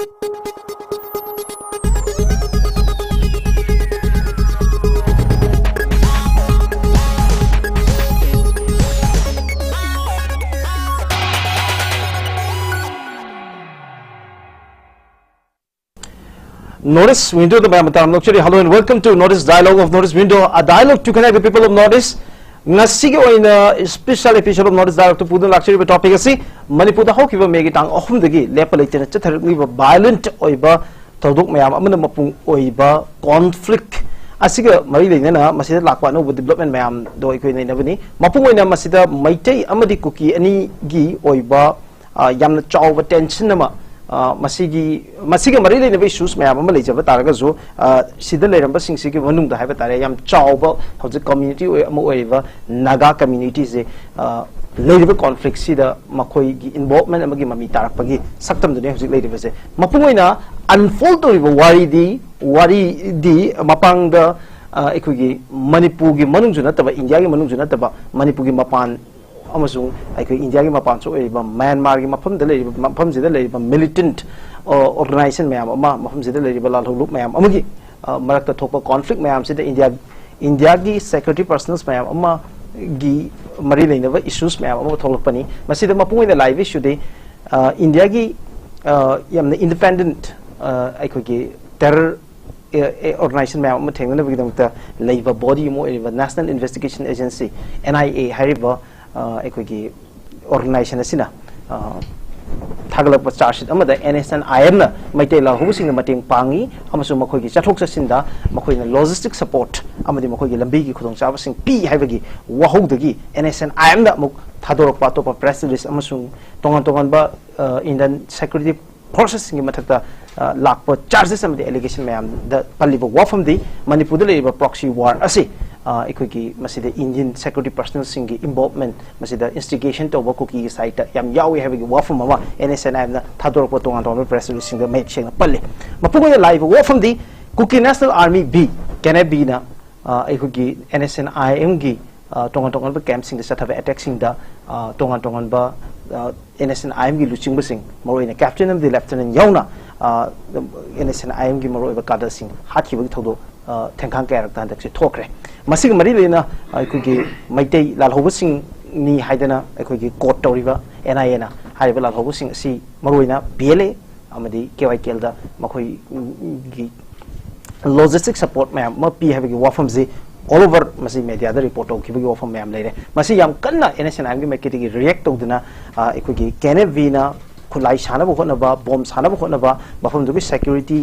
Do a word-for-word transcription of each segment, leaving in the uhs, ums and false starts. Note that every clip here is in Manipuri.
North East Window ꯗ ꯃꯌꯥꯝ term ꯂꯧꯆꯔꯤ꯫ Hello and welcome to North East Dialogue of North East Window, a dialogue to connect the people of North East. ꯉꯁꯤꯒꯤ ꯑꯣꯏꯅ special episode of North East Dialogue ꯇ ꯄꯨꯗꯨꯅ ꯂꯥꯛꯆꯔꯤꯕ topic ꯑꯁꯤ ꯃꯅꯤꯄꯨꯔꯗ ꯍꯧꯈꯤꯕ ꯃꯦꯒꯤ ꯇꯥꯡ ꯑꯍꯨꯝꯗꯒꯤ ꯂꯦꯞꯄ ꯂꯩꯇꯅ ꯆꯠꯊꯔꯛꯂꯤꯕ violent ꯑꯣꯏꯕ ꯊꯧꯗꯣꯛ ꯃꯌꯥꯝ ꯑꯃꯅ ꯃꯄꯨꯡ ꯑꯣꯏꯕ conflict ꯑꯁꯤꯒ ꯃꯔꯤ ꯂꯩꯅꯅ ꯃꯁꯤꯗ ꯂꯥꯛꯄ ꯑꯅꯧꯕ development ꯃꯌꯥꯝꯗꯣ ꯑꯩꯈꯣꯏ ꯅꯩꯅꯕꯅꯤ꯫ ꯃꯄꯨꯡ ꯑꯣꯏꯅ ꯃꯁꯤꯗ ꯃꯩꯇꯩ ꯑꯃꯗꯤ ꯀꯨꯀꯤ ꯑꯅꯤꯒꯤ ꯑꯣꯏꯕ ꯑ, ꯌꯥꯝꯅ ꯆꯥꯎꯕ tension ꯑꯃ, ꯑ, ꯃꯁꯤꯒꯤ, ꯃꯁꯤꯒ ꯃꯔꯤ ꯂꯩꯅꯕ issues ꯃꯌꯥꯝ ꯑꯃ ꯂꯩꯖꯕ ꯇꯥꯔꯒꯁꯨ, ꯑ, ꯁꯤꯗ ꯂꯩꯔꯝꯕꯁꯤꯡꯁꯤꯒꯤ ꯃꯅꯨꯡꯗ ꯍꯥꯏꯕ ꯇꯥꯔꯦ, ꯌꯥꯝ ꯆꯥꯎꯕ ꯍꯧꯖꯤꯛ community ꯑꯣꯏ-, ꯑꯃ ꯑꯣꯏꯔꯤꯕ ꯅꯥꯒꯥ community ꯁꯦ, ꯑ, ꯂꯩꯔꯤꯕ conflict ꯁꯤꯗ ꯃꯈꯣꯏꯒꯤ involvement ꯑꯃꯒꯤ ꯃꯃꯤ ꯇꯥꯔꯛꯄꯒꯤ ꯁꯛꯇꯝꯗꯨꯅꯤ ꯍꯧꯖꯤꯛ ꯂꯩꯔꯤꯕꯁꯦ꯫ ꯃꯄꯨꯡ ꯑꯣꯏꯅ unfold ꯇꯧꯔꯤꯕ ꯋꯥꯔꯤꯗꯤ, ꯋꯥꯔꯤꯗꯤ ꯃꯄꯥꯡꯗ, ꯑ, ꯑꯩꯈꯣꯏꯒꯤ ꯃꯅꯤꯄꯨꯔꯒꯤ ꯃꯅꯨꯡꯁꯨ ꯅꯠꯇꯕ, ꯏꯟꯗꯤꯌꯥꯒꯤ ꯃꯅꯨꯡꯁꯨ ꯅꯠꯇꯕ, ꯃꯅꯤꯄꯨꯔꯒꯤ ꯃꯄꯥꯟ ꯑꯃꯁꯨꯡ ꯑꯩꯈꯣꯏ ꯏꯟꯗꯤꯌꯥꯒꯤ ꯃꯄꯥꯟꯁꯨ ꯑꯣꯏꯔꯤꯕ ꯃ꯭ꯌꯥꯟꯃꯥꯔꯒꯤ ꯃꯐꯝꯗ ꯂꯩꯔꯤꯕ, ꯃꯐꯝꯁꯤꯗ ꯂꯩꯔꯤꯕ militant, ꯑ, organization ꯃꯌꯥꯝ ꯑꯃ, ꯃꯐꯝꯁꯤꯗ ꯂꯩꯔꯤꯕ ꯂꯥꯜꯍꯧꯂꯨꯞ ꯃꯌꯥꯝ ꯑꯃꯒꯤ, ꯑ, ꯃꯔꯛꯇ ꯊꯣꯛꯄ conflict ꯃꯌꯥꯝꯁꯤꯗ ꯏꯟꯗꯤꯌꯥ, ꯏꯟꯗꯤꯌꯥꯒꯤ security personnels ꯃꯌꯥꯝ ꯑꯃꯒꯤ ꯃꯔꯤ ꯂꯩꯅꯕ issues ꯃꯌꯥꯝ ꯑꯃ ꯊꯣꯛꯂꯛꯄꯅꯤ꯫ ꯃꯁꯤꯗ ꯃꯄꯨꯡ ꯑꯣꯏꯅ ꯂꯥꯛꯏꯕ issue ꯗꯤ, ꯑ, ꯏꯟꯗꯤꯌꯥꯒꯤ, ꯑ, ꯌꯥꯝꯅ independent, ꯑ, ꯑꯩꯈꯣꯏꯒꯤ terror, ꯑ, ꯑ, organization ꯃꯌꯥꯝ ꯑꯃ ꯊꯦꯡꯅꯅꯕꯒꯤꯗꯃꯛꯇ ꯂꯩꯕ body ꯑꯃ ꯑꯣꯏꯔꯤꯕ National Investigation Agency, N I A ꯍꯥꯏꯔꯤꯕ, ꯑ, ꯑꯩꯈꯣꯏꯒꯤ organization ꯑꯁꯤꯅ, ꯑ, ꯊꯥꯒꯠꯂꯛꯄ charge sheet ꯑꯃꯗ N S N I M ꯅ ꯃꯩꯇꯩ ꯂꯥꯜꯍꯧꯕꯁꯤꯡꯗ ꯃꯇꯦꯡ ꯄꯥꯡꯉꯤ ꯑꯃꯁꯨꯡ ꯃꯈꯣꯏꯒꯤ ꯆꯠꯊꯣꯛ ꯆꯠꯁꯤꯟꯗ ꯃꯈꯣꯏꯅ logistic support ꯑꯃꯗꯤ ꯃꯈꯣꯏꯒꯤ ꯂꯝꯕꯤꯒꯤ ꯈꯨꯗꯣꯡꯆꯥꯕꯁꯤꯡ ꯄꯤ ꯍꯥꯏꯕꯒꯤ ꯋꯥꯍꯧꯗꯒꯤ N S N I M ꯅ ꯑꯃꯨꯛ ꯊꯥꯗꯣꯔꯛꯄ ꯑꯇꯣꯞꯄ press release ꯑꯃꯁꯨꯡ ꯇꯣꯉꯥꯟ ꯇꯣꯉꯥꯟꯕ, ꯑ, Indian security forces ꯁꯤꯡꯒꯤ ꯃꯊꯛꯇ, ꯑ, ꯂꯥꯛꯄ charges ꯑꯃꯗꯤ allegation ꯃꯌꯥꯝꯗ ꯄꯜꯂꯤꯕ ꯋꯥꯐꯝꯗꯤ ꯃꯅꯤꯄꯨꯔꯗ ꯂꯩꯔꯤꯕ proxy war ꯑꯁꯤ, ꯑ, ꯑꯩꯈꯣꯏꯒꯤ ꯃꯁꯤꯗ Indian security personnel ꯁꯤꯡꯒꯤ involvement, ꯃꯁꯤꯗ instigation ꯇꯧꯕ ꯀꯨꯀꯤꯒꯤ side ꯇ ꯌꯥꯝ ꯌꯥꯎꯏ ꯍꯥꯏꯕꯒꯤ ꯋꯥꯐꯝ ꯑꯃ N S N I M ꯅ ꯊꯥꯗꯣꯔꯛꯄ ꯇꯣꯉꯥꯟ ꯇꯣꯉꯥꯟꯕ press release ꯁꯤꯡꯗ ꯃꯌꯦꯛ ꯁꯦꯡꯅ ꯄꯜꯂꯤ꯫ ꯃꯄꯨꯡ ꯑꯣꯏꯅ ꯂꯥꯛꯏꯕ ꯋꯥꯐꯝꯗꯤ ꯀꯨꯀꯤ National Army B, K N A B ꯅ, ꯑ, ꯑꯩꯈꯣꯏꯒꯤ N S N I M ꯒꯤ, ꯑ, ꯇꯣꯉꯥꯟ ꯇꯣꯉꯥꯟꯕ camp ꯁꯤꯡꯗ ꯆꯠꯊꯕ attack ꯁꯤꯡꯗ, ꯑ, ꯇꯣꯉꯥꯟ ꯇꯣꯉꯥꯟꯕ, ꯑ, N S N I M ꯒꯤ ꯂꯨꯆꯤꯡꯕꯁꯤꯡ, ꯃꯔꯨꯑꯣꯏꯅ captain ꯑꯃꯗꯤ lieutenant ꯌꯥꯎꯅ, ꯑꯦꯟ ꯑꯦꯁ ꯑꯦꯟ ꯑꯥꯏ ꯑꯦꯝꯒꯤ ꯃꯔꯨꯑꯣꯏꯕ ꯀꯥꯗꯔꯁꯤꯡ ꯍꯥꯠꯈꯤꯕꯒꯤ ꯊꯧꯗꯣꯛ ꯑ, ꯊꯦꯡꯈꯥꯡ ꯀꯌꯥꯔꯛꯇ ꯍꯟꯗꯛꯁꯦ ꯊꯣꯛꯈ꯭ꯔꯦ꯫ ꯃꯁꯤꯒ ꯃꯔꯤ ꯂꯩꯅ ꯑꯩꯈꯣꯏꯒꯤ ꯃꯩꯇꯩ ꯂꯥꯜꯍꯧꯕꯁꯤꯡꯅꯤ ꯍꯥꯏꯗꯅ ꯑꯩꯈꯣꯏꯒꯤ ꯀꯣꯔꯠ ꯇꯧꯔꯤꯕ ꯑꯦꯟ ꯑꯥꯏ ꯑꯦꯅ ꯍꯥꯏꯔꯤꯕ ꯂꯥꯜꯍꯧꯕꯁꯤꯡ ꯑꯁꯤ ꯃꯔꯨꯑꯣꯏꯅ ꯄꯤ ꯑꯦꯜ ꯑꯦ ꯑꯃꯗꯤ ꯀꯦ ꯋꯥꯏ ꯀꯦ ꯑꯦꯜꯗ ꯃꯈꯣꯏꯒꯤ ꯂꯣꯖꯤꯁꯇꯤꯛ ꯁꯄꯣꯔꯠ ꯃꯌꯥꯝ ꯑꯃ ꯄꯤ ꯍꯥꯏꯕꯒꯤ ꯋꯥꯐꯝꯁꯤ ꯑꯣꯜ ꯑꯣꯚꯔ ꯃꯁꯤ ꯃꯦꯗꯤꯌꯥꯗ ꯔꯤꯄꯣꯔꯠ ꯇꯧꯈꯤꯕꯒꯤ ꯋꯥꯐꯝ ꯃꯌꯥꯝ ꯂꯩꯔꯦ꯫ ꯃꯁꯤ ꯌꯥꯝ ꯀꯟꯅ ꯑꯦꯟ ꯑꯦꯁ ꯑꯦꯟ ꯑꯥꯏ ꯑꯦꯝꯒꯤ ꯃꯥꯏꯀꯩꯗꯒꯤ ꯔꯤꯌꯦꯛ ꯇꯧꯗꯨꯅ ꯑ, ꯑꯩꯈꯣꯏꯒꯤ ꯀꯦ ꯑꯦꯟ ꯑꯦꯐ ꯕꯤꯅ ꯈꯨꯠꯂꯥꯏ ꯁꯥꯟꯅꯕ ꯍꯣꯠꯅꯕ, ꯕꯣꯝ ꯁꯥꯟꯅꯕ ꯍꯣꯠꯅꯕ, ꯃꯐꯝꯗꯨꯒꯤ ꯁꯦꯀ꯭ꯌꯨꯔꯤꯇꯤ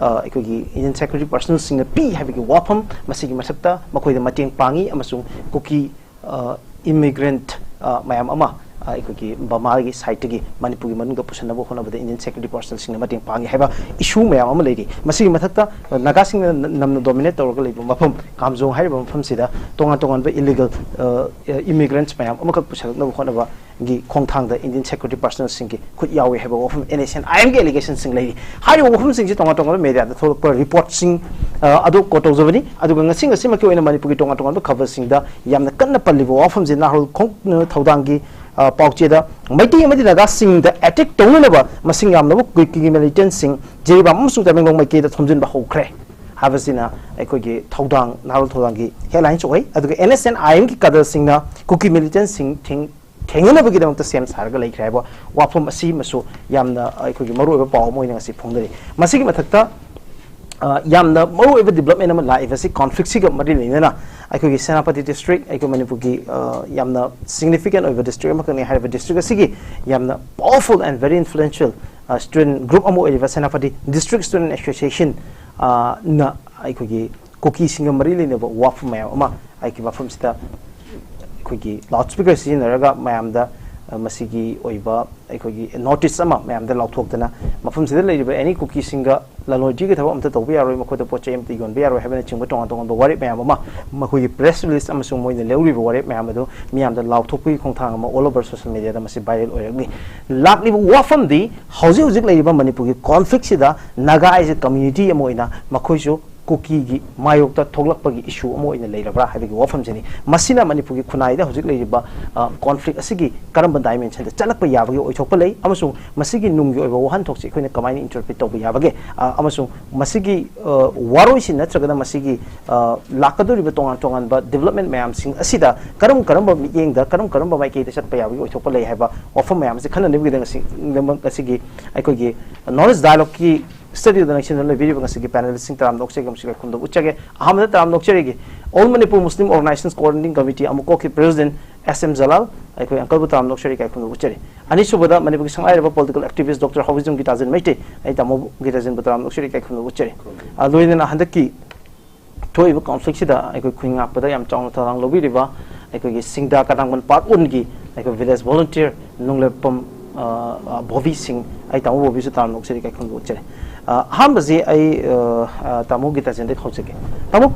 ꯑꯩꯈꯣꯏꯒꯤ ꯏꯟꯗꯤꯌꯟ ꯁꯦꯀ꯭ꯌꯨꯔꯤꯇꯤ ꯄꯥꯔꯁꯅꯦꯜꯁꯤꯡꯅ ꯄꯤ ꯍꯥꯏꯕꯒꯤ ꯋꯥꯐꯝ, ꯃꯁꯤꯒꯤ ꯃꯊꯛꯇ ꯃꯈꯣꯏꯗ ꯃꯇꯦꯡ ꯄꯥꯡꯉꯤ ꯑꯃꯁꯨꯡ ꯀꯨꯀꯤ ꯏꯃꯤꯒ꯭ꯔꯦꯟꯠ ꯃꯌꯥꯝ ꯑꯃ ꯑ, ꯑꯩꯈꯣꯏꯒꯤ ꯕꯃꯥꯒꯤ ꯁꯥꯏꯠꯇꯒꯤ ꯃꯅꯤꯄꯨꯔꯒꯤ ꯃꯅꯨꯡꯗ ꯄꯨꯁꯤꯟꯅꯕ ꯍꯣꯠꯅꯕꯗ ꯏꯟꯗꯤꯌꯟ ꯁꯦꯀ꯭ꯌꯨꯔꯤꯇꯤ ꯄꯥꯔꯁꯅꯦꯜꯁꯤꯡꯅ ꯃꯇꯦꯡ ꯄꯥꯡꯉꯤ ꯍꯥꯏꯕ ꯏꯁꯨ ꯃꯌꯥꯝ ꯑꯃ ꯂꯩꯔꯤ꯫ ꯃꯁꯤꯒꯤ ꯃꯊꯛꯇ ꯑ, ꯅꯥꯒꯥꯁꯤꯡꯅ ꯅ- ꯅꯝꯅ ꯗꯣꯃꯤꯅꯦꯠ ꯇꯧꯔꯒ ꯂꯩꯕ ꯃꯐꯝ ꯀꯥꯝꯖꯣꯡ ꯍꯥꯏꯔꯤꯕ ꯃꯐꯝꯁꯤꯗ ꯇꯣꯉꯥꯟ ꯇꯣꯉꯥꯟꯕ ꯏꯂꯤꯒꯜ ꯏꯃꯤꯒ꯭ꯔꯦꯟꯠꯁ ꯃꯌꯥꯝ ꯑꯃꯈꯛ ꯄꯨꯁꯤꯜꯂꯛꯅꯕ ꯍꯣꯠꯅꯕ ꯒꯤ ꯈꯣꯡꯊꯥꯡꯗ ꯏꯟꯗꯤꯌꯟ ꯁꯦꯀ꯭ꯌꯨꯔꯤꯇꯤ ꯄꯥꯔꯁꯅꯦꯜꯁꯤꯡꯒꯤ ꯈꯨꯠ ꯌꯥꯎꯏ ꯍꯥꯏꯕ ꯋꯥꯐꯝ ꯑꯦꯟ ꯑꯦꯁ ꯑꯦꯟ ꯑꯥꯏ ꯑꯦꯝꯒꯤ ꯑꯦꯂꯤꯒꯦꯁꯟꯁꯤꯡ ꯂꯩꯔꯤ꯫ ꯍꯥꯏꯔꯤꯕ ꯋꯥꯐꯝꯁꯤꯡꯁꯤ ꯇꯣꯉꯥꯟ ꯇꯣꯉꯥꯟꯕ ꯃꯦꯗꯤꯌꯥꯗ ꯊꯣꯛꯂꯛꯄ ꯔꯤꯄꯣꯔꯠꯁꯤꯡ ꯑ, ꯑꯗꯨ ꯀꯣꯠ ꯇꯧꯖꯕꯅꯤ꯫ ꯑꯗꯨꯒ ꯉꯁꯤ ꯉꯁꯤꯃꯛꯀꯤ ꯑꯣꯏꯅ ꯃꯅꯤꯄꯨꯔꯒꯤ ꯇꯣꯉꯥꯟ ꯇꯣꯉꯥꯟꯕ ꯈꯕꯔꯁꯤꯡꯗ ꯌꯥꯝꯅ ꯀꯟꯅ ꯄꯜꯂꯤꯕ ꯋꯥꯐꯝꯁꯤ ꯅꯥꯔꯣꯜ ꯈꯣꯡ ꯊꯧꯗꯥꯡꯒꯤ ꯑ, ꯄꯥꯎꯆꯦꯗ ꯃꯩꯇꯩ ꯑꯃꯗꯤ ꯅꯥꯒꯥꯁꯤꯡꯗ ꯑꯦꯇꯦꯛ ꯇꯧꯅꯅꯕ ꯃꯁꯤꯡ ꯌꯥꯝꯂꯕ ꯀꯨꯀꯤꯒꯤ ꯃꯤꯂꯤꯇꯦꯟꯁꯤꯡ ꯖꯤꯔꯤꯕꯥꯝ ꯑꯃꯁꯨꯡ ꯇꯃꯦꯡꯂꯣꯡ ꯃꯥꯏꯀꯩꯗ ꯊꯣꯝꯖꯤꯟꯕ ꯍꯧꯈ꯭ꯔꯦ ꯍꯥꯏꯕꯁꯤꯅ ꯑꯩꯈꯣꯏꯒꯤ ꯊꯧꯗꯥꯡ, ꯅꯥꯔꯣꯜ ꯊꯧꯗꯥꯡꯒꯤ ꯍꯦꯗꯂꯥꯏꯟꯁ ꯑꯣꯏ꯫ ꯑꯗꯨꯒ ꯑꯦꯟ ꯑꯦꯁ ꯑꯦꯟ ꯑꯥꯏ ꯑꯦꯝꯒꯤ ꯀꯥꯗꯔꯁꯤꯡꯅ ꯀꯨꯀꯤ ꯃꯤꯂꯤꯇꯦꯟꯁꯤꯡ ꯊꯦꯡ ꯊꯦꯡꯅꯅꯕꯒꯤꯗꯃꯛꯇ ꯁꯦꯝ ꯁꯥꯔꯒ ꯂꯩꯈ꯭ꯔꯦ ꯍꯥꯏꯕ ꯋꯥꯐꯝ ꯑꯁꯤꯃꯁꯨ ꯌꯥꯝꯅ ꯑꯩꯈꯣꯏꯒꯤ ꯃꯔꯨꯑꯣꯏꯕ ꯄꯥꯎ ꯑꯃ ꯑꯣꯏꯅ ꯉꯁꯤ ꯐꯣꯡꯗꯔꯤ꯫ ꯃꯁꯤꯒꯤ ꯃꯊꯛꯇ ꯑ, ꯌꯥꯝꯅ ꯃꯔꯨꯑꯣꯏꯕ ꯗꯤꯕꯂꯞꯃꯦꯟ ꯑꯃ ꯂꯥꯛꯏꯕꯁꯤ ꯀꯣꯟꯐ꯭ꯂꯤꯛꯁꯤꯒ ꯃꯔꯤ ꯂꯩꯅꯅ ꯑꯩꯈꯣꯏꯒꯤ ꯁꯦꯅꯥꯄꯇꯤ ꯗꯤꯁꯇ꯭ꯔꯤꯛ, ꯑꯩꯈꯣꯏ ꯃꯅꯤꯄꯨꯔꯒꯤ ꯑ, ꯌꯥꯝꯅ ꯁꯤꯒꯅꯤꯐꯤꯀꯦꯟ ꯑꯣꯏꯕ ꯗꯤꯁꯇ꯭ꯔꯤꯛ ꯑꯃꯈꯛꯅꯤ꯫ ꯍꯥꯏꯔꯤꯕ ꯗꯤꯁꯇ꯭ꯔꯤꯛ ꯑꯁꯤꯒꯤ ꯌꯥꯝꯅ powerful and very influential student group ꯑꯃ ꯑꯣꯏꯔꯤꯕ ꯁꯦꯅꯥꯄꯇꯤ ꯗꯤꯁꯇ꯭ꯔꯤꯛ ꯁ꯭ꯇꯨꯗꯦꯟ ꯑꯦꯁꯣꯁꯤꯌꯦꯁꯟ ꯅ ꯑꯩꯈꯣꯏꯒꯤ ꯀꯨꯀꯤꯁꯤꯡꯒ ꯃꯔꯤ ꯂꯩꯅꯕ ꯋꯥꯐꯝ ꯃꯌꯥꯝ ꯑꯃ ꯑꯩꯒꯤ ꯃꯐꯝꯁꯤꯗ ꯑꯩꯈꯣꯏꯒꯤ ꯂꯥꯎꯠ ꯁ꯭ꯄꯤꯀꯔ ꯁꯤꯖꯤꯟꯅꯔꯒ ꯃꯌꯥꯝꯗ ꯑ, ꯃꯁꯤꯒꯤ ꯑꯣꯏꯕ ꯑꯩꯈꯣꯏꯒꯤ ꯅꯣꯇꯤꯁ ꯑꯃ ꯃꯌꯥꯝꯗ ꯂꯥꯎꯊꯣꯛꯇꯅ ꯃꯐꯝꯁꯤꯗ ꯂꯩꯔꯤꯕ ꯑꯦꯅꯤ ꯀꯨꯀꯤꯁꯤꯡꯒ ꯂꯂꯣꯟ ꯏꯇꯤꯛꯀꯤ ꯊꯕꯛ ꯑꯝꯇ ꯇꯧꯕ ꯌꯥꯔꯣꯏ, ꯃꯈꯣꯏꯗ ꯄꯣꯠ ꯆꯩ ꯑꯝꯇ ꯌꯣꯟꯕ ꯌꯥꯔꯣꯏ ꯍꯥꯏꯕꯅꯆꯤꯡꯕ ꯇꯣꯉꯥꯟ ꯇꯣꯉꯥꯟꯕ ꯋꯥꯔꯦꯞ ꯃꯌꯥꯝ ꯑꯃ, ꯃꯈꯣꯏꯒꯤ ꯄ꯭ꯔꯦꯁ ꯔꯤꯂꯤꯁ ꯑꯃꯁꯨꯡ ꯃꯣꯏꯅ ꯂꯧꯔꯤꯕ ꯋꯥꯔꯦꯞ ꯃꯌꯥꯝ ꯑꯗꯨ ꯃꯤꯌꯥꯝꯗ ꯂꯥꯎꯊꯣꯛꯄꯒꯤ ꯈꯣꯡꯊꯥꯡ ꯑꯃ ꯑꯣꯜ ꯑꯣꯚꯔ ꯁꯣꯁꯤꯌꯦꯜ ꯃꯦꯗꯤꯌꯥꯗ ꯃꯁꯤ ꯚꯥꯏꯔꯦꯜ ꯑꯣꯏꯔꯛꯂꯤ꯫ ꯂꯥꯛꯂꯤꯕ ꯋꯥꯐꯝꯗꯤ ꯍꯧꯖꯤꯛ ꯍꯧꯖꯤꯛ ꯂꯩꯔꯤꯕ ꯃꯅꯤꯄꯨꯔꯒꯤ ꯀꯣꯟꯐ꯭ꯂꯤꯛꯁꯤꯗ ꯅꯥꯒꯥ ꯑꯦꯖ ꯑꯦ ꯀꯝꯃ꯭ꯌꯨꯅꯤꯇꯤ ꯑꯃ ꯑꯣꯏꯅ ꯃꯈꯣꯏꯁꯨ ꯀꯨꯀꯤꯒꯤ ꯃꯥꯌꯣꯛꯇ ꯊꯣꯛꯂꯛꯄꯒꯤ ꯏꯁꯨ ꯑꯃ ꯑꯣꯏꯅ ꯂꯩꯔꯕ꯭ꯔꯥ ꯍꯥꯏꯕꯒꯤ ꯋꯥꯐꯝꯁꯤꯅꯤ꯫ ꯃꯁꯤꯅ ꯃꯅꯤꯄꯨꯔꯒꯤ ꯈꯨꯟꯅꯥꯏꯗ ꯍꯧꯖꯤꯛ ꯂꯩꯔꯤꯕ ꯀꯣꯟꯐ꯭ꯂꯤꯛ ꯑꯁꯤꯒꯤ ꯀꯔꯝꯕ ꯗꯥꯏꯃꯦꯟꯁꯟꯗ ꯆꯠꯂꯛꯄ ꯌꯥꯕꯒꯦ ꯑꯣꯏꯊꯣꯛꯄ ꯂꯩ, ꯑꯃꯁꯨꯡ ꯃꯁꯤꯒꯤ ꯅꯨꯡꯒꯤ ꯑꯣꯏꯕ ꯋꯥꯍꯟꯊꯣꯛꯁꯤ ꯑꯩꯈꯣꯏꯅ ꯀꯃꯥꯏꯅ ꯏꯟꯇꯔꯄ꯭ꯔꯤꯠ ꯇꯧꯕ ꯌꯥꯕꯒꯦ, ꯑ, ꯑꯃꯁꯨꯡ ꯃꯁꯤꯒꯤ, ꯑ, ꯋꯥꯔꯣꯏꯁꯤꯟ ꯅꯠꯇ꯭ꯔꯒꯅ ꯃꯁꯤꯒꯤ, ꯑ, ꯂꯥꯛꯀꯗꯧꯔꯤꯕ ꯇꯣꯉꯥꯟ ꯇꯣꯉꯥꯟꯕ ꯗꯤꯕꯂꯞꯃꯦꯟ ꯃꯌꯥꯝꯁꯤꯡ ꯑꯁꯤꯗ ꯀꯔꯝ ꯀꯔꯝꯕ ꯃꯤꯠꯌꯦꯡꯗ, ꯀꯔꯝ ꯀꯔꯝꯕ ꯃꯥꯏꯀꯩꯗ ꯆꯠꯄ ꯌꯥꯕꯒꯤ ꯑꯣꯏꯊꯣꯛꯄ ꯂꯩ ꯍꯥꯏꯕ ꯋꯥꯐꯝ ꯃꯌꯥꯝ ꯑꯁꯤ ꯈꯟꯅꯅꯕꯒꯤꯗꯃꯛ ꯉꯁꯤ, ꯉꯁꯤꯒꯤ ꯑꯩꯈꯣꯏꯒꯤ ꯅꯣꯂꯦꯖ ꯗꯥꯏꯂꯣꯒꯀꯤ ꯁ꯭ꯇꯨꯗꯤꯑꯣꯗ ꯂꯦꯡꯁꯤꯟꯗꯨꯅ ꯂꯩꯕꯤꯔꯤꯕ ꯉꯁꯤꯒꯤ ꯄꯦꯅꯦꯂꯤꯁꯁꯤꯡ ꯇꯔꯥꯝꯅ ꯑꯣꯛꯆꯒꯦ ꯑꯃꯁꯨꯡ ꯏꯀꯥꯏ ꯈꯨꯝꯅꯕ ꯎꯠꯆꯒꯦ꯫ ꯑꯍꯥꯟꯕꯗ ꯇꯔꯥꯝꯅ ꯑꯣꯛꯆꯔꯤꯒꯤ All Manipur Muslim Organizations Coordinating Committee ꯑꯃꯀꯣꯛꯀꯤ ꯄ꯭ꯔꯦꯁꯤꯗꯦꯟꯠ S M Jalal, ꯑꯩꯈꯣꯏ ꯑꯪꯀꯜꯕꯨ ꯇꯔꯥꯝꯅ ꯑꯣꯛꯆꯔꯤ, ꯏꯀꯥꯏ ꯈꯨꯝꯅꯕ ꯎꯠꯆꯔꯤ꯫ ꯑꯅꯤꯁꯨꯕꯗ ꯃꯅꯤꯄꯨꯔꯒꯤ ꯁꯪꯉꯥꯏ ꯂꯩꯔꯕ ꯄꯣꯂꯤꯇꯤꯀꯦꯜ ꯑꯦꯛꯇꯤꯚꯤꯁ꯭ꯠ ꯗꯣꯛꯇꯔ ꯍꯥꯎꯕꯤꯖꯝ ꯒꯤꯇꯥꯖꯟ ꯃꯩꯇꯩ, ꯑꯩ ꯇꯥꯃꯣ ꯒꯤꯇꯥꯖꯟꯕꯨ ꯇꯔꯥꯝꯅ ꯑꯣꯛꯆꯔꯤ, ꯏꯀꯥꯏ ꯈꯨꯝꯅꯕ ꯎꯠꯆꯔꯤ꯫ ꯑ, ꯂꯣꯏꯅꯅ ꯍꯟꯗꯛꯀꯤ ꯊꯣꯛꯏꯕ ꯀꯣꯟꯐ꯭ꯂꯤꯛꯁꯤꯗ ꯑꯩꯈꯣꯏ ꯈꯨꯟ ꯉꯥꯛꯄꯗ ꯌꯥꯝ ꯆꯥꯎꯅ ꯊꯧꯗꯥꯡ ꯂꯧꯕꯤꯔꯤꯕ ꯑꯩꯈꯣꯏꯒꯤ ꯁꯤꯡꯗꯥ ꯀꯇꯥꯡꯕꯟ ꯄꯥꯔꯠ ꯋꯥꯟꯒꯤ ꯑꯩꯈꯣꯏ ꯚꯤꯂꯦꯖ ꯚꯣꯂꯨꯟꯇꯤꯌꯔ ꯅꯣꯡꯂꯦꯞꯄꯝ, ꯑ, ꯑ, ꯕꯣꯕꯤ ꯁꯤꯡ, ꯑꯩ ꯇꯥꯃꯣ ꯕꯣꯕꯤꯁꯨ ꯇꯔꯥꯝꯅ ꯑꯣꯛꯆꯔꯤ, ꯏꯀꯥꯏ ꯈꯨꯝꯅꯕ ꯎꯠꯆꯔꯤ꯫ ꯑ, ꯑꯍꯥꯟꯕꯁꯤ ꯑꯩ, ꯑ, ꯑ, ꯇꯥꯃꯣ ꯒꯤꯇꯥꯖꯟꯗꯒꯤ ꯍꯧꯖꯒꯦ꯫ ꯇꯥꯃꯣ,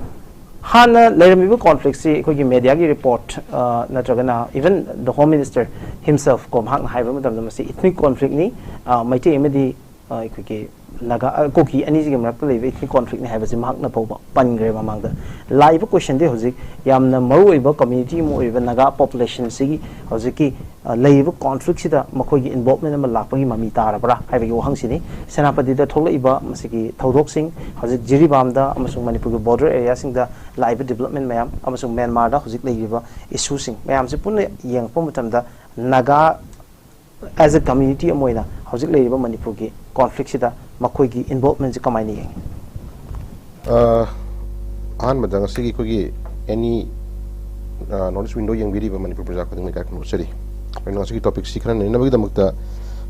ꯍꯥꯟꯅ ꯂꯩꯔꯝꯃꯤꯕ ꯀꯣꯟꯐ꯭ꯂꯤꯛꯁꯤ ꯑꯩꯈꯣꯏꯒꯤ ꯃꯦꯗꯤꯌꯥꯒꯤ ꯔꯤꯄꯣꯔꯠ, ꯑ, ꯅꯠꯇ꯭ꯔꯒꯅ even the Home Minister himself ꯀꯣ, ꯃꯍꯥꯛꯅ ꯍꯥꯏꯕ ꯃꯇꯝꯗ ꯃꯁꯤ ꯏꯊꯅꯤꯛ ꯀꯣꯟꯐ꯭ꯂꯤꯛꯅꯤ, ꯑ, ꯃꯩꯇꯩ ꯑꯃꯗꯤ, ꯑ, ꯑꯩꯈꯣꯏꯒꯤ ꯅꯥꯒꯥ, ꯑ, ꯀꯨꯀꯤ ꯑꯅꯤꯁꯤꯒꯤ ꯃꯔꯛꯇ ꯂꯩꯕ ꯏꯊꯅꯤꯛ ꯀꯣꯟꯐ꯭ꯂꯤꯛꯅꯤ ꯍꯥꯏꯕꯁꯤ ꯃꯍꯥꯛꯅ ꯐꯥꯎꯕ ꯄꯟꯈ꯭ꯔꯦ ꯃꯃꯥꯡꯗ꯫ ꯂꯥꯛꯏꯕ ꯀꯣꯏꯁꯟꯗꯤ ꯍꯧꯖꯤꯛ ꯌꯥꯝꯅ ꯃꯔꯨꯑꯣꯏꯕ ꯀꯝꯃ꯭ꯌꯨꯅꯤꯇꯤ ꯑꯃ ꯑꯣꯏꯔꯤꯕ ꯅꯥꯒꯥ ꯄꯣꯄꯨꯂꯦꯁꯟꯁꯤꯒꯤ ꯍꯧꯖꯤꯛꯀꯤ, ꯑ, ꯂꯩꯔꯤꯕ ꯀꯣꯟꯐ꯭ꯂꯤꯛꯁꯤꯗ ꯃꯈꯣꯏꯒꯤ ꯏꯟꯚꯣꯜꯚꯃꯦꯟ ꯑꯃ ꯂꯥꯛꯄꯒꯤ ꯃꯃꯤ ꯇꯥꯔꯕ꯭ꯔꯥ ꯍꯥꯏꯕꯒꯤ ꯋꯥꯍꯪꯁꯤꯅꯤ꯫ ꯁꯦꯅꯥꯄꯇꯤꯗ ꯊꯣꯛꯂꯛꯏꯕ ꯃꯁꯤꯒꯤ ꯊꯧꯗꯣꯛꯁꯤꯡ, ꯍꯧꯖꯤꯛ ꯖꯤꯔꯤꯕꯥꯝꯗ ꯑꯃꯁꯨꯡ ꯃꯅꯤꯄꯨꯔꯒꯤ ꯕꯣꯔꯗꯔ ꯑꯦꯔꯤꯌꯥꯁꯤꯡꯗ ꯂꯥꯛꯏꯕ ꯗꯤꯕꯂꯞꯃꯦꯟ ꯃꯌꯥꯝ, ꯑꯃꯁꯨꯡ ꯃ꯭ꯌꯥꯟꯃꯥꯔꯗ ꯍꯧꯖꯤꯛ ꯂꯩꯔꯤꯕ ꯏꯁꯨꯁꯤꯡ ꯃꯌꯥꯝꯁꯤ ꯄꯨꯟꯅ ꯌꯦꯡꯉꯛꯄ ꯃꯇꯝꯗ, ꯅꯥꯒꯥ as a community ꯑꯃ ꯑꯣꯏꯅ ꯍꯧꯖꯤꯛ ꯂꯩꯔꯤꯕ ꯃꯅꯤꯄꯨꯔꯒꯤ ꯀꯣꯟꯐ꯭ꯂꯤꯛꯁꯤꯗ ꯃꯈꯣꯏꯒꯤ ꯏꯟꯚꯣꯜꯚꯃꯦꯟꯁꯤ ꯀꯃꯥꯏꯅ ꯌꯦꯡꯉꯤ? ꯑ, ꯑꯍꯥꯟꯕꯗ ꯉꯁꯤꯒꯤ ꯑꯩꯈꯣꯏꯒꯤ ꯑꯦꯅꯤ, ꯑ, ꯅꯣꯔꯠ ꯏꯁ ꯋꯤꯟꯗꯣ ꯌꯦꯡꯕꯤꯔꯤꯕ ꯃꯅꯤꯄꯨꯔ ꯄ꯭ꯔꯖꯥ ꯈꯨꯗꯤꯡꯃꯛ ꯏꯀꯥꯏ ꯈꯨꯝꯅꯖꯔꯤ꯫ ꯑꯩꯈꯣꯏꯅ ꯉꯁꯤꯒꯤ ꯇꯣꯄꯤꯛꯁꯤ ꯈꯟꯅ ꯅꯩꯅꯕꯒꯤꯗꯃꯛꯇ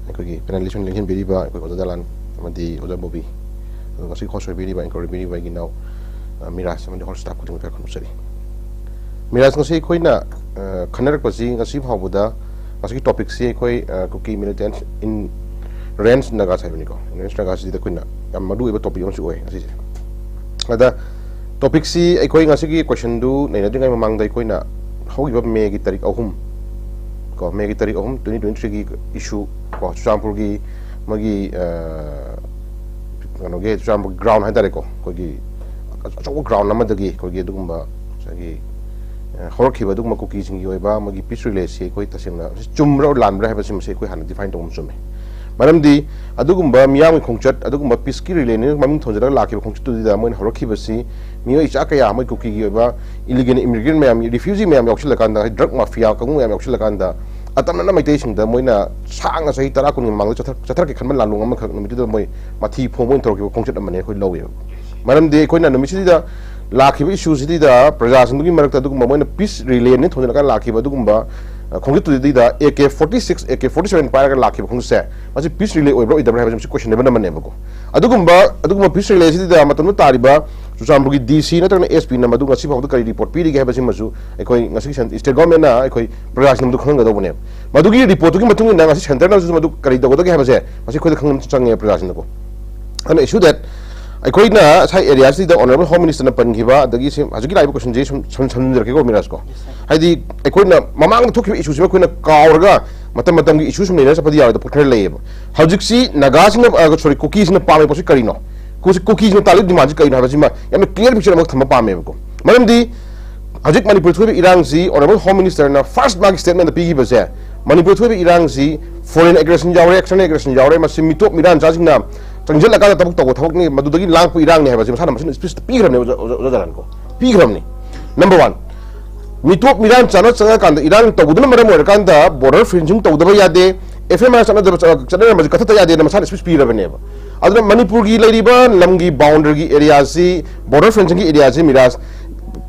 ꯑꯩꯈꯣꯏꯒꯤ ꯄꯦꯅꯦꯂꯤꯁ꯭ꯠ ꯑꯣꯏꯅ ꯂꯦꯡꯁꯤꯟꯕꯤꯔꯤꯕ ꯑꯩꯈꯣꯏ ꯑꯣꯖꯥ ꯗꯂꯥꯟ ꯑꯃꯗꯤ ꯑꯣꯖꯥ ꯕꯣꯕꯤ, ꯑꯗꯨꯒ ꯉꯁꯤꯒꯤ ꯍꯣꯁ ꯑꯣꯏꯕꯤꯔꯤꯕ, ꯑꯦꯡꯀꯔ ꯑꯣꯏꯕꯤꯔꯤꯕ ꯑꯩꯒꯤ ꯏꯅꯥꯎ, ꯑ, ꯃꯤꯔꯥꯖ ꯑꯃꯗꯤ ꯍꯣꯜ ꯁ꯭ꯇꯥꯐ ꯈꯨꯗꯤꯡꯃꯛ ꯏꯀꯥꯏ ꯈꯨꯝꯅꯖꯔꯤ꯫ ꯃꯤꯔꯥꯖ, ꯉꯁꯤ ꯑꯩꯈꯣꯏꯅ, ꯑ, ꯈꯟꯅꯔꯛꯄꯁꯤ ꯉꯁꯤ ꯐꯥꯎꯕꯗ ꯉꯁꯤꯒꯤ ꯇꯣꯄꯤꯛꯁꯤ ꯑꯩꯈꯣꯏ, ꯑ, ꯀꯨꯀꯤ ꯃꯤꯂꯤꯇꯦꯟꯠ ꯏꯟ ꯔꯦꯟꯁ ꯅꯥꯒꯥꯁ ꯍꯥꯏꯕꯅꯤꯀꯣ꯫ ꯔꯦꯟꯁ ꯅꯥꯒꯥꯁꯤꯗ ꯑꯩꯈꯣꯏꯅ ꯌꯥꯝ ꯃꯔꯨ ꯑꯣꯏꯕ ꯇꯣꯄꯤꯛ ꯑꯃꯁꯨ ꯑꯣꯏ ꯉꯁꯤꯁꯦ꯫ ꯑꯗ ꯇꯣꯄꯤꯛꯁꯤ ꯑꯩꯈꯣꯏ ꯉꯁꯤꯒꯤ ꯀꯣꯏꯁꯟꯗꯨ ꯅꯩꯅꯗ꯭ꯔꯤꯉꯩ ꯃꯃꯥꯡꯗ ꯑꯩꯈꯣꯏꯅ ꯍꯧꯈꯤꯕ ꯃꯦꯒꯤ ꯇꯥꯔꯤꯛ ꯑꯍꯨꯝ ꯀꯣ, ꯃꯦꯒꯤ ꯇꯥꯔꯤꯛ ꯑꯍꯨꯝ, twenty twenty-threeꯒꯤ ꯏꯁꯨ ꯀꯣ, ꯆꯨꯔꯆꯥꯟꯄꯨꯔꯒꯤ ꯃꯣꯏꯒꯤ, ꯑ, ꯀꯩꯅꯣꯒꯤ ꯆꯨꯔꯆꯥꯟꯄꯨꯔ ꯒ꯭ꯔꯥꯎꯟ ꯍꯥꯏꯇꯥꯔꯦꯀꯣ, ꯑꯩꯈꯣꯏꯒꯤ ꯑꯆꯧꯕ ꯒ꯭ꯔꯥꯎꯟ ꯑꯃꯗꯒꯤ ꯑꯩꯈꯣꯏꯒꯤ ꯑꯗꯨꯒꯨꯝꯕ ꯉꯁꯥꯏꯒꯤ, ꯑ, ꯍꯧꯔꯛꯈꯤꯕ ꯑꯗꯨꯒꯨꯝꯕ ꯀꯨꯀꯤꯁꯤꯡꯒꯤ ꯑꯣꯏꯕ ꯑꯃꯒꯤ ꯄꯤꯁ ꯔꯤꯂꯦꯁꯤ ꯑꯩꯈꯣꯏ ꯇꯁꯦꯡꯅ ꯃꯁꯤ ꯆꯨꯝꯕ꯭ꯔꯥ ꯂꯥꯟꯕ꯭ꯔꯥ ꯍꯥꯏꯕꯁꯤꯃꯁꯤ ꯑꯩꯈꯣꯏ ꯍꯥꯟꯅ ꯗꯤꯐꯥꯏꯟ ꯇꯧꯕ ꯑꯃ ꯆꯨꯝꯃꯦ꯫ ꯃꯔꯝꯗꯤ ꯑꯗꯨꯒꯨꯝꯕ ꯃꯤꯌꯥꯝꯒꯤ ꯈꯣꯡꯆꯠ, ꯑꯗꯨꯒꯨꯝꯕ ꯄꯤꯁꯀꯤ ꯔꯤꯂꯦꯅꯤ ꯃꯃꯤꯡ ꯊꯣꯟꯖꯔꯒ ꯂꯥꯛꯈꯤꯕ ꯈꯣꯡꯆꯠꯇꯨꯗ ꯃꯣꯏꯅ ꯍꯧꯔꯛꯈꯤꯕꯁꯤ ꯃꯤꯑꯣꯏ ꯏꯆꯥ ꯀꯌꯥ, ꯃꯣꯏ ꯀꯨꯀꯤꯒꯤ ꯑꯣꯏꯕ ꯏꯂꯤꯒꯦꯜ ꯏꯃꯤꯒ꯭ꯔꯦꯟ ꯃꯌꯥꯝ, ꯔꯤꯐ꯭ꯌꯨꯖꯤ ꯃꯌꯥꯝ ꯌꯥꯎꯁꯤꯜꯂꯀꯥꯟꯗ, ꯗ꯭ꯔꯒ ꯃꯥꯐꯤꯌꯥ ꯀꯥꯡꯕꯨ ꯃꯌꯥꯝ ꯌꯥꯎꯁꯤꯜꯂꯀꯥꯟꯗ, ꯑꯇꯝꯅꯅ ꯃꯩꯇꯩꯁꯤꯡꯗ ꯃꯣꯏꯅ ꯁꯥꯡꯅ ꯆꯍꯤ ꯇꯔꯥ ꯀꯨꯟꯒꯤ ꯃꯃꯥꯡꯗ ꯆꯠꯊꯔꯛꯀꯦ ꯈꯟꯕ ꯂꯥꯟꯂꯣꯡ ꯑꯃꯈꯛ ꯅꯨꯃꯤꯠꯇꯨꯗ ꯃꯣꯏ ꯃꯊꯤ ꯐꯣꯡꯕ ꯑꯣꯏꯅ ꯇꯧꯔꯛꯈꯤꯕ ꯈꯣꯡꯆꯠ ꯑꯃꯅꯦ ꯑꯩꯈꯣꯏ ꯂꯧꯋꯦꯕ꯫ ꯃꯔꯝꯗꯤ ꯑꯩꯈꯣꯏꯅ ꯅꯨꯃꯤꯠꯁꯤꯗ ꯂꯥꯛꯈꯤꯕ ꯏꯁꯨꯁꯤꯗ ꯄ꯭ꯔꯖꯥꯁꯤꯡꯗꯨꯒꯤ ꯃꯔꯛꯇ ꯑꯗꯨꯒꯨꯝꯕ ꯃꯣꯏꯅ ꯄꯤꯁ ꯔꯤꯂꯦꯅꯤ ꯊꯣꯟꯖꯜꯂꯒ ꯂꯥꯛꯈꯤꯕ ꯑꯗꯨꯒꯨꯝꯕ, ꯑ, ꯈꯣꯡꯆꯠꯇꯨꯗ A K forty six, A K forty seven ꯄꯥꯏꯔꯒ ꯂꯥꯛꯈꯤꯕ ꯈꯣꯡꯆꯠꯁꯦ, ꯃꯁꯤ ꯄꯤꯁ ꯔꯤꯂꯦ ꯑꯣꯏꯕ꯭ꯔꯥ ꯑꯣꯏꯗꯕ꯭ꯔꯥ ꯍꯥꯏꯕꯁꯤ ꯃꯁꯤ ꯀꯣꯏꯁꯟꯅꯦꯕꯜ ꯑꯃꯅꯦꯕꯀꯣ꯫ ꯑꯗꯨꯒꯨꯝꯕ, ꯑꯗꯨꯒꯨꯝꯕ ꯄꯤꯁ ꯔꯤꯂꯦꯁꯤꯗ ꯃꯇꯝꯗꯨꯗ ꯇꯥꯔꯤꯕ ꯆꯨꯔꯆꯥꯟꯄꯨꯔꯒꯤ ꯗꯤ ꯁꯤ ꯅꯠꯇ꯭ꯔꯒꯅ ꯑꯦꯁ ꯄꯤꯅ ꯃꯗꯨ ꯉꯁꯤ ꯐꯥꯎꯕꯗ ꯀꯔꯤ ꯔꯤꯄꯣꯔꯠ ꯄꯤꯔꯤꯒꯦ ꯍꯥꯏꯕꯁꯤꯃꯁꯨ ꯑꯩꯈꯣꯏ ꯉꯁꯤ ꯁꯦꯟ-, ꯁ꯭ꯇꯦꯠ ꯒꯣꯔꯃꯦꯟꯅ ꯑꯩꯈꯣꯏ ꯄ꯭ꯔꯖꯥꯁꯤꯡꯗ ꯈꯪꯍꯟꯒꯗꯧꯕꯅꯦꯕ꯫ ꯃꯗꯨꯒꯤ ꯔꯤꯄꯣꯔꯠꯇꯨꯒꯤ ꯃꯇꯨꯡ ꯏꯟꯅ ꯉꯁꯤ ꯁꯦꯟꯇꯔꯅꯁꯨ ꯃꯗꯨ ꯀꯔꯤ ꯇꯧꯒꯗꯒꯦ ꯍꯥꯏꯕꯁꯦ ꯃꯁꯤ ꯑꯩꯈꯣꯏꯗ ꯈꯪꯍꯟꯕ ꯆꯪꯉꯦ ꯄ꯭ꯔꯖꯥꯁꯤꯡꯗꯀꯣ꯫ ꯑꯗꯨꯅ issue that ꯑꯩꯈꯣꯏꯅ ꯉꯁꯥꯏ ꯑꯦꯔꯤꯌꯥꯁꯤꯗ ꯑꯣꯅꯔꯦꯕꯜ ꯍꯣꯝ ꯃꯤꯅꯤꯁꯇꯔꯅ ꯄꯟꯈꯤꯕ, ꯑꯗꯒꯤ ꯁꯤ ꯍꯧꯖꯤꯛꯀꯤ ꯂꯥꯛꯏꯕ ꯀꯣꯏꯁꯟꯁꯦ ꯁꯨꯝ ꯁꯝ-, ꯁꯝꯖꯤꯟꯖꯔꯛꯀꯦꯀꯣ ꯃꯤꯔꯥꯖꯀꯣ꯫ ꯍꯥꯏꯗꯤ ꯑꯩꯈꯣꯏꯅ ꯃꯃꯥꯡꯗ ꯊꯣꯛꯈꯤꯕ ꯏꯁꯨꯁꯤꯃ ꯑꯩꯈꯣꯏꯅ ꯀꯥꯎꯔꯒ ꯃꯇꯝ ꯃꯇꯝꯒꯤ ꯏꯁꯨ ꯁꯨꯝ ꯂꯩꯅ ꯆꯠꯄꯗꯤ ꯌꯥꯔꯣꯏꯗꯕ ꯄꯣꯠ ꯈꯔ ꯂꯩꯌꯦꯕ꯫ ꯍꯧꯖꯤꯛꯁꯤ ꯅꯥꯒꯥꯁꯤꯡꯅ, ꯑ, ꯁꯣꯔꯤ, ꯀꯨꯀꯤꯁꯤꯅ ꯄꯥꯝꯃꯤꯕ ꯄꯣꯠꯁꯤ ꯀꯔꯤꯅꯣ? ꯀꯨꯀꯤ-, ꯀꯨꯀꯤꯁꯤꯅ ꯇꯥꯜꯂꯤꯕ ꯗꯤꯃꯥꯟꯁꯤ ꯀꯔꯤꯅꯣ ꯍꯥꯏꯕꯁꯤꯃ ꯌꯥꯝꯅ ꯀ꯭ꯂꯤꯌꯥꯔ ꯄꯤꯛꯆꯔ ꯑꯃ ꯊꯝꯕ ꯄꯥꯝꯃꯦꯕꯀꯣ꯫ ꯃꯔꯝꯗꯤ ꯍꯧꯖꯤꯛ ꯃꯅꯤꯄꯨꯔ ꯊꯣꯛꯏꯕ ꯏꯔꯥꯡꯁꯤ ꯑꯣꯅꯔꯦꯕꯜ ꯍꯣꯝ ꯃꯤꯅꯤꯁꯇꯔꯅ ꯐꯥꯔꯁ ꯃꯥꯒꯤ ꯁ꯭ꯇꯦꯠꯃꯦꯟꯗ ꯄꯤꯈꯤꯕꯁꯦ, ꯃꯅꯤꯄꯨꯔ ꯊꯣꯛꯏꯕ ꯏꯔꯥꯡꯁꯤ ꯐꯣꯔꯦꯟ ꯑꯦꯒ꯭ꯔꯦꯁꯟ ꯌꯥꯎꯔꯦ, ꯑꯦꯛꯁꯇꯔꯅꯦꯜ ꯑꯦꯒ꯭ꯔꯦꯁꯟ ꯌꯥꯎꯔꯦ, ꯃꯁꯤ ꯃꯤꯇꯣꯞ ꯃꯤꯔꯥꯟꯆꯥꯁꯤꯡꯅ ꯆꯪꯁꯤꯜꯂꯀꯥꯟꯗ ꯊꯕꯛ ꯇꯧꯕ ꯊꯕꯛꯅꯤ, ꯃꯗꯨꯗꯒꯤ ꯂꯥꯡꯄ ꯏꯔꯥꯡꯅꯤ ꯍꯥꯏꯕꯁꯤ ꯃꯁꯥꯅ ꯃꯁꯤꯅ ꯏꯁꯄꯤꯁꯇ ꯄꯤꯈ꯭ꯔꯕꯅꯦ ꯑꯣꯖꯥ, ꯑꯣꯖꯥ, ꯑꯣꯖꯥ ꯖꯂꯥꯟꯀꯣ, ꯄꯤꯈ꯭ꯔꯕꯅꯤ꯫ ꯅꯝꯕꯔ ꯋꯥꯟ, ꯃꯤꯇꯣꯞ ꯃꯤꯔꯥꯟ ꯆꯥꯅ ꯆꯪꯉꯀꯥꯟꯗ ꯏꯔꯥꯡ ꯇꯧꯕꯗꯨꯅ ꯃꯔꯝ ꯑꯣꯏꯔꯀꯥꯟꯗ ꯕꯣꯔꯗꯔ ꯐꯦꯟꯁꯤꯡ ꯇꯧꯗꯕ ꯌꯥꯗꯦ, ꯑꯦꯐ ꯑꯦꯝ ꯑꯥꯔ ꯆꯠꯅꯗꯕ, ꯆꯠꯅꯔꯝꯕꯁꯤ ꯀꯠꯊꯠꯇ ꯌꯥꯗꯦꯅ ꯃꯁꯥꯅ ꯏꯁꯄꯤꯁ ꯄꯤꯔꯕꯅꯦꯕ꯫ ꯑꯗꯨꯅ ꯃꯅꯤꯄꯨꯔꯒꯤ ꯂꯩꯔꯤꯕ ꯂꯝꯒꯤ ꯕꯥꯎꯟꯗꯔꯤꯒꯤ ꯑꯦꯔꯤꯌꯥꯁꯤ, ꯕꯣꯔꯗꯔ ꯐꯦꯟꯁꯤꯡꯒꯤ ꯑꯦꯔꯤꯌꯥꯁꯤ ꯃꯤꯔꯥꯖ,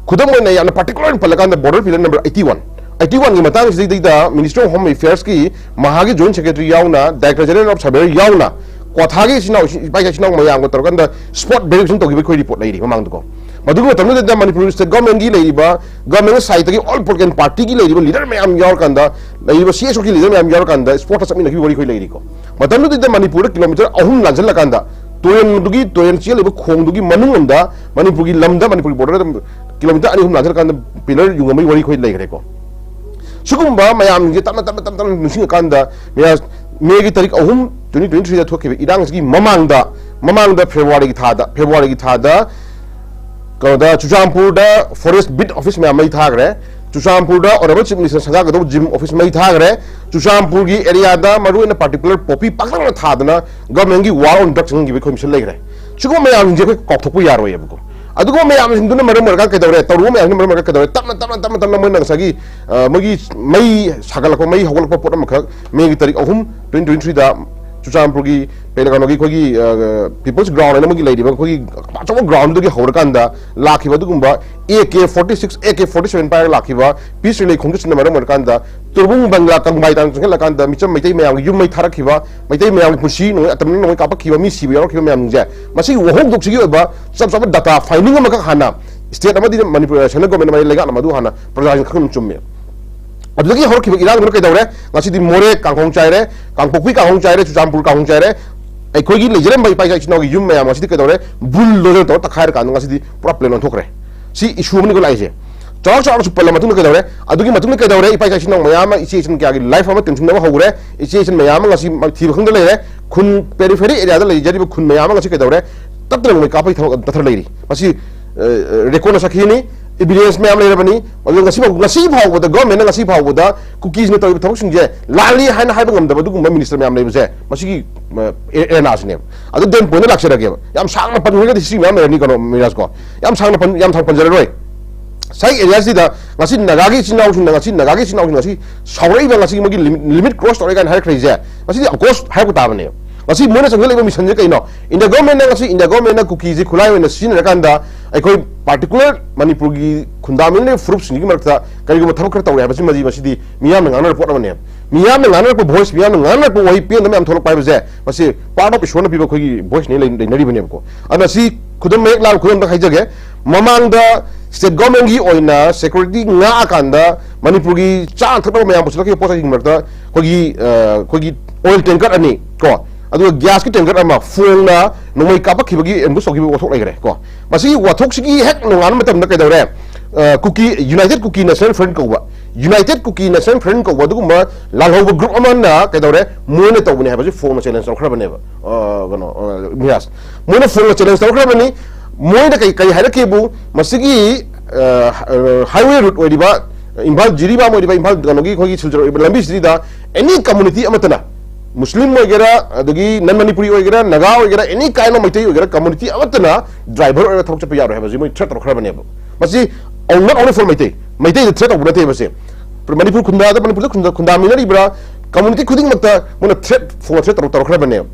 ꯈꯨꯗꯝ ꯑꯣꯏꯅ ꯌꯥꯝꯅ ꯄꯥꯔꯇꯤꯀꯨꯂꯔ ꯑꯣꯏꯅ ꯄꯜꯂꯀꯥꯟꯗ border pillar number eighty one, eighty ꯋꯥꯟꯒꯤ ꯃꯇꯥꯡꯁꯤꯗꯩꯗ ꯃꯤꯅꯤꯁꯇ꯭ꯔꯤ ꯑꯣꯐ ꯍꯣꯝ ꯑꯦꯐꯤꯌꯔꯁꯀꯤ ꯃꯍꯥꯒꯤ ꯖꯣꯏꯟ ꯁꯦꯀ꯭ꯔꯦꯇꯔꯤ ꯌꯥꯎꯅ, ꯗꯥꯏꯔꯦꯛꯇꯔ ꯖꯦꯅꯔꯦꯜ ꯑꯣꯐ ꯁꯔꯚꯦꯌꯔ ꯌꯥꯎꯅ, ꯀ꯭ꯋꯥꯊꯥꯒꯤ ꯏꯆꯤꯟ ꯏꯅꯥꯎ, ꯏꯄꯥ ꯏꯆꯤꯟ ꯏꯅꯥꯎ ꯃꯌꯥꯝꯒ ꯇꯧꯔꯀꯥꯟꯗ ꯁ꯭ꯄꯣꯠ ꯚꯦꯔꯤꯐꯤꯀꯦꯁꯟ ꯇꯧꯈꯤꯕ ꯑꯩꯈꯣꯏ ꯔꯤꯄꯣꯔꯠ ꯂꯩꯔꯤ ꯃꯃꯥꯡꯗꯀꯣ꯫ ꯃꯗꯨꯒꯤ ꯃꯇꯝꯗꯨꯗ ꯃꯅꯤꯄꯨꯔ ꯁ꯭ꯇꯦꯠ ꯒꯣꯔꯃꯦꯟꯒꯤ ꯂꯩꯔꯤꯕ, ꯒꯣꯔꯃꯦꯟ ꯁꯥꯏꯠꯇꯒꯤ ꯑꯣꯜ ꯄꯣꯂꯤꯇꯤꯀꯦꯜ ꯄꯥꯔꯇꯤꯒꯤ ꯂꯩꯔꯤꯕ ꯂꯤꯗꯔ ꯃꯌꯥꯝ ꯌꯥꯎꯔꯀꯥꯟꯗ, ꯂꯩꯔꯤꯕ ꯁꯤ ꯑꯦꯁ ꯑꯣꯒꯤ ꯂꯤꯗꯔ ꯃꯌꯥꯝ ꯌꯥꯎꯔꯀꯥꯟꯗ ꯁ꯭ꯄꯣꯠꯇ ꯆꯠꯃꯤꯟꯅꯈꯤꯕ ꯋꯥꯔꯤ ꯑꯩꯈꯣꯏ ꯂꯩꯔꯤꯀꯣ꯫ ꯃꯇꯝꯗꯨꯗ ꯃꯅꯤꯄꯨꯔꯗ ꯀꯤꯂꯣꯃꯤꯇꯔ ꯑꯍꯨꯝ ꯂꯥꯟꯁꯤꯜꯂꯀꯥꯟꯗ ꯇꯨꯔꯦꯜꯗꯨꯒꯤ, ꯇꯨꯔꯦꯜ ꯆꯦꯜꯂꯤꯕ ꯈꯣꯡꯗꯨꯒꯤ ꯃꯅꯨꯡ ꯑꯃꯗ ꯃꯅꯤꯄꯨꯔꯒꯤ ꯂꯝꯗ, ꯃꯅꯤꯄꯨꯔꯒꯤ ꯕꯣꯔꯗꯔꯗ ꯀꯤꯂꯣꯃꯤꯇꯔ ꯑꯅꯤ ꯑꯍꯨꯝ ꯂꯥꯟꯁꯤꯜꯂꯀꯥꯟꯗ ꯄꯤꯂꯔ ꯌꯨꯡꯉꯝꯕꯒꯤ ꯋꯥꯔꯤ ꯑꯩꯈꯣꯏ ꯂꯩꯈ꯭ꯔꯦꯀꯣ꯫ ꯁꯤꯒꯨꯝꯕ ꯃꯌꯥꯝꯁꯦ ꯇꯞꯅ, ꯇꯞꯅ, ꯇꯞꯅ, ꯇꯞꯅ ꯅꯤꯡꯁꯤꯡꯉꯀꯥꯟꯗ ꯃꯦ-, ꯃꯦꯒꯤ ꯇꯥꯔꯤꯛ ꯑꯍꯨꯝ, twenty twenty-threeꯗ ꯊꯣꯛꯈꯤꯕ ꯏꯔꯥꯡꯁꯤꯒꯤ ꯃꯃꯥꯡꯗ, ꯃꯃꯥꯡꯗ ꯐꯦꯕ꯭ꯔꯨꯋꯥꯔꯤꯒꯤ ꯊꯥꯗ, ꯐꯦꯕ꯭ꯔꯨꯋꯥꯔꯤꯒꯤ ꯊꯥꯗ ꯀꯩꯅꯣꯗ, ꯆꯨꯔꯆꯥꯟꯄꯨꯔꯗ forest beat office ꯃꯌꯥꯝ ꯃꯩ ꯊꯥꯈ꯭ꯔꯦ꯫ ꯆꯨꯔꯆꯥꯟꯄꯨꯔꯗ Honourable Chief Minister ꯁꯪꯒꯥꯒꯗꯧꯕ gym office ꯃꯩ ꯊꯥꯈ꯭ꯔꯦ꯫ ꯆꯨꯔꯆꯥꯟꯄꯨꯔꯒꯤ areaꯗ ꯃꯔꯨꯑꯣꯏꯅ particular poppy ꯄꯥꯛꯇꯛꯅ ꯊꯥꯗꯅ governmentꯀꯤ war on drugs ꯆꯪꯍꯟꯈꯤꯕꯒꯤ ꯑꯩꯈꯣꯏ mission ꯂꯩꯈ꯭ꯔꯦ꯫ ꯁꯤꯒꯨꯝꯕ ꯃꯌꯥꯝꯁꯤꯡꯁꯦ ꯑꯩꯈꯣꯏ ꯀꯥꯎꯊꯣꯛꯄ ꯌꯥꯔꯣꯏꯌꯦꯕꯀꯣ꯫ ꯑꯗꯨꯒꯨꯝꯕ ꯃꯌꯥꯝꯁꯤꯡꯗꯨꯅ ꯃꯔꯝ ꯑꯣꯏꯔꯀꯥꯟꯗ ꯀꯩꯗꯧꯔꯦ? ꯇꯧꯔꯨꯕ ꯃꯌꯥꯝꯁꯤꯅ ꯃꯔꯝ ꯑꯣꯏꯔꯀꯥꯟꯗ ꯀꯩꯗꯧꯔꯦ? ꯇꯞꯅ, ꯇꯞꯅ, ꯇꯞꯅ, ꯇꯞꯅ ꯃꯣꯏꯅ ꯉꯁꯥꯏꯒꯤ, ꯑ, ꯃꯣꯏꯒꯤ ꯃꯩ ꯁꯥꯒꯠꯂꯛꯄ, ꯃꯩ ꯍꯧꯒꯠꯂꯛꯄ ꯄꯣꯠ ꯑꯃꯈꯛ Mayꯒꯤ ꯇꯥꯔꯤꯛ ꯑꯍꯨꯝ, twenty twenty-threeꯗ ꯆꯨꯔꯆꯥꯟꯄꯨꯔꯒꯤ ꯄꯦꯂꯦꯒꯥꯅꯣꯒꯤ ꯑꯩꯈꯣꯏꯒꯤ, ꯑ, People's Ground ꯍꯥꯏꯅ ꯃꯣꯏꯒꯤ ꯂꯩꯔꯤꯕ ꯑꯩꯈꯣꯏꯒꯤ ꯑꯆꯧꯕ groundꯗꯒꯤ ꯍꯧꯔꯀꯥꯟꯗ ꯂꯥꯛꯈꯤꯕ ꯑꯗꯨꯒꯨꯝꯕ AK forty six, AK forty seven ꯄꯥꯏꯔꯒ ꯂꯥꯛꯈꯤꯕ peace rally ꯈꯣꯡꯆꯠꯁꯤꯅ ꯃꯔꯝ ꯑꯣꯏꯔꯀꯥꯟꯗ ꯇꯨꯔꯕꯨꯡ ꯕꯪꯒ꯭ꯂꯥ ꯀꯪꯕꯥꯏ ꯇꯥꯟꯅ ꯆꯪꯁꯤꯜꯂꯀꯥꯟꯗ ꯃꯤꯆꯝ ꯃꯩꯇꯩ ꯃꯌꯥꯝꯒꯤ ꯌꯨꯝ ꯃꯩ ꯊꯥꯔꯛꯈꯤꯕ, ꯃꯩꯇꯩ ꯃꯌꯥꯝꯒꯤ ꯄꯨꯟꯁꯤ ꯅꯣꯡꯃꯩ, ꯑꯇꯝꯅ ꯅꯣꯡꯃꯩ ꯀꯥꯞꯄꯛꯈꯤꯕ, ꯃꯤ ꯁꯤꯕ ꯌꯥꯎꯔꯛꯈꯤꯕ ꯃꯌꯥꯝꯁꯤꯡꯁꯦ, ꯃꯁꯤꯒꯤ ꯋꯥꯍꯧꯗꯣꯛꯁꯤꯒꯤ ꯑꯣꯏꯕ ꯆꯞ ꯆꯥꯕ data finding ꯑꯃꯈꯛ ꯍꯥꯟꯅ state ꯑꯃꯗꯤ ꯃꯅꯤꯄꯨꯔ central government ꯑꯃꯗꯤ ꯂꯩꯉꯥꯛꯅ ꯃꯗꯨ ꯍꯥꯟꯅ ꯄ꯭ꯔꯖꯥꯁꯤꯡ ꯈꯪꯍꯟꯕ ꯆꯨꯝꯃꯦ꯫ ꯑꯗꯨꯗꯒꯤ ꯍꯧꯔꯛꯈꯤꯕ ꯏꯔꯥꯡꯗꯨꯅ ꯀꯩꯗꯧꯔꯦ? ꯉꯁꯤꯗꯤ ꯃꯣꯔꯦ ꯀꯥꯡꯍꯣꯡ ꯆꯥꯏꯔꯦ, ꯀꯥꯡꯄꯣꯛꯄꯤ ꯀꯥꯡꯍꯣꯡ ꯆꯥꯏꯔꯦ, ꯆꯨꯔꯆꯥꯟꯄꯨꯔ ꯀꯥꯡꯍꯣꯡ ꯆꯥꯏꯔꯦ꯫ ꯑꯩꯈꯣꯏꯒꯤ ꯂꯩꯖꯔꯝꯕ ꯏꯄꯥ ꯏꯆꯥ ꯏꯆꯤꯟ ꯏꯅꯥꯎꯒꯤ ꯌꯨꯝ ꯃꯌꯥꯝ ꯉꯁꯤꯗꯤ ꯀꯩꯗꯧꯔꯦ? Bulldozer ꯇꯧꯔ ꯇꯛꯈꯥꯏꯔꯀꯥꯟꯗ ꯉꯁꯤꯗꯤ ꯄꯨꯔꯥ plain ꯑꯣꯟꯊꯣꯛꯈ꯭ꯔꯦ꯫ ꯁꯤ issue ꯑꯃꯅꯤꯀꯣ ꯂꯥꯛꯏꯁꯦ꯫ ꯆꯥꯎꯔꯥꯛ ꯆꯥꯎꯔꯥꯛꯅ ꯁꯨꯝ ꯄꯜꯂ ꯃꯇꯨꯡꯗ ꯀꯩꯗꯧꯔꯦ? ꯑꯗꯨꯒꯤ ꯃꯇꯨꯡꯗ ꯀꯩꯗꯧꯔꯦ? ꯏꯄꯥ ꯏꯆꯥ ꯏꯆꯤꯟ ꯏꯅꯥꯎ ꯃꯌꯥꯝ ꯑꯃ, ꯏꯆꯦ ꯏꯆꯤꯟ ꯀꯌꯥꯒꯤ life ꯑꯃ ꯇꯦꯟꯁꯤꯟꯅꯕ ꯍꯧꯈ꯭ꯔꯦ꯫ ꯏꯆꯦ ꯏꯆꯤꯟ ꯃꯌꯥꯝ ꯑꯃ ꯉꯁꯤ ꯊꯤꯕ ꯈꯪꯗ ꯂꯩꯔꯦ꯫ ꯈꯨꯟ, periphery areaꯗ ꯂꯩꯖꯔꯤꯕ ꯈꯨꯟ ꯃꯌꯥꯝ ꯑꯃ ꯉꯁꯤ ꯀꯩꯗꯧꯔꯦ? ꯇꯞꯇꯅ ꯅꯣꯡꯃꯩ ꯀꯥꯞꯄꯒꯤ ꯊꯕꯛ ꯑꯗꯨꯝ ꯆꯠꯊꯔ ꯂꯩꯔꯤ꯫ ꯃꯁꯤ, ꯑ, ꯑ, recordꯅ ꯁꯥꯈꯤꯅꯤ, evidence ꯃꯌꯥꯝ ꯂꯩꯔꯕꯅꯤ꯫ ꯑꯗꯨ ꯉꯁꯤ ꯐꯥꯎ, ꯉꯁꯤ ꯐꯥꯎꯕꯗ governmentꯅ ꯉꯁꯤ ꯐꯥꯎꯕꯗ ꯀꯨꯀꯤꯁꯤꯡꯅ ꯇꯧꯔꯤꯕ ꯊꯕꯛꯁꯤꯡꯁꯦ ꯂꯥꯜꯂꯤ ꯍꯥꯏꯅ ꯍꯥꯏꯕ ꯉꯝꯗꯕ ꯑꯗꯨꯒꯨꯝꯕ minister ꯃꯌꯥꯝ ꯂꯩꯕꯁꯦ ꯃꯁꯤꯒꯤ, ꯑ, ꯑꯦ-, arenaꯁꯤꯅꯦꯕ꯫ ꯑꯗꯨ then pointꯇ ꯂꯥꯛꯆꯔꯒꯦꯕ꯫ ꯌꯥꯝ ꯁꯥꯡꯅ ꯄꯟꯈ꯭ꯔꯒꯗꯤ history ꯃꯌꯥꯝ ꯂꯩꯔꯅꯤ ꯀꯩꯅꯣ ꯃꯤꯔꯥꯖ ꯀꯣ꯫ ꯌꯥꯝ ꯁꯥꯡꯅ ꯄꯟ-, ꯌꯥꯝ ꯁꯥꯡꯅ ꯄꯟꯖꯔꯔꯣꯏ꯫ ꯉꯁꯥꯏ areaꯁꯤꯗ ꯉꯁꯤ ꯅꯥꯒꯥꯒꯤ ꯏꯆꯤꯟ ꯏꯅꯥꯎꯁꯤꯡꯅ, ꯉꯁꯤ ꯅꯥꯒꯥꯒꯤ ꯏꯆꯤꯟ ꯏꯅꯥꯎꯁꯤꯡꯅ ꯉꯁꯤ ꯁꯥꯎꯔꯛꯏꯕ, ꯉꯁꯤ ꯃꯣꯏꯒꯤ limit, limit cross ꯇꯧꯔꯦ ꯀꯥꯏꯅ ꯍꯥꯏꯔꯛꯈ꯭ꯔꯤꯁꯦ, ꯉꯁꯤꯗꯤ of course ꯍꯥꯏꯔꯛꯄ ꯇꯥꯕꯅꯦꯕ꯫ ꯉꯁꯤ ꯃꯣꯏꯅ ꯆꯪꯁꯤꯜꯂꯛꯏꯕ missionꯁꯦ ꯀꯩꯅꯣ? India governmentꯅ ꯉꯁꯤ, India governmentꯅ ꯀꯨꯀꯤꯁꯦ ꯈꯨꯠꯂꯥꯏ ꯑꯣꯏꯅ ꯁꯤꯖꯤꯟꯅꯔꯀꯥꯟꯗ ꯑꯩꯈꯣꯏ particular ꯃꯅꯤꯄꯨꯔꯒꯤ ꯈꯨꯟꯗꯥꯃꯤꯟꯅꯔꯤꯕ ꯐꯨꯔꯨꯞꯁꯤꯡꯁꯤꯒꯤ ꯃꯔꯛꯇ ꯀꯔꯤꯒꯨꯝꯕ ꯊꯕꯛ ꯈꯔ ꯇꯧꯔꯦ ꯍꯥꯏꯕꯁꯤꯃꯗꯤ ꯃꯁꯤꯗꯤ ꯃꯤꯌꯥꯝꯅ ꯉꯥꯡꯅꯔꯛꯄ ꯄꯣꯠ ꯑꯃꯅꯦꯕ꯫ ꯃꯤꯌꯥꯝꯅ ꯉꯥꯡꯅꯔꯛꯄ voice, ꯃꯤꯌꯥꯝꯅ ꯉꯥꯡꯅꯔꯛꯄ ꯋꯥꯍꯩ ꯄꯦꯟꯗꯕ ꯃꯌꯥꯝ ꯊꯣꯛꯂꯛꯄ ꯍꯥꯏꯕꯁꯦ, ꯃꯁꯤ part of ꯏꯁꯣꯔꯅ ꯄꯤꯕ ꯑꯩꯈꯣꯏꯒꯤ voiceꯅꯦ ꯂꯩ-, ꯂꯩꯅꯔꯤꯕꯅꯦꯕꯀꯣ꯫ ꯑꯗꯨꯅ ꯁꯤ ꯈꯨꯗꯝ ꯃꯌꯦꯛ ꯂꯥꯅ ꯈꯨꯗꯝꯗ ꯍꯥꯏꯖꯒꯦ꯫ ꯃꯃꯥꯡꯗ state governmentꯀꯤ ꯑꯣꯏꯅ security ꯉꯥꯛꯑꯀꯥꯟꯗ ꯃꯅꯤꯄꯨꯔꯒꯤ ꯆꯥꯅ ꯊꯛꯅꯕ ꯃꯌꯥꯝ ꯄꯨꯁꯤꯜꯂꯛꯈꯤꯕ ꯄꯣꯠ ꯆꯩꯁꯤꯡ ꯃꯔꯛꯇ ꯑꯩꯈꯣꯏꯒꯤ, ꯑ, ꯑꯩꯈꯣꯏꯒꯤ oil tanker ꯑꯅꯤ ꯀꯣ, ꯑꯗꯨꯒ gasꯀꯤ tanker ꯑꯃ ꯐꯣꯡꯅ ꯅꯣꯡꯃꯩ ꯀꯥꯞꯄꯛꯈꯤꯕꯒꯤ ambush ꯇꯧꯈꯤꯕ ꯋꯥꯊꯣꯛ ꯂꯩꯈ꯭ꯔꯦ ꯀꯣ꯫ ꯃꯁꯤꯒꯤ ꯋꯥꯊꯣꯛꯁꯤꯒꯤ ꯍꯦꯛ ꯅꯣꯡꯉꯥꯟꯕ ꯃꯇꯝꯗ ꯀꯩꯗꯧꯔꯦ? ꯑ, ꯀꯨꯀꯤ, United Kuki National Front ꯀꯧꯕ, United Kuki National Front ꯀꯧꯕ ꯑꯗꯨꯒꯨꯝꯕ ꯂꯥꯜꯍꯧꯕ group ꯑꯃꯅ ꯀꯩꯗꯧꯔꯦ? ꯃꯣꯏꯅ ꯇꯧꯕꯅꯦ ꯍꯥꯏꯕꯁꯤ ꯐꯣꯡꯅ challenge ꯇꯧꯈ꯭ꯔꯕꯅꯦꯕ꯫ ꯑ, ꯀꯩꯅꯣ, ꯑ, ꯃꯤꯔꯥꯖ꯫ ꯃꯣꯏꯅ ꯐꯣꯡꯅ challenge ꯇꯧꯈ꯭ꯔꯕꯅꯤ꯫ ꯃꯣꯏꯅ ꯀꯩ ꯀꯩ ꯍꯥꯏꯔꯛꯀꯦꯕꯨ, ꯃꯁꯤꯒꯤ highway route ꯑꯣꯏꯔꯤꯕ, ꯏꯝꯐꯥꯜ ꯖꯤꯔꯤꯕꯥꯝ ꯑꯣꯏꯔꯤꯕ, ꯏꯝꯐꯥꯜ ꯀꯩꯅꯣꯒꯤ ꯑꯩꯈꯣꯏꯒꯤ ꯁꯤꯜꯆꯔ ꯑꯣꯏꯔꯤꯕ ꯂꯝꯕꯤꯁꯤꯗ any community ꯑꯃꯠꯇꯅ, ꯃꯨꯁꯂꯤꯝ ꯑꯣꯏꯒꯦꯔꯥ, ꯑꯗꯒꯤ ꯅꯟ ꯃꯅꯤꯄꯨꯔꯤ ꯑꯣꯏꯒꯦꯔꯥ, ꯅꯥꯒꯥ ꯑꯣꯏꯒꯦꯔꯥ, any kind of ꯃꯩꯇꯩ ꯑꯣꯏꯒꯦꯔꯥ, community ꯑꯃꯠꯇꯅ driver ꯑꯣꯏꯔꯒ ꯊꯕꯛ ꯆꯠꯄ ꯌꯥꯔꯣꯏ ꯍꯥꯏꯕꯁꯤ ꯃꯣꯏ threat ꯇꯧꯔꯛꯈ꯭ꯔꯕꯅꯦꯕ꯫ ꯃꯁꯤ not only for Meitei, ꯃꯩꯇꯩꯗ threat ꯇꯧꯕ ꯅꯠꯇꯦꯕꯁꯦ꯫ ꯃꯅꯤꯄꯨꯔ ꯈꯨꯟꯗꯥꯗ, ꯃꯅꯤꯄꯨꯔꯗ ꯈꯨꯟꯗꯥ-, ꯈꯨꯟꯗꯥꯃꯤꯟꯅꯔꯤꯕ꯭ꯔꯥ, community ꯈꯨꯗꯤꯡꯃꯛꯇ ꯃꯣꯏꯅ threat, phone threat ꯇꯧꯔꯛ-, ꯇꯧꯔꯛꯈ꯭ꯔꯕꯅꯦꯕ꯫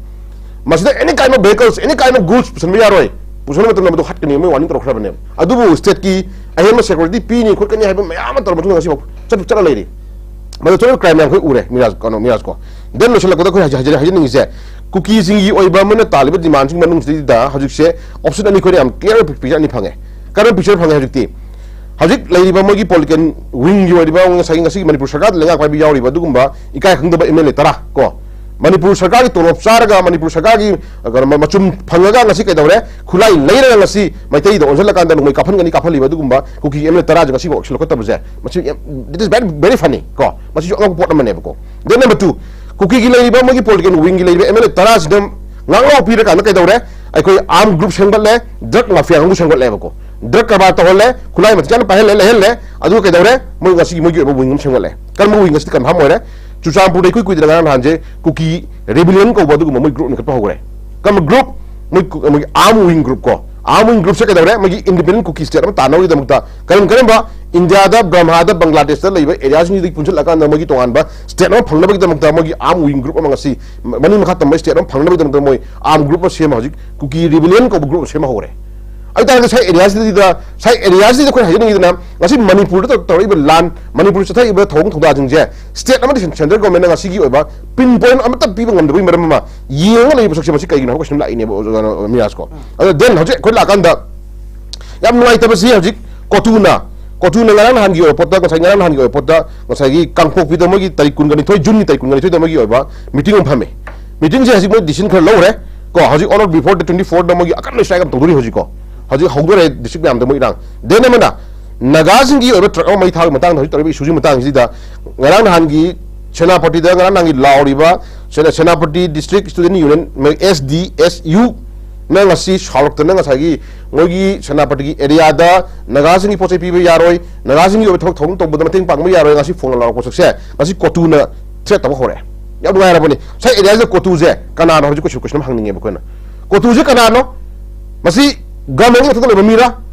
ꯃꯁꯤꯗ any kind of vehicles, any kind of goods ꯄꯨꯁꯟꯕ ꯌꯥꯔꯣꯏ꯫ ꯄꯨꯁꯟꯕ ꯃꯇꯝꯗ ꯃꯗꯨ ꯍꯥꯠꯀꯅꯤ, ꯃꯣꯏ warning ꯇꯧꯔꯛꯈ꯭ꯔꯕꯅꯦꯕ꯫ ꯑꯗꯨꯕꯨ state ꯀꯤ ꯑꯍꯦꯟꯕ security ꯄꯤꯅꯤ ꯈꯣꯠꯀꯅꯤ ꯍꯥꯏꯕ ꯃꯌꯥꯝ ꯑꯃ ꯇꯧꯔꯕ ꯃꯇꯨꯡꯗ ꯉꯁꯤꯐꯥꯎ ꯆꯠ-, ꯆꯠꯂ ꯂꯩꯔꯤ꯫ ꯃꯗꯨ total crime ꯃꯌꯥꯝ ꯑꯩꯈꯣꯏ ꯎꯔꯦ, ꯃꯤꯔꯥꯖ, ꯀꯩꯅꯣ, ꯃꯤꯔꯥꯖ ꯀꯣ꯫ Then ꯂꯣꯏꯁꯤꯜꯂꯛꯄꯗ ꯑꯩꯈꯣꯏ ꯍꯥꯏꯖ-, ꯍꯥꯏꯖꯅꯤꯡꯉꯤꯁꯦ, ꯀꯨꯀꯤꯁꯤꯡꯒꯤ ꯑꯣꯏꯕ ꯃꯣꯏꯅ ꯇꯥꯜꯂꯤꯕ demand ꯁꯤꯡ ꯃꯅꯨꯡꯁꯤꯗꯩꯗ ꯍꯧꯖꯤꯛꯁꯦ option ꯑꯅꯤ ꯑꯩꯈꯣꯏꯅ ꯌꯥꯝ clear picture ꯑꯅꯤ ꯐꯪꯉꯦ꯫ ꯀꯔꯝꯕ picture ꯐꯪꯉꯦ ꯍꯧꯖꯤꯛꯇꯤ? ꯍꯧꯖꯤꯛ ꯂꯩꯔꯤꯕ ꯃꯣꯏꯒꯤ political wing ꯒꯤ ꯑꯣꯏꯔꯤꯕ, ꯉꯁꯥꯏꯒꯤ, ꯉꯁꯤꯒꯤ ꯃꯅꯤꯄꯨꯔ ꯁꯔꯀꯥꯔꯗ ꯂꯩꯉꯥꯛ ꯄꯥꯏꯕ ꯌꯥꯎꯔꯤꯕ ꯑꯗꯨꯒꯨꯝꯕ ꯏꯀꯥꯏ ꯈꯪꯗꯕ M L A ꯇꯔꯥ ꯀꯣ, ꯃꯅꯤꯄꯨꯔ ꯁꯔꯀꯥꯔꯒꯤ ꯇꯣꯂꯣꯞ ꯆꯥꯔꯒ, ꯃꯅꯤꯄꯨꯔ ꯁꯔꯀꯥꯔꯒꯤ, ꯑ, ꯀꯩꯅꯣ, ꯃ-, ꯃꯆꯨꯝ ꯐꯪꯉꯒ ꯉꯁꯤ ꯀꯩꯗꯧꯔꯦ? ꯈꯨꯠꯂꯥꯏ ꯂꯩꯔꯒ ꯉꯁꯤ ꯃꯩꯇꯩꯗ ꯑꯣꯟꯁꯤꯜꯂꯀꯥꯟꯗ ꯅꯣꯡꯃꯩ ꯀꯥꯞꯍꯟꯒꯅꯤ, ꯀꯥꯞꯍꯜꯂꯤꯕ ꯑꯗꯨꯒꯨꯝꯕ ꯀꯨꯀꯤ M L A ꯇꯔꯥꯁꯦ ꯉꯁꯤꯐꯥꯎ ꯁꯤꯜꯂꯛꯀꯗꯕꯁꯦ, ꯃꯁꯤ ꯌꯥꯝ, that is very, very funny ꯀꯣ꯫ ꯃꯁꯤꯁꯨ ꯑꯉꯛꯄ ꯄꯣꯠ ꯑꯃꯅꯦꯕꯀꯣ꯫ Then number two, ꯀꯨꯀꯤꯒꯤ ꯂꯩꯔꯤꯕ ꯃꯣꯏꯒꯤ political wing ꯒꯤ ꯂꯩꯔꯤꯕ M L A ꯇꯔꯥꯁꯤꯗ ꯉꯥꯡꯂꯥꯎ ꯄꯤꯔꯀꯥꯟꯗ ꯀꯩꯗꯧꯔꯦ? ꯑꯩꯈꯣꯏ armed group ꯁꯦꯝꯒꯠꯂꯦ, drug mafia ꯀꯥꯡꯕꯨ ꯁꯦꯝꯒꯠꯂꯦꯕꯀꯣ꯫ Drug ꯀꯔꯕꯥꯔ ꯇꯧꯍꯜꯂꯦ, ꯈꯨꯠꯂꯥꯏ ꯃꯇꯤꯛ ꯆꯥꯅ ꯄꯥꯏꯍꯜꯂꯦ, ꯂꯩꯍꯜꯂꯦ꯫ ꯑꯗꯨꯒ ꯀꯩꯗꯧꯔꯦ? ꯃꯣꯏ ꯉꯁꯤꯒꯤ ꯃꯣꯏꯒꯤ ꯑꯣꯏꯕ wing ꯑꯃ ꯁꯦꯝꯒꯠꯂꯦ꯫ ꯀꯔꯝꯕ wing? ꯉꯁꯤꯗꯤ confirm ꯑꯣꯏꯔꯦ꯫ ꯆꯨꯔꯆꯥꯟꯄꯨꯔꯗ ꯏꯀꯨꯏ ꯀꯨꯏꯗꯅ ꯉꯔꯥꯡ ꯅꯍꯥꯟꯁꯦ ꯀꯨꯀꯤ rebellion ꯀꯧꯕ ꯑꯗꯨꯒꯨꯝꯕ ꯃꯣꯏ group ꯂꯤꯡꯈꯠꯄ ꯍꯧꯈ꯭ꯔꯦ꯫ ꯀꯔꯝꯕ group? ꯃꯣꯏ ꯀꯨ-, ꯃꯣꯏꯒꯤ armed wing group ꯀꯣ꯫ Armed wing group ꯁꯦ ꯀꯩꯗꯧꯔꯦ? ꯃꯣꯏꯒꯤ independent ꯀꯨꯀꯤ state ꯑꯃ ꯇꯥꯟꯅꯕꯒꯤꯗꯃꯛꯇ ꯀꯔꯝ ꯀꯔꯝꯕ ꯏꯟꯗꯤꯌꯥꯗ, ꯕ꯭ꯔꯝꯍꯥꯗ, ꯕꯪꯒ꯭ꯂꯥꯗꯦꯁꯇ ꯂꯩꯕ area ꯁꯤꯡꯁꯤꯗꯒꯤ ꯄꯨꯟꯁꯤꯜꯂꯀꯥꯟꯗ ꯃꯣꯏꯒꯤ ꯇꯣꯉꯥꯟꯕ state ꯑꯃ ꯐꯪꯅꯕꯒꯤꯗꯃꯛꯇ ꯃꯣꯏꯒꯤ armed wing group ꯑꯃ ꯉꯁꯤ ꯃꯅꯤꯡ ꯃꯈꯥ ꯇꯝꯕ state ꯑꯃ ꯐꯪꯅꯕꯒꯤꯗꯃꯛꯇ ꯃꯣꯏ armed group ꯑꯃ ꯁꯦꯝꯕ, ꯍꯧꯖꯤꯛ ꯀꯨꯀꯤ rebellion ꯀꯧꯕ group ꯑꯃ ꯁꯦꯝꯕ ꯍꯧꯔꯦ꯫ ꯑꯗꯨ ꯇꯥꯔꯒꯗꯤ ꯉꯁꯥꯏ area ꯁꯤꯗꯩꯗ, ꯉꯁꯥꯏ area ꯁꯤꯗꯩꯗ ꯑꯩꯈꯣꯏꯅ ꯍꯥꯏꯖꯅꯤꯡꯉꯤꯗꯅ, ꯉꯁꯤ ꯃꯅꯤꯄꯨꯔꯗ ꯇꯧ-, ꯇꯧꯔꯛꯏꯕ ꯂꯥꯟ, ꯃꯅꯤꯄꯨꯔꯗ ꯆꯠꯊꯔꯛꯏꯕ ꯊꯧꯑꯣꯡ ꯊꯧꯗꯥꯁꯤꯡꯁꯦ state ꯑꯃꯗꯤ cen-, central government ꯅ ꯉꯁꯤꯒꯤ ꯑꯣꯏꯕ pin point ꯑꯃꯠꯇ ꯄꯤꯕ ꯉꯝꯗꯕꯒꯤ ꯃꯔꯝ ꯑꯃ ꯌꯦꯡꯉꯒ ꯂꯩꯕ ꯁꯛꯁꯦ ꯃꯁꯤ ꯀꯩꯒꯤꯅꯣ ꯍꯥꯏꯕ question ꯂꯥꯛꯏꯅꯦꯕ, ꯑꯣꯖꯥ ꯃꯤꯔꯥꯖ ꯀꯣ꯫ ꯑꯗꯣ then ꯍꯧꯖꯤꯛ ꯑꯩꯈꯣꯏ ꯂꯥꯛꯑꯀꯥꯟꯗ ꯌꯥꯝ ꯅꯨꯡꯉꯥꯏꯇꯕꯁꯤ ꯍꯧꯖꯤꯛ ꯀꯣꯇꯨꯅ, ꯀꯣꯇꯨꯅ ꯉꯔꯥꯡ ꯅꯍꯥꯟꯒꯤ ꯑꯣꯏꯕ ꯄꯣꯠꯇ, ꯉꯁꯥꯏ ꯉꯔꯥꯡ ꯅꯍꯥꯟꯒꯤ ꯑꯣꯏꯕ ꯄꯣꯠꯇ, ꯉꯁꯥꯏꯒꯤ ꯀꯥꯡꯄꯣꯛꯄꯤꯗ ꯃꯣꯏꯒꯤ ꯇꯥꯔꯤꯛ ꯀꯨꯟꯒ ꯅꯤꯊꯣꯏ, ꯖꯨꯟꯒꯤ ꯇꯥꯔꯤꯛ ꯀꯨꯟꯒ ꯅꯤꯊꯣꯏꯗ ꯃꯣꯏꯒꯤ ꯑꯣꯏꯕ meeting ꯑꯃ ꯐꯝꯃꯦ꯫ Meeting ꯁꯦ ꯍꯧꯖꯤꯛ ꯃꯣꯏ decision ꯈꯔ ꯂꯧꯔꯦ ꯀꯣ꯫ ꯍꯧꯖꯤꯛ on or before the twenty fourth ꯗ ꯃꯣꯏꯒꯤ ꯑꯀꯟꯕ strike ꯑꯃ ꯇꯧꯗꯣꯔꯤ ꯍꯧꯖꯤꯛ ꯀꯣ꯫ ꯍꯧꯖꯤꯛ ꯍꯧꯗꯣꯔꯦ district ꯃꯌꯥꯝꯗ ꯃꯣꯏ ꯏꯔꯥꯡ꯫ Then ꯑꯃꯅ ꯅꯥꯒꯥꯁꯤꯡꯒꯤ ꯑꯣꯏꯕ truck ꯑꯃ ꯃꯩ ꯊꯥꯕꯒꯤ ꯃꯇꯥꯡꯗ, ꯍꯧꯖꯤꯛ ꯇꯧꯔꯤꯕ issue ꯁꯤꯒꯤ ꯃꯇꯥꯡꯁꯤꯗ ꯉꯔꯥꯡ ꯅꯍꯥꯟꯒꯤ ꯁꯦꯅꯥꯄꯇꯤꯗ ꯉꯔꯥꯡ ꯅꯍꯥꯟꯒꯤ ꯂꯥꯎꯔꯤꯕ ꯁꯦꯅꯥ-, Senapati District Student Union, S D S U, ꯅꯪ ꯉꯁꯤ ꯁꯥꯎꯔꯛꯇꯅ ꯉꯁꯥꯏꯒꯤ ꯃꯣꯏꯒꯤ ꯁꯦꯅꯥꯄꯇꯤꯒꯤ ꯑꯦꯔꯤꯌꯥꯗ ꯅꯥꯒꯥꯁꯤꯡꯒꯤ ꯄꯣꯠ ꯆꯩ ꯄꯤꯕ ꯌꯥꯔꯣꯏ, ꯅꯥꯒꯥꯁꯤꯡꯒꯤ ꯑꯣꯏꯕ ꯊꯕꯛ ꯊꯧꯔꯝ ꯇꯧꯕꯗ ꯃꯇꯦꯡ ꯄꯥꯡꯕ ꯌꯥꯔꯣꯏ, ꯉꯁꯤ ꯐꯣꯡꯅ ꯂꯥꯎꯔꯛꯄ ꯄꯣꯠꯁꯛꯁꯦ ꯉꯁꯤ ꯀꯣꯇꯨꯅ ꯊ꯭ꯔꯦꯠ ꯇꯧꯕ ꯍꯧꯔꯛꯑꯦ꯫ ꯌꯥꯝ ꯅꯨꯡꯉꯥꯏꯔꯕꯅꯤ꯫ ꯉꯁꯥꯏ ꯑꯦꯔꯤꯌꯥꯁꯤꯗ ꯀꯣꯇꯨꯁꯦ ꯀꯅꯥꯅꯣ ꯍꯥꯏꯕꯁꯤ ꯀꯣꯏꯁꯟ, ꯀꯣꯏꯁꯟ ꯑꯃ ꯍꯪꯅꯤꯡꯉꯦꯕ ꯑꯩꯈꯣꯏꯅ꯫ ꯀꯣꯇꯨꯁꯦ ꯀꯅꯥꯅꯣ? ꯃꯁꯤ ꯒꯚꯔꯟꯃꯦꯟꯒꯤ ꯃꯊꯛꯇ ꯂꯩꯕ ꯃꯤꯔꯥ?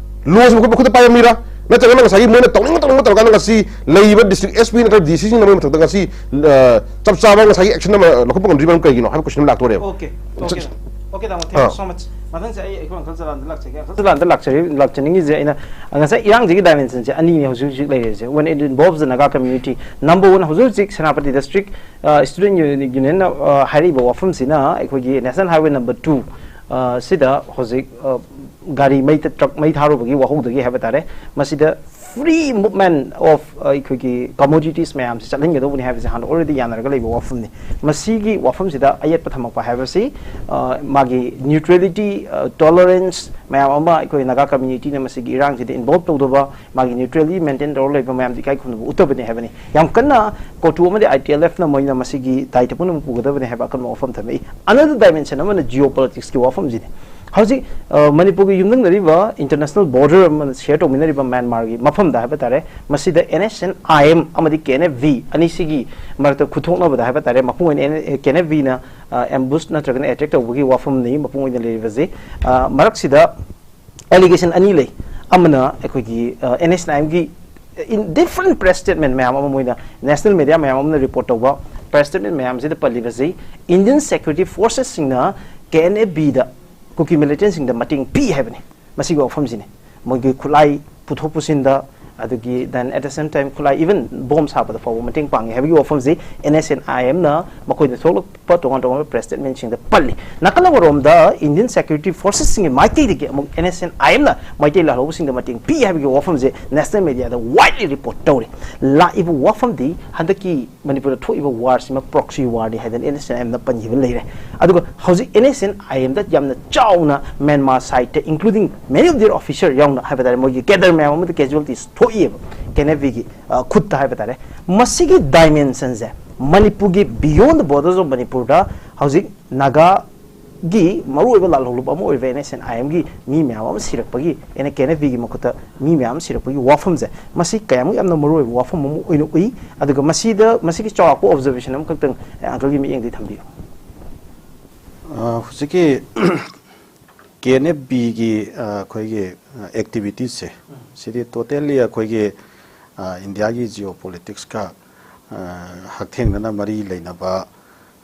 ꯂꯣꯁꯤ ꯃꯈꯣꯏ ꯃꯈꯨꯠꯇ ꯄꯥꯏꯕ ꯃꯤꯔꯥ? ꯅꯠꯇ꯭ꯔꯒꯅ ꯉꯁꯥꯏꯒꯤ ꯃꯣꯏꯅ ꯇꯧꯅꯤꯡꯕ ꯇꯧꯅꯤꯡꯕ ꯇꯧꯔꯀꯥꯟꯗ ꯉꯁꯤ ꯂꯩꯔꯤꯕ ꯗꯤꯁꯇ꯭ꯔꯤꯛ ꯑꯦꯁ ꯄꯤ ꯅꯠꯇ꯭ꯔꯒ ꯗꯤ ꯁꯤꯁꯤꯡꯅ ꯃꯣꯏ ꯃꯊꯛꯇ ꯉꯁꯤ, ꯑ, ꯆꯞ ꯆꯥꯕ ꯉꯁꯥꯏꯒꯤ ꯑꯦꯛꯁꯟ ꯑꯃ ꯂꯧꯈꯠꯄ ꯉꯝꯗ꯭ꯔꯤꯕ ꯃꯔꯝ ꯀꯩꯒꯤꯅꯣ ꯍꯥꯏꯕ ꯀꯣꯏꯁꯟ ꯑꯃ ꯂꯥꯛꯇꯣꯔꯦꯕ꯫ Okay, okay, ꯆ- okay, Tamo, ah. thank you so much. ꯃꯊꯪꯁꯦ ꯑꯩ ꯑꯩꯈꯣꯏ ꯑꯪꯀꯜ ꯆꯂꯥꯟꯗ ꯂꯥꯛꯆꯒꯦ꯫ ꯑꯪꯀꯜ ꯆꯂꯥꯟꯗ ꯂꯥꯛꯆꯔꯤ, ꯂꯥꯛꯆꯅꯤꯡꯉꯤꯁꯦ ꯑꯩꯅ ꯉꯁꯥꯏ ꯏꯔꯥꯡꯁꯤꯒꯤ ꯗꯥꯏꯃꯦꯟꯁꯟꯁꯦ ꯑꯅꯤꯅꯤ ꯍꯧꯖꯤꯛ ꯍꯧꯖꯤꯛ ꯂꯩꯔꯤꯁꯦ꯫ When it involves the Naga community, number one, ꯍꯧꯖꯤꯛ ꯍꯧꯖꯤꯛ ꯁꯦꯅꯥꯄꯇꯤ ꯗꯤꯁꯇ꯭ꯔꯤꯛ ꯁ꯭ꯇꯨꯗꯦꯟ ꯌꯨꯅꯤꯌꯟꯅ ꯍꯥꯏꯔꯛꯏꯕ ꯋꯥꯐꯝꯁꯤꯅ ꯑꯩꯈꯣꯏꯒꯤ ꯅꯦꯁꯅꯦꯜ ꯍꯥꯏꯋꯦ ꯅꯝꯕꯔ ꯇꯨ ꯁꯤꯗ ꯍꯧꯖꯤꯛ, ꯑ, ꯒꯥꯔꯤ ꯃꯩ ꯇ-, ꯇ꯭ꯔꯛ ꯃꯩ ꯊꯥꯔꯨꯕꯒꯤ ꯋꯥꯍꯧꯗꯒꯤ ꯍꯥꯏꯕ ꯇꯥꯔꯦ, ꯃꯁꯤꯗ free movement of, ꯑ, ꯑꯩꯈꯣꯏꯒꯤ commodities ꯃꯌꯥꯝꯁꯤ ꯆꯠꯍꯟꯒꯗꯧꯕꯅꯤ ꯍꯥꯏꯕꯁꯤ ꯍꯥꯟꯅ already ꯌꯥꯅꯔꯒ ꯂꯩꯕ ꯋꯥꯐꯝꯅꯤ꯫ ꯃꯁꯤꯒꯤ ꯋꯥꯐꯝꯁꯤꯗ ꯑꯌꯦꯠꯄ ꯊꯝꯃꯛꯄ ꯍꯥꯏꯕꯁꯤ, ꯑ, ꯃꯥꯒꯤ neutrality, ꯑ, tolerance ꯃꯌꯥꯝ ꯑꯃ ꯑꯩꯈꯣꯏ ꯅꯥꯒꯥ ꯀꯝꯃ꯭ꯌꯨꯅꯤꯇꯤꯅ ꯃꯁꯤꯒꯤ ꯏꯔꯥꯡꯁꯤꯗ involve ꯇꯧꯗꯕ, ꯃꯥꯒꯤ neutrality maintain ꯇꯧꯔꯒ ꯂꯩꯕ ꯃꯌꯥꯝꯗ ꯏꯀꯥꯏ ꯈꯨꯝꯅꯕ ꯎꯠꯇꯕꯅꯤ ꯍꯥꯏꯕꯅꯤ꯫ ꯌꯥꯝ ꯀꯟꯅ ꯀꯣꯇꯨ ꯑꯃꯗꯤ I T L F ꯅ ꯃꯣꯏꯅ ꯃꯁꯤꯒꯤ ꯗꯥꯏꯇ ꯄꯨꯝꯅꯃꯛ ꯄꯨꯒꯗꯕꯅꯤ ꯍꯥꯏꯕ ꯑꯀꯟꯕ ꯋꯥꯐꯝ ꯊꯝꯃꯛꯏ꯫ Another dimension ꯑꯃꯅ geopolitics ꯀꯤ ꯋꯥꯐꯝꯁꯤꯅꯤ꯫ ꯍꯧꯖꯤꯛ, ꯑ, ꯃꯅꯤꯄꯨꯔꯒꯤ ꯌꯨꯝꯊꯪꯅꯔꯤꯕ international border ꯑꯃ share ꯇꯧꯃꯤꯟꯅꯔꯤꯕ ꯃ꯭ꯌꯥꯟꯃꯥꯔꯒꯤ ꯃꯐꯝꯗ ꯍꯥꯏꯕ ꯇꯥꯔꯦ, ꯃꯁꯤꯗ N S N I M ꯑꯃꯗꯤ K N F V ꯑꯅꯤꯁꯤꯒꯤ ꯃꯔꯛꯇ ꯈꯨꯠꯊꯣꯛꯅꯕꯗ ꯍꯥꯏꯕ ꯇꯥꯔꯦ, ꯃꯄꯨꯡ ꯑꯣꯏꯅ N-, K N F V ꯅ, ꯑ, ambush ꯅꯠꯇ꯭ꯔꯒꯅ attack ꯇꯧꯕꯒꯤ ꯋꯥꯐꯝꯅꯤ ꯃꯄꯨꯡ ꯑꯣꯏꯅ ꯂꯩꯔꯤꯕꯁꯤ꯫ ꯑ, ꯃꯔꯛꯁꯤꯗ allegation ꯑꯅꯤ ꯂꯩ꯫ ꯑꯃꯅ ꯑꯩꯈꯣꯏꯒꯤ, ꯑ, N S N I M ꯒꯤ in different press statement ꯃꯌꯥꯝ ꯑꯃ ꯃꯣꯏꯅ national media ꯃꯌꯥꯝ ꯑꯃꯅ report ꯇꯧꯕ press statement ꯃꯌꯥꯝꯁꯤꯗ ꯄꯜꯂꯤꯕꯁꯤ Indian security forces ꯁꯤꯡꯅ K N F V ꯗ ꯀꯨꯀꯤ militant ꯁꯤꯡꯗ ꯃꯇꯦꯡ ꯄꯤ ꯍꯥꯏꯕꯅꯤ꯫ ꯃꯁꯤꯒꯤ ꯋꯥꯐꯝꯁꯤꯅꯤ꯫ ꯃꯣꯏꯒꯤ ꯈꯨꯠꯂꯥꯏ ꯄꯨꯊꯣꯛ ꯄꯨꯁꯤꯟꯗ, ꯑꯗꯨꯒꯤ then at the same time ꯈꯨꯠꯂꯥꯏ even bomb ꯁꯥꯕꯗ ꯐꯥꯎꯕ ꯃꯇꯦꯡ ꯄꯥꯡꯉꯤ ꯍꯥꯏꯕꯒꯤ ꯋꯥꯐꯝꯁꯤ N S N I M ꯅ ꯃꯈꯣꯏꯗ ꯊꯣꯛꯂꯛꯄ ꯇꯣꯉꯥꯟ ꯇꯣꯉꯥꯟꯕ press statement ꯁꯤꯡꯗ ꯄꯜꯂꯤ꯫ ꯅꯥꯀꯜ ꯑꯃꯔꯣꯝꯗ Indian security forces ꯁꯤꯡꯒꯤ ꯃꯥꯏꯀꯩꯗꯒꯤ ꯑꯃꯨꯛ N S N I M ꯅ ꯃꯩꯇꯩ ꯂꯥꯜꯍꯧꯕꯁꯤꯡꯗ ꯃꯇꯦꯡ ꯄꯤ ꯍꯥꯏꯕꯒꯤ ꯋꯥꯐꯝꯁꯦ national media ꯗ widely report ꯇꯧꯔꯤ꯫ ꯂꯥꯛꯏꯕ ꯋꯥꯐꯝꯗꯤ ꯍꯟꯗꯛꯀꯤ ꯃꯅꯤꯄꯨꯔꯗ ꯊꯣꯛꯏꯕ war ꯁꯤꯃ proxy war ꯅꯤ ꯍꯥꯏꯗꯅ N S N I M ꯅ ꯄꯟꯈꯤꯕ ꯂꯩꯔꯦ꯫ ꯑꯗꯨꯒ ꯍꯧꯖꯤꯛ N S N I M ꯗ ꯌꯥꯝꯅ ꯆꯥꯎꯅ ꯃ꯭ꯌꯥꯟꯃꯥꯔ side ꯇ, including many of their officer ꯌꯥꯎꯅ ꯍꯥꯏꯕ ꯇꯥꯔꯦ, ꯃꯣꯏꯒꯤ cadre ꯃꯌꯥꯝ ꯑꯃꯗ casualties ꯊꯣꯛꯏꯑꯕ K N F V ꯒꯤ, ꯑ, ꯈꯨꯠꯇ ꯍꯥꯏꯕ ꯇꯥꯔꯦ꯫ ꯃꯁꯤꯒꯤ dimension ꯁꯦ ꯃꯅꯤꯄꯨꯔꯒꯤ beyond the borders of ꯃꯅꯤꯄꯨꯔꯗ ꯍꯧꯖꯤꯛ ꯅꯥꯒꯥ ꯒꯤ ꯃꯔꯨꯑꯣꯏꯕ ꯂꯥꯜꯍꯧꯂꯨꯞ ꯑꯃ ꯑꯣꯏꯔꯤꯕ NSCN-IM-ꯒꯤ ꯃꯤ ꯃꯌꯥꯝ ꯑꯃ ꯁꯤꯔꯛꯄꯒꯤ, N A K N F ꯕꯤꯒꯤ ꯃꯈꯨꯠꯇ ꯃꯤ ꯃꯌꯥꯝ ꯑꯃ ꯁꯤꯔꯛꯄꯒꯤ ꯋꯥꯐꯝꯁꯦ, ꯃꯁꯤ ꯀꯌꯥꯃꯨꯛ ꯌꯥꯝꯅ ꯃꯔꯨꯑꯣꯏꯕ ꯋꯥꯐꯝ ꯑꯃ ꯑꯣꯏꯅ ꯎꯏ? ꯑꯗꯨꯒ ꯃꯁꯤꯗ, ꯃꯁꯤꯒꯤ ꯆꯥꯎꯔꯥꯛꯄ observation ꯑꯃꯈꯛꯇꯪ ꯑꯪꯀꯜꯒꯤ ꯃꯤꯠꯌꯦꯡꯗꯒꯤ ꯊꯝꯕꯤꯌꯨ꯫ ꯑ, ꯍꯧꯖꯤꯛꯀꯤ ꯀꯦ ꯑꯦꯟ ꯑꯦꯐ ꯕꯤꯒꯤ, ꯑ, ꯑꯩꯈꯣꯏꯒꯤ, ꯑ, activities-ꯁꯦ, ꯁꯤꯗꯤ totally ꯑꯩꯈꯣꯏꯒꯤ, ꯑ, ꯏꯟꯗꯤꯌꯥꯒꯤ geopolitics-ꯀ, ꯑ, ꯍꯛꯊꯦꯡꯅꯅ ꯃꯔꯤ ꯂꯩꯅꯕ,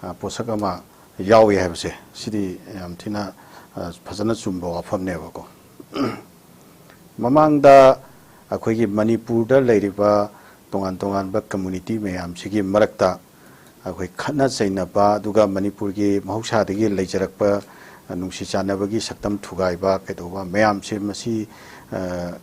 ꯑ, ꯄꯣꯠꯁꯛ ꯑꯃ ꯌꯥꯎꯏ ꯍꯥꯏꯕꯁꯦ, ꯁꯤꯗꯤ ꯌꯥꯝ ꯊꯤꯅ, ꯑ, ꯐꯖꯅ ꯆꯨꯝꯕ ꯋꯥꯐꯝꯅꯦꯕꯀꯣ꯫ ꯃꯃꯥꯡꯗ ꯑꯩꯈꯣꯏꯒꯤ ꯃꯅꯤꯄꯨꯔꯗ ꯂꯩꯔꯤꯕ ꯇꯣꯉꯥꯟ ꯇꯣꯉꯥꯟꯕ community ꯃꯌꯥꯝꯁꯤꯒꯤ ꯃꯔꯛꯇ ꯑꯩꯈꯣꯏ ꯈꯠꯅ ꯆꯩꯅꯕ, ꯑꯗꯨꯒ ꯃꯅꯤꯄꯨꯔꯒꯤ ꯃꯍꯧꯁꯥꯗꯒꯤ ꯂꯩꯖꯔꯛꯄ ꯅꯨꯡꯁꯤ ꯆꯥꯟꯅꯕꯒꯤ ꯁꯛꯇꯝ ꯊꯨꯒꯥꯏꯕ ꯀꯩꯗꯧꯕ ꯃꯌꯥꯝꯁꯦ, ꯃꯁꯤ, ꯑ,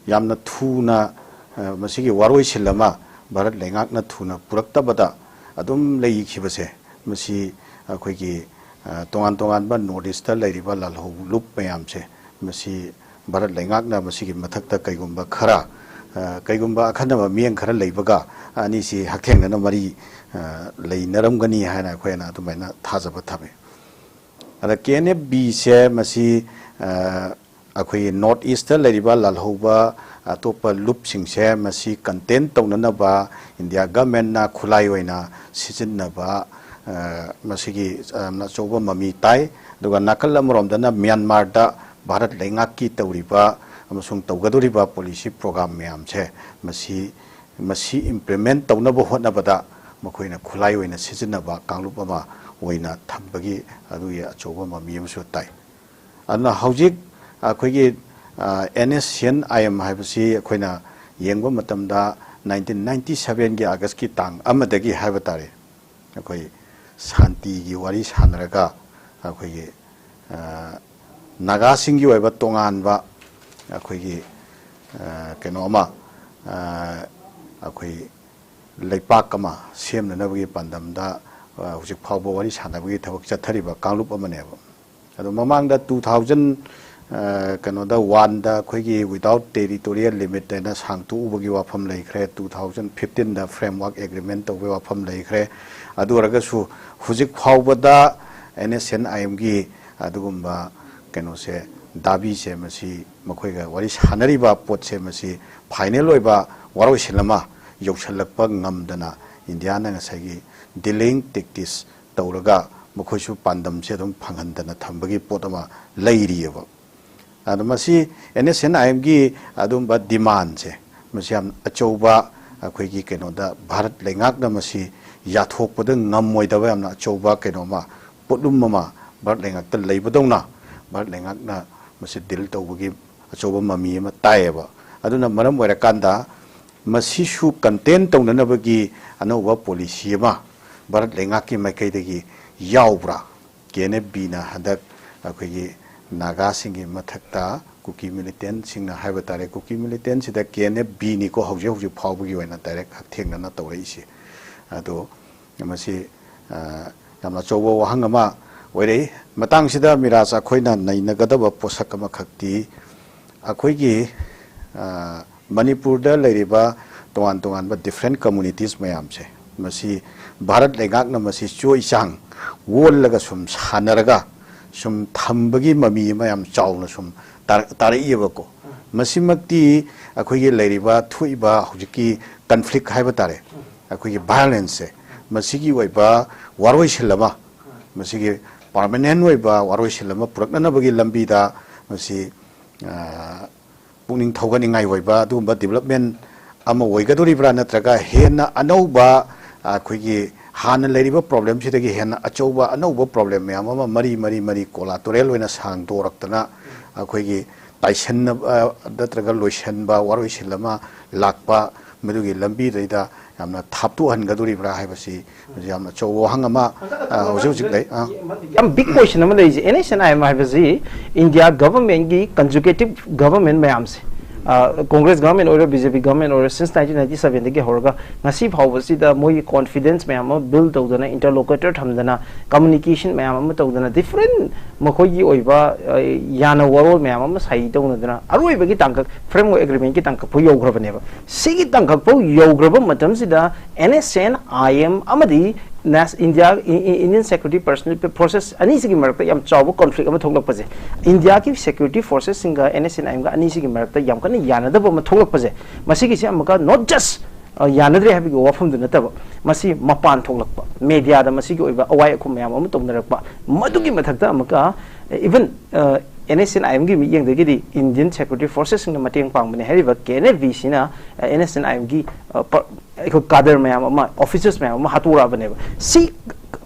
ꯌꯥꯝꯅ ꯊꯨꯅ, ꯑ, ꯃꯁꯤꯒꯤ ꯋꯥꯔꯣꯏꯁꯤꯟ ꯑꯃ ꯚꯥꯔꯠ ꯂꯩꯉꯥꯛꯅ ꯊꯨꯅ ꯄꯨꯔꯛꯇꯕꯗ ꯑꯗꯨꯝ ꯂꯩꯈꯤꯕꯁꯦ, ꯃꯁꯤ ꯑꯩꯈꯣꯏꯒꯤ, ꯑ, ꯇꯣꯉꯥꯟ ꯇꯣꯉꯥꯟꯕ North East-ꯇ ꯂꯩꯔꯤꯕ ꯂꯥꯜꯍꯧꯂꯨꯞ ꯃꯌꯥꯝꯁꯦ, ꯃꯁꯤ ꯚꯥꯔꯠ ꯂꯩꯉꯥꯛꯅ ꯃꯁꯤꯒꯤ ꯃꯊꯛꯇ ꯀꯩꯒꯨꯝꯕ ꯈꯔ, ꯑ, ꯀꯩꯒꯨꯝꯕ ꯑꯈꯟꯅꯕ ꯃꯤꯠꯌꯦꯡ ꯈꯔ ꯂꯩꯕꯒ ꯑꯅꯤꯁꯤ ꯍꯛꯊꯦꯡꯅꯅ ꯃꯔꯤ, ꯑ, ꯂꯩꯅꯔꯝꯒꯅꯤ ꯍꯥꯏꯅ ꯑꯩꯈꯣꯏꯅ ꯑꯗꯨꯃꯥꯏꯅ ꯊꯥꯖꯕ ꯊꯝꯃꯤ꯫ ꯑꯗ ꯀꯦ ꯑꯦꯟ ꯑꯦꯐ ꯕꯤꯁꯦ ꯃꯁꯤ, ꯑ, ꯑꯩꯈꯣꯏꯒꯤ North East-ꯇ ꯂꯩꯔꯤꯕ ꯂꯥꯜꯍꯧꯕ ꯑꯇꯣꯞꯄ ꯂꯨꯞꯁꯤꯡꯁꯦ ꯃꯁꯤ contain ꯇꯧꯅꯅꯕ ꯏꯟꯗꯤꯌꯥ government-ꯅ ꯈꯨꯠꯂꯥꯏ ꯑꯣꯏꯅ ꯁꯤꯖꯤꯟꯅꯕ, ꯑ, ꯃꯁꯤꯒꯤ ꯌꯥꯝꯅ ꯑꯆꯧꯕ ꯃꯃꯤ ꯇꯥꯏ꯫ ꯑꯗꯨꯒ ꯅꯥꯀꯜ ꯑꯃꯔꯣꯝꯗꯅ ꯃ꯭ꯌꯥꯟꯃꯥꯔꯗ ꯚꯥꯔꯠ ꯂꯩꯉꯥꯛꯀꯤ ꯇꯧꯔꯤꯕ ꯑꯃꯁꯨꯡ ꯇꯧꯒꯗꯧꯔꯤꯕ policy program ꯃꯌꯥꯝꯁꯦ, ꯃꯁꯤ, ꯃꯁꯤ implement ꯇꯧꯅꯕ ꯍꯣꯠꯅꯕꯗ ꯃꯈꯣꯏꯅ ꯈꯨꯠꯂꯥꯏ ꯑꯣꯏꯅ ꯁꯤꯖꯤꯟꯅꯕ ꯀꯥꯡꯂꯨꯞ ꯑꯃ ꯑꯣꯏꯅ ꯊꯝꯕꯒꯤ ꯑꯗꯨꯒꯤ ꯑꯆꯧꯕ ꯃꯃꯤ ꯑꯃꯁꯨ ꯇꯥꯏ꯫ ꯑꯗꯨꯅ ꯍꯧꯖꯤꯛ ꯑꯩꯈꯣꯏꯒꯤ, ꯑ, NSCN-IM ꯍꯥꯏꯕꯁꯤ ꯑꯩꯈꯣꯏꯅ ꯌꯦꯡꯕ ꯃꯇꯝꯗ nineteen ninety seven-ꯒꯤ August-ꯀꯤ ꯇꯥꯡ ꯑꯃꯗꯒꯤ ꯍꯥꯏꯕ ꯇꯥꯔꯦ, ꯑꯩꯈꯣꯏ ꯁꯥꯟꯇꯤꯒꯤ ꯋꯥꯔꯤ ꯁꯥꯟꯅꯔꯒ ꯑꯩꯈꯣꯏꯒꯤ, ꯑ, ꯅꯥꯒꯥꯁꯤꯡꯒꯤ ꯑꯣꯏꯕ ꯇꯣꯉꯥꯟꯕ ꯑꯩꯈꯣꯏꯒꯤ, ꯑ, ꯀꯩꯅꯣ ꯑꯃ, ꯑ, ꯑꯩꯈꯣꯏ ꯂꯩꯄꯥꯛ ꯑꯃ ꯁꯦꯝꯅꯅꯕꯒꯤ ꯄꯥꯟꯗꯝꯗ, ꯑ, ꯍꯧꯖꯤꯛ ꯐꯥꯎꯕ ꯋꯥꯔꯤ ꯁꯥꯟꯅꯕꯒꯤ ꯊꯕꯛ ꯆꯠꯊꯔꯤꯕ ꯀꯥꯡꯂꯨꯞ ꯑꯃꯅꯦꯕ꯫ ꯑꯗꯣ ꯃꯃꯥꯡꯗ two thousand, ꯑ, ꯀꯩꯅꯣꯗ one-ꯗ ꯑꯩꯈꯣꯏꯒꯤ without territorial limit ꯍꯥꯏꯅ ꯁꯥꯡꯇꯣꯛꯎꯕꯒꯤ ꯋꯥꯐꯝ ꯂꯩꯈ꯭ꯔꯦ, two thousand fifteen-ꯗ framework agreement ꯇꯧꯕꯒꯤ ꯋꯥꯐꯝ ꯂꯩꯈ꯭ꯔꯦ꯫ ꯑꯗꯨ ꯑꯣꯏꯔꯒꯁꯨ ꯍꯧꯖꯤꯛ ꯐꯥꯎꯕꯗ ꯑꯦꯟ ꯑꯦꯁ ꯑꯦꯟ ꯑꯥꯏ ꯑꯦꯝꯒꯤ ꯑꯗꯨꯒꯨꯝꯕ ꯀꯩꯅꯣꯁꯦ, ꯗꯥꯕꯤꯁꯦ, ꯃꯁꯤ ꯃꯈꯣꯏꯒ ꯋꯥꯔꯤ ꯁꯥꯟꯅꯔꯤꯕ ꯄꯣꯠꯁꯦ, ꯃꯁꯤ ꯐꯥꯏꯅꯦꯜ ꯑꯣꯏꯕ ꯋꯥꯔꯣꯏꯁꯤꯟ ꯑꯃ ꯌꯧꯁꯤꯜꯂꯛꯄ ꯉꯝꯗꯅ ꯏꯟꯗꯤꯌꯥꯅ ꯉꯁꯥꯏꯒꯤ ꯗꯤꯂꯦꯌꯤꯡ ꯇꯦꯛꯇꯤꯛꯁ ꯇꯧꯔꯒ ꯃꯈꯣꯏꯁꯨ ꯄꯥꯟꯗꯝꯁꯦ ꯑꯗꯨꯝ ꯐꯪꯍꯟꯗꯅ ꯊꯝꯕꯒꯤ ꯄꯣꯠ ꯑꯃ ꯂꯩꯔꯤꯑꯕ꯫ ꯑꯗꯣ ꯃꯁꯤ ꯑꯦꯟ ꯑꯦꯁ ꯑꯦꯟ ꯑꯥꯏ ꯑꯦꯝꯒꯤ ꯑꯗꯨꯝꯕ ꯗꯤꯃꯥꯟꯁꯦ, ꯃꯁꯤ ꯌꯥꯝ ꯑꯆꯧꯕ, ꯑꯩꯈꯣꯏꯒꯤ ꯀꯩꯅꯣꯗ ꯚꯥꯔꯠ ꯂꯩꯉꯥꯛꯅ ꯃꯁꯤ ꯌꯥꯊꯣꯛꯄꯗ ꯉꯝꯃꯣꯏꯗꯕ ꯌꯥꯝꯅ ꯑꯆꯧꯕ ꯀꯩꯅꯣꯃ, ꯄꯣꯠꯂꯨꯝ ꯑꯃ ꯚꯥꯔꯠ ꯂꯩꯉꯥꯛꯇ ꯂꯩꯕꯗꯧꯅ ꯚꯥꯔꯠ ꯂꯩꯉꯥꯛꯅ ꯃꯁꯤ ꯗꯤꯜ ꯇꯧꯕꯒꯤ ꯑꯆꯧꯕ ꯃꯃꯤ ꯑꯃ ꯇꯥꯏꯌꯦꯕ꯫ ꯑꯗꯨꯅ ꯃꯔꯝ ꯑꯣꯏꯔꯀꯥꯟꯗ ꯃꯁꯤꯁꯨ ꯀꯟꯇꯦꯟ ꯇꯧꯅꯅꯕꯒꯤ ꯑꯅꯧꯕ ꯄꯣꯂꯤꯁꯤ ꯑꯃ ꯚꯥꯔꯠ ꯂꯩꯉꯥꯛꯀꯤ ꯃꯥꯏꯀꯩꯗꯒꯤ ꯌꯥꯎꯕ꯭ꯔꯥ? ꯀꯦ ꯑꯦꯟ ꯑꯦꯐ ꯕꯤꯅ ꯍꯟꯗꯛ ꯑꯩꯈꯣꯏꯒꯤ ꯅꯥꯒꯥꯁꯤꯡꯒꯤ ꯃꯊꯛꯇ ꯀꯨꯀꯤ ꯃꯤꯂꯤꯇꯦꯟꯁꯤꯡꯅ ꯍꯥꯏꯕ ꯇꯥꯔꯦ, ꯀꯨꯀꯤ ꯃꯤꯂꯤꯇꯦꯟꯁꯤꯗ ꯀꯦ ꯑꯦꯟ ꯑꯦꯐ ꯕꯤꯅꯤꯀꯣ ꯍꯧꯖꯤꯛ ꯍꯧꯖꯤꯛ ꯐꯥꯎꯕꯒꯤ ꯑꯣꯏꯅ ꯗꯥꯏꯔꯦꯛ ꯍꯛꯊꯦꯡꯅꯅ ꯇꯧꯔꯛꯏꯁꯦ꯫ ꯑꯗꯣ ꯃꯁꯤ, ꯑ, ꯌꯥꯝꯅ ꯑꯆꯧꯕ ꯋꯥꯍꯪ ꯑꯃ ꯑꯣꯏꯔꯛꯏ꯫ ꯃꯇꯥꯡꯁꯤꯗ ꯃꯤꯔꯥꯖ, ꯑꯩꯈꯣꯏꯅ ꯅꯩꯅꯒꯗꯕ ꯄꯣꯠꯁꯛ ꯑꯃꯈꯛꯇꯤ, ꯑꯩꯈꯣꯏꯒꯤ, ꯑ, ꯃꯅꯤꯄꯨꯔꯗ ꯂꯩꯔꯤꯕ ꯇꯣꯉꯥꯟ ꯇꯣꯉꯥꯟꯕ ꯗꯤꯐ꯭ꯔꯦꯟ ꯀꯝꯃꯨꯅꯤꯇꯤꯁ ꯃꯌꯥꯝꯁꯦ, ꯃꯁꯤ ꯚꯥꯔꯠ ꯂꯩꯉꯥꯛꯅ ꯃꯁꯤ ꯆꯣꯏ ꯆꯥꯡ ꯑꯣꯜꯂꯒ ꯁꯨꯝ ꯁꯥꯟꯅꯔꯒ ꯁꯨꯝ ꯊꯝꯕꯒꯤ ꯃꯃꯤ ꯑꯃ ꯌꯥꯝ ꯆꯥꯎꯅ ꯁꯨꯝ ꯇꯥꯔ-, ꯇꯥꯔꯛꯏꯕꯀꯣ꯫ ꯃꯁꯤꯃꯛꯇꯤ ꯑꯩꯈꯣꯏꯒꯤ ꯂꯩꯔꯤꯕ, ꯊꯣꯛꯏꯕ ꯍꯧꯖꯤꯛꯀꯤ ꯀꯟꯐ꯭ꯂꯤꯛ ꯍꯥꯏꯕ ꯇꯥꯔꯦ, ꯑꯩꯈꯣꯏꯒꯤ ꯚꯥꯏꯑꯣꯂꯦꯟꯁꯁꯦ, ꯃꯁꯤꯒꯤ ꯑꯣꯏꯕ ꯋꯥꯔꯣꯏꯁꯤꯜ ꯑꯃ, ꯃꯁꯤꯒꯤ ꯄꯥꯔꯃꯅꯦꯟ ꯑꯣꯏꯕ ꯋꯥꯔꯣꯏꯁꯤꯜ ꯑꯃ ꯄꯨꯔꯛꯅꯅꯕꯒꯤ ꯂꯝꯕꯤꯗ ꯃꯁꯤ, ꯑ, ꯄꯨꯛꯅꯤꯡ ꯊꯧꯒꯠꯅꯤꯡꯉꯥꯏ ꯑꯣꯏꯕ ꯑꯗꯨꯒꯨꯝꯕ ꯗꯤꯕꯂꯞꯃꯦꯟ ꯑꯃ ꯑꯣꯏꯒꯗꯧꯔꯤꯕ꯭ꯔꯥ, ꯅꯠꯇ꯭ꯔꯒ ꯍꯦꯟꯅ ꯑꯅꯧꯕ, ꯑꯩꯈꯣꯏꯒꯤ ꯍꯥꯟꯅ ꯂꯩꯔꯤꯕ ꯄ꯭ꯔꯣꯕ꯭ꯂꯦꯝꯁꯤꯗꯒꯤ ꯍꯦꯟꯅ ꯑꯆꯧꯕ ꯑꯅꯧꯕ ꯄ꯭ꯔꯣꯕ꯭ꯂꯦꯝ ꯃꯌꯥꯝ ꯑꯃ ꯃꯔꯤ ꯃꯔꯤ ꯃꯔꯤ ꯀꯣꯂꯥꯇꯣꯔꯦꯜ ꯑꯣꯏꯅ ꯁꯥꯡꯗꯣꯔꯛꯇꯅ ꯑꯩꯈꯣꯏꯒꯤ ꯇꯥꯏꯁꯟꯅꯕ, ꯑ, ꯅꯠꯇ꯭ꯔꯒ ꯂꯣꯏꯁꯟꯕ, ꯋꯥꯔꯣꯏꯁꯤꯜ ꯑꯃ ꯂꯥꯛꯄ, ꯃꯗꯨꯒꯤ ꯂꯝꯕꯤꯗꯩꯗ ꯌꯥꯝꯅ ꯊꯥꯞꯇꯣꯛꯍꯟꯒꯗꯧꯔꯤꯕ꯭ꯔꯥ ꯍꯥꯏꯕꯁꯤ ꯌꯥꯝꯅ ꯑꯆꯧꯕ ꯋꯥꯍꯪ ꯑꯃ, ꯑ, ꯍꯧꯖꯤꯛ ꯍꯧꯖꯤꯛ ꯂꯩ꯫ ꯑ꯫ ꯌꯥꯝ ꯕꯤꯛ ꯀ꯭ꯋꯦꯁꯟ ꯑꯃ ꯂꯩꯔꯤꯁꯦ, N S and I I ꯍꯥꯏꯕꯁꯤ ꯏꯟꯗꯤꯌꯥ ꯒꯚꯔꯟꯃꯦꯟꯒꯤ ꯀꯟꯖꯨꯒꯦꯇꯤꯞ ꯒꯚꯔꯟꯃꯦꯟ ꯃꯌꯥꯝꯁꯦ, ꯑ, ꯀꯣꯡꯒ꯭ꯔꯦꯁ ꯒꯚꯔꯟꯃꯦꯟ ꯑꯣꯏꯔꯣ, ꯕꯤ ꯖꯦ ꯄꯤ ꯒꯚꯔꯟꯃꯦꯟ ꯑꯣꯏꯔꯣ, ꯁꯤꯟꯁ ꯅꯥꯏꯟꯇꯤꯟ ꯅꯥꯏꯟꯇꯤ ꯁꯚꯦꯟꯗꯒꯤ ꯍꯧꯔꯒ ꯉꯁꯤ ꯐꯥꯎꯕꯁꯤꯗ ꯃꯣꯏꯒꯤ ꯀꯣꯟꯐꯤꯗꯦꯟꯁ ꯃꯌꯥꯝ ꯑꯃ ꯕꯤꯜ ꯇꯧꯗꯅ, ꯏꯟꯇꯔꯂꯣꯀꯦꯇꯔ ꯊꯝꯗꯅ, ꯀꯝꯃꯨꯅꯤꯀꯦꯁꯟ ꯃꯌꯥꯝ ꯑꯃ ꯇꯧꯗꯅ, ꯗꯤꯐ꯭ꯔꯦꯟ ꯃꯈꯣꯏꯒꯤ ꯑꯣꯏꯕ, ꯑ, ꯌꯥꯅ ꯋꯥꯔꯣꯜ ꯃꯌꯥꯝ ꯑꯃ ꯁꯥꯏꯟ ꯇꯧꯅꯗꯅ ꯑꯔꯣꯏꯕꯒꯤ ꯇꯥꯡꯀꯛ, ꯐ꯭ꯔꯦꯝꯋꯔꯛ ꯑꯦꯒ꯭ꯔꯤꯃꯦꯟꯒꯤ ꯇꯥꯡꯀꯛ ꯐꯥꯎ ꯌꯧꯈ꯭ꯔꯕꯅꯦꯕ꯫ ꯁꯤꯒꯤ ꯇꯥꯡꯀꯛ ꯐꯥꯎ ꯌꯧꯈ꯭ꯔꯕ ꯃꯇꯝꯁꯤꯗ N S and I M ꯑꯃꯗꯤ ꯅꯦꯁ India Indian security personnel forces ꯑꯅꯤꯁꯤꯒꯤ ꯃꯔꯛꯇ ꯌꯥꯝ ꯆꯥꯎꯕ ꯀꯣꯟꯐ꯭ꯂꯤꯛ ꯑꯃ ꯊꯣꯛꯂꯛꯄꯁꯦ, ꯏꯟꯗꯤꯌꯥꯒꯤ ꯁꯦꯀ꯭ꯌꯨꯔꯤꯇꯤ ꯐꯣꯔꯁꯦꯁꯁꯤꯡꯒ ꯑꯦꯟ ꯑꯦꯁ ꯑꯦꯟ ꯑꯥꯏ ꯑꯦꯝꯒ ꯑꯅꯤꯁꯤꯒꯤ ꯃꯔꯛꯇ ꯌꯥꯝ ꯀꯟꯅ ꯌꯥꯅꯗꯕ ꯑꯃ ꯊꯣꯛꯂꯛꯄꯁꯦ, ꯃꯁꯤꯒꯤꯁꯦ ꯑꯃꯨꯛꯀ ꯅꯣꯠ ꯖꯁ ꯌꯥꯅꯗ꯭ꯔꯦ ꯍꯥꯏꯕꯒꯤ ꯋꯥꯐꯝꯗꯨ ꯅꯠꯇꯕ, ꯃꯁꯤ ꯃꯄꯥꯟ ꯊꯣꯛꯂꯛꯄ, ꯃꯦꯗꯤꯌꯥꯗ ꯃꯁꯤꯒꯤ ꯑꯣꯏꯕ ꯑꯋꯥꯏ ꯑꯈꯨꯝ ꯃꯌꯥꯝ ꯑꯃ ꯇꯧꯅꯔꯛꯄ, ꯃꯗꯨꯒꯤ ꯃꯊꯛꯇ ꯑꯃꯨꯛꯀ even N S and I ꯑꯦꯝꯒꯤ ꯃꯤꯠꯌꯦꯡꯗꯒꯤꯗꯤ ꯏꯟꯗꯤꯌꯟ ꯁꯦꯀ꯭ꯌꯨꯔꯤꯇꯤ ꯐꯣꯔꯁꯦꯁꯁꯤꯡꯅ ꯃꯇꯦꯡ ꯄꯥꯡꯕꯅꯦ ꯍꯥꯏꯔꯤꯕ ꯀꯦ ꯑꯦꯟ ꯑꯦꯐ ꯕꯤꯁꯤꯅ ꯑꯦꯟ ꯑꯦꯁ ꯑꯦꯟ ꯑꯥꯏ ꯑꯦꯝꯒꯤ ꯑꯩꯈꯣꯏ ꯀꯥꯗꯔ ꯃꯌꯥꯝ ꯑꯃ, ꯑꯣꯐꯤꯁꯔꯁ ꯃꯌꯥꯝ ꯑꯃ ꯍꯥꯠꯇꯣꯔꯛꯑꯕꯅꯦꯕ꯫ ꯁꯤ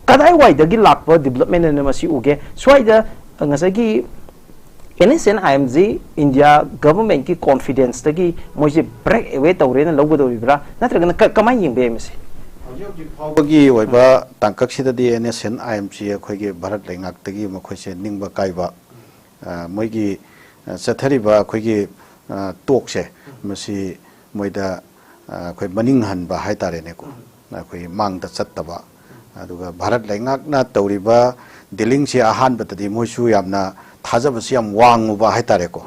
ꯀꯗꯥꯏꯋꯥꯏꯗꯒꯤ ꯂꯥꯛꯄ ꯗꯤꯕꯂꯞꯃꯦꯟ ꯑꯅ ꯃꯁꯤ ꯎꯒꯦ? ꯁ꯭ꯋꯥꯏꯗ ꯉꯁꯥꯏꯒꯤ ꯑꯦꯟ ꯑꯦꯁ ꯑꯦꯟ ꯑꯥꯏ ꯑꯦꯝꯁꯤ ꯏꯟꯗꯤꯌꯥ ꯒꯚꯔꯟꯃꯦꯟꯠꯀꯤ ꯀꯣꯟꯐꯤꯗꯦꯟꯁꯇꯒꯤ ꯃꯣꯏꯁꯦ ꯕ꯭ꯔꯦꯛ ꯑꯦꯋꯦ ꯇꯧꯔꯦꯅ ꯂꯧꯒꯗꯧꯔꯤꯕ꯭ꯔꯥ, ꯅꯠꯇ꯭ꯔꯒꯅ ꯀ- ꯀꯃꯥꯏꯅ ꯌꯦꯡꯕ ꯌꯥꯏ ꯃꯁꯤ? ꯍꯧꯖꯤꯛ ꯍꯧꯖꯤꯛ ꯐꯥꯎꯕꯒꯤ ꯑꯣꯏꯕ ꯇꯥꯡꯀꯛꯁꯤꯗꯗꯤ ꯑꯦꯟ ꯑꯦꯁ ꯑꯦꯟ ꯑꯥꯏ ꯑꯦꯝꯁꯤ ꯑꯩꯈꯣꯏꯒꯤ ꯚꯥꯔꯠ ꯂꯩꯉꯥꯛꯇꯒꯤ ꯃꯈꯣꯏꯁꯦ ꯅꯤꯡꯕ ꯀꯥꯏꯕ, ꯑ, ꯃꯣꯏꯒꯤ ꯑ, ꯆꯠꯊꯔꯤꯕ ꯑꯩꯈꯣꯏꯒꯤ ꯑ, ꯇꯣꯛꯁꯦ, ꯃꯁꯤ ꯃꯣꯏꯗ ꯑ, ꯑꯩꯈꯣꯏ ꯃꯅꯤꯡ ꯍꯟꯕ ꯍꯥꯏꯇꯥꯔꯦꯅꯦꯀꯣ, ꯑꯩꯈꯣꯏ ꯃꯥꯡꯗ ꯆꯠꯇꯕ, ꯑꯗꯨꯒ ꯚꯥꯔꯠ ꯂꯩꯉꯥꯛꯅ ꯇꯧꯔꯤꯕ ꯗꯤꯂꯤꯡꯁꯦ ꯑꯍꯥꯟꯕꯗꯗꯤ ꯃꯣꯏꯁꯨ ꯌꯥꯝꯅ ꯊꯥꯖꯕꯁꯤ ꯌꯥꯝ ꯋꯥꯡꯉꯨꯕ ꯍꯥꯏꯇꯥꯔꯦꯀꯣ꯫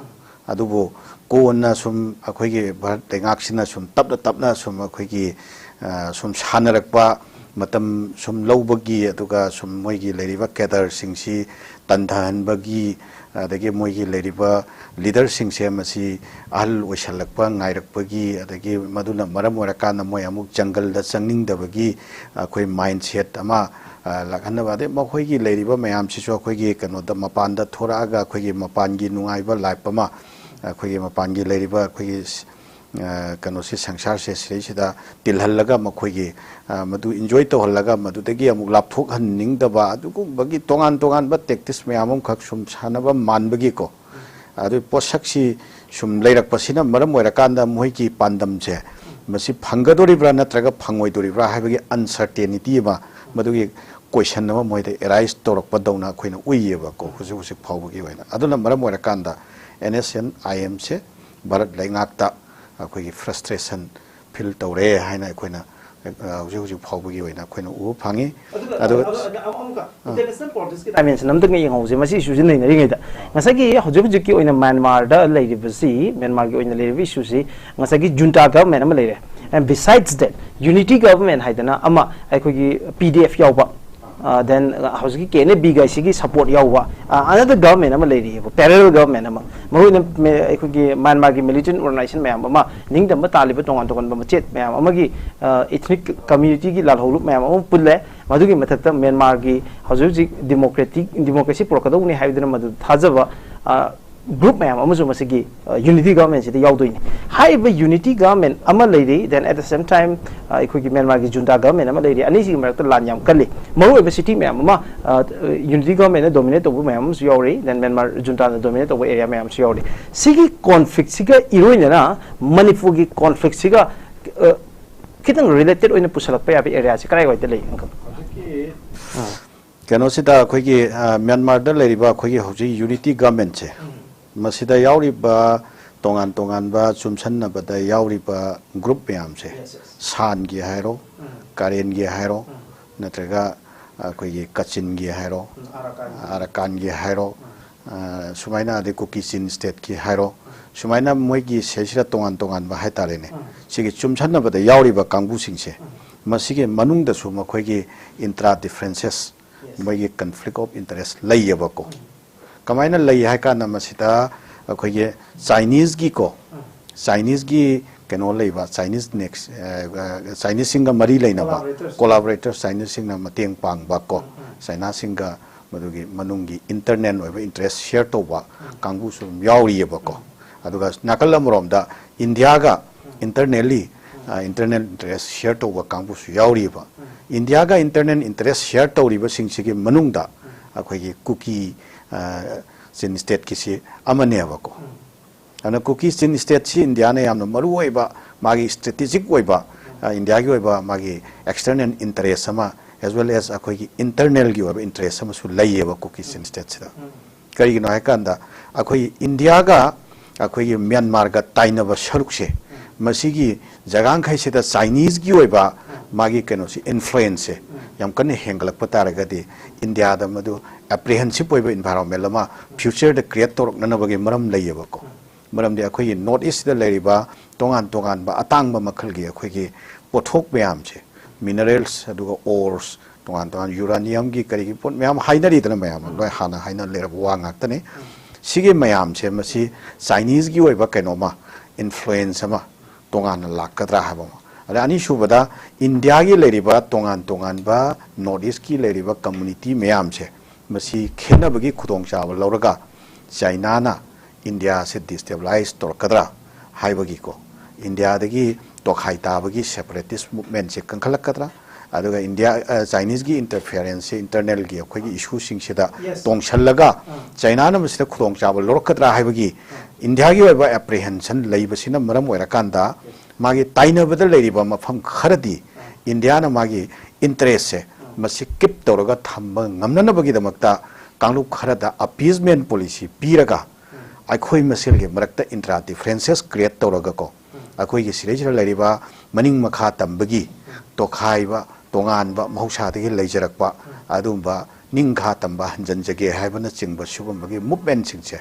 ꯑꯗꯨꯕꯨ ꯀꯣꯟꯅ ꯁꯨꯝ ꯑꯩꯈꯣꯏꯒꯤ ꯚꯥꯔꯠ ꯂꯩꯉꯥꯛꯁꯤꯅ ꯁꯨꯝ ꯇꯞꯅ ꯇꯞꯅ ꯁꯨꯝ ꯑꯩꯈꯣꯏꯒꯤ ꯑ, ꯁꯨꯝ ꯁꯥꯟꯅꯔꯛꯄ, ꯃꯇꯝ ꯁꯨꯝ ꯂꯧꯕꯒꯤ, ꯑꯗꯨꯒ ꯁꯨꯝ ꯃꯣꯏꯒꯤ ꯂꯩꯔꯤꯕ ꯀꯦꯗꯔꯁꯤꯡꯁꯤ ꯇꯟꯊꯍꯟꯕꯒꯤ, ꯑꯗꯒꯤ ꯃꯣꯏꯒꯤ ꯂꯩꯔꯤꯕ ꯂꯤꯗꯔꯁꯤꯡꯁꯦ ꯃꯁꯤ ꯑꯍꯜ ꯑꯣꯏꯁꯜꯂꯛꯄ ꯉꯥꯏꯔꯛꯄꯒꯤ, ꯑꯗꯒꯤ ꯃꯗꯨꯅ ꯃꯔꯝ ꯑꯣꯏꯔꯀꯥꯟꯗ ꯃꯣꯏ ꯑꯃꯨꯛ ꯖꯪꯒꯜꯗ ꯆꯪꯅꯤꯡꯗꯕꯒꯤ ꯑꯩꯈꯣꯏ ꯃꯥꯏꯟꯁꯦꯠ ꯑꯃ ꯑ, ꯂꯥꯛꯍꯟꯅꯕ, ꯑꯗꯩ ꯃꯈꯣꯏꯒꯤ ꯂꯩꯔꯤꯕ ꯃꯌꯥꯝꯁꯤꯁꯨ ꯑꯩꯈꯣꯏꯒꯤ ꯀꯩꯅꯣꯗ ꯃꯄꯥꯟꯗ ꯊꯣꯔꯛꯑꯒ ꯑꯩꯈꯣꯏꯒꯤ ꯃꯄꯥꯟꯒꯤ ꯅꯨꯡꯉꯥꯏꯕ ꯂꯥꯏꯐ ꯑꯃ, ꯑꯩꯈꯣꯏꯒꯤ ꯃꯄꯥꯟꯒꯤ ꯂꯩꯔꯤꯕ ꯑꯩꯈꯣꯏꯒꯤ ꯑ, ꯀꯩꯅꯣꯁꯤ, ꯁꯪꯁꯥꯔꯁꯦ ꯁꯤꯗꯩꯁꯤꯗ ꯇꯤꯜꯍꯜꯂꯒ ꯃꯈꯣꯏꯒꯤ ꯑ, ꯃꯗꯨ ꯏꯟꯖꯣꯏ ꯇꯧꯍꯜꯂꯒ ꯃꯗꯨꯗꯒꯤ ꯑꯃꯨꯛ ꯂꯥꯞꯊꯣꯛꯍꯟꯅꯤꯡꯗꯕ ꯑꯗꯨꯒꯨꯝꯕꯒꯤ ꯇꯣꯉꯥꯟ ꯇꯣꯉꯥꯟꯕ ꯇꯦꯛꯇꯤꯛꯁ ꯃꯌꯥꯝ ꯑꯃꯈꯛ ꯁꯨꯝ ꯁꯥꯟꯅꯕ ꯃꯥꯟꯕꯒꯤꯀꯣ, ꯑꯗꯨ ꯄꯣꯠꯁꯛꯁꯤ ꯁꯨꯝ ꯂꯩꯔꯛꯄꯁꯤꯅ ꯃꯔꯝ ꯑꯣꯏꯔꯀꯥꯟꯗ ꯃꯣꯏꯒꯤ ꯄꯥꯟꯗꯝꯁꯦ ꯃꯁꯤ ꯐꯪꯒꯗꯣꯔꯤꯕ꯭ꯔꯥ ꯅꯠꯇ꯭ꯔꯒ ꯐꯪꯉꯣꯏꯗꯣꯔꯤꯕ꯭ꯔꯥ ꯍꯥꯏꯕꯒꯤ ꯑꯟꯁꯔꯇꯦꯅꯤꯇꯤ ꯑꯃ, ꯃꯗꯨꯒꯤ ꯀꯣꯏꯁꯟ ꯑꯃ ꯃꯣꯏꯗ ꯑꯦꯔꯥꯏꯁ ꯇꯧꯔꯛꯄꯗꯧꯅ ꯑꯩꯈꯣꯏꯅ ꯎꯏꯌꯦꯕꯀꯣ, ꯍꯧꯖꯤꯛ ꯍꯧꯖꯤꯛ ꯐꯥꯎꯕꯒꯤ ꯑꯣꯏꯅ꯫ ꯑꯗꯨꯅ ꯃꯔꯝ ꯑꯣꯏꯔꯀꯥꯟꯗ ꯑꯦꯟ ꯑꯦꯁ ꯑꯦꯟ ꯑꯥꯏ ꯑꯦꯝꯁꯦ ꯚꯥꯔꯠ ꯂꯩꯉꯥꯛꯇ ꯑꯩꯈꯣꯏꯒꯤ ꯐ꯭ꯔꯁꯇ꯭ꯔꯦꯁꯟ ꯐꯤꯜ ꯇꯧꯔꯦ ꯍꯥꯏꯅ ꯑꯩꯈꯣꯏꯅ ꯑ, ꯍꯧꯖꯤꯛ ꯍꯧꯖꯤꯛ ꯐꯥꯎꯕꯒꯤ ꯑꯣꯏꯅ ꯑꯩꯈꯣꯏꯅ ꯎꯕ ꯐꯪꯉꯤ꯫ ꯑꯗꯨꯒ ꯑꯗꯨꯒ ꯑꯃꯨꯛꯀ ꯏꯟꯇꯔꯅꯦꯁꯅꯦꯜ ꯄꯣꯂꯤꯇꯤꯛꯁꯀꯤ ꯗꯥꯏꯃꯦꯟꯁꯟ ꯑꯝꯇꯪꯒ ꯌꯦꯡꯍꯧꯁꯦ꯫ ꯃꯁꯤ ꯏꯁꯨꯁꯤ ꯅꯩꯅꯔꯤꯉꯩꯗ, ꯉꯁꯥꯏꯒꯤ ꯍꯧꯖꯤꯛ ꯍꯧꯖꯤꯛꯀꯤ ꯑꯣꯏꯅ ꯃ꯭ꯌꯥꯟꯃꯥꯔꯗ ꯂꯩꯔꯤꯕꯁꯤ, ꯃ꯭ꯌꯥꯟꯃꯥꯔꯒꯤ ꯑꯣꯏꯅ ꯂꯩꯔꯤꯕ ꯏꯁꯨꯁꯤ, ꯉꯁꯥꯏꯒꯤ ꯖꯨꯟꯇꯥ ꯒꯚꯔꯟꯃꯦꯟ ꯑꯃ ꯂꯩꯔꯦ, And besides that, unity government ꯍꯥꯏꯗꯅ ꯑꯃ ꯑꯩꯈꯣꯏꯒꯤ P D F ꯌꯥꯎꯕ, then ꯍꯧꯖꯤꯛꯀꯤ K N A B ꯒꯥꯏꯁꯤꯒꯤ support ꯌꯥꯎꯕ another government ꯑꯃ ꯂꯩꯔꯤꯑꯕ, parallel government ꯑꯃ꯫ ꯃꯔꯨꯑꯣꯏꯅ ꯑꯩꯈꯣꯏꯒꯤ ꯃ꯭ꯌꯥꯟꯃꯥꯔꯒꯤ militant organization ꯃꯌꯥꯝ ꯑꯃ, ꯅꯤꯡꯇꯝꯕ ꯇꯥꯜꯂꯤꯕ ꯇꯣꯉꯥꯟ ꯇꯣꯉꯥꯟꯕ ꯃꯆꯦꯠ ꯃꯌꯥꯝ ꯑꯃꯒꯤ ethnic communityꯒꯤ ꯂꯥꯜꯍꯧꯂꯨꯞ ꯃꯌꯥꯝ ꯑꯃ ꯄꯨꯜꯂꯦ꯫ ꯃꯗꯨꯒꯤ ꯃꯊꯛꯇ ꯃ꯭ꯌꯥꯟꯃꯥꯔꯒꯤ ꯍꯧꯖꯤꯛ ꯍꯧꯖꯤꯛ democratic democracy ꯄꯨꯔꯛꯀꯗꯧꯕꯅꯤ ꯍꯥꯏꯗꯨꯅ ꯃꯗꯨ ꯊꯥꯖꯕ group ꯃꯌꯥꯝ ꯑꯃꯁꯨ ꯃꯁꯤꯒꯤ unity governmentꯁꯤꯗ ꯌꯥꯎꯗꯣꯏꯅꯤ꯫ ꯍꯥꯏꯔꯤꯕ unity government ꯑꯃ ꯂꯩꯔꯤ, then at the same time ꯑꯩꯈꯣꯏꯒꯤ ꯃ꯭ꯌꯥꯟꯃꯥꯔꯒꯤ junta government ꯑꯃ ꯂꯩꯔꯤ꯫ ꯑꯅꯤꯁꯤꯒꯤ ꯃꯔꯛꯇ ꯂꯥꯟ ꯌꯥꯝ ꯀꯜꯂꯤ꯫ ꯃꯔꯨꯑꯣꯏꯕ city ꯃꯌꯥꯝ ꯑꯃ unity governmentꯅ dominate ꯇꯧꯕ ꯃꯌꯥꯝ ꯑꯃꯁꯨ ꯌꯥꯎꯔꯤ, then ꯃ꯭ꯌꯥꯟꯃꯥꯔ juntaꯅ dominate ꯇꯧꯕ area ꯃꯌꯥꯝ ꯑꯃꯁꯨ ꯌꯥꯎꯔꯤ꯫ ꯁꯤꯒꯤ conflictꯁꯤꯒ ꯏꯔꯣꯏꯅꯅ ꯃꯅꯤꯄꯨꯔꯒꯤ conflictꯁꯤꯒ ꯈꯤꯇꯪ related ꯑꯣꯏꯅ ꯄꯨꯁꯜꯂꯛꯄ ꯌꯥꯕ areaꯁꯤ ꯀꯗꯥꯏꯋꯥꯏꯗ ꯂꯩ, uncle? ꯀꯩꯅꯣꯁꯤꯗ ꯑꯩꯈꯣꯏꯒꯤ ꯃ꯭ꯌꯥꯟꯃꯥꯔꯗ ꯂꯩꯔꯤꯕ ꯑꯩꯈꯣꯏꯒꯤ ꯍꯧꯖꯤꯛ unity governmentꯁꯦ, ꯃꯁꯤꯗ ꯌꯥꯎꯔꯤꯕ ꯇꯣꯉꯥꯟ ꯇꯣꯉꯥꯟꯕ ꯆꯨꯝꯁꯟꯅꯕꯗ ꯌꯥꯎꯔꯤꯕ group ꯃꯌꯥꯝꯁꯦ, ꯁꯥꯟꯒꯤ ꯍꯥꯏꯔꯣ, ꯀꯥꯔꯦꯟꯒꯤ ꯍꯥꯏꯔꯣ, ꯅꯠꯇ꯭ꯔꯒ ꯑꯩꯈꯣꯏꯒꯤ ꯀꯆꯤꯟꯒꯤ ꯍꯥꯏꯔꯣ, ꯑꯔꯥꯀꯥꯟꯒꯤ ꯍꯥꯏꯔꯣ, ꯁꯨꯃꯥꯏꯅ ꯑꯗꯩ ꯀꯨꯀꯤ ꯆꯤꯟ stateꯀꯤ ꯍꯥꯏꯔꯣ, ꯁꯨꯃꯥꯏꯅ ꯃꯣꯏꯒꯤ ꯁꯤꯗꯩꯁꯤꯗ ꯇꯣꯉꯥꯟ ꯇꯣꯉꯥꯟꯕ ꯍꯥꯏꯇꯥꯔꯦꯅꯦ, ꯁꯤꯒꯤ ꯆꯨꯝꯁꯟꯅꯕꯗ ꯌꯥꯎꯔꯤꯕ ꯀꯥꯡꯕꯨꯁꯤꯡꯁꯦ, ꯃꯁꯤꯒꯤ ꯃꯅꯨꯡꯗꯁꯨ ꯃꯈꯣꯏꯒꯤ intra differences, ꯃꯣꯏꯒꯤ conflict of interest ꯂꯩꯌꯦꯕꯀꯣ꯫ ꯀꯃꯥꯏꯅ ꯂꯩ ꯍꯥꯏ ꯀꯥꯟꯗ ꯃꯁꯤꯗ ꯑꯩꯈꯣꯏꯒꯤ Chineseꯒꯤꯀꯣ, Chineseꯒꯤ ꯀꯩꯅꯣ ꯂꯩꯕ, Chinese next Chineseꯁꯤꯡꯒ ꯃꯔꯤ ꯂꯩꯅꯕ collaborators, Chineseꯁꯤꯡꯅ ꯃꯇꯦꯡ ꯄꯥꯡꯕ ꯀꯣ, Chinaꯁꯤꯡꯒ ꯃꯗꯨꯒꯤ ꯃꯅꯨꯡꯒꯤ internal ꯑꯣꯏꯕ interest share ꯇꯧꯕ ꯀꯥꯡꯕꯨꯁꯨ ꯑꯗꯨꯝ ꯌꯥꯎꯔꯤꯑꯕꯀꯣ꯫ ꯑꯗꯨꯒ ꯅꯥꯀꯜ ꯑꯃꯔꯣꯝꯗ Indiaꯒ internally internal interest share ꯇꯧꯕ ꯀꯥꯡꯕꯨꯁꯨ ꯌꯥꯎꯔꯤꯕ꯫ Indiaꯒ internal interest share ꯇꯧꯔꯤꯕꯁꯤꯡꯁꯤꯒꯤ ꯃꯅꯨꯡꯗ ꯑꯩꯈꯣꯏꯒꯤ ꯀꯨꯀꯤ ꯆꯤꯟ stateꯀꯤꯁꯤ ꯑꯃꯅꯦꯕꯀꯣ꯫ ꯑꯗꯨꯅ ꯀꯨꯀꯤ ꯆꯤꯟ stateꯁꯤ Indiaꯅ ꯌꯥꯝꯅ ꯃꯔꯨ ꯑꯣꯏꯕ, ꯃꯥꯒꯤ strategic ꯑꯣꯏꯕ, Indiaꯒꯤ ꯑꯣꯏꯕ ꯃꯥꯒꯤ external interest ꯑꯃ, as well as ꯑꯩꯈꯣꯏꯒꯤ internalꯒꯤ ꯑꯣꯏꯕ interest ꯑꯃꯁꯨ ꯂꯩꯌꯦꯕ ꯀꯨꯀꯤ ꯆꯤꯟ stateꯁꯤꯗ꯫ ꯀꯔꯤꯒꯤꯅꯣ ꯍꯥꯏꯀꯥꯟꯗ ꯑꯩꯈꯣꯏ Indiaꯒ ꯑꯩꯈꯣꯏꯒꯤ ꯃ꯭ꯌꯥꯟꯃꯥꯔꯒ ꯇꯥꯏꯅꯕ ꯁꯔꯨꯛꯁꯦ, ꯃꯁꯤꯒꯤ ꯖꯒꯥꯈꯩꯁꯤꯗ Chineseꯒꯤ ꯑꯣꯏꯕ ꯃꯥꯒꯤ ꯀꯩꯅꯣꯁꯤ, influenceꯁꯦ ꯌꯥꯝ ꯀꯟꯅ ꯍꯦꯟꯒꯠꯂꯛꯄ ꯇꯥꯔꯒꯗꯤ Indiaꯗ ꯃꯗꯨ apprehensive ꯑꯣꯏꯕ environment ꯑꯃ futureꯗ create ꯇꯧꯔꯛꯅꯅꯕꯒꯤ ꯃꯔꯝ ꯂꯩꯌꯦꯕꯀꯣ꯫ ꯃꯔꯝꯗꯤ ꯑꯩꯈꯣꯏꯒꯤ ꯅꯣꯔꯠ ꯏꯁꯇ ꯂꯩꯔꯤꯕ ꯇꯣꯉꯥꯟ ꯇꯣꯉꯥꯟꯕ ꯑꯇꯥꯡꯕ ꯃꯈꯜꯒꯤ ꯑꯩꯈꯣꯏꯒꯤ ꯄꯣꯠꯊꯣꯛ ꯃꯌꯥꯝꯁꯦ, ꯃꯤꯅꯔꯦꯜꯁ, ꯑꯗꯨꯒ ꯑꯣꯔꯁ, ꯇꯣꯉꯥꯟ ꯇꯣꯉꯥꯟ ꯌꯨꯔꯥꯅꯤꯌꯝꯒꯤ ꯀꯔꯤꯒꯤ ꯄꯣꯠ ꯃꯌꯥꯝ ꯍꯥꯏꯅꯔꯤꯗꯅ, ꯃꯌꯥꯝ ꯑꯃ ꯂꯣꯏ ꯍꯥꯟꯅ ꯍꯥꯏꯅ ꯂꯩꯔꯕ ꯋꯥ ꯉꯥꯛꯇꯅꯤ꯫ ꯁꯤꯒꯤ ꯃꯌꯥꯝꯁꯦ ꯃꯁꯤ ꯆꯥꯏꯅꯤꯁꯒꯤ ꯑꯣꯏꯕ ꯀꯩꯅꯣꯝꯃ, ꯏꯟꯐ꯭ꯂꯨꯌꯦꯟꯁ ꯑꯃ ꯇꯣꯉꯥꯟꯅ ꯂꯥꯛꯀꯗ꯭ꯔꯥ ꯍꯥꯏꯕ ꯑꯃ꯫ ꯑꯗ ꯑꯅꯤꯁꯨꯕꯗ, ꯏꯟꯗꯤꯌꯥꯒꯤ ꯂꯩꯔꯤꯕ ꯇꯣꯉꯥꯟ ꯇꯣꯉꯥꯟꯕ ꯅꯣꯔꯠ ꯏꯁꯀꯤ ꯂꯩꯔꯤꯕ ꯀꯝꯃꯨꯅꯤꯇꯤ ꯃꯌꯥꯝꯁꯦ, ꯃꯁꯤ ꯈꯦꯠꯅꯕꯒꯤ ꯈꯨꯗꯣꯡꯆꯥꯕ ꯂꯧꯔꯒ ꯆꯥꯏꯅꯥꯅ ꯏꯟꯗꯤꯌꯥꯁꯦ ꯗꯤꯁꯇꯦꯕꯤꯂꯥꯏꯁ ꯇꯧꯔꯛꯀꯗ꯭ꯔꯥ ꯍꯥꯏꯕꯒꯤꯀꯣ, ꯏꯟꯗꯤꯌꯥꯗꯒꯤ ꯇꯣꯈꯥꯏ ꯇꯥꯕꯒꯤ ꯁꯦꯄꯔꯦꯇꯤꯁ ꯃꯨꯞꯃꯦꯟꯁꯦ ꯀꯟꯈꯠꯂꯛꯀꯗ꯭ꯔꯥ, ꯑꯗꯨꯒ ꯏꯟꯗꯤꯌꯥ, ꯑ, ꯆꯥꯏꯅꯤꯁꯒꯤ ꯏꯟꯇꯔꯐꯤꯌꯔꯦꯟꯁꯁꯦ, ꯏꯟꯇꯔꯅꯦꯜꯒꯤ ꯑꯩꯈꯣꯏꯒꯤ ꯏꯁꯨꯁꯤꯡꯁꯤꯗ Yes. ꯇꯣꯡꯁꯜꯂꯒ ꯑꯥ. ꯆꯥꯏꯅꯥꯅ ꯃꯁꯤꯗ ꯈꯨꯗꯣꯡꯆꯥꯕ ꯂꯧꯔꯛꯀꯗ꯭ꯔꯥ ꯍꯥꯏꯕꯒꯤ ꯑꯥ. ꯏꯟꯗꯤꯌꯥꯒꯤ ꯑꯣꯏꯕ ꯑꯦꯄ꯭ꯔꯤꯍꯦꯟꯁꯟ ꯂꯩꯕꯁꯤꯅ ꯃꯔꯝ ꯑꯣꯏꯔꯀꯥꯟꯗ, Yes. ꯃꯥꯒꯤ ꯇꯥꯏꯅꯕꯗ ꯂꯩꯔꯤꯕ ꯃꯐꯝ ꯈꯔꯗꯤ ꯑꯥ. ꯏꯟꯗꯤꯌꯥꯅ ꯃꯥꯒꯤ ꯏꯟꯇꯔꯦꯁꯁꯦ ꯑꯥ. ꯃꯁꯤ ꯀꯤꯞ ꯇꯧꯔꯒ ꯊꯝꯕ ꯉꯝꯅꯅꯕꯒꯤꯗꯃꯛꯇ ꯀꯥꯡꯂꯨꯞ ꯈꯔꯗ ꯑꯄꯤꯁꯃꯦꯟ ꯄꯣꯂꯤꯁꯤ ꯄꯤꯔꯒ ꯑꯩꯈꯣꯏ ꯃꯁꯦꯜꯒꯤ ꯃꯔꯛꯇ ꯏꯟꯇ꯭ꯔꯥ ꯗꯤꯐ꯭ꯔꯦꯟꯁꯦꯁ ꯀ꯭ꯔꯤꯌꯦꯠ ꯇꯧꯔꯒꯀꯣ, ꯑꯩꯈꯣꯏꯒꯤ ꯁꯤꯗꯩꯁꯤꯗ ꯂꯩꯔꯤꯕ ꯃꯅꯤꯡ ꯃꯈꯥ ꯇꯝꯕꯒꯤ ꯇꯣꯈꯥꯏꯕ, ꯇꯣꯉꯥꯟꯕ ꯃꯍꯧꯁꯥꯗꯒꯤ ꯂꯩꯖꯔꯛꯄ ꯑꯗꯨꯒꯨꯝꯕ ꯅꯤꯡꯈꯥ ꯇꯝꯕ ꯍꯟꯖꯟꯖꯒꯦ ꯍꯥꯏꯕꯅꯆꯤꯡꯕ ꯁꯤꯒꯨꯝꯕꯒꯤ ꯃꯨꯞꯃꯦꯟꯁꯤꯡꯁꯦ,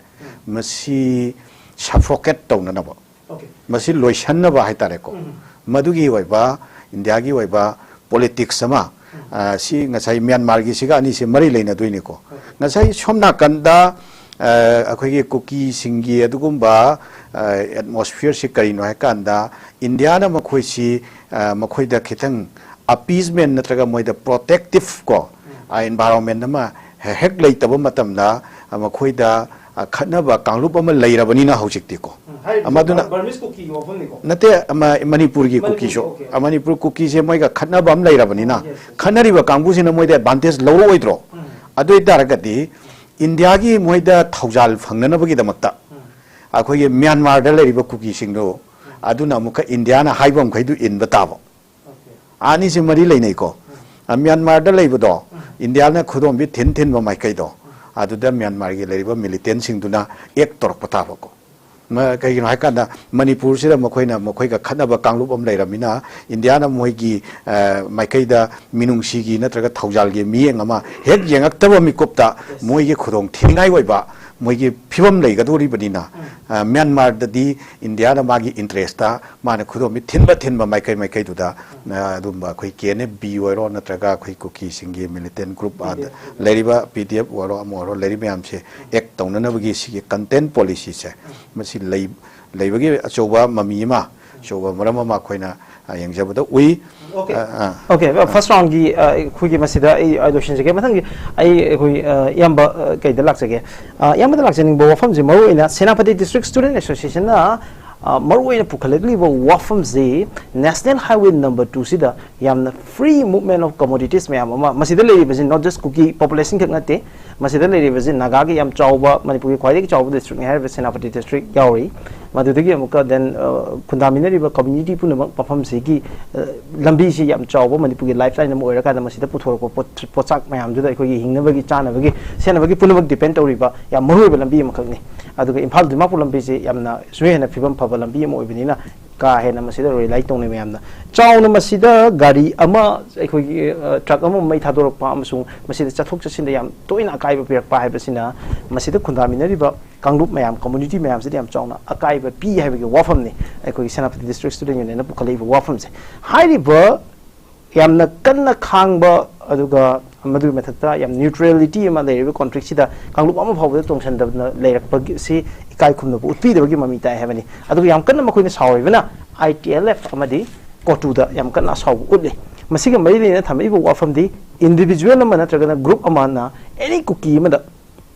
ꯃꯁꯤ ꯁꯐꯣꯀꯦꯠ ꯇꯧꯅꯅꯕ, Okay. ꯃꯁꯤ ꯂꯣꯏꯁꯟꯅꯕ ꯍꯥꯏꯇꯥꯔꯦꯀꯣ, ꯎꯝ. ꯃꯗꯨꯒꯤ ꯑꯣꯏꯕ ꯏꯟꯗꯤꯌꯥꯒꯤ ꯑꯣꯏꯕ ꯄꯣꯂꯤꯇꯤꯛꯁ ꯑꯃ, ꯎꯝ. ꯑ, ꯁꯤ ꯉꯁꯥꯏ ꯃ꯭ꯌꯥꯟꯃꯥꯔꯒꯤꯁꯤꯒ ꯑꯅꯤꯁꯤ ꯃꯔꯤ ꯂꯩꯅꯗꯣꯏꯅꯤꯀꯣ꯫ Okay. ꯉꯁꯥꯏ ꯁꯣꯝ ꯅꯥꯀꯟꯗ, ꯑ, ꯑꯩꯈꯣꯏꯒꯤ ꯀꯨꯀꯤꯁꯤꯡꯒꯤ ꯑꯗꯨꯒꯨꯝꯕ, ꯑ, ꯑꯦꯠꯃꯣꯁꯐꯤꯌꯔꯁꯤ ꯀꯔꯤꯅꯣ ꯍꯥꯏꯀꯥꯟꯗ, ꯏꯟꯗꯤꯌꯥꯅ ꯃꯈꯣꯏꯁꯤ, ꯑ, ꯃꯈꯣꯏꯗ ꯈꯤꯇꯪ ꯑꯄꯤꯁꯃꯦꯟ ꯅꯠꯇ꯭ꯔꯒ ꯃꯣꯏꯗ ꯄ꯭ꯔꯣꯇꯦꯛꯇꯤꯞ ꯀꯣ, ꯎꯝ. ꯑ, ꯏꯟꯚꯥꯏꯔꯣꯟꯃꯦꯟ ꯑꯃ ꯍꯦꯛ ꯂꯩꯇꯕ ꯃꯇꯝꯗ, ꯑ, ꯃꯈꯣꯏꯗ, ꯑ, ꯈꯠꯅꯕ ꯀꯥꯡꯂꯨꯞ ꯑꯃ ꯂꯩꯔꯕꯅꯤꯅ ꯍꯧꯖꯤꯛꯇꯤꯀꯣ꯫ ꯎꯝ, ꯍꯥꯏꯔꯤꯕꯁꯤ ꯃꯗꯨꯅ ꯕꯔ-, ꯕꯔꯃꯤꯁ ꯀꯨꯀꯤꯒꯤ ꯋꯥꯐꯝꯅꯤꯀꯣ? ꯅꯠꯇꯦ, ꯑꯃ, ꯃꯅꯤꯄꯨꯔꯒꯤ ꯃꯅꯤꯄꯨꯔꯒꯤ, ꯀꯨꯀꯤꯁꯨ, okay. ꯑ, ꯃꯅꯤꯄꯨꯔ ꯀꯨꯀꯤꯁꯦ ꯃꯣꯏꯒ ꯈꯠꯅꯕ ꯑꯃ ꯂꯩꯔꯕꯅꯤꯅ, ꯑꯣ, yes, yes. ꯈꯠꯅꯔꯤꯕ ꯀꯥꯡꯕꯨꯁꯤꯅ ꯃꯣꯏꯗ ꯑꯦꯗꯚꯥꯟꯇꯦꯖ ꯂꯧꯔꯛꯑꯣꯏꯗ꯭ꯔꯣ? ꯎꯝ. ꯑꯗꯨ ꯑꯣꯏꯇꯥꯔꯒꯗꯤ ꯏꯟꯗꯤꯌꯥꯒꯤ ꯃꯣꯏꯗ ꯊꯧꯖꯥꯜ ꯐꯪꯅꯅꯕꯒꯤꯗꯃꯛꯇ ꯎꯝ. ꯑꯩꯈꯣꯏꯒꯤ ꯃ꯭ꯌꯥꯟꯃꯥꯔꯗ ꯂꯩꯔꯤꯕ ꯀꯨꯀꯤꯁꯤꯡꯗꯨ, ꯎꯝ. ꯑꯗꯨꯅ ꯑꯃꯨꯛꯀ ꯏꯟꯗꯤꯌꯥꯅ ꯍꯥꯏꯕ ꯃꯈꯩꯗꯨ ꯏꯟꯕ ꯇꯥꯕ꯫ Okay. ꯑꯅꯤꯁꯤ ꯃꯔꯤ ꯂꯩꯅꯩꯀꯣ꯫ ꯎꯝ. ꯑ, ꯃ꯭ꯌꯥꯟꯃꯥꯔꯗ ꯂꯩꯕꯗꯣ, ꯎꯝ. ꯏꯟꯗꯤꯌꯥꯅ ꯈꯨꯗꯣꯝꯕꯤ ꯊꯤꯟ ꯊꯤꯟꯕ ꯃꯥꯏꯀꯩꯗꯣ, ꯎꯝ. ꯑꯗꯨꯗ ꯃ꯭ꯌꯥꯟꯃꯥꯔꯒꯤ ꯂꯩꯔꯤꯕ ꯃꯤꯂꯤꯇꯦꯟꯁꯤꯡꯗꯨꯅ ꯑꯦꯛ ꯇꯧꯔꯛꯄ ꯇꯥꯕꯀꯣ꯫ ꯃ-, ꯀꯩꯒꯤꯅꯣ ꯍꯥꯏꯀꯥꯟꯗ, ꯃꯅꯤꯄꯨꯔꯁꯤꯗ ꯃꯈꯣꯏꯅ, ꯃꯈꯣꯏꯒ ꯈꯠꯅꯕ ꯀꯥꯡꯂꯨꯞ ꯑꯃ ꯂꯩꯔꯕꯅꯤꯅ, ꯏꯟꯗꯤꯌꯥꯅ ꯃꯣꯏꯒꯤ, ꯑ, ꯃꯥꯏꯀꯩꯗ ꯃꯤꯅꯨꯡꯁꯤꯒꯤ ꯅꯠꯇ꯭ꯔꯒ ꯊꯧꯖꯥꯜꯒꯤ ꯃꯤꯠꯌꯦꯡ ꯑꯃ ꯍꯦꯛ ꯌꯦꯡꯉꯛꯇꯕ ꯃꯤꯀꯨꯞꯇ, Yes. ꯃꯣꯏꯒꯤ ꯈꯨꯗꯣꯡ ꯊꯤꯅꯤꯡꯉꯥꯏ ꯑꯣꯏꯕ ꯃꯣꯏꯒꯤ ꯐꯤꯕꯝ ꯂꯩꯒꯗꯧꯔꯤꯕꯅꯤꯅ, ꯑ, ꯃ꯭ꯌꯥꯟꯃꯥꯔꯗꯗꯤ ꯏꯟꯗꯤꯌꯥꯅ ꯃꯥꯒꯤ ꯏꯟꯇꯔꯦꯁꯇ ꯃꯥꯅ ꯈꯨꯗꯣꯝꯕꯤ ꯊꯤꯟꯕ ꯊꯤꯟꯕ ꯃꯥꯏꯀꯩ ꯃꯥꯏꯀꯩꯗꯨꯗ, ꯑ, ꯑꯗꯨꯝꯕ ꯑꯩꯈꯣꯏ ꯀꯦ ꯑꯦꯟ ꯑꯦꯐ ꯕꯤ ꯑꯣꯏꯔꯣ, ꯅꯠꯇ꯭ꯔꯒ ꯑꯩꯈꯣꯏ ꯀꯨꯀꯤꯁꯤꯡꯒꯤ ꯃꯤꯂꯤꯇꯦꯟ ꯒ꯭ꯔꯨꯞ ꯑꯥꯗ ꯂꯩꯔꯤꯕ ꯄꯤ ꯗꯤ ꯑꯦꯐ ꯑꯣꯏꯔꯣ, ꯑꯃ ꯑꯣꯏꯔꯣ, ꯂꯩꯔꯤꯕ ꯃꯌꯥꯝꯁꯦ ꯑꯦꯛ ꯇꯧꯅꯅꯕꯒꯤ ꯁꯤꯒꯤ ꯀꯟꯇꯦꯟ ꯄꯣꯂꯤꯁꯤꯁꯦ, ꯃꯁꯤ ꯂꯩ-, ꯂꯩꯕꯒꯤ ꯑꯆꯧꯕ ꯃꯃꯤ ꯑꯃ, ꯑꯆꯧꯕ ꯃꯔꯝ ꯑꯃ ꯑꯩꯈꯣꯏꯅ, ꯑ, ꯌꯦꯡꯖꯕꯗ ꯎꯏ꯫ ꯑꯣꯀꯦ꯫ ꯑ, ꯑ, ꯑꯣꯀꯦ, ꯑ, ꯐꯥꯔꯁ ꯔꯥꯎꯟꯒꯤ, ꯑ, ꯑꯩꯈꯣꯏꯒꯤ ꯃꯁꯤꯗ ꯑꯩ, ꯑ, ꯂꯣꯏꯁꯤꯟꯖꯒꯦ꯫ ꯃꯊꯪꯒꯤ ꯑꯩ, ꯑꯩꯈꯣꯏ, ꯑ, ꯏꯌꯥꯝꯕ, ꯑ, ꯀꯩꯗ ꯂꯥꯛꯆꯒꯦ? ꯑ, ꯏꯌꯥꯝꯕꯗ ꯂꯥꯛꯆꯅꯤꯡꯕ ꯋꯥꯐꯝꯁꯦ, ꯃꯔꯨꯑꯣꯏꯅ ꯁꯦꯅꯥꯄꯇꯤ ꯗꯤꯁꯇ꯭ꯔꯤꯛ ꯁ꯭ꯇꯨꯗꯦꯟ ꯑꯦꯁꯣꯁꯤꯌꯦꯁꯟꯅ, ꯑ, ꯃꯔꯨꯑꯣꯏꯅ ꯄꯨꯈꯠꯂꯛꯂꯤꯕ ꯋꯥꯐꯝꯁꯤ ꯅꯦꯁꯅꯦꯜ ꯍꯥꯏꯋꯦ ꯅꯝꯕꯔ ꯇꯨꯁꯤꯗ ꯌꯥꯝꯅ ꯐ꯭ꯔꯤ ꯃꯨꯞꯃꯦꯟ ꯑꯣꯐ ꯀꯃꯣꯗꯤꯇꯤꯁ ꯃꯌꯥꯝ ꯑꯃ, ꯃꯁꯤꯗ ꯂꯩꯔꯤꯕꯁꯤ not just ꯀꯨꯀꯤ ꯄꯣꯄꯨꯂꯦꯁꯟ ꯈꯛ ꯅꯠꯇꯦ, ꯃꯁꯤꯗ ꯂꯩꯔꯤꯕꯁꯤ ꯅꯥꯒꯥꯒꯤ ꯌꯥꯝ ꯆꯥꯎꯕ, ꯃꯅꯤꯄꯨꯔꯒꯤ ꯈ꯭ꯋꯥꯏꯗꯒꯤ ꯆꯥꯎꯕ ꯗꯤꯁꯇ꯭ꯔꯤꯛꯅꯤ ꯍꯥꯏꯔꯤꯕ ꯁꯦꯅꯥꯄꯇꯤ ꯗꯤꯁꯇ꯭ꯔꯤꯛ ꯌꯥꯎꯔꯤ꯫ ꯃꯗꯨꯗꯒꯤ ꯑꯃꯨꯛꯀ then, ꯑ, ꯈꯨꯟꯗꯥꯃꯤꯟꯅꯔꯤꯕ ꯀꯝꯃ꯭ꯌꯨꯅꯤꯇꯤ ꯄꯨꯝꯅꯃꯛ ꯃꯐꯝꯁꯤꯒꯤ, ꯑ, ꯂꯝꯕꯤꯁꯤ ꯌꯥꯝ ꯆꯥꯎꯕ ꯃꯅꯤꯄꯨꯔꯒꯤ ꯂꯥꯏꯐ ꯂꯥꯏꯟ ꯑꯃ ꯑꯣꯏꯔꯀꯥꯟꯗ ꯃꯁꯤꯗ ꯄꯨꯊꯣꯔꯛꯄ ꯄꯣꯠ-, ꯄꯣꯠꯆꯥꯛ ꯃꯌꯥꯝꯗꯨꯗ ꯑꯩꯈꯣꯏꯒꯤ ꯍꯤꯡꯅꯕꯒꯤ, ꯆꯥꯅꯕꯒꯤ, ꯁꯦꯟꯅꯕꯒꯤ ꯄꯨꯝꯅꯃꯛ ꯗꯤꯄꯦꯟ ꯇꯧꯔꯤꯕ ꯌꯥꯝ ꯃꯔꯨꯑꯣꯏꯕ ꯂꯝꯕꯤ ꯑꯃꯈꯛꯅꯤ꯫ ꯑꯗꯨꯒ ꯏꯝꯐꯥꯜ ꯗꯤꯃꯥꯄꯨꯔ ꯂꯝꯕꯤꯁꯤ ꯌꯥꯝꯅ ꯁꯨ ꯍꯦꯟꯅ ꯐꯤꯕꯝ ꯐꯕ ꯂꯝꯕꯤ ꯑꯃ ꯑꯣꯏꯕꯅꯤꯅ ꯀꯥ ꯍꯦꯟꯅ ꯃꯁꯤꯗ ꯔꯤꯂꯥꯏ ꯇꯧꯅꯩ ꯃꯌꯥꯝꯅ꯫ ꯆꯥꯎꯅ ꯃꯁꯤꯗ ꯒꯥꯔꯤ ꯑꯃ, ꯑꯩꯈꯣꯏꯒꯤ, ꯑ, ꯇ꯭ꯔꯛ ꯑꯃ ꯃꯩ ꯊꯥꯗꯣꯔꯛꯄ ꯑꯃꯁꯨꯡ ꯃꯁꯤꯗ ꯆꯠꯊꯣꯛ ꯆꯠꯁꯤꯟꯗ ꯌꯥꯝ ꯇꯣꯏꯅ ꯑꯀꯥꯏꯕ ꯄꯤꯔꯛꯄ ꯍꯥꯏꯕꯁꯤꯅ ꯃꯁꯤꯗ ꯈꯨꯟꯗꯥꯃꯤꯟꯅꯔꯤꯕ ꯀꯥꯡꯂꯨꯞ ꯃꯌꯥꯝ, ꯀꯝꯃ꯭ꯌꯨꯅꯤꯇꯤ ꯃꯌꯥꯝꯁꯤꯗ ꯌꯥꯝ ꯆꯥꯎꯅ ꯑꯀꯥꯏꯕ ꯄꯤ ꯍꯥꯏꯕꯒꯤ ꯋꯥꯐꯝꯅꯤ ꯑꯩꯈꯣꯏꯒꯤ ꯁꯦꯅꯥꯄꯇꯤ ꯗꯤꯁꯇ꯭ꯔꯤꯛ ꯁ꯭ꯇꯨꯗꯦꯟ ꯌꯨꯅꯤꯌꯟꯅ ꯄꯨꯈꯠꯂꯛꯏꯕ ꯋꯥꯐꯝꯁꯦ꯫ ꯍꯥꯏꯔꯤꯕ ꯌꯥꯝꯅ ꯀꯟꯅ ꯈꯥꯡꯕ, ꯑꯗꯨꯒ ꯃꯗꯨꯒꯤ ꯃꯊꯛꯇ ꯌꯥꯝ ꯅ꯭ꯌꯨꯇ꯭ꯔꯦꯂꯤꯇꯤ ꯑꯃ ꯂꯩꯔꯤꯕ ꯀꯣꯟꯐ꯭ꯂꯤꯛꯁꯤꯗ ꯀꯥꯡꯂꯨꯞ ꯑꯃ ꯐꯥꯎꯕꯗ ꯇꯣꯡꯁꯤꯟꯗꯕꯅ ꯂꯩꯔꯛꯄꯒꯤ ꯁꯤ ꯏꯀꯥꯏ ꯈꯨꯝꯅꯕ ꯎꯠꯄꯤꯗꯕꯒꯤ ꯃꯃꯤ ꯇꯥꯏ ꯍꯥꯏꯕꯅꯤ꯫ ꯑꯗꯨꯒ ꯌꯥꯝ ꯀꯟꯅ ꯃꯈꯣꯏꯅ ꯁꯥꯎꯔꯤꯕꯅ ꯑꯥꯏ ꯇꯤ ꯑꯦꯜ ꯑꯦꯐ ꯑꯃꯗꯤ ꯀꯣꯇꯨꯗ ꯌꯥꯝ ꯀꯟꯅ ꯑꯁꯥꯎꯕ ꯎꯠꯂꯤ꯫ ꯃꯁꯤꯒ ꯃꯔꯤ ꯂꯩꯅꯅ ꯊꯝꯃꯛꯏꯕ ꯋꯥꯐꯝꯗꯤ ꯏꯟꯗꯤꯕꯤꯖꯨꯋꯦꯜ ꯑꯃ ꯅꯠꯇ꯭ꯔꯒꯅ ꯒ꯭ꯔꯨꯞ ꯑꯃꯅ ꯑꯦꯅꯤ ꯀꯨꯀꯤ ꯑꯃꯗ,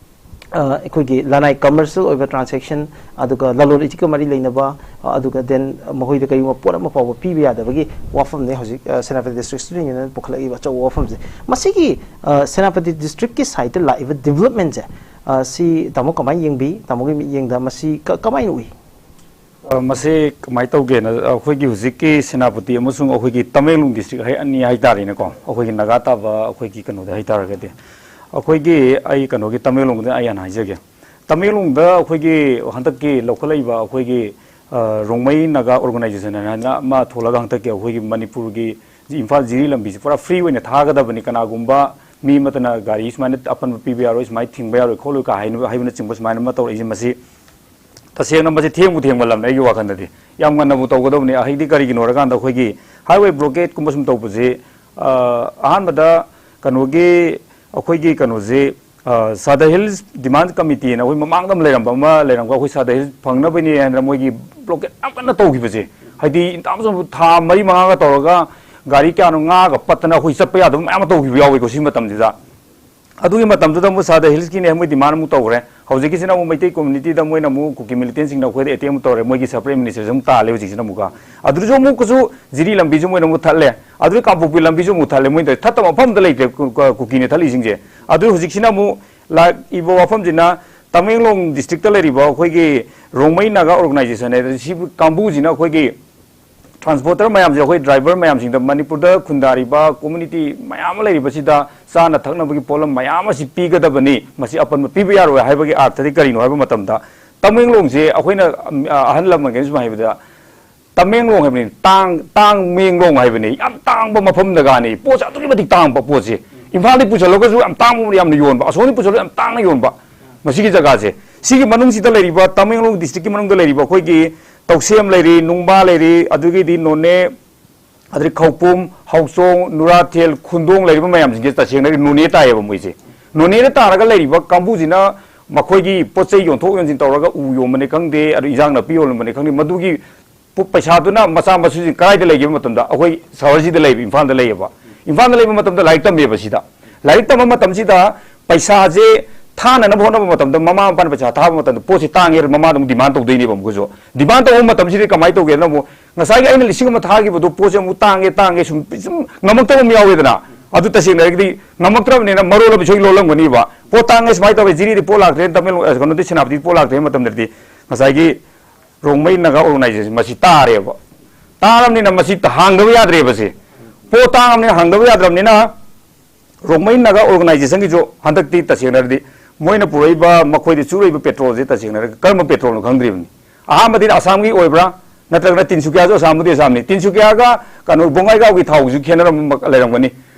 ꯑ, ꯑꯩꯈꯣꯏꯒꯤ ꯂꯅꯥꯏ ꯀꯃꯔꯁꯤꯌꯦꯜ ꯑꯣꯏꯕ ꯇ꯭ꯔꯥꯟꯁꯦꯛꯁꯟ, ꯑꯗꯨꯒ ꯂꯂꯣꯟ ꯏꯇꯤꯛꯀ ꯃꯔꯤ ꯂꯩꯅꯕ, ꯑ, ꯑꯗꯨꯒ then ꯃꯈꯣꯏꯗ ꯀꯔꯤꯒꯨꯝꯕ ꯄꯣꯠ ꯑꯃ ꯐꯥꯎꯕ ꯄꯤꯕ ꯌꯥꯗꯕꯒꯤ ꯋꯥꯐꯝꯅꯤ ꯍꯧꯖꯤꯛ, ꯑ, ꯁꯦꯅꯥꯄꯇꯤ ꯗꯤꯁꯇ꯭ꯔꯤꯛ ꯁ꯭ꯇꯨꯗꯦꯟ ꯌꯨꯅꯤꯌꯟ ꯄꯨꯈꯠꯂꯛꯏꯕ ꯑꯆꯧꯕ ꯋꯥꯐꯝꯁꯦ꯫ ꯃꯁꯤꯒꯤ, ꯑ, ꯁꯦꯅꯥꯄꯇꯤ ꯗꯤꯁꯇ꯭ꯔꯤꯛꯀꯤ ꯁꯥꯏꯠꯇ ꯂꯥꯛꯏꯕ ꯗꯤꯕꯂꯞꯃꯦꯟꯁꯦ, ꯑ, ꯁꯤ ꯇꯥꯃꯣ ꯀꯃꯥꯏꯅ ꯌꯦꯡꯕꯤ? ꯇꯥꯃꯣꯒꯤ ꯃꯤꯠꯌꯦꯡꯗ ꯃꯁꯤ ꯀ-, ꯀꯃꯥꯏꯅ ꯎꯏ? ꯑ, ꯃꯁꯤ ꯀꯃꯥꯏꯅ ꯇꯧꯒꯦꯅ, ꯑꯩꯈꯣꯏꯒꯤ ꯍꯧꯖꯤꯛꯀꯤ ꯁꯦꯅꯥꯄꯇꯤ ꯑꯃꯁꯨꯡ ꯑꯩꯈꯣꯏꯒꯤ ꯇꯃꯦꯡꯂꯣꯡ ꯗꯤꯁꯇ꯭ꯔꯤꯛ ꯍꯥꯏ ꯑꯅꯤ ꯍꯥꯏꯇꯥꯔꯦꯅꯦꯀꯣ, ꯑꯩꯈꯣꯏꯒꯤ ꯅꯥꯒꯥ ꯇꯥꯕ ꯑꯩꯈꯣꯏꯒꯤ ꯀꯩꯅꯣꯗ ꯍꯥꯏꯇꯥꯔꯒꯗꯤ, ꯑꯩꯈꯣꯏꯒꯤ, ꯑꯩ ꯀꯩꯅꯣꯒꯤ ꯇꯃꯦꯡꯂꯣꯡꯗ ꯑꯩ ꯍꯥꯟꯅ ꯍꯥꯏꯖꯒꯦ꯫ ꯇꯃꯦꯡꯂꯣꯡꯗ ꯑꯩꯈꯣꯏꯒꯤ ꯍꯟꯗꯛꯀꯤ ꯂꯧꯈꯠꯂꯛꯏꯕ ꯑꯩꯈꯣꯏꯒꯤ, ꯑ, ꯔꯣꯡꯃꯩ ꯅꯥꯒꯥ ꯑꯣꯔꯒꯅꯥꯏꯖꯦꯁꯟ ꯍꯥꯏꯅ ꯑꯃ ꯊꯣꯛꯂꯒ ꯍꯟꯗꯛꯀꯤ ꯑꯩꯈꯣꯏꯒꯤ ꯃꯅꯤꯄꯨꯔꯒꯤ ꯏꯝꯐꯥꯜ ꯖꯤꯔꯤ ꯂꯝꯕꯤꯁꯤ ꯄꯨꯔꯥ ꯐ꯭ꯔꯤ ꯑꯣꯏꯅ ꯊꯥꯒꯗꯕꯅꯤ, ꯀꯅꯥꯒꯨꯝꯕ ꯃꯤ ꯑꯃꯠꯇꯅ ꯒꯥꯔꯤ ꯁꯨꯃꯥꯏꯅ ꯑꯄꯟꯕ ꯄꯤꯕ ꯌꯥꯔꯣꯏ, ꯁꯨꯃꯥꯏꯅ ꯊꯤꯡꯕ ꯌꯥꯔꯣꯏ ꯈꯣꯠꯂꯣꯏ ꯀ ꯍꯥꯏꯅ-, ꯍꯥꯏꯕꯅꯆꯤꯡꯕ ꯁꯨꯃꯥꯏꯅ ꯑꯃ ꯇꯧꯔꯛꯏꯁꯦ, ꯃꯁꯤ ꯇꯁꯦꯡꯅ ꯃꯁꯤ ꯊꯦꯡꯕꯨ ꯊꯦꯡꯃꯜꯂꯝꯅꯦ ꯑꯩꯒꯤ ꯋꯥꯈꯜꯗꯗꯤ꯫ ꯌꯥꯝ ꯉꯟꯅꯕꯨ ꯇꯧꯒꯗꯕꯅꯤ꯫ ꯑꯍꯩꯗꯤ ꯀꯔꯤꯒꯤꯅꯣ ꯍꯥꯏꯔꯀꯥꯟꯗ ꯑꯩꯈꯣꯏꯒꯤ highway blockade ꯀꯨꯝꯕ ꯁꯨꯝ ꯇꯧꯕꯁꯤ, ꯑ, ꯑꯍꯥꯟꯕꯗ ꯀꯩꯅꯣꯒꯤ, ꯑꯩꯈꯣꯏꯒꯤ ꯀꯩꯅꯣꯁꯤ, ꯑ, Sadar Hills Demand Committee ꯅ ꯑꯩꯈꯣꯏ ꯃꯃꯥꯡꯗ ꯑꯃ ꯂꯩꯔꯝꯕ ꯑꯃ ꯂꯩꯔꯝꯒ ꯑꯩꯈꯣꯏ Sadar Hills ꯐꯪꯅꯕꯅꯤ ꯍꯥꯏꯅ ꯃꯣꯏꯒꯤ blockade ꯌꯥꯝ ꯀꯟꯅ ꯇꯧꯈꯤꯕꯁꯦ, ꯍꯥꯏꯗꯤ ꯏꯟꯇꯥꯝꯁꯨ ꯊꯥ ꯃꯔꯤ ꯃꯉꯥꯒ ꯇꯧꯔꯒ ꯒꯥꯔꯤ ꯀꯌꯥꯅꯣ ꯉꯥꯒ ꯄꯠꯇꯅ ꯑꯩꯈꯣꯏ ꯆꯠꯄ ꯌꯥꯗꯕ ꯃꯌꯥꯝ ꯑꯃ ꯇꯧꯈꯤꯕ ꯌꯥꯎꯋꯤꯀꯣ ꯁꯤ ꯃꯇꯝꯁꯤꯗ꯫ ꯑꯗꯨꯒꯤ ꯃꯇꯝꯗꯨꯗ ꯑꯃꯨꯛ Sadar Hills ꯀꯤꯅꯦ ꯃꯣꯏ demand ꯑꯃꯨꯛ ꯇꯧꯈ꯭ꯔꯦ꯫ ꯍꯧꯖꯤꯛꯀꯤꯁꯤꯅ ꯑꯃꯨꯛ ꯃꯩꯇꯩ community ꯗ ꯃꯣꯏꯅ ꯑꯃꯨꯛ ꯀꯨꯀꯤ militant ꯁꯤꯡꯅ ꯑꯩꯈꯣꯏꯗ attack ꯑꯃꯨꯛ ꯇꯧꯔꯦ꯫ ꯃꯣꯏꯒꯤ separate administration ꯑꯃꯨꯛ ꯇꯥꯜꯂꯦ ꯍꯧꯖꯤꯛꯁꯤꯅ ꯑꯃꯨꯛꯀ꯫ ꯑꯗꯨꯗꯁꯨ ꯑꯃꯨꯛꯀꯁꯨ ꯖꯤꯔꯤ ꯂꯝꯕꯤꯁꯨ ꯃꯣꯏꯅ ꯑꯃꯨꯛ ꯊꯠꯂꯦ꯫ ꯑꯗꯨꯗ ꯀꯥꯡꯄꯣꯛꯄꯤ ꯂꯝꯕꯤꯁꯨ ꯑꯃꯨꯛ ꯊꯠꯂꯦ꯫ ꯃꯣꯏꯅ ꯇꯧꯔꯤ ꯊꯠꯇꯕ ꯃꯐꯝ ꯑꯝꯇ ꯂꯩꯇ꯭ꯔꯦ ꯀꯨ-, ꯀ-, ꯀꯨꯀꯤꯅ ꯊꯠꯂꯤꯁꯤꯡꯁꯦ꯫ ꯑꯗꯨ ꯍꯧꯖꯤꯛꯁꯤꯅ ꯑꯃꯨꯛ ꯂꯥꯛꯏꯕ ꯋꯥꯐꯝꯁꯤꯅ ꯇꯃꯦꯡꯂꯣꯡ district ꯇ ꯂꯩꯔꯤꯕ ꯑꯩꯈꯣꯏꯒꯤ ꯔꯣꯡꯃꯩ ꯅꯥꯒꯥ organization ꯍꯥꯏꯗꯅ ꯁꯤ ꯀꯥꯡꯕꯨꯁꯤꯅ ꯑꯩꯈꯣꯏꯒꯤ transporter ꯃꯌꯥꯝꯁꯦ, ꯑꯩꯈꯣꯏ driver ꯃꯌꯥꯝꯁꯤꯡꯗ ꯃꯅꯤꯄꯨꯔꯗ ꯈꯨꯟꯗꯥꯔꯤꯕ community ꯃꯌꯥꯝ ꯑꯃ ꯂꯩꯔꯤꯕꯁꯤꯗ ꯆꯥꯅ ꯊꯛꯅꯕꯒꯤ ꯄꯣꯠꯂꯝ ꯃꯌꯥꯝ ꯑꯁꯤ ꯄꯤꯒꯗꯕꯅꯤ, ꯃꯁꯤ ꯑꯄꯟꯕ ꯄꯤꯕ ꯌꯥꯔꯣꯏ ꯍꯥꯏꯕꯒꯤ ꯑꯥꯔꯊꯗꯤ ꯀꯔꯤꯅꯣ ꯍꯥꯏꯕ ꯃꯇꯝꯗ, ꯇꯃꯦꯡꯂꯣꯡꯁꯦ ꯑꯩꯈꯣꯏꯅ, ꯑꯝ, ꯑ, ꯑꯍꯜ ꯂꯃꯟꯈꯩꯅ ꯁꯨꯃꯥꯏꯅ ꯍꯥꯏꯕꯗ, ꯇꯃꯦꯡꯂꯣꯡ ꯍꯥꯏꯕꯅꯤ, ꯇꯥꯡ-, ꯇꯥꯡꯃꯦꯡꯂꯣꯡ ꯍꯥꯏꯕꯅꯤ, ꯌꯥꯝ ꯇꯥꯡꯕ ꯃꯐꯝ ꯖꯒꯥꯅꯤ, ꯄꯣꯠꯁꯦ ꯑꯗꯨꯛꯀꯤ ꯃꯇꯤꯛ ꯇꯥꯡꯕ ꯄꯣꯠꯁꯦ꯫ ꯏꯝꯐꯥꯜꯗꯒꯤ ꯄꯨꯁꯜꯂꯒꯁꯨ ꯌꯥꯝ ꯇꯥꯡꯕ ꯌꯥꯝꯅ ꯌꯣꯟꯕ, ꯑꯁꯣꯝꯗꯒꯤ ꯄꯨꯁꯜꯂꯒ ꯌꯥꯝ ꯇꯥꯡꯅ ꯌꯣꯟꯕ, ꯃꯁꯤꯒꯤ ꯖꯒꯥꯁꯦ꯫ ꯁꯤꯒꯤ ꯃꯅꯨꯡꯁꯤꯗ ꯂꯩꯔꯤꯕ, ꯇꯃꯦꯡꯂꯣꯡ district ꯀꯤ ꯃꯅꯨꯡꯗ ꯂꯩꯔꯤꯕ ꯑꯩꯈꯣꯏꯒꯤ ꯇꯧꯁꯦꯝ ꯂꯩꯔꯤ, ꯅꯨꯡꯕꯥ ꯂꯩꯔꯤ, ꯑꯗꯨꯒꯤꯗꯤ ꯅꯣꯅꯦ, ꯑꯗꯩ ꯈꯧꯄꯨꯝ, ꯍꯧꯆꯣꯡ, ꯅꯨꯔꯥꯊꯦꯜ, ꯈꯨꯟꯗꯣꯡ ꯂꯩꯔꯤꯕ ꯃꯌꯥꯝꯁꯤꯡꯁꯦ ꯇꯁꯦꯡꯅ ꯅꯣꯅꯦ ꯇꯥꯏꯌꯦꯕ ꯃꯣꯏꯁꯦ꯫ ꯅꯣꯅꯦꯗ ꯇꯥꯔꯒ ꯂꯩꯔꯤꯕ ꯀꯥꯡꯕꯨꯁꯤꯅ ꯃꯈꯣꯏꯒꯤ ꯄꯣꯠ ꯆꯩ ꯌꯣꯟꯊꯣꯛ ꯌꯣꯟꯁꯤꯟ ꯇꯧꯔꯒ ꯎ ꯌꯣꯟꯕꯅꯤ ꯈꯪꯗꯦ, ꯑꯗꯨ ꯏꯟꯖꯥꯡ ꯅꯥꯄꯤ ꯌꯣꯟꯕꯅꯤ ꯈꯪꯗꯦ, ꯃꯗꯨꯒꯤ ꯄꯨ-, ꯄꯩꯁꯥꯗꯨꯅ ꯃꯆꯥ ꯃꯁꯨꯁꯤꯡ ꯀꯗꯥꯏꯗ ꯂꯩꯒꯦ ꯍꯥꯏꯕ ꯃꯇꯝꯗ ꯑꯩꯈꯣꯏ ꯁꯍꯔꯁꯤꯗ ꯂꯩꯕ, ꯏꯝꯐꯥꯜꯗ ꯂꯩꯌꯦꯕ꯫ ꯏꯝꯐꯥꯜꯗ ꯂꯩꯕ ꯃꯇꯝꯗ ꯂꯥꯏꯔꯤꯛ ꯇꯝꯃꯦꯕ ꯁꯤꯗ꯫ ꯂꯥꯏꯔꯤꯛ ꯇꯝꯕ ꯃꯇꯝꯁꯤꯗ ꯄꯩꯁꯥꯁꯦ ꯊꯥꯅꯅꯕ ꯍꯣꯠꯅꯕ ꯃꯇꯝꯗ ꯃꯃꯥ ꯃꯄꯥꯅ ꯄꯩꯁꯥ ꯊꯥꯕ ꯃꯇꯝꯗ ꯄꯣꯠꯁꯦ ꯇꯥꯡꯉꯦ ꯍꯥꯏꯔ ꯃꯃꯥꯗ ꯑꯃꯨꯛ demand ꯇꯧꯗꯣꯏꯅꯦꯕ ꯑꯃꯨꯛꯀꯁꯨ꯫ Demand ꯇꯧꯕ ꯃꯇꯝꯁꯤꯗ ꯀꯃꯥꯏꯅ ꯇꯧꯒꯦꯅ ꯑꯃꯨꯛ ꯉꯁꯥꯏꯒꯤ ꯑꯩꯅ ꯂꯤꯁꯤꯡ ꯑꯃ ꯊꯥꯈꯤꯕꯗꯣ ꯄꯣꯠꯁꯦ ꯑꯃꯨꯛ ꯇꯥꯡꯉꯦ, ꯇꯥꯡꯉꯦ ꯁꯨꯝ, ꯁꯨꯝ ꯉꯝꯃꯛꯇꯕ ꯑꯃ ꯌꯥꯎꯋꯦꯗꯅ꯫ ꯑꯗꯨ ꯇꯁꯦꯡꯅ ꯍꯥꯏꯔꯒꯗꯤ ꯉꯝꯃꯛꯇ꯭ꯔꯕꯅꯤꯅ ꯃꯔꯣꯜ ꯑꯃ ꯁꯣꯏ ꯂꯣꯜꯂꯝꯒꯅꯤꯕ꯫ ꯄꯣꯠ ꯇꯥꯡꯉꯦ ꯁꯨꯃꯥꯏꯅ ꯇꯧꯋꯦ, ꯖꯤꯔꯤꯗꯤ ꯄꯣꯠ ꯂꯥꯛꯇ꯭ꯔꯦ, ꯇꯃꯦꯡꯂꯣꯡ, ꯑ, ꯀꯩꯅꯣꯗꯤ ꯁꯦꯅꯥꯄꯇꯤꯗꯤ ꯄꯣꯠ ꯂꯥꯛꯇ꯭ꯔꯦ ꯍꯥꯏꯕ ꯃꯇꯝꯗꯗꯤ ꯉꯁꯥꯏꯒꯤ ꯔꯣꯡꯃꯩ ꯅꯥꯒꯥ organization ꯃꯁꯤ ꯇꯥꯔꯦꯕ꯫ ꯇꯥꯔꯕꯅꯤꯅ ꯃꯁꯤ ꯍꯥꯡꯗꯕ ꯌꯥꯗ꯭ꯔꯦꯕ ꯁꯤ꯫ ꯄꯣꯠ ꯇꯥꯡꯉꯕꯅꯤꯅ ꯍꯥꯡꯗꯕ ꯌꯥꯗ꯭ꯔꯕꯅꯤꯅ ꯔꯣꯡꯃꯩ ꯅꯥꯒꯥ organization ꯒꯤꯁꯨ ꯍꯟꯗꯛꯇꯤ ꯇꯁꯦꯡꯅ ꯍꯥꯏꯔꯗꯤ ꯃꯣꯏꯅ ꯄꯨꯔꯛꯏꯕ, ꯃꯈꯣꯏꯗ ꯆꯨꯔꯛꯏꯕ petrol ꯁꯦ ꯇꯁꯦꯡꯅ ꯍꯥꯏꯔꯒ ꯀꯔꯝꯕ petrol ꯅꯣ ꯈꯪꯗ꯭ꯔꯤꯕꯅꯤ꯫ ꯑꯍꯥꯟꯕꯗꯤ ꯑꯁꯥꯝꯒꯤ ꯑꯣꯏꯕ꯭ꯔꯥ, ꯅꯠꯇ꯭ꯔꯒꯅ ꯇꯤꯟꯁꯨꯀꯤꯌꯥꯁꯨ ꯑꯁꯥꯝꯕꯨꯗꯤ ꯑꯁꯥꯝꯅꯤ, ꯇꯤꯟꯁꯨꯀꯤꯌꯥꯒ ꯀꯩꯅꯣ ꯕꯣꯡꯒꯥꯏꯒꯥꯎꯒꯤ ꯊꯥꯎꯒꯤꯁꯨ ꯈꯦꯠꯅꯔꯝꯕ ꯂꯩꯔꯝꯒꯅꯤ꯫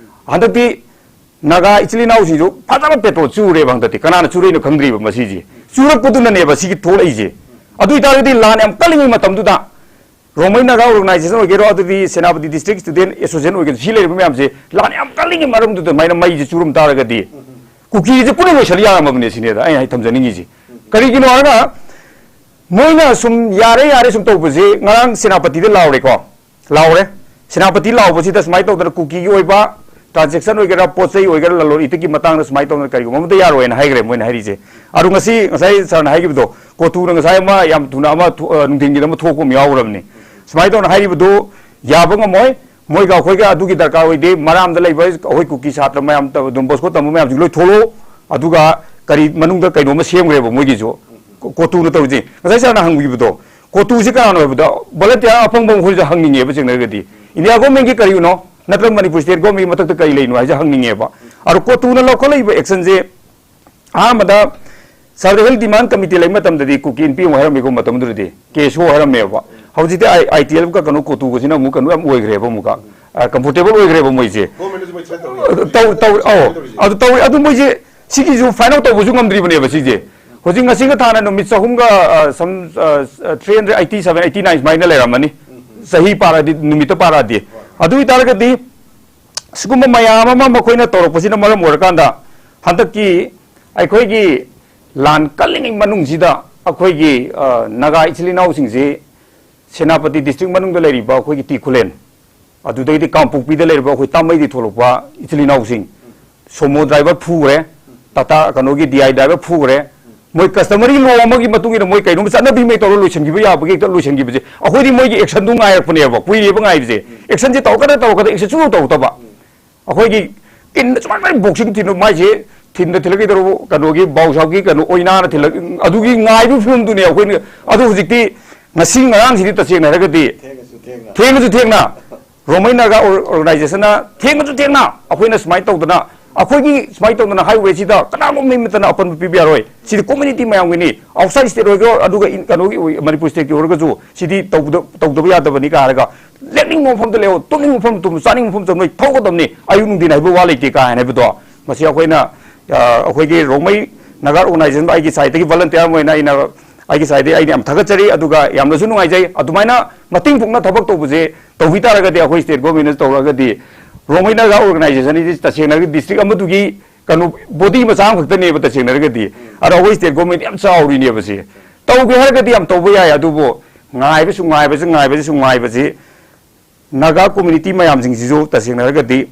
ꯍꯟꯗꯛꯇꯤ ꯅꯥꯒꯥ ꯏꯆꯤꯜ ꯏꯅꯥꯎꯁꯤꯡꯁꯨ ꯐꯖꯅ ꯄꯦꯇ꯭ꯔꯣꯜ ꯆꯨꯔꯦꯕ ꯍꯟꯗꯛꯇꯤ꯫ ꯀꯅꯥꯅ ꯆꯨꯔꯛꯏꯅꯣ ꯈꯪꯗ꯭ꯔꯤꯕ ꯃꯁꯤꯁꯦ꯫ ꯆꯨꯔꯛꯄꯗꯨꯅꯅꯦꯕ ꯁꯤꯒꯤ ꯊꯣꯛꯂꯛꯏꯁꯦ꯫ ꯑꯗꯨ ꯑꯣꯏꯇꯥꯔꯒꯗꯤ ꯂꯥꯟ ꯌꯥꯝ ꯀꯜꯂꯤꯉꯩ ꯃꯇꯝꯗꯨꯗ ꯔꯣꯃꯩ ꯅꯥꯒꯥ ꯑꯣꯔꯒꯅꯥꯏꯖꯦꯁꯟ ꯑꯣꯏꯒꯦꯔꯣ, ꯑꯗꯨꯗꯤ ꯁꯦꯅꯥꯄꯇꯤ ꯗꯤꯁꯇ꯭ꯔꯤꯛ ꯁ꯭ꯇꯨꯗꯦꯟ ꯑꯦꯁꯣꯁꯤꯌꯦꯁꯟ ꯑꯣꯏꯒꯦꯔꯣ, ꯁꯤ ꯂꯩꯔꯤꯕ ꯃꯌꯥꯝꯁꯦ ꯂꯥꯟ ꯌꯥꯝ ꯀꯜꯂꯤꯉꯩ ꯃꯔꯝꯗꯨꯗ ꯑꯗꯨꯃꯥꯏꯅ ꯃꯩꯁꯦ ꯆꯨꯔꯝ ꯇꯥꯔꯒꯗꯤ ꯀꯨꯀꯤꯁꯦ ꯄꯨꯟꯅ ꯂꯣꯏꯁꯤꯜ ꯌꯥꯔꯝꯃꯕꯅꯦ ꯁꯤꯅꯦꯗ ꯑꯩꯅ ꯍꯥꯏ ꯊꯝꯖꯅꯤꯡꯉꯤꯁꯦ꯫ ꯀꯔꯤꯒꯤꯅꯣ ꯍꯥꯏꯔꯒ ꯃꯣꯏꯅ ꯁꯨꯝ ꯌꯥꯔꯦ ꯌꯥꯔꯦ ꯁꯨꯝ ꯇꯧꯕꯁꯦ ꯉꯔꯥꯡ ꯁꯦꯅꯥꯄꯇꯤꯗ ꯂꯥꯎꯔꯦꯀꯣ꯫ ꯂꯥꯎꯔꯦ꯫ ꯁꯦꯅꯥꯄꯇꯤ ꯂꯥꯎꯕꯁꯤꯗ ꯁꯨꯃꯥꯏꯅ ꯇꯧꯗꯅ ꯀꯨꯀꯤꯒꯤ ꯑꯣꯏꯕ ꯇ꯭ꯔꯥꯟꯖꯦꯛꯁꯟ ꯑꯣꯏꯒꯦꯔꯥ, ꯄꯣꯠ ꯆꯩ ꯑꯣꯏꯒꯦꯔꯥ, ꯂꯂꯣꯟ ꯏꯇꯤꯛꯀꯤ ꯃꯇꯥꯡꯗ ꯁꯨꯃꯥꯏꯅ ꯇꯧꯗꯅ ꯀꯔꯤꯒꯨꯝꯕ ꯑꯃꯠꯇ ꯌꯥꯔꯣꯏꯅ ꯍꯥꯏꯈ꯭ꯔꯦ ꯃꯣꯏꯅ ꯍꯥꯏꯔꯤꯁꯦ꯫ ꯑꯗꯣ ꯉꯁꯤ, ꯉꯁꯥꯏ ꯁꯥꯔꯅ ꯍꯥꯏꯈꯤꯕꯗꯣ, ꯀꯣꯇꯨꯅ ꯉꯁꯥꯏ ꯑꯃ ꯌꯥꯝ ꯊꯨꯅ ꯑꯃ ꯊꯣ-, ꯑ, ꯅꯨꯡꯊꯤꯟꯒꯤꯗ ꯑꯃ ꯊꯣꯛꯄ ꯑꯃ ꯌꯥꯎꯈ꯭ꯔꯕꯅꯤ꯫ ꯁꯨꯃꯥꯏꯅ ꯇꯧꯅ ꯍꯥꯏꯔꯤꯕꯗꯨ ꯌꯥꯕ ꯉꯝꯃꯣꯏ꯫ ꯃꯣꯏꯒ ꯑꯩꯈꯣꯏꯒ ꯑꯗꯨꯒꯤ ꯗꯔꯀꯥꯔ ꯑꯣꯏꯗꯦ꯫ ꯃꯔꯥꯝꯗ ꯂꯩꯕ ꯑꯩꯈꯣꯏ ꯀꯨꯀꯤ ꯁꯥꯇ꯭ꯔ ꯃꯌꯥꯝ, ꯗꯣꯟ ꯕꯣꯁꯀꯣ ꯇꯝꯕ ꯃꯌꯥꯝꯁꯤꯡ ꯂꯣꯏ ꯊꯣꯛꯂꯛꯑꯣ꯫ ꯑꯗꯨꯒ ꯀꯔꯤ ꯃꯅꯨꯡꯗ ꯀꯩꯅꯣꯝꯃ ꯁꯦꯝꯈ꯭ꯔꯦꯕ ꯃꯣꯏꯒꯤꯁꯨ꯫ ꯀꯣꯇꯨꯅ ꯇꯧꯔꯤꯁꯦ꯫ ꯉꯁꯥꯏ ꯁꯥꯔꯅ ꯍꯪꯕꯤꯕꯗꯣ, ꯀꯣꯇꯨꯁꯤ ꯀꯅꯥꯅꯣ ꯍꯥꯏꯕꯗ, ꯚꯣꯂꯟꯇꯤꯌꯥꯔ ꯑꯐꯪꯕ ꯃꯈꯣꯏꯁꯨ ꯍꯪꯅꯤꯡꯉꯦꯕ ꯆꯦꯡꯅꯔꯒꯗꯤ꯫ ꯏꯟꯗꯤꯌꯥ ꯒꯣꯔꯃꯦꯟꯒꯤ ꯀꯔꯤꯅꯣ? ꯅꯠꯇ꯭ꯔꯒ ꯃꯅꯤꯄꯨꯔ ꯁ꯭ꯇꯦꯠ ꯒꯣꯔꯃꯦꯟꯒꯤ ꯃꯊꯛꯇ ꯀꯔꯤ ꯂꯩꯅꯣ ꯍꯥꯏꯁꯦ ꯍꯪꯅꯤꯡꯉꯦꯕ꯫ ꯑꯗꯣ ꯀꯣꯇꯨꯅ ꯂꯧꯈꯠꯂꯛꯏꯕ ꯑꯦꯛꯁꯟꯁꯦ ꯑꯍꯥꯟꯕꯗ ꯁꯦꯜꯐ ꯍꯦꯜꯞ ꯗꯤꯃꯥꯟ ꯀꯃꯤꯇꯤ ꯂꯩꯕ ꯃꯇꯝꯗꯗꯤ ꯀꯨꯀꯤ ꯅꯨꯄꯤ ꯑꯃꯨꯛ ꯍꯥꯏꯔꯝꯃꯤꯀꯣ, ꯃꯇꯝꯗꯨꯗꯗꯤ ꯀꯦ ꯑꯦꯁ ꯑꯣ ꯍꯥꯏꯔꯝꯃꯦꯕ꯫ ꯍꯧꯖꯤꯛꯇꯤ ꯑꯥꯏ ꯇꯤ ꯑꯦꯜꯒ ꯀꯩꯅꯣ ꯀꯣꯇꯨꯒꯁꯤꯅ ꯑꯃꯨꯛ ꯀꯩꯅꯣ ꯌꯥꯝ ꯑꯣꯏꯈ꯭ꯔꯦꯕ, ꯑꯃꯨꯛꯀ ꯀꯝꯐꯣꯔꯇꯦꯕꯜ ꯑꯣꯏꯈ꯭ꯔꯦꯕ ꯃꯣꯏꯁꯦ꯫ ꯒꯣꯔꯃꯦꯟꯅꯁꯨ ꯃꯣꯏ ꯊ꯭ꯔꯦꯠ ꯇꯧꯔꯤ꯫ ꯇꯧ-, ꯇꯧ-, ꯑꯧ꯫ ꯇꯧꯔꯤꯁꯦ꯫ ꯑꯗꯨ ꯇꯧꯔꯤ꯫ ꯑꯗꯨ ꯃꯣꯏꯁꯦ ꯁꯤꯒꯤꯁꯨ ꯐꯥꯏꯟ ꯑꯥꯎꯠ ꯇꯧꯕꯁꯨ ꯉꯝꯗ꯭ꯔꯤꯕꯅꯦꯕ ꯁꯤꯁꯦ꯫ ꯍꯧꯖꯤꯛ ꯉꯁꯤꯒ ꯊꯥꯅ ꯅꯨꯃꯤꯠ ꯆꯍꯨꯝꯒ, ꯑ, ꯁꯝ, ꯑ, three hundred eighty seven, eighty nine ꯁꯨꯃꯥꯏꯅ ꯂꯩꯔꯝꯃꯅꯤ꯫ ꯆꯍꯤ ꯄꯥꯔꯗꯤ, ꯅꯨꯃꯤꯠꯇ ꯄꯥꯔꯗꯤ꯫ ꯑꯗꯨ ꯑꯣꯏꯇꯥꯔꯒꯗꯤ ꯁꯤꯒꯨꯝꯕ ꯃꯌꯥꯝ ꯑꯃ ꯃꯈꯣꯏꯅ ꯇꯧꯔꯛꯄꯁꯤꯅ ꯃꯔꯝ ꯑꯣꯏꯔꯀꯥꯟꯗ ꯍꯟꯗꯛꯀꯤ ꯑꯩꯈꯣꯏꯒꯤ ꯂꯥꯟ ꯀꯜꯂꯤꯉꯩ ꯃꯅꯨꯡꯁꯤꯗ ꯑꯩꯈꯣꯏꯒꯤ, ꯑ, ꯅꯥꯒꯥ ꯏꯆꯤꯜ ꯏꯅꯥꯎꯁꯤꯡꯁꯤ ꯁꯦꯅꯥꯄꯇꯤ ꯗꯤꯁꯇ꯭ꯔꯤꯛ ꯃꯅꯨꯡꯗ ꯂꯩꯔꯤꯕ ꯑꯩꯈꯣꯏꯒꯤ ꯇꯤ ꯈꯨꯂꯦꯟ, ꯑꯗꯨꯗꯒꯤꯗꯤ ꯀꯥꯡꯄꯣꯛꯄꯤꯗ ꯂꯩꯔꯤꯕ ꯑꯩꯈꯣꯏ ꯇꯥꯃꯩꯗꯤ ꯊꯣꯛꯂꯛꯄ ꯏꯆꯤꯜ ꯏꯅꯥꯎꯁꯤꯡ, ꯁꯣꯃꯣ ꯗ꯭ꯔꯥꯏꯚꯔ ꯐꯨꯈ꯭ꯔꯦ, ꯇꯥꯇꯥ ꯀꯩꯅꯣꯒꯤ ꯗꯤ ꯑꯥꯏ ꯗ꯭ꯔꯥꯏꯚꯔ ꯐꯨꯈ꯭ꯔꯦ, ꯃꯣꯏ ꯀꯁꯇꯃꯔꯤ ꯂꯣ ꯑꯃꯒꯤ ꯃꯇꯨꯡ ꯏꯟꯅ ꯃꯣꯏ ꯀꯩꯅꯣꯝ ꯆꯠꯅꯕꯤ ꯃꯩ ꯇꯧꯔ ꯂꯣꯏꯁꯤꯟꯈꯤꯕ ꯌꯥꯕꯒꯤ ꯍꯦꯛꯇ ꯂꯣꯏꯁꯤꯟꯈꯤꯕꯁꯦ꯫ ꯑꯩꯈꯣꯏꯗꯤ ꯃꯣꯏꯒꯤ ꯑꯦꯛꯁꯟꯗꯨ ꯉꯥꯏꯔꯛꯄꯅꯦꯕ, ꯀꯨꯏꯔꯦꯕ ꯉꯥꯏꯕꯁꯦ꯫ ꯑꯦꯛꯁꯟꯁꯦ ꯇꯧꯔꯛꯀꯗ꯭ꯔꯥ ꯇꯧꯔꯛꯀꯗ꯭ꯔꯥ, ꯑꯦꯛꯁꯟ ꯁꯨꯡꯇꯧ ꯇꯧꯔꯛꯇꯕ꯫ ꯑꯩꯈꯣꯏꯒꯤ ꯀꯤꯟꯗ ꯁꯨꯃꯥꯏꯅ ꯁꯨꯃꯥꯏꯅ ꯕꯣꯛꯁꯤꯡ ꯊꯤꯟꯕ, ꯃꯥꯏꯁꯦ ꯊꯤꯟꯗ ꯊꯤꯜꯂꯛꯈꯤꯗꯧꯔꯕ ꯀꯩꯅꯣꯒꯤ ꯕꯥꯎꯁꯥꯎꯒꯤ ꯀꯩꯅꯣ ꯑꯣꯏꯅꯥꯅ ꯊꯤꯜꯂꯛ-, ꯑꯗꯨꯒꯤ ꯉꯥꯏꯕꯒꯤ ꯐꯤꯕꯝꯗꯨꯅꯦ ꯑꯩꯈꯣꯏꯅ꯫ ꯑꯗꯨ ꯍꯧꯖꯤꯛꯇꯤ ꯉꯁꯤ ꯉꯔꯥꯡꯁꯤꯗꯤ ꯇꯁꯦꯡꯅ ꯍꯥꯏꯔꯒꯗꯤ ꯊꯦꯡꯉꯁꯨ ꯊꯦꯡꯅ꯫ ꯊꯦꯡꯉꯁꯨ ꯊꯦꯡꯅ ꯔꯣꯃꯩ ꯅꯥꯒꯥ ꯑꯣꯔ-, ꯑꯣꯔꯒꯅꯥꯏꯖꯦꯁꯟꯅ ꯊꯦꯡꯉꯁꯨ ꯊꯦꯡꯅ ꯑꯩꯈꯣꯏꯅ ꯁꯨꯃꯥꯏꯅ ꯇꯧꯗꯅ ꯑꯩꯈꯣꯏꯒꯤ ꯁꯨꯃꯥꯏꯅ ꯇꯧꯗꯅ highway ꯁꯤꯗ ꯀꯅꯥꯒꯨꯝꯕ ꯃꯤ ꯑꯃꯠꯇꯅ ꯑꯄꯟꯕ ꯄꯤꯕ ꯌꯥꯔꯣꯏ, ꯁꯤꯗꯤ community ꯃꯌꯥꯝꯒꯤꯅꯤ, outside state ꯑꯣꯏꯒꯦꯔꯣ, ꯑꯗꯨꯒ in- ꯀꯩꯅꯣꯒꯤ ꯑꯣꯏ- ꯃꯅꯤꯄꯨꯔ state ꯀꯤ ꯑꯣꯏꯔꯒꯁꯨ ꯁꯤꯗꯤ ꯇꯧꯗ- ꯇꯧꯗꯕ ꯌꯥꯗꯕꯅꯤ ꯀꯥ ꯍꯥꯏꯔꯒ, ꯂꯦꯞꯅꯤꯡꯕ ꯃꯐꯝꯗ ꯂꯦꯞꯄꯣ, ꯇꯨꯝꯅꯤꯡꯕ ꯃꯐꯝꯗ ꯇꯨꯝꯃꯨ, ꯆꯥꯅꯤꯡꯕ ꯃꯐꯝ ꯆꯠꯂꯣꯏ, ꯊꯧꯒꯗꯕꯅꯤ, ꯑꯌꯨꯛ ꯅꯨꯡꯊꯤꯟ ꯍꯥꯏꯕ ꯋꯥ ꯂꯩꯇꯦ ꯀꯥ ꯍꯥꯏꯅ ꯍꯥꯏꯕꯗꯣ, ꯃꯁꯤ ꯑꯩꯈꯣꯏꯅ, ꯑ, ꯑꯩꯈꯣꯏꯒꯤ ꯔꯣꯡꯃꯩ ꯅꯥꯒꯥ organization ꯑꯩꯒꯤ side ꯇꯒꯤ volunteer ꯑꯃ ꯑꯣꯏꯅ ꯑꯩꯅ ꯑꯩꯒꯤ side ꯇꯒꯤ ꯑꯩꯅ ꯌꯥꯝ ꯊꯥꯒꯠꯆꯔꯤ, ꯑꯗꯨꯒ ꯌꯥꯝꯅꯁꯨ ꯅꯨꯡꯉꯥꯏꯖꯩ꯫ ꯑꯗꯨꯃꯥꯏꯅ ꯃꯇꯦꯡ ꯄꯨꯛꯅ ꯊꯕꯛ ꯇꯧꯕꯁꯦ ꯇꯧꯕꯤ ꯇꯥꯔꯒꯗꯤ, ꯑꯩꯈꯣꯏ state government ꯅ ꯇꯧꯔꯒꯗꯤ, ꯔꯣꯡꯃꯩ ꯅꯥꯒꯥ organization ꯍꯥꯏꯁꯤ ꯇꯁꯦꯡꯅ district ꯑꯃꯗꯨꯒꯤ ꯀꯩꯅꯣ body ꯃꯆꯥ ꯑꯃꯈꯛꯇꯅꯦꯕ ꯇꯁꯦꯡꯅ ꯍꯥꯏꯔꯒꯗꯤ꯫ ꯑꯗꯣ ꯑꯩꯈꯣꯏ state government ꯌꯥꯝ ꯆꯥꯎꯔꯤꯅꯦꯕ ꯁꯤ꯫ ꯇꯧꯒꯦ ꯍꯥꯏꯔꯒꯗꯤ ꯌꯥꯝ ꯇꯧꯕ ꯌꯥꯏ, ꯑꯗꯨꯕꯨ ꯉꯥꯏꯕꯁꯨ ꯉꯥꯏꯕꯁꯤ ꯉꯥꯏꯕꯁꯤ ꯉꯥꯏꯕꯁꯤ ꯅꯥꯒꯥ community ꯃꯌꯥꯝꯁꯤꯡꯁꯤꯁꯨ ꯇꯁꯦꯡꯅ ꯍꯥꯏꯔꯒꯗꯤ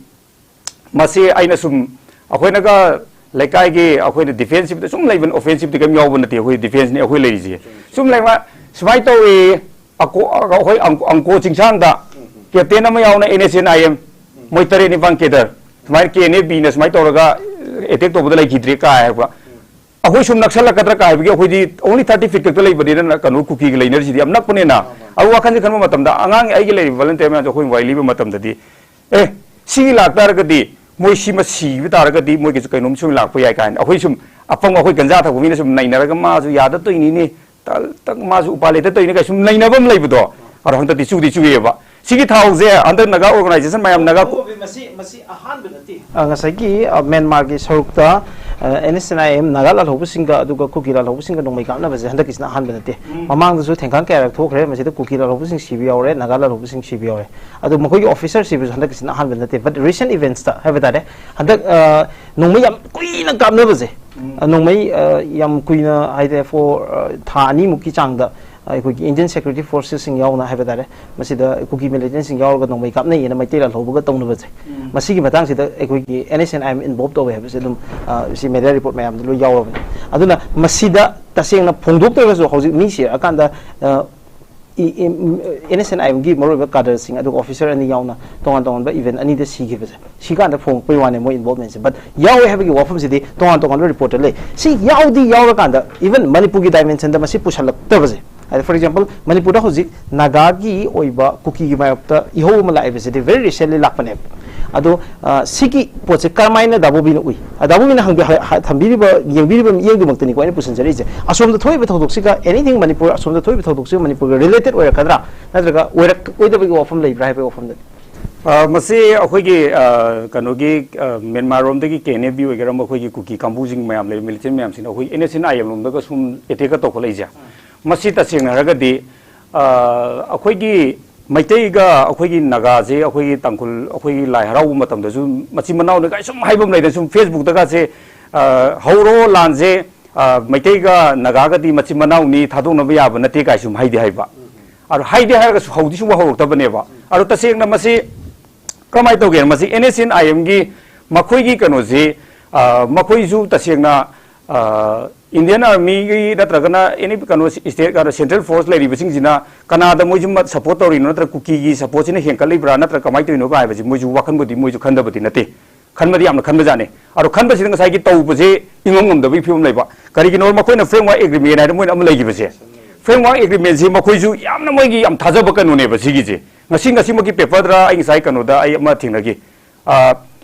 ꯃꯁꯤ ꯑꯩꯅ ꯁꯨꯝ ꯑꯩꯈꯣꯏꯅꯒ ꯂꯩꯀꯥꯏꯒꯤ ꯑꯩꯈꯣꯏꯅ defensive ꯇ ꯁꯨꯝ ꯂꯩꯕ, offensive ꯇꯤ ꯀꯔꯤꯝ ꯌꯥꯎꯕ ꯅꯠꯇꯦ, ꯑꯩꯈꯣꯏ defence ꯅꯤ ꯑꯩꯈꯣꯏ ꯂꯩꯔꯤꯁꯦ꯫ ꯁꯨꯝ ꯂꯩꯕ ꯁꯨꯃꯥꯏꯅ ꯇꯧꯏ, ꯑꯀꯣ- ꯑꯩꯈꯣꯏ ꯑꯪ- ꯑꯪꯀꯣ ꯆꯤꯡꯁꯥꯡꯗ captain ꯑꯃ ꯌꯥꯎꯅ N S N I M ꯃꯣꯏ ꯇꯔꯦꯠ ꯅꯤꯄꯥꯟ cadre ꯁꯨꯃꯥꯏꯅ K N A B ꯅ ꯁꯨꯃꯥꯏꯅ ꯇꯧꯔꯒ attack ꯇꯧꯕꯗ ꯂꯩꯈꯤꯗ꯭ꯔꯦ ꯀꯥꯏ ꯍꯥꯏꯕ꯫ ꯑꯩꯈꯣꯏ ꯁꯨꯝ ꯅꯛꯁꯜꯂꯛꯀꯗ꯭ꯔꯥ ꯀꯥꯏ ꯍꯥꯏꯕꯒꯤ ꯑꯩꯈꯣꯏꯗꯤ only thirty feet ꯈꯛꯇ ꯂꯩꯕꯅꯤꯅ ꯀꯩꯅꯣ ꯀꯨꯀꯤꯒ ꯂꯩꯅꯔꯤꯁꯤꯗꯤ ꯌꯥꯝ ꯅꯛꯄꯅꯤꯅ꯫ ꯑꯗꯨ ꯋꯥꯈꯜꯁꯦ ꯈꯟꯕ ꯃꯇꯝꯗ ꯑꯉꯥꯡ ꯑꯩꯒꯤ ꯂꯩꯔꯤꯕ volunteer ꯃꯌꯥꯝꯁꯦ ꯑꯩꯈꯣꯏ ꯋꯥꯔꯤ ꯂꯤꯕ ꯃꯇꯝꯗꯗꯤ ꯑꯦ, ꯁꯤ ꯂꯥꯛꯇꯥꯔꯒꯗꯤ ꯃꯣꯏ ꯁꯤꯃ ꯁꯤꯕ ꯇꯥꯔꯒꯗꯤ ꯃꯣꯏꯒꯤꯁꯨ ꯀꯩꯅꯣꯝ ꯁꯨꯝ ꯂꯥꯛꯄ ꯌꯥꯏ ꯀꯥꯏꯅ ꯑꯩꯈꯣꯏ ꯁꯨꯝ ꯑꯄꯪ ꯑꯩꯈꯣꯏ ꯒꯟꯖꯥ ꯊꯛꯄ ꯃꯤꯅ ꯁꯨꯝ ꯅꯩꯅꯔꯒ ꯃꯥꯁꯨ ꯌꯥꯗ ꯇꯧꯏꯅꯤꯅꯦ, ꯇ- ꯇ- ꯃꯥꯁꯨ ꯎꯄꯥꯏ ꯂꯩꯇ ꯇꯧꯏꯅꯤ ꯀꯥꯏ ꯁꯨꯝ ꯅꯩꯅꯕ ꯑꯃ ꯂꯩꯕꯗꯣ꯫ ꯑꯗꯣ ꯍꯟꯗꯛꯇꯤ ꯆꯨꯗꯤ ꯆꯨꯏꯌꯦꯕ꯫ ꯁꯤꯒꯤ ꯊꯥꯎꯁꯦ ꯍꯟꯗꯛ ꯅꯥꯒꯥ organization ꯃꯌꯥꯝ ꯅꯥꯒꯥ ꯀꯣ- ꯃꯁꯤ ꯃꯁꯤ ꯑꯍꯥꯟꯕ ꯅꯠꯇꯦ꯫ ꯑ, ꯉꯁꯥꯏꯒꯤ, ꯑ, ꯃ꯭ꯌꯥꯟꯃꯥꯔꯒꯤ ꯁꯔꯨꯛꯇ, ꯑ, N S N I M Naga ꯂꯥꯜꯍꯧꯕꯁꯤꯡꯒ ꯑꯗꯨꯒ ꯀꯨꯀꯤ ꯂꯥꯜꯍꯧꯕꯁꯤꯡꯒ ꯅꯣꯡꯃꯩ ꯀꯥꯞꯅꯕꯁꯦ ꯍꯟꯗꯛꯀꯤꯁꯤꯅ ꯑꯍꯥꯟꯕ ꯅꯠꯇꯦ꯫ ꯃꯃꯥꯡꯗꯁꯨ ꯊꯦꯡꯈꯥꯡ ꯀꯌꯥꯔꯛ ꯊꯣꯛꯈ꯭ꯔꯦ, ꯃꯁꯤꯗ ꯀꯨꯀꯤ ꯂꯥꯜꯍꯧꯕꯁꯤꯡ ꯁꯤꯕ ꯌꯥꯎꯔꯦ, ꯅꯥꯒꯥ ꯂꯥꯜꯍꯧꯕꯁꯤꯡ ꯁꯤꯕ ꯌꯥꯎꯔꯦ꯫ ꯑꯗꯣ ꯃꯈꯣꯏꯒꯤ officer ꯁꯤꯕꯁꯨ ꯍꯟꯗꯛꯀꯤꯁꯤꯅ ꯑꯍꯥꯟꯕ ꯅꯠꯇꯦ꯫ But recent events ꯇ ꯍꯥꯏꯕ ꯇꯥꯔꯦ, ꯍꯟꯗꯛ, ꯑ, ꯅꯣꯡꯃꯩ ꯌꯥꯝ ꯀꯨꯏꯅ ꯀꯥꯞꯅꯕꯁꯦ, ꯑ, ꯅꯣꯡꯃꯩ, ꯑ, ꯌꯥꯝ ꯀꯨꯏꯅ ꯍꯥꯏꯗꯤ for, ꯑ, ꯊꯥ ꯑꯅꯤꯃꯨꯛꯀꯤ ꯆꯥꯡꯗ ꯑꯩꯈꯣꯏꯒꯤ Indian Security Forces ꯁꯤꯡ ꯌꯥꯎꯅ ꯍꯥꯏꯕ ꯇꯥꯔꯦ, ꯃꯁꯤꯗ ꯀꯨꯀꯤ militant ꯁꯤꯡ ꯌꯥꯎꯔꯒ ꯅꯣꯡꯃꯩ ꯀꯥꯞꯅꯩꯌꯦꯅ ꯃꯩꯇꯩ ꯂꯥꯜꯍꯧꯕꯒ ꯇꯧꯅꯕꯁꯦ, ꯃꯁꯤꯒꯤ ꯃꯇꯥꯡꯁꯤꯗ ꯑꯩꯈꯣꯏꯒꯤ N S N I M involve ꯇꯧꯋꯦ ꯍꯥꯏꯕꯁꯦ ꯑꯗꯨꯝ, ꯑ, ꯁꯤ media report ꯃꯌꯥꯝꯗ ꯂꯣꯏ ꯌꯥꯎꯔꯕꯅꯤ꯫ ꯑꯗꯨꯅ ꯃꯁꯤꯗ ꯇꯁꯦꯡꯅ ꯐꯣꯡꯗꯣꯛꯇ꯭ꯔꯒꯁꯨ ꯍꯧꯖꯤꯛ ꯃꯤ ꯁꯤꯔꯛꯑꯀꯥꯟꯗ, ꯑ, E- E- N S N I M ꯒꯤ ꯃꯔꯨꯑꯣꯏꯕ cadre ꯁꯤꯡ ꯑꯗꯨꯒ officer ꯑꯅꯤ ꯌꯥꯎꯅ ꯇꯣꯉꯥꯟ ꯇꯣꯉꯥꯟꯕ event ꯑꯅꯤꯗ ꯁꯤꯈꯤꯕꯁꯦ, ꯁꯤ ꯀꯥꯟꯗ ꯐꯣꯡꯉꯛꯄꯩ ꯋꯥꯅꯦ ꯃꯣꯏ involvement ꯁꯦ꯫ But ꯌꯥꯎꯋꯦ ꯍꯥꯏꯕꯒꯤ ꯋꯥꯐꯝꯁꯤꯗꯤ ꯇꯣꯉꯥꯟ ꯇꯣꯉꯥꯟꯕ report ꯇ ꯂꯩ꯫ ꯁꯤ ꯌꯥꯎꯗꯤ ꯌꯥꯎꯔꯀꯥꯟꯗ even ꯃꯅꯤꯄꯨꯔꯒꯤ dimension ꯗ ꯃꯁꯤ ꯄꯨꯁꯜꯂꯛꯇꯕꯁꯦ, ꯍꯥꯏꯗꯤ for example ꯃꯅꯤꯄꯨꯔꯗ ꯍꯧꯖꯤꯛ ꯅꯥꯒꯥꯒꯤ ꯑꯣꯏꯕ ꯀꯨꯀꯤꯒꯤ ꯃꯥꯌꯣꯛꯇ ꯏꯍꯧ ꯑꯃ ꯂꯥꯛꯏꯕꯁꯤꯗꯤ very recently ꯂꯥꯛꯄꯅꯦꯕ꯫ ꯑꯗꯣ, ꯑ, ꯁꯤꯒꯤ ꯄꯣꯠꯁꯦ ꯀꯔꯝꯍꯥꯏꯅ ꯗꯥ ꯕꯣꯕꯤꯅ ꯎꯏ? ꯑ, ꯗꯥ ꯕꯣꯕꯤꯅ ꯍꯪꯕꯤ-, ꯍ-, ꯍ-, ꯊꯝꯕꯤꯔꯤꯕ, ꯌꯦꯡꯕꯤꯔꯤꯕ ꯃꯤꯠꯌꯦꯡꯗꯨꯃꯛꯇꯅꯤꯀꯣ ꯑꯩꯅ ꯄꯨꯁꯤꯟꯖꯔꯛꯏꯁꯦ꯫ ꯑꯁꯣꯝꯗ ꯊꯣꯛꯏꯕ ꯊꯧꯗꯣꯛꯁꯤꯒ, anything ꯃꯅꯤꯄꯨꯔ, ꯑꯁꯣꯝꯗ ꯊꯣꯛꯏꯕ ꯊꯧꯗꯣꯛꯁꯤꯒ ꯃꯅꯤꯄꯨꯔꯒ related ꯑꯣꯏꯔꯛꯀꯗ꯭ꯔꯥ? ꯅꯠꯇ꯭ꯔꯒ ꯑꯣꯏꯔꯛꯑꯣꯏꯗꯕꯒꯤ ꯋꯥꯐꯝ ꯂꯩꯕ꯭ꯔꯥ ꯍꯥꯏꯕꯒꯤ ꯋꯥꯐꯝꯗꯅꯤ꯫ ꯑ, ꯃꯁꯤ ꯑꯩꯈꯣꯏꯒꯤ, ꯑ, ꯀꯩꯅꯣꯒꯤ, ꯑ, ꯃ꯭ꯌꯥꯟꯃꯥꯔ ꯔꯣꯝꯗꯒꯤ ꯀꯦ ꯑꯦꯟ ꯑꯦ ꯕꯤ ꯑꯣꯏꯒꯦꯔꯥ, ꯃꯈꯣꯏꯒꯤ ꯀꯨꯀꯤ ꯀꯥꯡꯕꯨꯁꯤꯡ ꯃꯌꯥꯝ ꯂꯩꯔꯤ, militant ꯃꯌꯥꯝꯁꯤꯡꯅ ꯑꯩꯈꯣꯏ N S and I M ꯂꯣꯝꯗꯒ ꯁꯨꯝ attack ꯀ ꯇꯧꯈꯠꯂꯛꯏꯁꯦ꯫ ꯃꯁꯤ ꯇꯁꯦꯡꯅ ꯍꯥꯏꯔꯒꯗꯤ, ꯑ, ꯑꯩꯈꯣꯏꯒꯤ ꯃꯩꯇꯩꯒ ꯑꯩꯈꯣꯏꯒꯤ ꯅꯥꯒꯥꯁꯦ, ꯑꯩꯈꯣꯏꯒꯤ ꯇꯥꯡꯈꯨꯜ, ꯑꯩꯈꯣꯏꯒꯤ ꯂꯥꯏ ꯍꯔꯥꯎꯕ ꯃꯇꯝꯗꯁꯨ ꯃꯆꯤꯟ ꯃꯅꯥꯎꯅꯤ ꯀꯥꯏ ꯁꯨꯝ ꯍꯥꯏꯕ ꯑꯃ ꯂꯩꯗꯅ, ꯁꯨꯝ Facebook ꯇꯒꯁꯦ, ꯑ, "ꯍꯧꯔꯣ ꯂꯥꯟꯁꯦ, ꯑ, ꯃꯩꯇꯩꯒ ꯅꯥꯒꯥꯒꯗꯤ ꯃꯆꯤꯟ ꯃꯅꯥꯎꯅꯤ, ꯊꯥꯗꯣꯛꯅꯕ ꯌꯥꯕ ꯅꯠꯇꯦ" ꯀꯥꯏ ꯁꯨꯝ ꯍꯥꯏꯗꯤ ꯍꯥꯏꯕ꯫ ꯑꯗꯣ ꯍꯥꯏꯗꯤ ꯍꯥꯏꯔꯒꯁꯨ ꯍꯧꯗꯤ ꯁꯨꯡꯍꯧ ꯍꯧꯔꯛꯇꯕꯅꯦꯕ꯫ ꯑꯗꯣ ꯇꯁꯦꯡꯅ ꯃꯁꯤ ꯀꯔꯝꯍꯥꯏꯅ ꯇꯧꯒꯦꯅ, ꯃꯁꯤ ꯑꯦꯟ ꯑꯦꯁ ꯑꯦꯟ ꯑꯥꯏ ꯑꯦꯝꯒꯤ ꯃꯈꯣꯏꯒꯤ ꯀꯩꯅꯣꯁꯤ, ꯑ, ꯃꯈꯣꯏꯁꯨ ꯇꯁꯦꯡꯅ, ꯑ, ꯏꯟꯗꯤꯌꯟ ꯑꯥꯔꯃꯤꯒꯤ ꯅꯠꯇ꯭ꯔꯒꯅ ꯑꯦꯅꯤ ꯀꯩꯅꯣ ꯁ꯭ꯇꯦꯠ, ꯀꯩꯅꯣ ꯁꯦꯟꯇ꯭ꯔꯦꯜ ꯐꯣꯔꯁ ꯂꯩꯔꯤꯕꯁꯤꯡꯁꯤꯅ ꯀꯅꯥꯗ ꯃꯣꯏꯁꯨ ꯁꯞꯄꯣꯔꯠ ꯇꯧꯔꯤꯅꯣ, ꯅꯠꯇ꯭ꯔꯒ ꯀꯨꯀꯤꯒꯤ ꯁꯞꯄꯣꯔꯠꯁꯤꯅ ꯍꯦꯟꯀꯠꯂꯤꯕ꯭ꯔꯥ, ꯅꯠꯇ꯭ꯔꯒ ꯀꯃꯥꯏꯅ ꯇꯧꯔꯤꯅꯣ ꯍꯥꯏꯕꯁꯤ ꯃꯣꯏꯁꯨ ꯋꯥꯈꯜꯕꯨꯗꯤ ꯃꯣꯏꯁꯨ ꯈꯟꯗꯕꯗꯤ ꯅꯠꯇꯦ꯫ ꯈꯟꯕꯗꯤ ꯌꯥꯝꯅ ꯈꯟꯕꯖꯥꯠꯅꯤ꯫ ꯑꯗꯣ ꯈꯟꯕꯁꯤꯗ ꯉꯁꯥꯏꯒꯤ ꯇꯧꯕꯁꯦ ꯏꯉꯝ ꯉꯝꯗꯕꯒꯤ ꯐꯤꯕꯝ ꯂꯩꯕ꯫ ꯀꯔꯤꯒꯤꯅꯣ? ꯃꯈꯣꯏꯅ framework agreement ꯍꯥꯏꯅ ꯃꯣꯏꯅ ꯑꯃ ꯂꯩꯈꯤꯕꯁꯦ, framework agreement ꯁꯤ ꯃꯈꯣꯏꯁꯨ ꯌꯥꯝꯅ ꯃꯣꯏꯒꯤ ꯌꯥꯝ ꯊꯥꯖꯕ ꯀꯩꯅꯣꯅꯦꯕ ꯁꯤꯒꯤꯁꯦ꯫ ꯉꯁꯤ, ꯉꯁꯤꯃꯛꯀꯤ paper ꯗꯔ ꯑꯩ ꯉꯁꯥꯏ ꯀꯩꯅꯣꯗ ꯑꯩ ꯑꯃ ꯊꯦꯡꯅꯈꯤ꯫ ꯑ,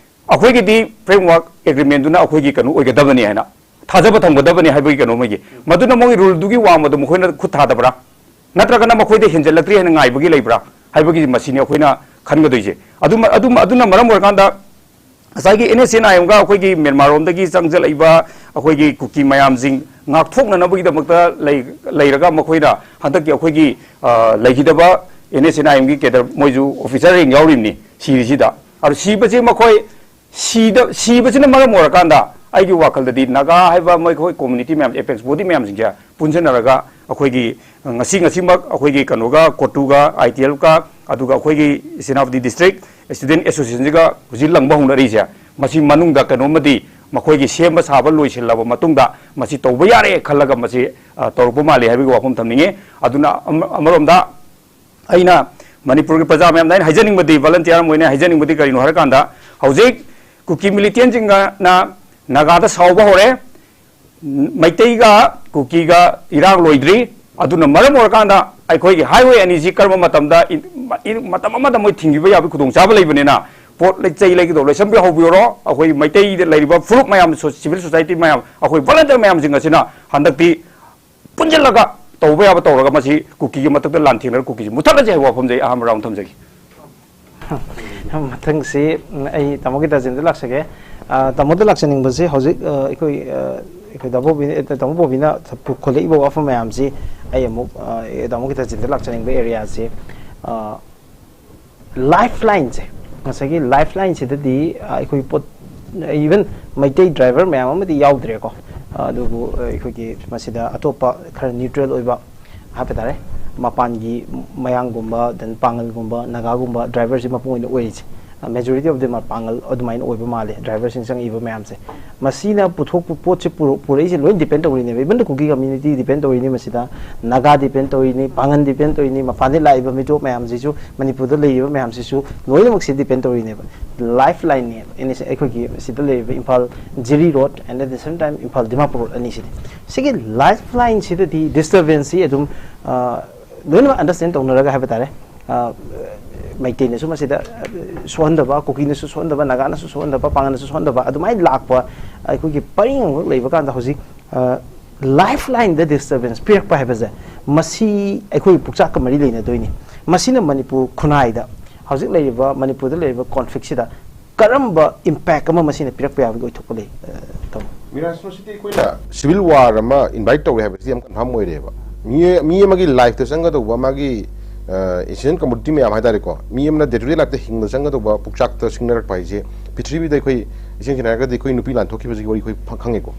ꯑꯩꯈꯣꯏꯒꯤꯗꯤ framework agreement ꯗꯨꯅ ꯑꯩꯈꯣꯏꯒꯤ ꯀꯩꯅꯣ ꯑꯣꯏꯒꯗꯕꯅꯤ ꯍꯥꯏꯅ ꯊꯥꯖꯕ ꯊꯝꯒꯗꯕꯅꯤ ꯍꯥꯏꯕꯒꯤ ꯀꯩꯅꯣ ꯑꯃꯒꯤ꯫ ꯃꯗꯨꯅ ꯃꯣꯏꯒꯤ rule ꯗꯨꯒꯤ ꯋꯥꯡꯃꯗ ꯃꯈꯣꯏꯅ ꯈꯨꯠ ꯊꯥꯗꯕ꯭ꯔꯥ? ꯅꯠꯇ꯭ꯔꯒꯅ ꯃꯈꯣꯏꯗ ꯍꯦꯟꯖꯜꯂꯛꯇ꯭ꯔꯤ ꯍꯥꯏꯅ ꯉꯥꯏꯕꯒꯤ ꯂꯩꯕ꯭ꯔꯥ ꯍꯥꯏꯕꯒꯤ ꯃꯁꯤꯅꯤ ꯑꯩꯈꯣꯏꯅ ꯈꯟꯒꯗꯣꯏꯁꯦ꯫ ꯑꯗꯨꯃ-, ꯑꯗꯨꯝ-, ꯑꯗꯨꯅ ꯃꯔꯝ ꯑꯣꯏꯔꯀꯥꯟꯗ ꯉꯁꯥꯏꯒꯤ ꯑꯦꯟ ꯑꯦꯁ ꯑꯦꯟ ꯑꯥꯏ ꯑꯦꯝꯒ ꯑꯩꯈꯣꯏꯒꯤ ꯃ꯭ꯌꯥꯟꯃꯥꯔ ꯔꯣꯝꯗꯒꯤ ꯆꯪꯁꯤꯜꯂꯛꯏꯕ ꯑꯩꯈꯣꯏꯒꯤ ꯀꯨꯀꯤ ꯃꯌꯥꯝꯁꯤꯡ ꯉꯥꯛꯊꯣꯛꯅꯅꯕꯒꯤꯗꯃꯛꯇ ꯂꯩ-, ꯂꯩꯔꯒ ꯃꯈꯣꯏꯅ ꯍꯟꯗꯛꯀꯤ ꯑꯩꯈꯣꯏꯒꯤ, ꯑ, ꯂꯩꯈꯤꯗꯕ ꯑꯦꯟ ꯑꯦꯁ ꯑꯦꯟ ꯑꯥꯏ ꯑꯦꯝꯒꯤ cadre ꯃꯣꯏꯁꯨ officer ꯁꯤꯡ ꯌꯥꯎꯔꯤꯕꯅꯤ ꯁꯤꯔꯤꯁꯤꯗ꯫ ꯑꯗꯣ ꯁꯤꯕꯁꯦ ꯃꯈꯣꯏ ꯁꯤꯗ-, ꯁꯤꯕꯁꯤꯅ ꯃꯔꯝ ꯑꯣꯏꯔꯀꯥꯟꯗ ꯑꯩꯒꯤ ꯋꯥꯈꯜꯗꯗꯤ ꯅꯥꯒꯥ ꯍꯥꯏꯕ ꯃꯣꯏ, ꯑꯩꯈꯣꯏ community ꯃꯌꯥꯝ, apex body ꯃꯌꯥꯝꯁꯤꯡꯁꯦ ꯄꯨꯟꯁꯤꯟꯅꯔꯒ ꯑꯩꯈꯣꯏꯒꯤ ꯉꯁꯤ, ꯉꯁꯤꯃꯛ ꯑꯩꯈꯣꯏꯒꯤ ꯀꯩꯅꯣꯒ, ꯀꯣꯇꯨꯒ, ꯑꯥꯏ ꯇꯤ ꯑꯦꯜꯒ, ꯑꯗꯨꯒ ꯑꯩꯈꯣꯏꯒꯤ ꯁꯦꯅꯥꯄꯇꯤ district student association ꯁꯤꯒ ꯍꯧꯖꯤꯛ ꯂꯪꯕ ꯍꯧꯅꯔꯤꯁꯦ, ꯃꯁꯤ ꯃꯅꯨꯡꯗ ꯀꯩꯅꯣꯝꯃꯗꯤ ꯃꯈꯣꯏꯒꯤ ꯁꯦꯝꯕ ꯁꯥꯕ ꯂꯣꯏꯁꯤꯜꯂꯕ ꯃꯇꯨꯡꯗ ꯃꯁꯤ ꯇꯧꯕ ꯌꯥꯔꯦ ꯈꯜꯂꯒ ꯃꯁꯤ, ꯑ, ꯇꯧꯔꯛꯄ ꯃꯥꯜꯂꯤ ꯍꯥꯏꯕꯒꯤ ꯋꯥꯐꯝ ꯊꯝꯅꯤꯡꯉꯤ꯫ ꯑꯗꯨꯅ ꯑꯃ-, ꯑꯃꯔꯣꯝꯗ ꯑꯩꯅ ꯃꯅꯤꯄꯨꯔꯒꯤ ꯄ꯭ꯔꯖꯥ ꯃꯌꯥꯝꯗ ꯑꯩꯅ ꯍꯥꯏꯖꯅꯤꯡꯕꯗꯤ, volunteer ꯑꯃ ꯑꯣꯏꯅ ꯍꯥꯏꯖꯅꯤꯡꯕꯗꯤ ꯀꯔꯤꯅꯣ ꯍꯥꯏꯔꯀꯥꯟꯗ, ꯍꯧꯖꯤꯛ ꯀꯨꯀꯤ militant ꯁꯤꯡꯅ ꯅꯥꯒꯥꯗ ꯁꯥꯎꯕ ꯍꯧꯔꯦ, ꯃꯩꯇꯩꯒ ꯀꯨꯀꯤꯒ ꯏꯔꯥꯡ ꯂꯣꯏꯗ꯭ꯔꯤ꯫ ꯑꯗꯨꯅ ꯃꯔꯝ ꯑꯣꯏꯔꯀꯥꯟꯗ ꯑꯩꯈꯣꯏꯒꯤ highway ꯑꯅꯤꯁꯤ ꯀꯔꯝꯕ ꯃꯇꯝꯗ ꯏ-, ꯏ-, ꯃꯇꯝ ꯑꯃꯗ ꯃꯣꯏ ꯊꯤꯡꯈꯤꯕ ꯌꯥꯕꯒꯤ ꯈꯨꯗꯣꯡꯆꯥꯕ ꯂꯩꯕꯅꯤꯅ, ꯄꯣꯠ ꯂꯩ, ꯆꯩ ꯂꯩꯒꯗꯧꯕ ꯂꯩꯁꯟꯕꯤ ꯍꯧꯕꯤꯔꯣ꯫ ꯑꯩꯈꯣꯏ ꯃꯩꯇꯩꯗ ꯂꯩꯔꯤꯕ ꯐꯨꯔꯨꯞ ꯃꯌꯥꯝ, ꯁꯣ-, civil society ꯃꯌꯥꯝ, ꯑꯩꯈꯣꯏ volunteer ꯃꯌꯥꯝꯁꯤꯡ ꯑꯁꯤꯅ ꯍꯟꯗꯛꯇꯤ ꯄꯨꯟꯁꯤꯜꯂꯒ ꯇꯧꯕ ꯌꯥꯕ ꯇꯧꯔꯒ ꯃꯁꯤ ꯀꯨꯀꯤꯒꯤ ꯃꯊꯛꯇ ꯂꯥꯟꯊꯦꯡꯅꯔ ꯀꯨꯀꯤꯁꯤ ꯃꯨꯊꯠꯂꯁꯤ ꯍꯥꯏꯕ ꯋꯥꯐꯝꯁꯦ ꯑꯩ ꯑꯍꯥꯟꯕ round ꯊꯝꯖꯒꯦ꯫ ꯃꯊꯪꯁꯤ, ꯎꯝ, ꯑꯩ ꯇꯥꯃꯣ ꯒꯤꯇꯥꯆꯟꯗ ꯂꯥꯛꯆꯒꯦ꯫ ꯑ, ꯇꯥꯃꯣꯗ ꯂꯥꯛꯆꯅꯤꯡꯕꯁꯦ ꯍꯧꯖꯤꯛ, ꯑ, ꯑꯩꯈꯣꯏ, ꯑ, ꯑꯩꯈꯣꯏ ꯗꯥ ꯕꯣꯕꯤ-, ꯑ, ꯇꯥꯃꯣ ꯕꯣꯕꯤꯅ ꯄꯨꯈꯠꯂꯛꯏꯕ ꯋꯥꯐꯝ ꯃꯌꯥꯝꯁꯤ ꯑꯩ ꯑꯃꯨꯛ, ꯑ, ꯇꯥꯃꯣ ꯒꯤꯇꯥꯆꯟꯗ ꯂꯥꯛꯆꯅꯤꯡꯕ areaꯁꯦ, ꯑ, lifeline ꯁꯦ, ꯉꯁꯥꯏꯒꯤ lifeline ꯁꯤꯗꯗꯤ, ꯑ, ꯑꯩꯈꯣꯏ ꯄꯣꯠ, even ꯃꯩꯇꯩ driver ꯃꯌꯥꯝ ꯑꯃꯗꯤ ꯌꯥꯎꯗ꯭ꯔꯦꯀꯣ꯫ ꯑ, ꯑꯗꯨꯕꯨ, ꯑ, ꯑꯩꯈꯣꯏꯒꯤ ꯃꯁꯤꯗ ꯑꯇꯣꯞꯄ ꯈꯔ neutral ꯑꯣꯏꯕ ꯍꯥꯏꯕ ꯇꯥꯔꯦ, ꯃꯄꯥꯟꯒꯤ ꯃꯌꯥꯡꯒꯨꯝꯕ, then ꯄꯥꯡꯒꯜꯒꯨꯝꯕ, ꯅꯥꯒꯥꯒꯨꯝꯕ driver ꯁꯤ ꯃꯄꯨꯡ ꯑꯣꯏꯅ ꯑꯣꯏꯔꯤꯁꯦ꯫ ꯑ, majority of them are ꯄꯥꯡꯒꯜ ꯑꯗꯨꯃꯥꯏꯅ ꯑꯣꯏꯕ ꯃꯥꯜꯂꯦ, driver ꯁꯤꯡ ꯆꯪꯉꯛꯏꯕ ꯃꯌꯥꯝꯁꯦ꯫ ꯃꯁꯤꯅ ꯄꯨꯊꯣꯛꯄ ꯄꯣꯠꯁꯦ ꯄꯨꯔꯛ-, ꯄꯨꯔꯛꯏꯁꯦ ꯂꯣꯏ depend ꯇꯧꯔꯤꯅꯦꯕ꯫ Even the Kuki community depend ꯇꯧꯔꯤꯅꯤ ꯃꯁꯤꯗ, ꯅꯥꯒꯥ depend ꯇꯧꯔꯤꯅꯤ, ꯄꯥꯡꯒꯟ depend ꯇꯧꯔꯤꯅꯤ, ꯃꯄꯥꯟꯗ ꯂꯥꯛꯏꯕ ꯃꯤꯇꯣꯞ ꯃꯌꯥꯝꯁꯤꯁꯨ, ꯃꯅꯤꯄꯨꯔꯗ ꯂꯩꯔꯤꯕ ꯃꯌꯥꯝꯁꯤꯁꯨ ꯂꯣꯏꯅꯃꯛꯁꯦ depend ꯇꯧꯔꯤꯅꯦꯕ꯫ Lifeline ꯅꯦꯕ ꯑꯩꯈꯣꯏꯒꯤ ꯁꯤꯗ ꯂꯩꯔꯤꯕ ꯏꯝꯐꯥꯜ ꯖꯤꯔꯤ road and at the same time Imphal Dimapur road ꯑꯅꯤꯁꯤꯗꯤ꯫ ꯁꯤꯒꯤ lifeline ꯁꯤꯗꯗꯤ disturbance ꯁꯤ ꯑꯗꯨꯝ, ꯑ, ꯂꯣꯏꯅꯃꯛ understand ꯇꯧꯅꯔꯒ ꯍꯥꯏꯕ ꯇꯥꯔꯦ꯫ ꯑ, ꯃꯩꯇꯩꯅꯁꯨ ꯃꯁꯤꯗ, ꯑ, ꯁꯣꯛꯍꯟꯗꯕ, ꯀꯨꯀꯤꯅꯁꯨ ꯁꯣꯛꯍꯟꯗꯕ, ꯅꯥꯒꯥꯅꯁꯨ ꯁꯣꯛꯍꯟꯗꯕ, ꯄꯥꯡꯒꯜꯅꯁꯨ ꯁꯣꯛꯍꯟꯗꯕ, ꯑꯗꯨꯃꯥꯏꯅ ꯂꯥꯛꯄ ꯑꯩꯈꯣꯏꯒꯤ ꯄꯔꯤꯡ ꯑꯃꯈꯛ ꯂꯩꯕ ꯀꯥꯟꯗ ꯍꯧꯖꯤꯛ, ꯑ, lifeline ꯗ disturbance ꯄꯤꯔꯛꯄ ꯍꯥꯏꯕꯁꯦ, ꯃꯁꯤ ꯑꯩꯈꯣꯏ ꯄꯨꯛꯆꯥꯛꯀ ꯃꯔꯤ ꯂꯩꯅꯗꯣꯏꯅꯤ꯫ ꯃꯁꯤꯅ ꯃꯅꯤꯄꯨꯔ ꯈꯨꯟꯅꯥꯏꯗ, ꯍꯧꯖꯤꯛ ꯂꯩꯔꯤꯕ, ꯃꯅꯤꯄꯨꯔꯗ ꯂꯩꯔꯤꯕ conflict ꯁꯤꯗ ꯀꯔꯝꯕ impact ꯑꯃ ꯃꯁꯤꯅ ꯄꯤꯔꯛꯄ ꯌꯥꯕꯒꯤ ꯑꯣꯏꯊꯣꯛꯄ ꯂꯩ, ꯑ, ꯇꯥꯃꯣ? ꯃꯤꯔꯥꯖ, ꯃꯁꯤꯗꯤ ꯑꯩꯈꯣꯏꯅ civil war ꯑꯃ invite ꯇꯧꯔꯦ ꯍꯥꯏꯕꯁꯤꯗꯤ ꯌꯥꯝ confirm ꯑꯣꯏꯔꯦꯕ꯫ ꯃꯤ, ꯃꯤ ꯑꯃꯒꯤ life ꯇ ꯆꯪꯒꯗꯧꯕ, ꯃꯥꯒꯤ, ꯑ, ancient commodity ꯃꯌꯥꯝ ꯍꯥꯏꯇꯥꯔꯦꯀꯣ, ꯃꯤ ꯑꯃꯅ day to day life ꯇ ꯍꯤꯡꯕꯗ ꯆꯪꯒꯗꯧꯕ ꯄꯨꯛꯆꯥꯛꯇ ꯁꯤꯡꯅꯔꯛꯄ ꯍꯥꯏꯁꯦ, ꯄ꯭ꯔꯤꯊꯤꯕꯤꯗ ꯑꯩꯈꯣꯏ, ꯏꯁꯦꯡ ꯁꯦꯡꯅ ꯍꯥꯏꯔꯒꯗꯤ, ꯑꯩꯈꯣꯏ ꯅꯨꯄꯤ ꯂꯥꯟ ꯊꯣꯛꯈꯤꯕꯁꯤꯒꯤ ꯋꯥꯔꯤ ꯑꯩꯈꯣꯏ ꯐ-, ꯈꯪꯉꯦꯀꯣ꯫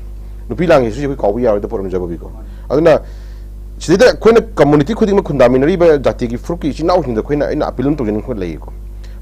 ꯅꯨꯄꯤ ꯂꯥꯟꯒꯤ history ꯁꯤ ꯑꯩꯈꯣꯏ ꯀꯥꯎꯕ ꯌꯥꯔꯣꯏꯗ ꯄꯣꯠ ꯑꯃ ꯖꯒꯣꯕꯤꯀꯣ꯫ ꯑꯗꯨꯅ ꯁꯤꯗꯩꯗ ꯑꯩꯈꯣꯏꯅ community ꯈꯨꯗꯤꯡꯃꯛ, ꯈꯨꯟꯗꯥꯃꯤꯟꯅꯔꯤꯕ ꯖꯥꯇꯤꯒꯤ ꯐꯨꯔꯨꯞꯀꯤ ꯏꯆꯤꯟ ꯏꯅꯥꯎꯁꯤꯡꯗ ꯑꯩꯈꯣꯏꯅ, ꯑꯩꯅ appeal ꯑꯃ ꯇꯧꯖꯅꯤꯡꯕ ꯂꯩꯌꯦꯀꯣ꯫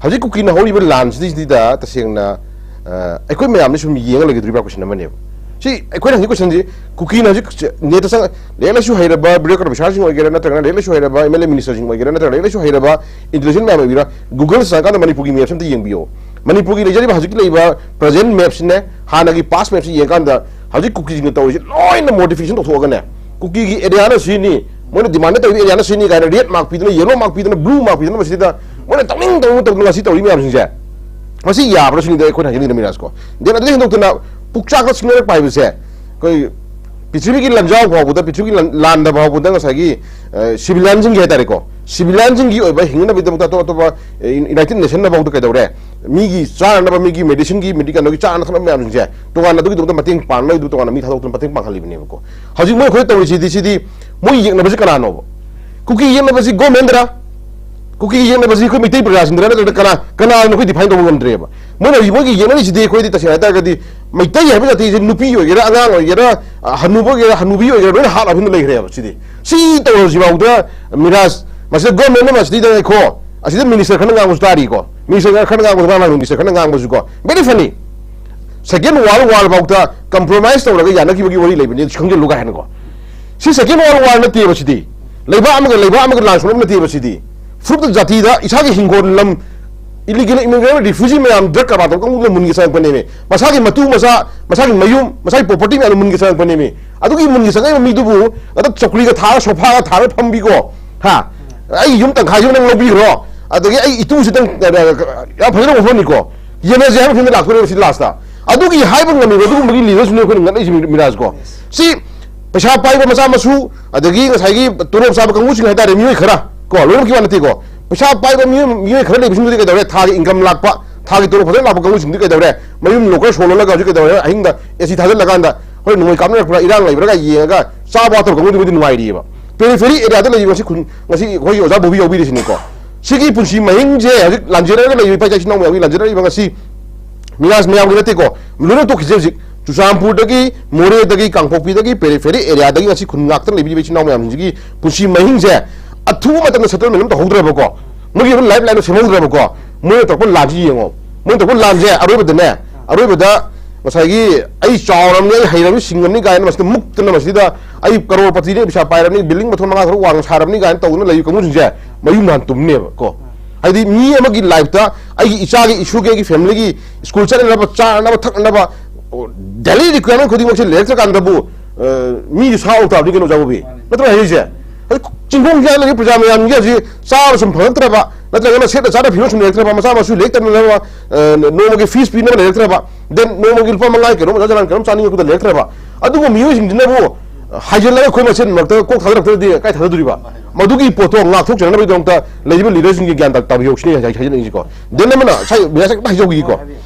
ꯍꯧꯖꯤꯛ ꯀꯨꯀꯤꯅ ꯍꯧꯔꯤꯕ ꯂꯥꯟꯁꯤꯗꯩꯁꯤꯗ ꯇꯁꯦꯡꯅ, ꯑ, ꯑꯩꯈꯣꯏ ꯃꯌꯥꯝꯅ ꯁꯨꯝ ꯌꯦꯡꯉ ꯂꯩꯒꯗꯧꯔꯤꯕ꯭ꯔꯥ question ꯑꯃꯅꯦꯕ꯫ ꯁꯤ ꯑꯩꯈꯣꯏꯅ ꯍꯧꯖꯤꯛ question ꯁꯤ, ꯀꯨꯀꯤꯅ ꯍꯧꯖꯤꯛ ꯅꯦꯠꯇ ꯆꯪ-, ꯂꯥꯏꯔꯤꯛ ꯂꯥꯏꯁꯨ ꯍꯩꯔꯕ bureaucrat officer ꯁꯤꯡ ꯑꯣꯏꯒꯦꯔꯥ, ꯅꯠꯇ꯭ꯔꯒꯅ ꯂꯥꯏꯔꯤꯛ ꯂꯥꯏꯁꯨ ꯍꯩꯔꯕ MLA minister ꯁꯤꯡ ꯑꯣꯏꯒꯦꯔꯥ, ꯅꯠꯇ꯭ꯔꯒ ꯂꯥꯏꯔꯤꯛ ꯂꯥꯏꯁꯨ ꯍꯩꯔꯕ intelligent ꯃꯌꯥꯝ ꯑꯣꯏꯒꯦꯔꯥ, Google ꯆꯪꯉꯀꯥꯟꯗ ꯃꯅꯤꯄꯨꯔꯒꯤ map ꯁꯤ ꯑꯝꯇ ꯌꯦꯡꯕꯤꯌꯣ꯫ ꯃꯅꯤꯄꯨꯔꯒꯤ ꯂꯩꯖꯔꯤꯕ ꯍꯧꯖꯤꯛꯀꯤ ꯂꯩꯕ present map ꯁꯤꯅꯦ, ꯍꯥꯟꯅꯒꯤ past map ꯁꯤ ꯌꯦꯡꯉꯀꯥꯟꯗ ꯍꯧꯖꯤꯛ ꯀꯨꯀꯤꯁꯤꯡꯅ ꯇꯧꯔꯤꯁꯦ ꯂꯣꯏꯅ modification ꯇꯧꯊꯣꯛꯑꯒꯅꯦ, ꯀꯨꯀꯤꯒꯤ area ꯅ ꯁꯤꯅꯤ, ꯃꯣꯏꯅ demand ꯇꯧꯔꯤꯕ area ꯅ ꯁꯤꯅꯤ ꯀꯥꯏꯅ red mark ꯄꯤꯗꯅ, yellow mark ꯄꯤꯗꯅ, blue mark ꯄꯤꯗꯅ, ꯃꯁꯤꯗ ꯃꯣꯏꯅ ꯇꯧꯅꯤꯡ ꯇꯧꯅꯤꯡ ꯇꯧꯗꯅ ꯉꯁꯤ ꯇꯧꯔꯤ ꯃꯌꯥꯝꯁꯤꯡꯁꯦ꯫ ꯃꯁꯤ ꯌꯥꯕ꯭ꯔꯥ ꯁꯤꯅꯤꯗ ꯑꯩꯈꯣꯏꯅ ꯍꯥꯏꯖꯅꯤꯡꯉꯤꯗ, ꯃꯤꯔꯥꯖꯀꯣ꯫ Then ꯑꯗꯨꯗꯩ ꯍꯦꯟꯗꯣꯛꯇꯅ ꯄꯨꯛꯆꯥꯛꯇ ꯁꯤꯡꯅꯔꯛꯄ ꯍꯥꯏꯕꯁꯦ, ꯑꯩꯈꯣꯏ ꯄ꯭ꯔꯤꯊꯤꯕꯤꯒꯤ ꯂꯥꯟꯖꯥꯎ ꯐꯥꯎꯕꯗ, ꯄ꯭ꯔꯤꯊꯤꯕꯤꯒꯤ ꯂꯥꯟ-, ꯂꯥꯟꯗ ꯐꯥꯎꯕꯗ ꯉꯁꯥꯏꯒꯤ, ꯑ, civilianꯁꯤꯡꯒꯤ ꯍꯥꯏꯇꯥꯔꯦꯀꯣ, civilianꯁꯤꯡꯒꯤ ꯑꯣꯏꯕ ꯍꯤꯡꯅꯕꯒꯤꯗꯃꯛꯇ ꯑꯇꯣꯞ ꯑꯇꯣꯞꯄ, ꯑ, United Nationꯅ ꯐꯥꯎꯗ ꯀꯩꯗꯧꯔꯦ, ꯃꯤꯒꯤ ꯆꯥꯅꯅꯕ, ꯃꯤꯒꯤ medicineꯒꯤ, ꯃꯤꯒꯤ ꯀꯩꯅꯣꯒꯤ ꯆꯥꯅ ꯊꯛꯅꯕ ꯃꯌꯥꯝꯁꯤꯡꯁꯦ ꯇꯣꯉꯥꯟꯅ ꯑꯗꯨꯒꯤꯗꯃꯛꯇ ꯃꯇꯦꯡ ꯄꯥꯡꯅꯕꯒꯤꯗꯃꯛꯇ ꯇꯣꯉꯥꯟꯅ ꯃꯤ ꯊꯥꯗꯣꯛꯇꯅ ꯃꯇꯦꯡ ꯄꯥꯡꯍꯜꯂꯤꯕꯅꯦꯕꯀꯣ꯫ ꯍꯧꯖꯤꯛ ꯃꯣꯏ ꯑꯩꯈꯣꯏ ꯇꯧꯔꯤꯁꯤꯗꯤ, ꯁꯤꯗꯤ ꯃꯣꯏ ꯌꯦꯛꯅꯕꯁꯤ ꯀꯅꯥꯅꯣꯕ? ꯀꯨꯀꯤ ꯌꯦꯛꯅꯕꯁꯤ governmentꯗꯔ? ꯀꯨꯀꯤ ꯌꯦꯛꯅꯕꯁꯤ ꯑꯩꯈꯣꯏ ꯃꯩꯇꯩ ꯄ꯭ꯔꯖꯥꯁꯤꯡꯗꯔ, ꯅꯠꯇ꯭ꯔꯒ ꯀꯅꯥ, ꯀꯅꯥꯅꯣ ꯑꯩꯈꯣꯏ define ꯇꯧꯕ ꯉꯝꯗ꯭ꯔꯦꯕ? ꯃꯣꯏꯅ ꯍꯧꯖꯤꯛ ꯃꯣꯏꯒꯤ ꯌꯦꯛꯅꯔꯤꯁꯤꯗꯤ, ꯑꯩꯈꯣꯏꯗꯤ ꯇꯁꯦꯡꯅ ꯍꯥꯏꯇꯥꯔꯒꯗꯤ ꯃꯩꯇꯩ ꯍꯥꯏꯕ ꯖꯥꯇꯤꯁꯦ ꯅꯨꯄꯤ ꯑꯣꯏꯒꯦꯔꯥ, ꯑꯉꯥꯡ ꯑꯣꯏꯒꯦꯔꯥ, ꯑ, ꯍꯅꯨꯕ ꯑꯣꯏꯒꯦꯔꯥ, ꯍꯅꯨꯕꯤ ꯑꯣꯏꯒꯦꯔꯥ, ꯂꯣꯏꯅ ꯍꯥꯠꯂꯕꯅꯤꯅ ꯂꯩꯈ꯭ꯔꯦꯕ꯫ ꯁꯤꯗꯤ, ꯁꯤ ꯇꯧꯔꯁꯤꯐꯥꯎꯗ ꯃꯤꯔꯥꯖ, ꯃꯁꯤꯗ governmentꯅ ꯃꯁꯤꯗ ꯉꯥꯏꯈꯣ, ꯑꯁꯤꯗ minister ꯈꯔꯅ ꯉꯥꯡꯕꯁꯨ ꯇꯥꯔꯤꯀꯣ, minister ꯈꯔꯅ ꯉꯥꯡꯕꯁꯨ, ꯉꯥꯡ minister ꯈꯔꯅ ꯉꯥꯡꯕꯁꯨꯀꯣ, very funny꯫ Second World War ꯐꯥꯎꯗ compromise ꯇꯧꯔꯒ ꯌꯥꯅꯈꯤꯕꯒꯤ ꯋꯥꯔꯤ ꯂꯩꯕꯅꯤ, ꯑꯗꯨ ꯈꯪꯖꯤꯜꯂꯨ ꯀꯥꯏ ꯍꯥꯏꯅꯀꯣ꯫ ꯁꯤ Second World War ꯅꯠꯇꯦꯕ ꯁꯤꯗꯤ꯫ ꯂꯩꯕꯥꯛ ꯑꯃꯒ ꯂꯩꯕꯥꯛ ꯑꯃꯒ ꯂꯥꯟ ꯁꯣꯛꯅꯕ ꯅꯠꯇꯦꯕ ꯁꯤꯗꯤ꯫ ꯐꯨꯔꯨꯞꯇ ꯖꯥꯇꯤꯗ ꯏꯁꯥꯒꯤ ꯍꯤꯡꯒꯣꯜ ꯂꯝ, illegal immigrant refugee ꯃꯌꯥꯝ, drug ꯀꯔꯕꯥꯔ ꯇꯧꯕ ꯀꯥꯡꯕꯨꯗꯨꯅ ꯃꯨꯟꯒꯤ ꯆꯪꯉꯛꯄꯅꯦꯃꯤ꯫ ꯃꯁꯥꯒꯤ ꯃꯇꯨ ꯃꯆꯥ, ꯃꯁꯥꯒꯤ ꯃꯌꯨꯝ, ꯃꯁꯥꯒꯤ property ꯃꯌꯥꯝꯗꯣ ꯃꯨꯟꯒꯤ ꯆꯪꯉꯛꯄꯅꯦꯃꯤ꯫ ꯑꯗꯨꯒꯤ ꯃꯨꯟꯒꯤ ꯆꯪꯉꯛꯏꯕ ꯃꯤꯗꯨꯕꯨ ꯑꯗ ꯆꯧꯀ꯭ꯔꯤꯒ ꯊꯥꯔꯒ, sofaꯒ ꯊꯥꯔꯒ ꯐꯝꯕꯤꯀꯣ, ꯍꯥ? ꯑꯩ ꯌꯨꯝ ꯇꯪꯈꯥꯏꯁꯤꯃ ꯅꯪ ꯂꯧꯕꯤꯈ꯭ꯔꯣ, ꯑꯗꯒꯤ ꯑꯩ ꯏꯇꯨꯁꯤꯗꯪ, ꯑ, ꯑ, ꯌꯥꯝ ꯐꯖꯅ ꯋꯥꯐꯝꯅꯤꯀꯣ, ꯌꯦꯟꯅꯁꯦ ꯍꯥꯏꯕ ꯐꯤꯕꯝꯗ ꯂꯥꯛꯇꯣꯔꯦꯕ ꯁꯤ lastꯇ꯫ ꯑꯗꯨꯒꯤ ꯍꯥꯏꯕ ꯉꯝꯃꯤꯕ ꯑꯗꯨꯒꯨꯝꯕꯒꯤ leaderꯁꯨꯅꯦ ꯑꯩꯈꯣꯏꯅ ꯉꯛꯅꯩꯁꯤ, ꯃꯤ-, ꯃꯤꯔꯥꯖꯀꯣ꯫ ꯁꯤ ꯄꯩꯁꯥ ꯄꯥꯏꯕ ꯃꯆꯥ ꯃꯁꯨ, ꯑꯗꯒꯤ ꯉꯁꯥꯏꯒꯤ ꯇꯣꯂꯣꯞ ꯆꯥꯕ ꯀꯥꯡꯕꯨꯁꯤꯡ ꯍꯥꯏꯇꯥꯔꯦ, ꯃꯤꯑꯣꯏ ꯈꯔ ꯀꯣ, ꯂꯣꯏꯅꯃꯛꯀꯤ ꯋꯥ ꯅꯠꯇꯦꯀꯣ꯫ ꯄꯩꯁꯥ ꯄꯥꯏꯕ ꯃꯤꯑꯣꯏ, ꯃꯤꯑꯣꯏ ꯈꯔ ꯂꯩꯕꯁꯤꯡꯗꯨꯗꯤ ꯀꯩꯗꯧꯔꯦ? ꯊꯥꯒꯤ income ꯂꯥꯛꯄ, ꯊꯥꯒꯤ ꯇꯣꯂꯣꯞ ꯐꯖꯅ ꯂꯥꯛꯄ ꯀꯥꯡꯕꯨꯁꯤꯡꯗꯨꯗꯤ ꯀꯩꯗꯧꯔꯦ? ꯃꯌꯨꯝ locker ꯁꯣ ꯂꯣꯜꯂꯒ ꯍꯧꯖꯤꯛ ꯀꯩꯗꯧꯔꯦ? ꯑꯍꯤꯡꯗ AC ꯊꯥꯖꯤꯜꯂꯒ, ꯍꯣꯏ, ꯅꯣꯡꯃꯩ ꯀꯥꯞꯅꯔꯛꯄ꯭ꯔꯥ, ꯏꯔꯥꯡ ꯂꯩꯕ꯭ꯔꯥꯒ ꯌꯦꯡꯉꯒ ꯆꯥꯕ ꯋꯥꯠꯇꯕ ꯀꯥꯡꯕꯨꯗꯨꯕꯨꯗꯤ ꯅꯨꯡꯉꯥꯏꯔꯤꯑꯕ꯫ Periphery areaꯗ ꯂꯩꯔꯤꯕ ꯉꯁꯤ ꯈꯨꯟ-, ꯉꯁꯤ ꯑꯩꯈꯣꯏꯒꯤ ꯑꯣꯖꯥ ꯕꯣꯕꯤ ꯌꯥꯎꯕꯤꯔꯤꯁꯤꯅꯤꯀꯣ꯫ ꯁꯤꯒꯤ ꯄꯨꯟꯁꯤ ꯃꯍꯤꯡꯁꯦ ꯍꯧꯖꯤꯛ ꯂꯥꯟꯖꯦꯟꯅꯔꯒ ꯂꯩꯔꯤꯕ ꯏꯄꯥ ꯏꯆꯥ ꯏꯆꯤꯟ ꯏꯅꯥꯎ ꯃꯌꯥꯝꯒꯤ ꯂꯥꯟꯖꯦꯟꯅꯔꯤꯕ ꯉꯁꯤ ꯃꯤꯔꯥꯖ ꯃꯌꯥꯝꯒꯤ ꯅꯠꯇꯦꯀꯣ, ꯂꯣꯏꯅ ꯇꯣꯛꯈꯤꯁꯦ ꯍꯧꯖꯤꯛ꯫ ꯆꯨꯔꯆꯥꯟꯄꯨꯔꯗꯒꯤ, ꯃꯣꯔꯦꯗꯒꯤ, ꯀꯥꯡꯄꯣꯛꯄꯤꯗꯒꯤ, periphery areaꯗꯒꯤ ꯉꯁꯤ ꯈꯨꯟ ꯉꯥꯛꯇ ꯂꯩꯕꯤꯔꯤꯕ ꯏꯆꯤꯟ ꯏꯅꯥꯎ ꯃꯌꯥꯝꯁꯤꯡꯁꯤꯒꯤ ꯄꯨꯟꯁꯤ ꯃꯍꯤꯡꯁꯦ ꯑꯊꯨꯕ ꯃꯇꯝꯗ settlement ꯑꯃ ꯇꯧꯍꯧꯗ꯭ꯔꯕꯀꯣ, ꯃꯣꯏꯒꯤ ꯑꯗꯨꯝ lifeline ꯁꯦꯝꯍꯧꯗ꯭ꯔꯕꯀꯣ, ꯃꯣꯏꯅ ꯇꯧꯔꯛꯄ ꯂꯥꯟꯁꯤ ꯌꯦꯡꯉꯣ꯫ ꯃꯣꯏꯅ ꯇꯧꯔꯛꯄ ꯂꯥꯟꯁꯦ ꯑꯔꯣꯏꯕꯗꯅꯦ, ꯑꯔꯣꯏꯕꯗ ꯉꯁꯥꯏꯒꯤ "ꯑꯩ ꯆꯥꯎꯔꯕꯅꯤ, ꯑꯩ ꯍꯩꯔꯕꯅꯤ, ꯁꯤꯡꯉꯕꯅꯤ" ꯀꯥꯏꯅ ꯃꯁꯤꯗ ꯃꯨꯛꯇꯅ, ꯃꯁꯤꯗ "ꯑꯩ ꯀꯔꯣꯔꯄꯇꯤꯅꯤ, ꯄꯩꯁꯥ ꯄꯥꯏꯔꯕꯅꯤ, building ꯃꯊꯣꯟ ꯃꯉꯥ ꯇꯔꯨꯛ ꯋꯥꯡꯅ ꯁꯥꯔꯕꯅꯤ" ꯀꯥꯏꯅ ꯇꯧꯗꯅ ꯂꯩꯔꯤꯕ ꯀꯥꯡꯕꯨꯁꯤꯡꯁꯦ ꯃꯌꯨꯝ ꯅꯍꯥꯟ ꯇꯨꯝꯅꯦꯕ ꯀꯣ꯫ ꯍꯥꯏꯗꯤ ꯃꯤ ꯑꯃꯒꯤ lifeꯇ, ꯑꯩꯒꯤ ꯏꯆꯥꯒꯤ, ꯏꯁꯨꯒꯤ, ꯑꯩꯒꯤ familyꯒꯤ school ꯆꯠꯅꯅꯕ, ꯆꯥꯅꯅꯕ, ꯊꯛꯅꯅꯕ, daily requirement ꯈꯨꯗꯤꯡꯃꯛꯁꯦ ꯂꯩꯔꯛꯇ꯭ꯔꯀꯥꯟꯗꯕꯨ, ꯑ, ꯃꯤꯁꯨ ꯁꯥ ꯑꯣꯛ ꯇꯥꯕꯅꯤ ꯀꯩꯅꯣ, ꯑꯣꯖꯥ ꯕꯣꯕꯤ? ꯅꯠꯇ꯭ꯔꯣ ꯍꯥꯏꯔꯤꯁꯦ? ꯍꯧꯖꯤꯛ ꯆꯤꯡꯈꯣꯡ ꯆꯥꯏ ꯂꯩꯔꯤꯕ ꯄ꯭ꯔꯖꯥ ꯃꯌꯥꯝꯁꯦ ꯍꯧꯖꯤꯛ ꯆꯥꯕ ꯁꯨꯝ ꯐꯪꯉꯛꯇ꯭ꯔꯕ, ꯅꯠꯇ꯭ꯔꯒꯅ ꯁꯦꯠꯅ ꯆꯥꯅ ꯐꯤꯔꯣꯜ ꯁꯨꯝ ꯂꯩꯔꯛꯇ꯭ꯔꯕ, ꯃꯆꯥ ꯃꯁꯨ ꯂꯥꯏꯔꯤꯛ ꯇꯝꯅꯅꯕ, ꯑ, ꯅꯣꯡꯃꯒꯤ ꯐꯤꯁ ꯄꯤꯅꯕ ꯂꯩꯔꯛꯇ꯭ꯔꯕ, then ꯅꯣꯡꯃꯒꯤ ꯂꯨꯄꯥ ꯃꯉꯥ ꯀꯩꯅꯣꯝ ꯑꯣꯖꯥ ꯖꯂꯥꯟ ꯀꯩꯅꯣꯝ ꯆꯥꯅꯤꯡꯉꯛꯄꯗ ꯂꯩꯔꯛꯇ꯭ꯔꯕ, ꯑꯗꯨꯒꯨꯝꯕ ꯃꯤꯑꯣꯏꯁꯤꯡꯁꯤꯅꯕꯨ ꯍꯥꯏꯖꯤꯜꯂꯒ ꯑꯩꯈꯣꯏ ꯃꯁꯦꯟ ꯃꯔꯛꯇ ꯀꯣꯛ ꯊꯥꯗꯔꯛꯇ꯭ꯔꯗꯤ ꯀꯥꯏ ꯊꯥꯗꯗꯣꯔꯤꯕ? ꯃꯗꯨꯒꯤ ꯄꯣꯠꯇꯣ ꯉꯥꯛꯊꯣꯛꯆꯅꯕꯒꯤꯗꯃꯛꯇ ꯂꯩꯔꯤꯕ ꯂꯤꯗꯔꯁꯤꯡꯒꯤ ꯒ꯭ꯌꯥꯟ ꯇꯥ-, ꯇꯥꯕꯤꯍꯧꯁꯤꯅꯤ ꯍꯥꯏ-, ꯍꯥꯏꯖꯅꯤꯡꯉꯤꯁꯤꯀꯣ꯫ Then ꯑꯃꯅ ꯉꯁꯥꯏ ꯃꯤꯔꯥꯁ ꯈꯤꯇꯪ ꯍꯥꯏꯖꯍꯧꯈꯤꯒꯦꯀꯣ꯫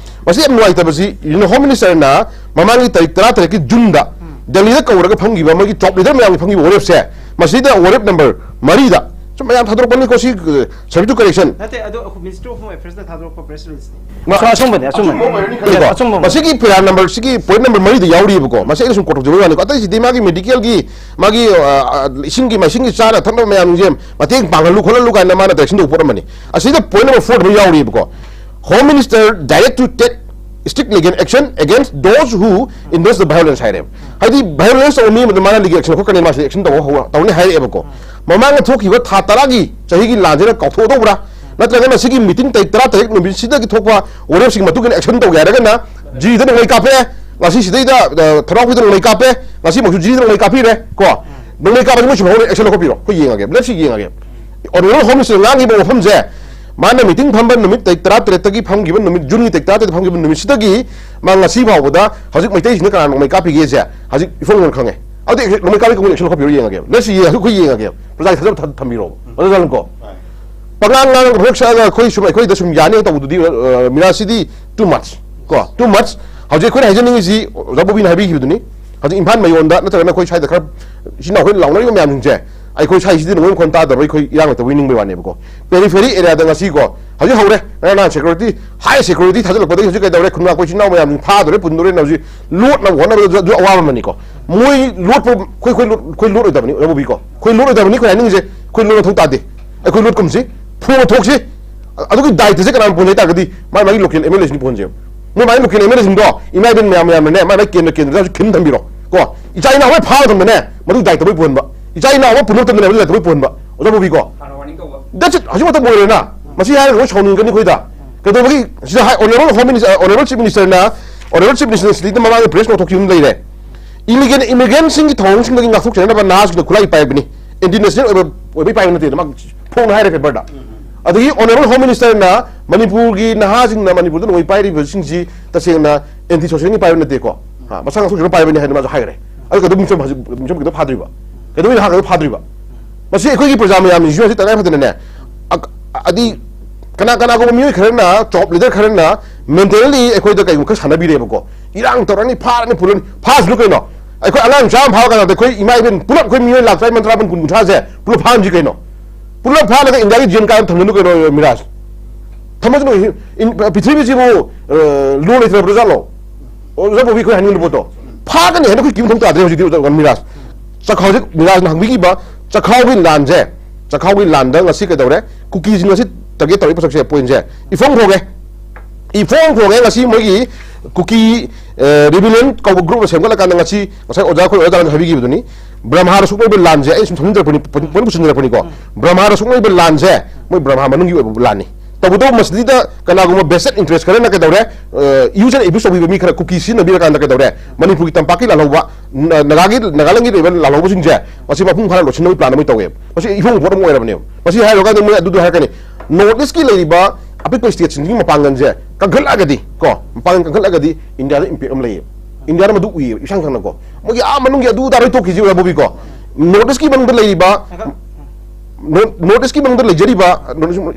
ꯃꯁꯤ ꯌꯥꯝ ꯅꯨꯡꯉꯥꯏꯇꯕꯁꯤ, ꯍꯣꯝ ꯃꯤꯅꯤꯁꯇꯔꯅ ꯃꯃꯥꯡꯒꯤ ꯇꯥꯔꯤꯛ ꯇꯔꯥ ꯇꯔꯦꯠꯀꯤ ꯖꯨꯟꯗ ꯗꯦꯜꯂꯤꯗ ꯀꯧꯔꯒ ꯐꯝꯈꯤꯕ ꯃꯣꯏꯒꯤ ꯇꯣꯞ ꯂꯤꯗꯔ ꯃꯌꯥꯝꯒꯤ ꯐꯝꯈꯤꯕ ꯋꯥꯔꯦꯞꯁꯦ, ꯃꯁꯤꯗ ꯋꯥꯔꯦꯞ ꯅꯝꯕꯔ ꯃꯔꯤꯗ, ꯁꯨꯝ ꯃꯌꯥꯝ ꯊꯥꯗꯣꯔꯛꯄꯅꯤꯀꯣ, ꯁꯤ, ꯑ, subject to correction꯫ ꯅꯠꯇꯦ, ꯑꯗꯣ ꯑꯩꯈꯣꯏ Ministry of Home Affairs ꯅ ꯊꯥꯗꯣꯔꯛꯄ press release ꯅꯤ꯫ ꯃꯥ-, ꯑꯆꯨꯝ-, ꯑꯆꯨꯝꯕꯅꯦ, ꯑꯆꯨꯝꯕꯅꯦ꯫ ꯑꯆꯨꯝꯕ ꯑꯣꯏꯔꯅꯤ ꯈꯜꯂꯤꯀꯣ꯫ ꯑꯆꯨꯝꯕ ꯑꯃ꯫ ꯃꯁꯤꯒꯤ ꯄꯦꯔꯥ ꯅꯝꯕꯔ, ꯁꯤꯒꯤ ꯄꯣꯏꯟꯠ ꯅꯝꯕꯔ ꯃꯔꯤꯗ ꯌꯥꯎꯔꯤꯕꯀꯣ꯫ ꯃꯁꯤ ꯑꯩꯅ ꯁꯨꯝ ꯀꯣꯠ ꯇꯧꯖꯕꯒꯤ ꯋꯥꯅꯤꯀꯣ꯫ ꯑꯇꯩꯁꯤꯗꯤ ꯃꯥꯒꯤ ꯃꯦꯗꯤꯀꯦꯜꯒꯤ, ꯃꯥꯒꯤ, ꯑ, ꯑ, ꯏꯁꯤꯡꯒꯤ ꯃꯥꯏꯁꯤꯡꯒꯤ ꯆꯥꯅ ꯊꯛꯅꯕ ꯃꯌꯥꯝꯁꯦ ꯃꯇꯦꯡ ꯄꯥꯡꯍꯜꯂꯨ ꯈꯣꯠꯍꯜꯂꯨ ꯀꯥꯏꯅ ꯃꯥꯅ direction ꯇꯧꯕ ꯄꯣꯠ ꯑꯃꯅꯤ꯫ ꯑꯁꯤꯗ ꯄꯣꯏꯟꯠ ꯅꯝꯕꯔ ꯐꯣꯔꯗ ꯑꯃ ꯌꯥꯎꯔꯤꯕꯀꯣ꯫ Home Minister direct to take strict legal action against those who endorse the violence ꯍꯥꯏꯔꯦꯕ꯫ ꯍꯥꯏꯗꯤ violence ꯇꯧꯕ ꯃꯤ ꯑꯃꯗ ꯃꯥꯅ legal action ꯂꯧꯈꯠꯀꯅꯤ, ꯃꯥꯁꯦ action ꯇꯧꯕ ꯍꯧ-, ꯇꯧꯅꯤ ꯍꯥꯏꯔꯛꯑꯦꯕꯀꯣ꯫ ꯃꯃꯥꯡꯗ ꯊꯣꯛꯈꯤꯕ ꯊꯥ ꯇꯔꯥꯒꯤ ꯆꯍꯤꯒꯤ ꯂꯥꯟꯁꯤꯅ ꯀꯥꯎꯊꯣꯛꯑꯗꯧꯕ꯭ꯔꯥ? ꯅꯠꯇ꯭ꯔꯒꯅ ꯁꯤꯒꯤ meeting ꯇꯥꯔꯤꯛ ꯇꯔꯥ ꯇꯔꯦꯠ ꯅꯨꯃꯤꯠꯁꯤꯗꯒꯤ ꯊꯣꯛꯄ ꯋꯥꯔꯦꯞꯁꯤꯒꯤ ꯃꯇꯨꯡ ꯏꯟꯅ action ꯇꯧꯒꯦ ꯍꯥꯏꯔꯒꯅ ꯖꯤꯔꯤꯗ ꯅꯣꯡꯃꯩ ꯀꯥꯞꯄꯦ, ꯉꯁꯤ ꯁꯤꯗꯩꯗ, ꯑ, ꯊꯣꯡꯅꯥꯎꯈꯣꯏꯗ ꯅꯣꯡꯃꯩ ꯀꯥꯞꯄꯦ, ꯉꯁꯤꯃꯛꯁꯨ ꯖꯤꯔꯤꯗ ꯅꯣꯡꯃꯩ ꯀꯥꯞꯄꯤꯔꯦ ꯀꯣ꯫ ꯅꯣꯡꯃꯩ ꯀꯥꯞꯄꯁꯤ ꯃꯣꯏ ꯁꯨꯝ ꯍꯧꯔꯦ, action ꯂꯧꯈꯠꯄꯤꯔꯣ꯫ ꯑꯩꯈꯣꯏ ꯌꯦꯡꯉꯒꯦ, ꯂꯦꯞꯁꯤ ꯌꯦꯡꯉꯒꯦ꯫ Honourable Home Minister ꯉꯥꯡꯉꯤꯕ ꯋꯥꯐꯝꯁꯦ, ꯃꯥꯅ meeting ꯐꯝꯕ ꯅꯨꯃꯤꯠ ꯇꯥꯔꯤꯛ ꯇꯔꯥ ꯇꯔꯦꯠꯇꯒꯤ ꯐꯝꯈꯤꯕ ꯅꯨꯃꯤꯠ, ꯖꯨꯟꯒꯤ ꯇꯥꯔꯤꯛ ꯇꯔꯥ ꯇꯔꯦꯠꯇ ꯐꯝꯈꯤꯕ ꯅꯨꯃꯤꯠꯁꯤꯗꯒꯤ ꯃꯥ ꯉꯁꯤ ꯐꯥꯎꯕꯗ ꯍꯧꯖꯤꯛ ꯃꯩꯇꯩꯁꯤꯡꯅ ꯀꯅꯥ ꯅꯣꯡꯃꯩ ꯀꯥꯞꯄꯤꯒꯦꯁꯦ ꯍꯧꯖꯤꯛ ꯏꯐꯣꯡ ꯐꯣꯡꯅ ꯈꯪꯉꯦ꯫ ꯑꯗꯨꯗꯤ ꯅꯣꯡꯃꯩ ꯀꯥꯞꯄꯤ ꯀꯥꯡꯕꯨꯅ action ꯂꯧꯈꯠꯄꯤꯔꯣ ꯌꯦꯡꯉꯒꯦ꯫ ꯂꯦꯞꯁꯤ ꯌꯦꯡꯉꯒꯦ, ꯑꯩꯈꯣꯏ ꯌꯦꯡꯉꯒꯦ꯫ ꯄ꯭ꯔꯖꯥꯒꯤ ꯊꯥꯖꯕ ꯊꯝ-, ꯊꯝꯕꯤꯔꯣ꯫ ꯑꯗꯨ ꯆꯠꯂꯨꯀꯣ꯫ ꯄꯉꯥꯡ ꯉꯥꯡꯉꯒ ꯍꯦꯛ ꯁꯛꯑꯒ ꯑꯩꯈꯣꯏ ꯁꯨꯝ, ꯑꯩꯈꯣꯏꯗ ꯁꯨꯝ ꯌꯥꯅꯤ ꯇꯧꯕꯗꯨꯗꯤ, ꯑ, ꯃꯤꯔꯥꯁꯤꯗꯤ too much ꯀꯣ, too much꯫ ꯍꯧꯖꯤꯛ ꯑꯩꯈꯣꯏꯅ ꯍꯥꯏꯖꯅꯤꯡꯉꯤꯁꯤ ꯑꯣꯖꯥ ꯕꯣꯕꯤꯅ ꯍꯥꯏꯕꯤꯈꯤꯕꯗꯨꯅꯤ꯫ ꯍꯧꯖꯤꯛ ꯏꯝꯐꯥꯜ ꯃꯌꯣꯟꯗ ꯅꯠꯇ꯭ꯔꯒꯅ ꯑꯩꯈꯣꯏ ꯁ꯭ꯋꯥꯏꯗ ꯈꯔ ꯏꯆꯤꯟ ꯏꯅꯥꯎ ꯑꯩꯈꯣꯏ ꯂꯥꯎꯅꯔꯤꯕ ꯃꯌꯥꯝꯁꯤꯡꯁꯦ, ꯑꯩꯈꯣꯏ ꯁ꯭ꯋꯥꯏꯁꯤꯗꯤ ꯅꯣꯡꯃꯩ ꯃꯈꯣꯟ ꯇꯥꯗꯕ, ꯑꯩꯈꯣꯏ ꯏꯔꯥꯡ ꯂꯩꯇꯕꯒꯤ ꯅꯤꯡꯕꯩ ꯋꯥꯅꯦꯕꯀꯣ꯫ Periphery area ꯗ ꯉꯁꯤ ꯀꯣ, ꯍꯧꯖꯤꯛ ꯍꯧꯔꯦ, ꯉꯔꯥꯡ ꯅꯍꯥꯟ security, high security ꯊꯥꯖꯤꯜꯂꯛꯄꯗꯒꯤ ꯍꯧꯖꯤꯛ ꯀꯩꯗꯧꯔꯦ, ꯈꯨꯟꯒ ꯑꯩꯈꯣꯏ ꯏꯆꯤꯟ ꯏꯅꯥꯎ ꯃꯌꯥꯝꯁꯤꯡ ꯐꯥꯗꯣꯔꯦ, ꯄꯨꯟꯗꯣꯔꯦꯅ ꯍꯧꯖꯤꯛ ꯂꯣꯠꯅꯕ ꯍꯣꯠꯅꯕꯗꯁꯨ ꯑꯗꯨ ꯑꯋꯥꯕ ꯑꯃꯅꯤꯀꯣ꯫ ꯃꯣꯏ ꯂꯣꯠꯄ, ꯑꯩꯈꯣꯏ, ꯑꯩꯈꯣꯏ ꯂꯣꯠ-, ꯑꯩꯈꯣꯏ ꯂꯣꯠꯂꯣꯏꯗꯕꯅꯤ, ꯑꯣꯖꯥ ꯕꯣꯕꯤꯀꯣ꯫ ꯑꯩꯈꯣꯏ ꯂꯣꯠꯂꯣꯏꯗꯕꯅꯤ, ꯑꯩꯈꯣꯏ ꯍꯥꯏꯅꯤꯡꯉꯤꯁꯦ, ꯑꯩꯈꯣꯏ ꯂꯣꯠ ꯃꯊꯧ ꯇꯥꯗꯦ꯫ ꯑꯩꯈꯣꯏ ꯂꯣꯠꯀꯨꯝꯁꯤ, ꯐꯣꯡꯅ ꯊꯣꯛꯁꯤ꯫ ꯑꯗꯨꯒꯤ ꯗꯥꯏꯇꯁꯦ ꯀꯅꯥꯅ ꯄꯨꯍꯟꯁꯦ ꯍꯥꯏ ꯇꯥꯔꯒꯗꯤ, ꯃꯥꯏ ꯃꯥꯒꯤ local MLA ꯁꯤꯡꯅ ꯄꯨꯍꯟꯁꯦꯕ꯫ ꯃꯣꯏ ꯃꯥꯒꯤ local MLA ꯁꯤꯡꯗꯣ, ꯏꯃꯥ ꯏꯕꯦꯟ ꯃꯌꯥꯝ ꯃꯌꯥꯝꯅꯅꯦ, ꯃꯥꯏ ꯃꯥꯏ ꯀꯦꯟꯗ꯭ꯔ ꯀꯦꯟꯗ꯭ꯔꯗ ꯍꯧꯖꯤꯛ ꯈꯤꯟ ꯊꯝꯕꯤꯔꯣ ꯀꯣ꯫ ꯏꯆꯥ ꯏꯅꯥꯎ ꯂꯣꯏ ꯐꯥꯕ ꯃꯇꯝꯗꯅꯦ, ꯃꯗꯨ ꯗꯥꯏꯇ ꯃꯣꯏ ꯄꯨꯍꯟꯕ꯫ ꯏꯆꯥ ꯏꯅꯥꯎ ꯑꯃ ꯄꯨꯅꯕ ꯃꯇꯝꯗꯅꯦ, ꯃꯗꯨ ꯗꯥꯏꯇ ꯃꯣꯏ ꯄꯨꯍꯟꯕ꯫ ꯑꯣꯖꯥ ꯕꯣꯕꯤꯀꯣ꯫ ꯍꯥꯟꯅ warning ꯇꯧꯕ꯫ That's it꯫ ꯍꯧꯖꯤꯛ ꯃꯇꯝ ꯑꯣꯏꯔꯦꯅ꯫ ꯃꯁꯤ ꯍꯥꯏꯔꯒ ꯃꯣꯏ ꯁꯥꯎꯅꯤꯡꯒꯅꯤ ꯑꯩꯈꯣꯏꯗ꯫ ꯀꯩꯗꯧꯕꯒꯤ ꯁꯤꯗ ꯍꯥꯏ, Honourable Home Minister, Honourable Chief Minister ꯅ, Honourable Chief Minister ꯁꯤꯗ ꯃꯃꯥꯡꯗ press ꯂꯧꯊꯣꯛꯈꯤꯕ ꯑꯃ ꯂꯩꯔꯦ꯫ Illegal immigrant ꯁꯤꯡꯒꯤ ꯊꯧꯑꯣꯡꯁꯤꯡꯗꯒꯤ ꯉꯥꯛꯊꯣꯛꯆꯅꯕ ꯅꯍꯥꯁꯤꯡꯗ ꯈꯨꯠꯂꯥꯏ ꯄꯥꯏꯕꯅꯤ꯫ International ꯑꯣꯏꯕ, ꯑꯣꯏꯕꯩ ꯄꯥꯏꯕ ꯅꯠꯇꯦꯅ ꯃꯥ ꯐꯣꯡꯅ ꯍꯥꯏꯔꯦ paper ꯗ꯫ ꯑꯗꯒꯤ Honourable Home Minister ꯅ ꯃꯅꯤꯄꯨꯔꯒꯤ ꯅꯍꯥꯁꯤꯡꯅ ꯃꯅꯤꯄꯨꯔꯗ ꯅꯣꯡꯃꯩ ꯄꯥꯏꯔꯤꯕꯁꯤꯡꯁꯤ ꯇꯁꯦꯡꯅ anti social ꯒꯤ ꯄꯥꯏꯕ ꯅꯠꯇꯦꯀꯣ, ꯍꯥ, ꯃꯁꯥ ꯉꯥꯛꯊꯣꯛꯆꯔꯒ ꯄꯥꯏꯕꯅꯤ ꯍꯥꯏꯅ ꯃꯥꯁꯨ ꯍꯥꯏꯈ꯭ꯔꯦ꯫ ꯑꯗꯨ ꯀꯩꯗꯧ ꯃꯤꯡꯆꯝ ꯍꯧꯖꯤꯛ ꯃꯤꯡꯆꯝ ꯀꯩꯗꯧ ꯐꯥꯗ꯭ꯔꯤꯕ? ꯀꯩꯗꯧꯕꯩ ꯅꯍꯥ ꯀꯩꯗꯧ ꯐꯥꯗ꯭ꯔꯤꯕ? ꯃꯁꯤ ꯑꯩꯈꯣꯏꯒꯤ ꯄ꯭ꯔꯖꯥ ꯃꯌꯥꯝꯁꯤꯁꯨ ꯍꯧꯖꯤꯛ ꯇꯉꯥꯏ ꯐꯗꯅꯅꯦ, ꯑ-, ꯑꯗꯤ ꯀꯅꯥ ꯀꯅꯥꯒꯨꯝꯕ ꯃꯤꯑꯣꯏ ꯈꯔꯅ, top leader ꯈꯔꯅ mentally ꯑꯩꯈꯣꯏꯗ ꯀꯩꯒꯨꯝꯕ ꯈꯔ ꯁꯥꯟꯅꯕꯤꯔꯦꯕꯀꯣ, ꯏꯔꯥꯡ ꯇꯧꯔꯅꯤ, ꯐꯥꯔꯅꯤ, ꯄꯨꯔꯅꯤ, ꯐꯥꯁꯅꯨ ꯀꯩꯅꯣ꯫ ꯑꯩꯈꯣꯏ ꯑꯉꯥꯡ ꯃꯆꯥ ꯑꯃ ꯐꯥꯕ ꯀꯥꯟꯗ ꯑꯩꯈꯣꯏ ꯏꯃꯥ ꯏꯕꯦꯟ ꯄꯨꯂꯞ, ꯑꯩꯈꯣꯏ ꯃꯤꯑꯣꯏ ꯂꯥꯛ ꯇꯔꯥ ꯃꯥꯄꯟ, ꯇꯔꯥ ꯃꯥꯄꯟ, ꯀꯨꯟ, ꯀꯨꯟꯊ꯭ꯔꯥꯁꯦ ꯄꯨꯂꯞ ꯐꯥꯍꯟꯁꯤ ꯀꯩꯅꯣ꯫ ꯄꯨꯂꯞ ꯐꯥꯍꯜꯂꯒ ꯏꯟꯗꯤꯌꯥꯒꯤ jail ꯀꯥꯏꯗ ꯊꯝꯖꯤꯜꯂꯨ ꯀꯩꯅꯣ, ꯃꯤꯔꯥꯖ꯫ ꯊꯝꯃꯁꯅꯨ꯫ ꯏꯟ-, ꯄ꯭ꯔꯤꯊꯤꯕꯤꯁꯤꯕꯨ, ꯑ, law ꯂꯩꯇ꯭ꯔꯕ꯭ꯔꯣ ꯖꯥꯠꯂꯣ? ꯑꯣꯖꯥ ꯕꯣꯕꯤ, ꯑꯩꯈꯣꯏ ꯍꯥꯏꯅꯤꯡꯕ ꯄꯣꯠꯇꯣ꯫ ꯐꯥꯒꯅꯤ ꯍꯥꯏꯅ ꯑꯩꯈꯣꯏ ꯀꯤꯕ ꯊꯝ ꯇꯥꯗ꯭ꯔꯦ ꯍꯧꯖꯤꯛꯇꯤ, ꯑꯣꯖꯥ ꯃꯤꯔꯥꯖ꯫ ꯆꯈꯥꯎ ꯍꯧꯖꯤꯛ ꯃꯤꯔꯥꯖꯅ ꯍꯪꯕꯤꯈꯤꯕ ꯆꯈꯥꯎꯒꯤ ꯂꯥꯟꯁꯦ, ꯆꯈꯥꯎꯒꯤ ꯂꯥꯟꯗ ꯉꯁꯤ ꯀꯩꯗꯧꯔꯦ? ꯀꯨꯀꯤꯁꯤꯡ ꯉꯁꯤ target ꯇꯧꯔꯤꯕ ꯄꯣꯠꯁꯛꯁꯦ, point ꯁꯦ ꯏꯐꯣꯡ ꯐꯣꯡꯉꯦ꯫ ꯏꯐꯣꯡ ꯐꯣꯡꯉꯦ ꯉꯁꯤ ꯃꯣꯏꯒꯤ ꯀꯨꯀꯤ, ꯑ, rebellion ꯀꯧꯕ group ꯑꯃ ꯁꯦꯝꯒꯠꯂꯀꯥꯟꯗ ꯉꯁꯤ, ꯉꯁꯥꯏ ꯑꯣꯖꯥ, ꯑꯩꯈꯣꯏ ꯑꯣꯖꯥ ꯍꯥꯏꯕꯤꯈꯤꯕꯗꯨꯅꯤ, ꯕ꯭ꯔꯍꯃꯥꯗ ꯁꯣꯛꯅꯔꯤꯕ ꯂꯥꯟꯁꯦ, ꯑꯩꯅ ꯁꯨꯝ ꯊꯝꯖꯤꯟꯖꯔꯛꯄꯅꯤ, point, point ꯄꯨꯁꯤꯟꯖꯔꯛꯄꯅꯤꯀꯣ꯫ ꯕ꯭ꯔꯍꯃꯥꯗ ꯁꯣꯛꯅꯔꯤꯕ ꯂꯥꯟꯁꯦ ꯃꯣꯏ ꯕ꯭ꯔꯍꯃꯥ ꯃꯅꯨꯡꯒꯤ ꯑꯣꯏꯕ ꯂꯥꯟꯅꯤ꯫ ꯇꯧꯕꯇꯕꯨ ꯃꯁꯤꯗ ꯀꯅꯥꯒꯨꯝꯕ vested interest ꯈꯔꯅ ꯀꯩꯗꯧꯔꯦ? ꯑ, use and abuse ꯇꯧꯕꯤꯕ ꯃꯤ ꯈꯔ, ꯀꯨꯀꯤ ꯁꯤꯖꯤꯟꯅꯕꯤꯔꯀꯥꯟꯗ ꯀꯩꯗꯧꯔꯦ? ꯃꯅꯤꯄꯨꯔꯒꯤ ꯇꯝꯄꯥꯛꯀꯤ ꯂꯥꯜꯍꯧꯕ, ꯅ-, ꯅꯥꯒꯥꯒꯤ, ꯅꯥꯒꯥꯂꯦꯟꯒꯤ ꯂꯩꯕ ꯂꯥꯜꯍꯧꯕꯁꯤꯡꯁꯦ ꯃꯁꯤ ꯃꯄꯨꯡ ꯐꯥꯅ ꯂꯣꯠꯁꯤꯟꯅꯕꯒꯤ plan ꯑꯃ ꯇꯧꯋꯦꯕ꯫ ꯃꯁꯤ ꯏꯐꯣꯡ ꯐꯣꯡꯕ ꯑꯃ ꯑꯣꯏꯔꯕꯅꯦꯕ꯫ ꯃꯁꯤ ꯍꯥꯏꯔꯨꯔꯀꯥꯟꯗ ꯃꯣꯏ ꯑꯗꯨꯗꯣ ꯍꯥꯏꯔꯛꯀꯅꯤ, North East ꯀꯤ ꯂꯩꯔꯤꯕ ꯑꯄꯤꯛꯄ state ꯁꯤꯡꯒꯤ ꯃꯄꯥꯡꯒꯜꯁꯦ ꯀꯟꯈꯠꯂꯛꯑꯒꯗꯤ ꯀꯣ, ꯃꯄꯥꯡꯒꯜ ꯀꯟꯈꯠꯂꯛꯑꯒꯗꯤ ꯏꯟꯗꯤꯌꯥꯗ impact ꯑꯃ ꯂꯩꯌꯦꯕ꯫ ꯏꯟꯗꯤꯌꯥꯗ ꯃꯗꯨ ꯎꯏꯌꯦꯕ, ꯏꯁꯥꯡ ꯁꯥꯡꯅꯀꯣ꯫ ꯃꯣꯏꯒꯤ ꯑꯥ ꯃꯅꯨꯡꯒꯤ ꯑꯗꯨ ꯑꯗꯥ ꯂꯣꯏ ꯇꯣꯛꯈꯤꯁꯤ, ꯑꯣꯖꯥ ꯕꯣꯕꯤꯀꯣ꯫ North East ꯀꯤ ꯃꯅꯨꯡꯗ ꯂꯩꯔꯤꯕ, North, North East ꯀꯤ ꯃꯅꯨꯡꯗ ꯂꯩꯖꯔꯤꯕ,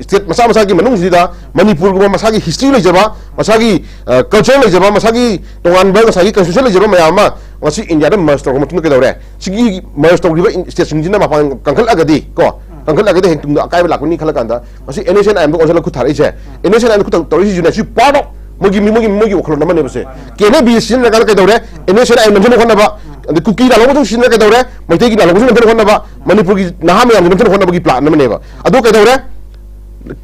state ꯃꯆꯥ ꯃꯆꯥꯒꯤ ꯃꯅꯨꯡꯁꯤꯗ ꯃꯅꯤꯄꯨꯔꯒꯨꯝꯕ ꯃꯁꯥꯒꯤ history ꯂꯩꯖꯕ, ꯃꯁꯥꯒꯤ, ꯑ, culture ꯂꯩꯖꯕ, ꯃꯁꯥꯒꯤ ꯇꯣꯉꯥꯟꯕ ꯉꯁꯥꯏꯒꯤ constitution ꯂꯩꯖꯕ ꯃꯌꯥꯝ ꯑꯃ ꯉꯁꯤ ꯏꯟꯗꯤꯌꯥꯗ merge ꯇꯧꯔꯕ ꯃꯇꯨꯡꯗ ꯀꯩꯗꯧꯔꯦ? ꯁꯤꯒꯤ merge ꯇꯧꯈꯤꯕ ꯏꯟ-, state ꯁꯤꯡꯁꯤꯅ ꯃꯄꯥꯡꯒꯜ ꯀꯟꯈꯠꯂꯛꯑꯒꯗꯤ ꯀꯣ, ꯀꯟꯈꯠꯂꯛꯑꯒꯗꯤ ꯍꯌꯦꯡ ꯇꯨꯡꯗ ꯑꯀꯥꯏꯕ ꯂꯥꯛꯀꯅꯤ ꯈꯜꯂ ꯀꯥꯟꯗ ꯃꯁꯤ NSCN IM ꯗ ꯑꯣꯟꯁꯤꯜꯂꯒ ꯈꯨꯠ ꯊꯥꯔꯛꯏꯁꯦ, NSCN IM ꯗ ꯈꯨꯠ ꯊꯥ-, ꯇꯧꯔꯛꯏꯁꯤꯁꯨꯅꯦ, ꯁꯤ part of ꯃꯣꯏꯒꯤ ꯃꯤ-, ꯃꯣꯏꯒꯤ, ꯃꯣꯏꯒꯤ ꯋꯥꯈꯜꯂꯣꯟ ꯑꯃꯅꯦꯕ ꯁꯦ꯫ ꯀꯦꯅꯦꯕꯤ ꯁꯤꯖꯤꯟꯅꯔꯀꯥꯟꯗ ꯀꯩꯗꯧꯔꯦ? NSCN IM ꯅꯝꯊꯅꯕ ꯍꯣꯠꯅꯕ, ꯑꯗꯩ ꯀꯨꯀꯤ ꯂꯥꯜꯍꯧꯕꯁꯨ ꯁꯤꯖꯤꯟꯅꯔ ꯀꯩꯗꯧꯔꯦ? ꯃꯩꯇꯩꯒꯤ ꯂꯥꯜꯍꯧꯕꯁꯨ ꯅꯝꯊꯅꯕ ꯍꯣꯠꯅꯕ, ꯃꯅꯤꯄꯨꯔꯒꯤ ꯅꯍꯥ ꯃꯌꯥꯝꯁꯦ ꯅꯝꯊꯅꯕ ꯍꯣꯠꯅꯕꯒꯤ plan ꯑꯃꯅꯦꯕ꯫ ꯑꯗꯣ ꯀꯩꯗꯧꯔꯦ?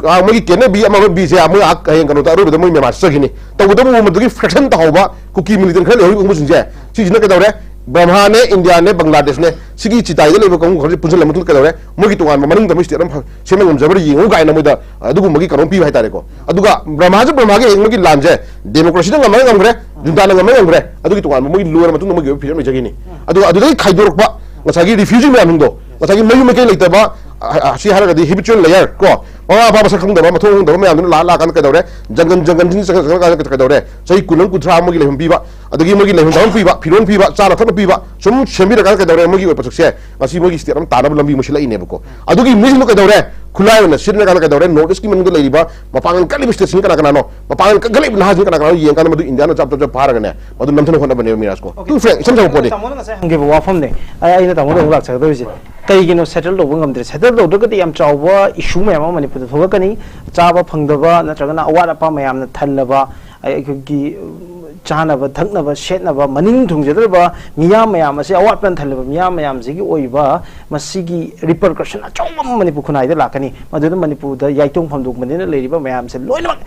ꯑꯥ, ꯃꯣꯏꯒꯤ ꯀꯦꯅꯦꯕꯤ ꯑꯃ ꯕꯤꯁꯦ ꯃꯣꯏ ꯑꯥ ꯍꯌꯦꯡ ꯀꯩꯅꯣꯗ ꯑꯔꯣꯏꯕꯗ ꯃꯣꯏ ꯃ꯭ꯌꯥꯟꯃꯥꯔ ꯆꯠꯈꯤꯅꯤ꯫ ꯇꯧꯕꯇꯕꯨ ꯃꯗꯨꯒꯤ fraction ꯇꯥꯍꯧꯕ ꯀꯨꯀꯤ militant ꯈꯔ ꯂꯩꯍꯧꯔꯤꯕ ꯀꯥꯡꯕꯨꯁꯤꯡꯁꯦ, ꯁꯤꯁꯤꯅ ꯀꯩꯗꯧꯔꯦ? ꯕ꯭ꯔꯍꯃꯥꯅꯦ, ꯏꯟꯗꯤꯌꯥꯅꯦ, ꯕꯪꯒ꯭ꯂꯥꯗꯦꯁꯅꯦ, ꯁꯤꯒꯤ ꯆꯤꯇꯥꯏꯗ ꯂꯩꯕ ꯀꯥꯡꯕꯨ ꯈꯔꯁꯦ ꯄꯨꯟꯁꯤꯜꯂ ꯃꯇꯨꯡꯗ ꯀꯩꯗꯧꯔꯦ? ꯃꯣꯏꯒꯤ ꯇꯣꯉꯥꯟꯕ ꯃꯅꯨꯡꯗ ꯃꯣꯏ state ꯑꯃ ꯐ-, ꯁꯦꯝꯕ ꯉꯝꯖꯕ꯭ꯔꯥ ꯌꯦꯡꯉꯨ ꯀꯥꯏꯅ ꯃꯣꯏꯗ ꯑꯗꯨꯒꯨꯝꯕꯒꯤ ꯀꯩꯅꯣꯝ ꯄꯤꯕ ꯍꯥꯏꯇꯥꯔꯦꯀꯣ꯫ ꯑꯗꯨꯒ ꯕ꯭ꯔꯍꯃꯥꯁꯨ ꯕ꯭ꯔꯍꯃꯥꯒꯤ ꯍꯌꯦꯡ ꯃꯣꯏꯒꯤ ꯂꯥꯟꯁꯦ democracy ꯗ ꯉꯝꯃ ꯉꯝꯈ꯭ꯔꯦ, junta ꯅ ꯉꯝꯃ ꯉꯝꯈ꯭ꯔꯦ, ꯑꯗꯨꯒꯤ ꯇꯣꯉꯥꯟꯕ ꯃꯣꯏꯒꯤ ꯂꯣꯏꯔ ꯃꯇꯨꯡꯗ ꯃꯣꯏꯒꯤ ꯑꯣꯏꯕ freedom ꯂꯩꯖꯈꯤꯅꯤ꯫ ꯑꯗꯨꯒ ꯑꯗꯨꯗꯒꯤ ꯈꯥꯏꯗꯣꯔꯛꯄ ꯉꯁꯥꯏꯒꯤ refugee ꯃꯌꯥꯝꯁꯤꯡꯗꯣ, ꯉꯁꯥꯏꯒꯤ ꯃꯌꯨꯝ ꯃꯀꯩ ꯂꯩꯇꯕ, ꯑ, ꯑ, ꯁꯤ ꯍꯥꯏꯔꯒꯗꯤ habitual layer ꯀꯣ, ꯃꯃꯥ ꯃꯄꯥ ꯃꯁꯛ ꯈꯪꯗꯕ, ꯃꯊꯣꯡ ꯈꯪꯗꯕ ꯃꯌꯥꯝꯗꯨꯅ ꯂꯥꯛꯑ ꯂꯥꯛꯑꯀꯥꯟꯗ ꯀꯩꯗꯧꯔꯦ? ꯖꯪꯒꯜ, ꯖꯪꯒꯜꯁꯤꯡ ꯆꯪꯉ ꯆꯪꯉꯀꯥꯟꯗ ꯀꯩꯗꯧꯔꯦ? ꯆꯍꯤ ꯀꯨꯟ ꯑꯃ, ꯀꯨꯟꯊ꯭ꯔꯥ ꯑꯃꯒꯤ ꯂꯩꯐꯝ ꯄꯤꯕ, ꯑꯗꯒꯤ ꯃꯣꯏꯒꯤ ꯂꯩꯐꯝ ꯆꯥꯐꯝ ꯄꯤꯕ, ꯐꯤꯔꯣꯜ ꯄꯤꯕ, ꯆꯥꯅ ꯊꯛꯅ ꯄꯤꯕ, ꯁꯨꯝ ꯁꯦꯝꯕꯤꯔꯀꯥꯟꯗ ꯀꯩꯗꯧꯔꯦ? ꯃꯣꯏꯒꯤ ꯑꯣꯏꯕ ꯄꯣꯠꯁꯛꯁꯦ ꯉꯁꯤ ꯃꯣꯏꯒꯤ state ꯑꯃ ꯇꯥꯅꯕ ꯂꯝꯕꯤ ꯃꯣꯏ ꯁꯤꯜꯂꯛꯏꯅꯦꯕꯀꯣ꯫ ꯑꯗꯨꯒꯤ ꯃꯤꯁꯤꯡꯗꯣ ꯀꯩꯗꯧꯔꯦ? ꯈꯨꯠꯂꯥꯏ ꯑꯣꯏꯅ ꯁꯤꯖꯤꯟꯅꯔꯀꯥꯟꯗ ꯀꯩꯗꯧꯔꯦ? North Eastꯀꯤ ꯃꯅꯨꯡꯗ ꯂꯩꯔꯤꯕ ꯃꯄꯥꯡꯒꯜ ꯀꯜꯂꯤꯕ stateꯁꯤꯡ ꯀꯅꯥ ꯀꯅꯥꯅꯣ? ꯃꯄꯥꯡꯒꯜ ꯀꯟꯈꯠꯂꯛꯏꯕ ꯅꯍꯥꯁꯤꯡ ꯀꯅꯥ ꯀꯅꯥꯅꯣ? ꯌꯦꯡꯀꯥꯟꯗ ꯃꯗꯨ ꯏꯟꯗꯤꯌꯥꯅ ꯆꯞ ꯆꯞ ꯆꯞ ꯐꯥꯔꯒꯅꯦ, ꯃꯗꯨ ꯅꯝꯊꯅ ꯍꯣꯠꯅꯕꯅꯦꯕ, ꯃꯤꯔꯥꯖꯀꯣ꯫ Okay. Too frank, ꯏꯁꯝ ꯁꯝꯕ ꯄꯣꯠꯅꯤ꯫ ꯇꯥꯃꯣꯅ ꯉꯁꯥꯏ ꯍꯪꯈꯤꯕ ꯋꯥꯐꯝꯅꯦ꯫ ꯑꯩ, ꯑꯩꯅ ꯇꯥꯃꯣꯗ ꯑꯃꯨꯛ ꯂꯥꯛꯆꯒꯗꯧꯔꯤꯁꯦ, ꯀꯩꯒꯤꯅꯣ settle ꯇꯧꯕ ꯉꯝꯗ꯭ꯔꯦ? Settle ꯇꯧꯗ꯭ꯔꯒꯗꯤ ꯌꯥꯝ ꯆꯥꯎꯕ issue ꯃꯌꯥꯝ ꯑꯃ ꯃꯅꯤꯄꯨꯔꯗ ꯊꯣꯛꯂꯛꯀꯅꯤ꯫ ꯆꯥꯕ ꯐꯪꯗꯕ ꯅꯠꯇ꯭ꯔꯒꯅ ꯑꯋꯥꯠ ꯑꯄꯥ ꯃꯌꯥꯝꯅ ꯊꯜꯂꯕ, ꯑꯩꯈꯣꯏꯒꯤ, ꯎꯝ, ꯆꯥꯅꯕ ꯊꯛꯅꯕ ꯁꯦꯠꯅꯕ ꯃꯅꯤꯡ ꯊꯨꯡꯖꯗꯧꯔꯤꯕ ꯃꯤꯌꯥꯝ ꯃꯌꯥꯝ ꯑꯁꯤ, ꯑꯋꯥꯠꯄꯅ ꯊꯜꯂꯕ ꯃꯤꯌꯥꯝ ꯃꯌꯥꯝꯁꯤꯒꯤ ꯑꯣꯏꯕ ꯃꯁꯤꯒꯤ repercussion ꯑꯆꯧꯕ ꯑꯃ ꯃꯅꯤꯄꯨꯔ ꯈꯨꯟꯅꯥꯏꯗ ꯂꯥꯛꯀꯅꯤ꯫ ꯃꯗꯨꯗ ꯃꯅꯤꯄꯨꯔꯗ ꯌꯥꯏꯇꯣꯡ ꯐꯝꯗꯣꯛꯄꯅꯤꯅ ꯂꯩꯔꯤꯕ ꯃꯌꯥꯝꯁꯦ ꯂꯣꯏꯅꯃꯛ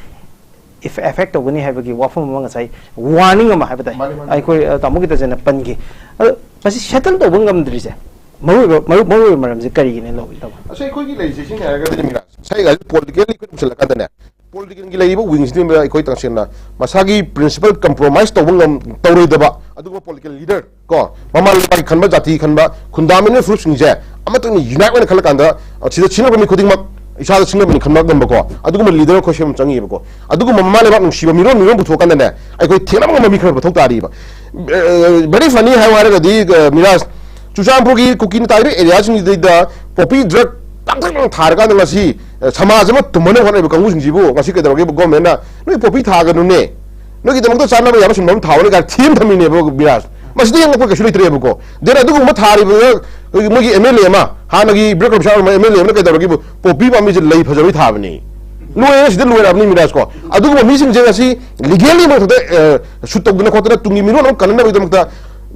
effect ꯇꯧꯒꯅꯤ ꯍꯥꯏꯕꯒꯤ ꯋꯥꯐꯝ ꯑꯃ ꯉꯁꯥꯏ warning ꯑꯃ ꯍꯥꯏꯕ ꯇꯥꯏ꯫ ꯃꯥꯅꯤ, ꯃꯥꯅꯤ꯫ ꯑꯩꯈꯣꯏ, ꯑ, ꯇꯥꯃꯣ ꯒꯤꯇꯥꯆꯟꯅ ꯄꯟꯈꯤ꯫ ꯑꯗꯣ ꯃꯁꯤ settle ꯇꯧꯕ ꯉꯝꯗ꯭ꯔꯤꯁꯦ ꯃꯔꯨꯑꯣꯏꯕ, ꯃꯔꯨ-, ꯃꯔꯨꯑꯣꯏꯕ ꯃꯔꯝꯁꯦ ꯀꯔꯤꯒꯤꯅꯦ ꯂꯧꯏ, ꯇꯥꯃꯣ? ꯑꯁ, ꯑꯩꯈꯣꯏꯒꯤ ꯂꯩꯔꯤꯁꯦ ꯁꯤꯅꯤ ꯍꯥꯏꯔꯒꯗꯤ ꯃꯤꯔꯥꯖ, ꯉꯁꯥꯏ ꯍꯥꯏꯔꯤꯕ politically ꯑꯩꯈꯣꯏ ꯄꯨꯁꯤꯜꯂꯀꯥꯟꯗꯅꯦ, politicalꯒꯤ ꯂꯩꯔꯤꯕ wingsꯅꯤ ꯑꯩꯈꯣꯏ ꯇꯁꯦꯡꯅ ꯃꯁꯥꯒꯤ principle compromise ꯇꯧꯕ ꯉꯝ-, ꯇꯧꯔꯣꯏꯗꯕ ꯑꯗꯨꯒꯨꯝꯕ political leader ꯀꯣ, ꯃꯃꯥ ꯂꯩꯕꯥꯛꯀꯤ ꯈꯟꯕ, ꯖꯥꯇꯤ ꯈꯟꯕ, fundamental groupꯁꯤꯡꯁꯦ ꯑꯃꯇꯪꯅ unite ꯑꯣꯏꯅ ꯈꯜꯂꯀꯥꯟꯗ, ꯑ, ꯁꯤꯗ ꯁꯤꯡꯅꯕ ꯃꯤ ꯈꯨꯗꯤꯡꯃꯛ ꯏꯁꯥꯗ ꯁꯤꯡꯅꯕꯅꯤ ꯈꯟꯕ ꯉꯝꯕꯀꯣ, ꯑꯗꯨꯒꯨꯝꯕ leader ꯑꯩꯈꯣꯏ ꯁꯦꯝꯕ ꯆꯪꯉꯤꯕꯀꯣ꯫ ꯑꯗꯨꯒꯨꯝꯕ ꯃꯃꯥ ꯂꯩꯕꯥꯛ ꯅꯨꯡꯁꯤꯕ ꯃꯤꯔꯣꯜ, ꯃꯤꯔꯣꯜ ꯄꯨꯊꯣꯛꯑꯀꯥꯟꯗꯅꯦ, ꯑꯩꯈꯣꯏ ꯊꯦꯡꯅꯕ ꯉꯝꯕ ꯃꯤ ꯈꯔ ꯃꯊꯧ ꯇꯥꯔꯤꯕ꯫ ꯑ, very funny ꯍꯥꯏꯌꯨ ꯍꯥꯏꯔꯒꯗꯤ, ꯑ, ꯃꯤꯔꯥꯖ, ꯆꯨꯔꯆꯥꯟꯄꯨꯔꯒꯤ ꯀꯨꯀꯤꯅ ꯇꯥꯔꯤꯕ areaꯁꯤꯡꯁꯤꯗꯩꯗ poppy drug ꯄꯥꯛꯇꯛ ꯊꯥꯔꯀꯥꯟꯗ ꯉꯁꯤ, ꯑ, ꯁꯃꯥꯖ ꯑꯃ ꯇꯨꯝꯍꯟꯅꯕ ꯍꯣꯠꯅꯔꯤꯕ ꯀꯥꯡꯕꯨꯁꯤꯡꯁꯤꯕꯨ ꯉꯁꯤ ꯀꯩꯗꯧꯔꯒꯦ? Governmentꯅ "ꯅꯣꯏ poppy ꯊꯥꯒꯅꯨꯅꯦ, ꯅꯣꯏꯒꯤꯗꯃꯛꯇ ꯆꯥꯅꯕ ꯌꯥꯕ ꯁꯨꯝꯕ ꯑꯃ ꯊꯥꯎꯅꯦ" ꯀꯥꯏꯅ ꯊꯤꯝ ꯊꯝꯃꯤꯅꯦꯕ ꯃꯤꯔꯥꯖ꯫ ꯃꯁꯤꯗꯤ ꯌꯦꯡꯉꯛꯄ ꯀꯩꯁꯨ ꯂꯩꯇ꯭ꯔꯦꯕꯀꯣ꯫ Then ꯑꯗꯨꯒꯨꯝꯕ ꯊꯥꯔꯤꯕ ꯑꯩꯈꯣꯏꯒꯤ ꯃꯣꯏꯒꯤ MLA ꯑꯃ, ꯍꯥꯟꯅꯒꯤ ꯕ꯭ꯔꯦꯛ ꯀꯞ ꯁꯥꯔꯝꯕ MLA ꯑꯃꯅ ꯀꯩꯗꯧꯔꯒꯦꯕꯨ? Poppy ꯄꯥꯝꯕꯤꯁꯦ ꯂꯩ ꯐꯖꯕꯩ ꯊꯥꯕꯅꯤ꯫ ꯂꯣꯏꯔꯦ, ꯁꯤꯗ ꯂꯣꯏꯔꯕꯅꯤ ꯃꯤꯔꯥꯖ ꯀꯣ꯫ ꯑꯗꯨꯒꯨꯝꯕ ꯃꯤꯁꯤꯡꯁꯦ ꯉꯁꯤ legally ꯃꯊꯛꯇ, ꯑ, shoot ꯇꯧꯗꯅ ꯈꯣꯠꯇꯅ ꯇꯨꯡꯒꯤ ꯃꯤꯔꯣꯜ ꯑꯃ ꯀꯟꯅꯅꯕꯒꯤꯗꯃꯛꯇ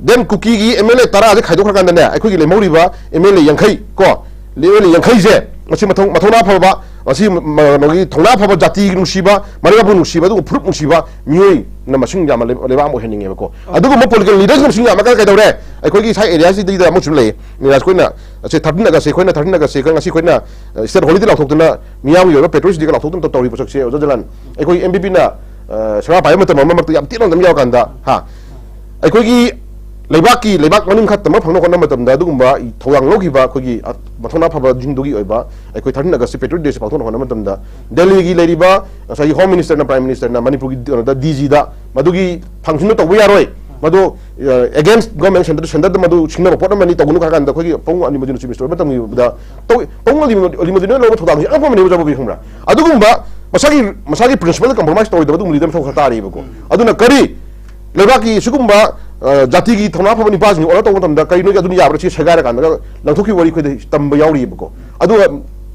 then ꯀꯨꯀꯤꯒꯤ MLA ꯇꯔꯥꯁꯦ ꯈꯥꯏꯗꯣꯛꯈ꯭ꯔꯀꯥꯟꯗꯅꯦ, ꯑꯩꯈꯣꯏꯒꯤ ꯂꯦꯝꯍꯧꯔꯤꯕ MLA ꯌꯥꯡꯈꯩ ꯀꯣ, MLA ꯌꯥꯡꯈꯩꯁꯦ ꯃꯁꯤ ꯃꯊꯧ-, ꯃꯊꯧꯅꯥ ꯐꯕ, ꯃꯁꯤ ꯃ-, ꯀꯩꯅꯣꯒꯤ ꯊꯧꯅꯥ ꯐꯕ, ꯖꯥꯇꯤꯒꯤ ꯅꯨꯡꯁꯤꯕ, ꯃꯔꯩꯕꯥꯛꯄꯨ ꯅꯨꯡꯁꯤꯕ, ꯑꯗꯨꯒ ꯐꯨꯔꯨꯞ ꯅꯨꯡꯁꯤꯕ ꯃꯤꯑꯣꯏꯅ ꯃꯁꯤꯡ ꯌꯥꯝꯕ ꯂꯩꯕ-, ꯂꯩꯕꯥꯛ ꯑꯃ ꯑꯣꯏꯍꯟꯅꯤꯡꯉꯦꯕꯀꯣ꯫ ꯑꯗꯨꯒꯨꯝꯕ political leaderꯁꯤꯡ ꯃꯁꯤꯡ ꯌꯥꯝꯃꯀꯥꯟꯗ ꯀꯩꯗꯧꯔꯦ? ꯑꯩꯈꯣꯏꯒꯤ ꯁꯥꯏ areaꯁꯤꯗꯩꯗ ꯑꯃꯁꯨ ꯂꯩ꯫ ꯃꯤꯔꯥꯖ, ꯑꯩꯈꯣꯏꯅ ꯉꯁꯤ thirteen Augustꯁꯦ, ꯑꯩꯈꯣꯏꯅ thirteen Augustꯁꯦ, ꯉꯁꯤ ꯑꯩꯈꯣꯏꯅ, ꯑ, state holiday ꯂꯥꯎꯊꯣꯛꯇꯅ, ꯃꯤꯌꯥꯝꯒꯤ ꯑꯣꯏꯕ patriotic dayꯒ ꯂꯥꯎꯊꯣꯛꯇꯅ ꯇꯧꯔꯤꯕ ꯄꯣꯠꯁꯛꯁꯦ, ꯑꯣꯖꯥ ꯖꯂꯥꯟ, ꯑꯩꯈꯣꯏ MBPꯅ, ꯑ, ꯁꯔꯀꯥꯔ ꯄꯥꯏꯕ ꯃꯇꯝ ꯑꯃ ꯃꯔꯛꯇ ꯌꯥꯝ ꯊꯤꯅ ꯑꯗꯨꯝ ꯌꯥꯎꯔꯀꯥꯟꯗ, ꯍꯥ, ꯑꯩꯈꯣꯏꯒꯤ ꯂꯩꯕꯥꯛꯀꯤ, ꯂꯩꯕꯥꯛ ꯃꯅꯤꯡ ꯈꯔ ꯇꯝꯕ ꯐꯪꯅꯕ ꯍꯣꯠꯅꯕ ꯃꯇꯝꯗ, ꯑꯗꯨꯒꯨꯝꯕ ꯊꯧꯗꯥꯡ ꯂꯧꯈꯤꯕ ꯑꯩꯈꯣꯏꯒꯤ, ꯑ, ꯃꯊꯧꯅꯥ ꯐꯕꯁꯤꯡꯗꯨꯒꯤ ꯑꯣꯏꯕ ꯑꯩꯈꯣꯏ thirteen August Patriots Day ꯁꯦ ꯄꯥꯡꯊꯣꯛꯅꯕ ꯍꯣꯠꯅꯕ ꯃꯇꯝꯗ, ꯗꯦꯜꯂꯤꯒꯤ ꯂꯩꯔꯤꯕ ꯉꯁꯥꯏꯒꯤ Home Minister ꯅ, Prime Minister ꯅ ꯃꯅꯤꯄꯨꯔꯒꯤ ꯀꯩꯅꯣꯗ, D G ꯗ ꯃꯗꯨꯒꯤ function ꯗꯨ ꯇꯧꯕ ꯌꯥꯔꯣꯏ, ꯃꯗꯨ, ꯑ, against government, centre, centre ꯗ ꯃꯗꯨ ꯁꯤꯡꯅꯕ ꯄꯣꯠ ꯑꯃꯅꯤ, ꯇꯧꯒꯅꯨ ꯍꯥꯏ ꯀꯥꯟꯗ ꯑꯩꯈꯣꯏꯒꯤ ꯄꯥꯕꯨꯡ ꯑꯂꯤ ꯃꯣꯗꯤꯅ Chief Minister ꯑꯣꯏꯕ ꯃꯇꯝꯒꯤꯗ ꯇꯧꯏ꯫ ꯄꯥꯕꯨꯡ ꯑꯂꯤ ꯃꯣꯗꯤ, ꯑꯂꯤ ꯃꯣꯗꯤꯅ ꯂꯧꯕ ꯊꯧꯗꯥꯡꯁꯤ ꯑꯉꯛꯄ ꯑꯃꯅꯦꯕ, ꯖꯥꯕꯣꯕꯤ, ꯈꯪꯕ꯭ꯔꯥ? ꯑꯗꯨꯒꯨꯝꯕ ꯃꯁꯥꯒꯤ, ꯃꯁꯥꯒꯤ principle ꯗ compromise ꯇꯧꯔꯣꯏꯗꯕ ꯑꯗꯨꯒꯨꯝꯕ leader ꯃꯊꯧ ꯈꯔ ꯇꯥꯔꯤꯕꯀꯣ꯫ ꯑꯗꯨꯅ ꯀꯔꯤ ꯂꯩꯕꯥꯛꯀꯤ ꯁꯤꯒꯨꯝꯕ, ꯑ, ꯖꯥꯇꯤꯒꯤ ꯊꯧꯅꯥ ꯐꯕ ꯅꯤꯄꯥꯁꯤꯡ order ꯇꯧꯕ ꯃꯇꯝꯗ ꯀꯔꯤꯅꯣꯒꯤ ꯑꯗꯨꯅ ꯌꯥꯕ꯭ꯔꯥ ꯁꯤ ꯁꯦꯒꯥꯏꯔꯀꯥꯟꯗ ꯂꯪꯊꯣꯛꯈꯤꯕ ꯋꯥꯔꯤ ꯑꯩꯈꯣꯏꯗ ꯇꯝꯕ ꯌꯥꯎꯔꯤꯕꯀꯣ꯫ ꯑꯗꯨꯒ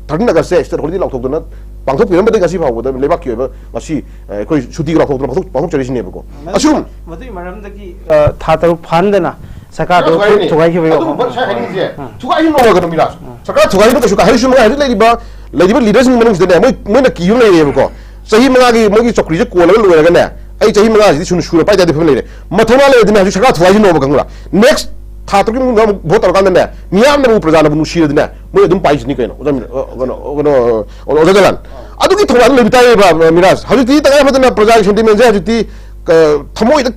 thirteen August ꯁꯦ state holiday ꯂꯥꯎꯊꯣꯛꯇꯅ ꯄꯥꯡꯊꯣꯛꯄꯤꯔꯝꯕꯗꯒꯤ ꯉꯁꯤ ꯐꯥꯎꯕꯗ ꯂꯩꯕꯥꯛꯀꯤ ꯑꯣꯏꯕ ꯉꯁꯤ, ꯑ, ꯑꯩꯈꯣꯏ ꯁꯨꯇꯤꯒ ꯂꯥꯎꯊꯣꯛꯇꯅ ꯄꯥꯡꯊꯣꯛ-, ꯄꯥꯡꯊꯣꯛꯆꯔꯤꯁꯤꯅꯦꯕꯀꯣ꯫ ꯃꯗꯨꯒꯤ, ꯑꯁꯤꯒꯨꯝ- ꯃꯗꯨꯒꯤ ꯃꯔꯝꯗꯒꯤ, ꯑ, ꯊꯥ ꯇꯔꯨꯛ ꯐꯥꯍꯟꯗꯅ ꯁꯔꯀꯥꯔꯗꯨ ꯊꯨꯒꯥꯏꯔꯤꯅꯦ꯫ ꯊꯨꯒꯥꯏꯈꯤꯕ ꯌꯥꯎꯕ꯫ ꯑꯗꯨꯒꯨꯝꯕ ꯉꯁꯥꯏ ꯍꯥꯏꯅꯤꯡꯉꯤꯁꯦ, ꯎꯝ꯫ ꯊꯨꯒꯥꯏꯍꯟꯅꯣ ꯍꯥꯏꯒꯗꯕ ꯃꯤꯔꯥꯁ꯫ ꯎꯝ꯫ ꯁꯔꯀꯥꯔ ꯊꯨꯒꯥꯏꯍꯟꯅꯣ ꯀꯩꯁꯨ ꯀꯥꯏ-, ꯍꯧꯖꯤꯛꯁꯨ ꯃꯉꯥꯏ ꯍꯧꯖꯤꯛ ꯂꯩꯔꯤꯕ, ꯂꯩꯔꯤꯕ leader ꯁꯤꯡꯒꯤ ꯃꯅꯨꯡꯁꯤꯗꯅꯦ, ꯃꯣꯏ, ꯃꯣꯏꯅ ꯀꯤꯕ ꯑꯃ ꯂꯩꯔꯦꯕꯀꯣ꯫ ꯆꯍꯤ ꯃꯉꯥꯒꯤ ꯃꯣꯏꯒꯤ ꯆꯧꯀ꯭ꯔꯤꯁꯦ ꯀꯣꯜꯂꯒ ꯂꯣꯏꯔꯒꯅꯦ, ꯑꯩ ꯆꯍꯤ ꯃꯉꯥꯁꯤꯗꯤ ꯁꯨꯅ ꯁꯨꯔ ꯄꯥꯏ ꯇꯥꯗꯤ ꯐꯤꯕꯝ ꯂꯩꯔꯦ꯫ ꯃꯊꯧꯅꯥ ꯂꯩꯔꯗꯤꯅꯦ ꯍꯧꯖꯤꯛ ꯁꯔꯀꯥꯔ ꯊꯨꯒꯥꯏꯍꯟꯅꯣꯕ, ꯈꯪꯕ꯭ꯔꯥ? Next ꯊꯥ ꯇꯔꯨꯛꯀꯤ ꯃꯅꯨꯡꯗ ꯑꯃꯨꯛ vote ꯇꯧꯔꯀꯥꯟꯗꯅꯦ, ꯃꯤꯌꯥꯝꯅꯕꯨ, ꯄ꯭ꯔꯖꯥꯅꯕꯨ ꯅꯨꯡꯁꯤꯔꯗꯤꯅꯦ, ꯃꯣꯏ ꯑꯗꯨꯝ ꯄꯥꯏꯁꯤꯅꯤ ꯀꯩꯅꯣ, ꯑꯣꯖꯥ ꯃꯤ-, ꯑ, ꯀꯩꯅꯣ, ꯑ, ꯀꯩꯅꯣ, ꯑꯣꯖꯥ ꯖꯂꯥꯟ꯫ ꯑꯗꯨꯒꯤ ꯊꯧꯅꯥꯗꯣ ꯂꯩꯕ ꯇꯥꯏꯌꯦꯕ, ꯃꯤꯔꯥꯖ꯫ ꯍꯧꯖꯤꯛꯇꯤ ꯇꯉꯥꯏ ꯐꯗꯅ ꯄ꯭ꯔꯖꯥꯒꯤ sentiment ꯁꯦ ꯍꯧꯖꯤꯛꯇꯤ, ꯑ, ꯊꯃꯣꯏꯗ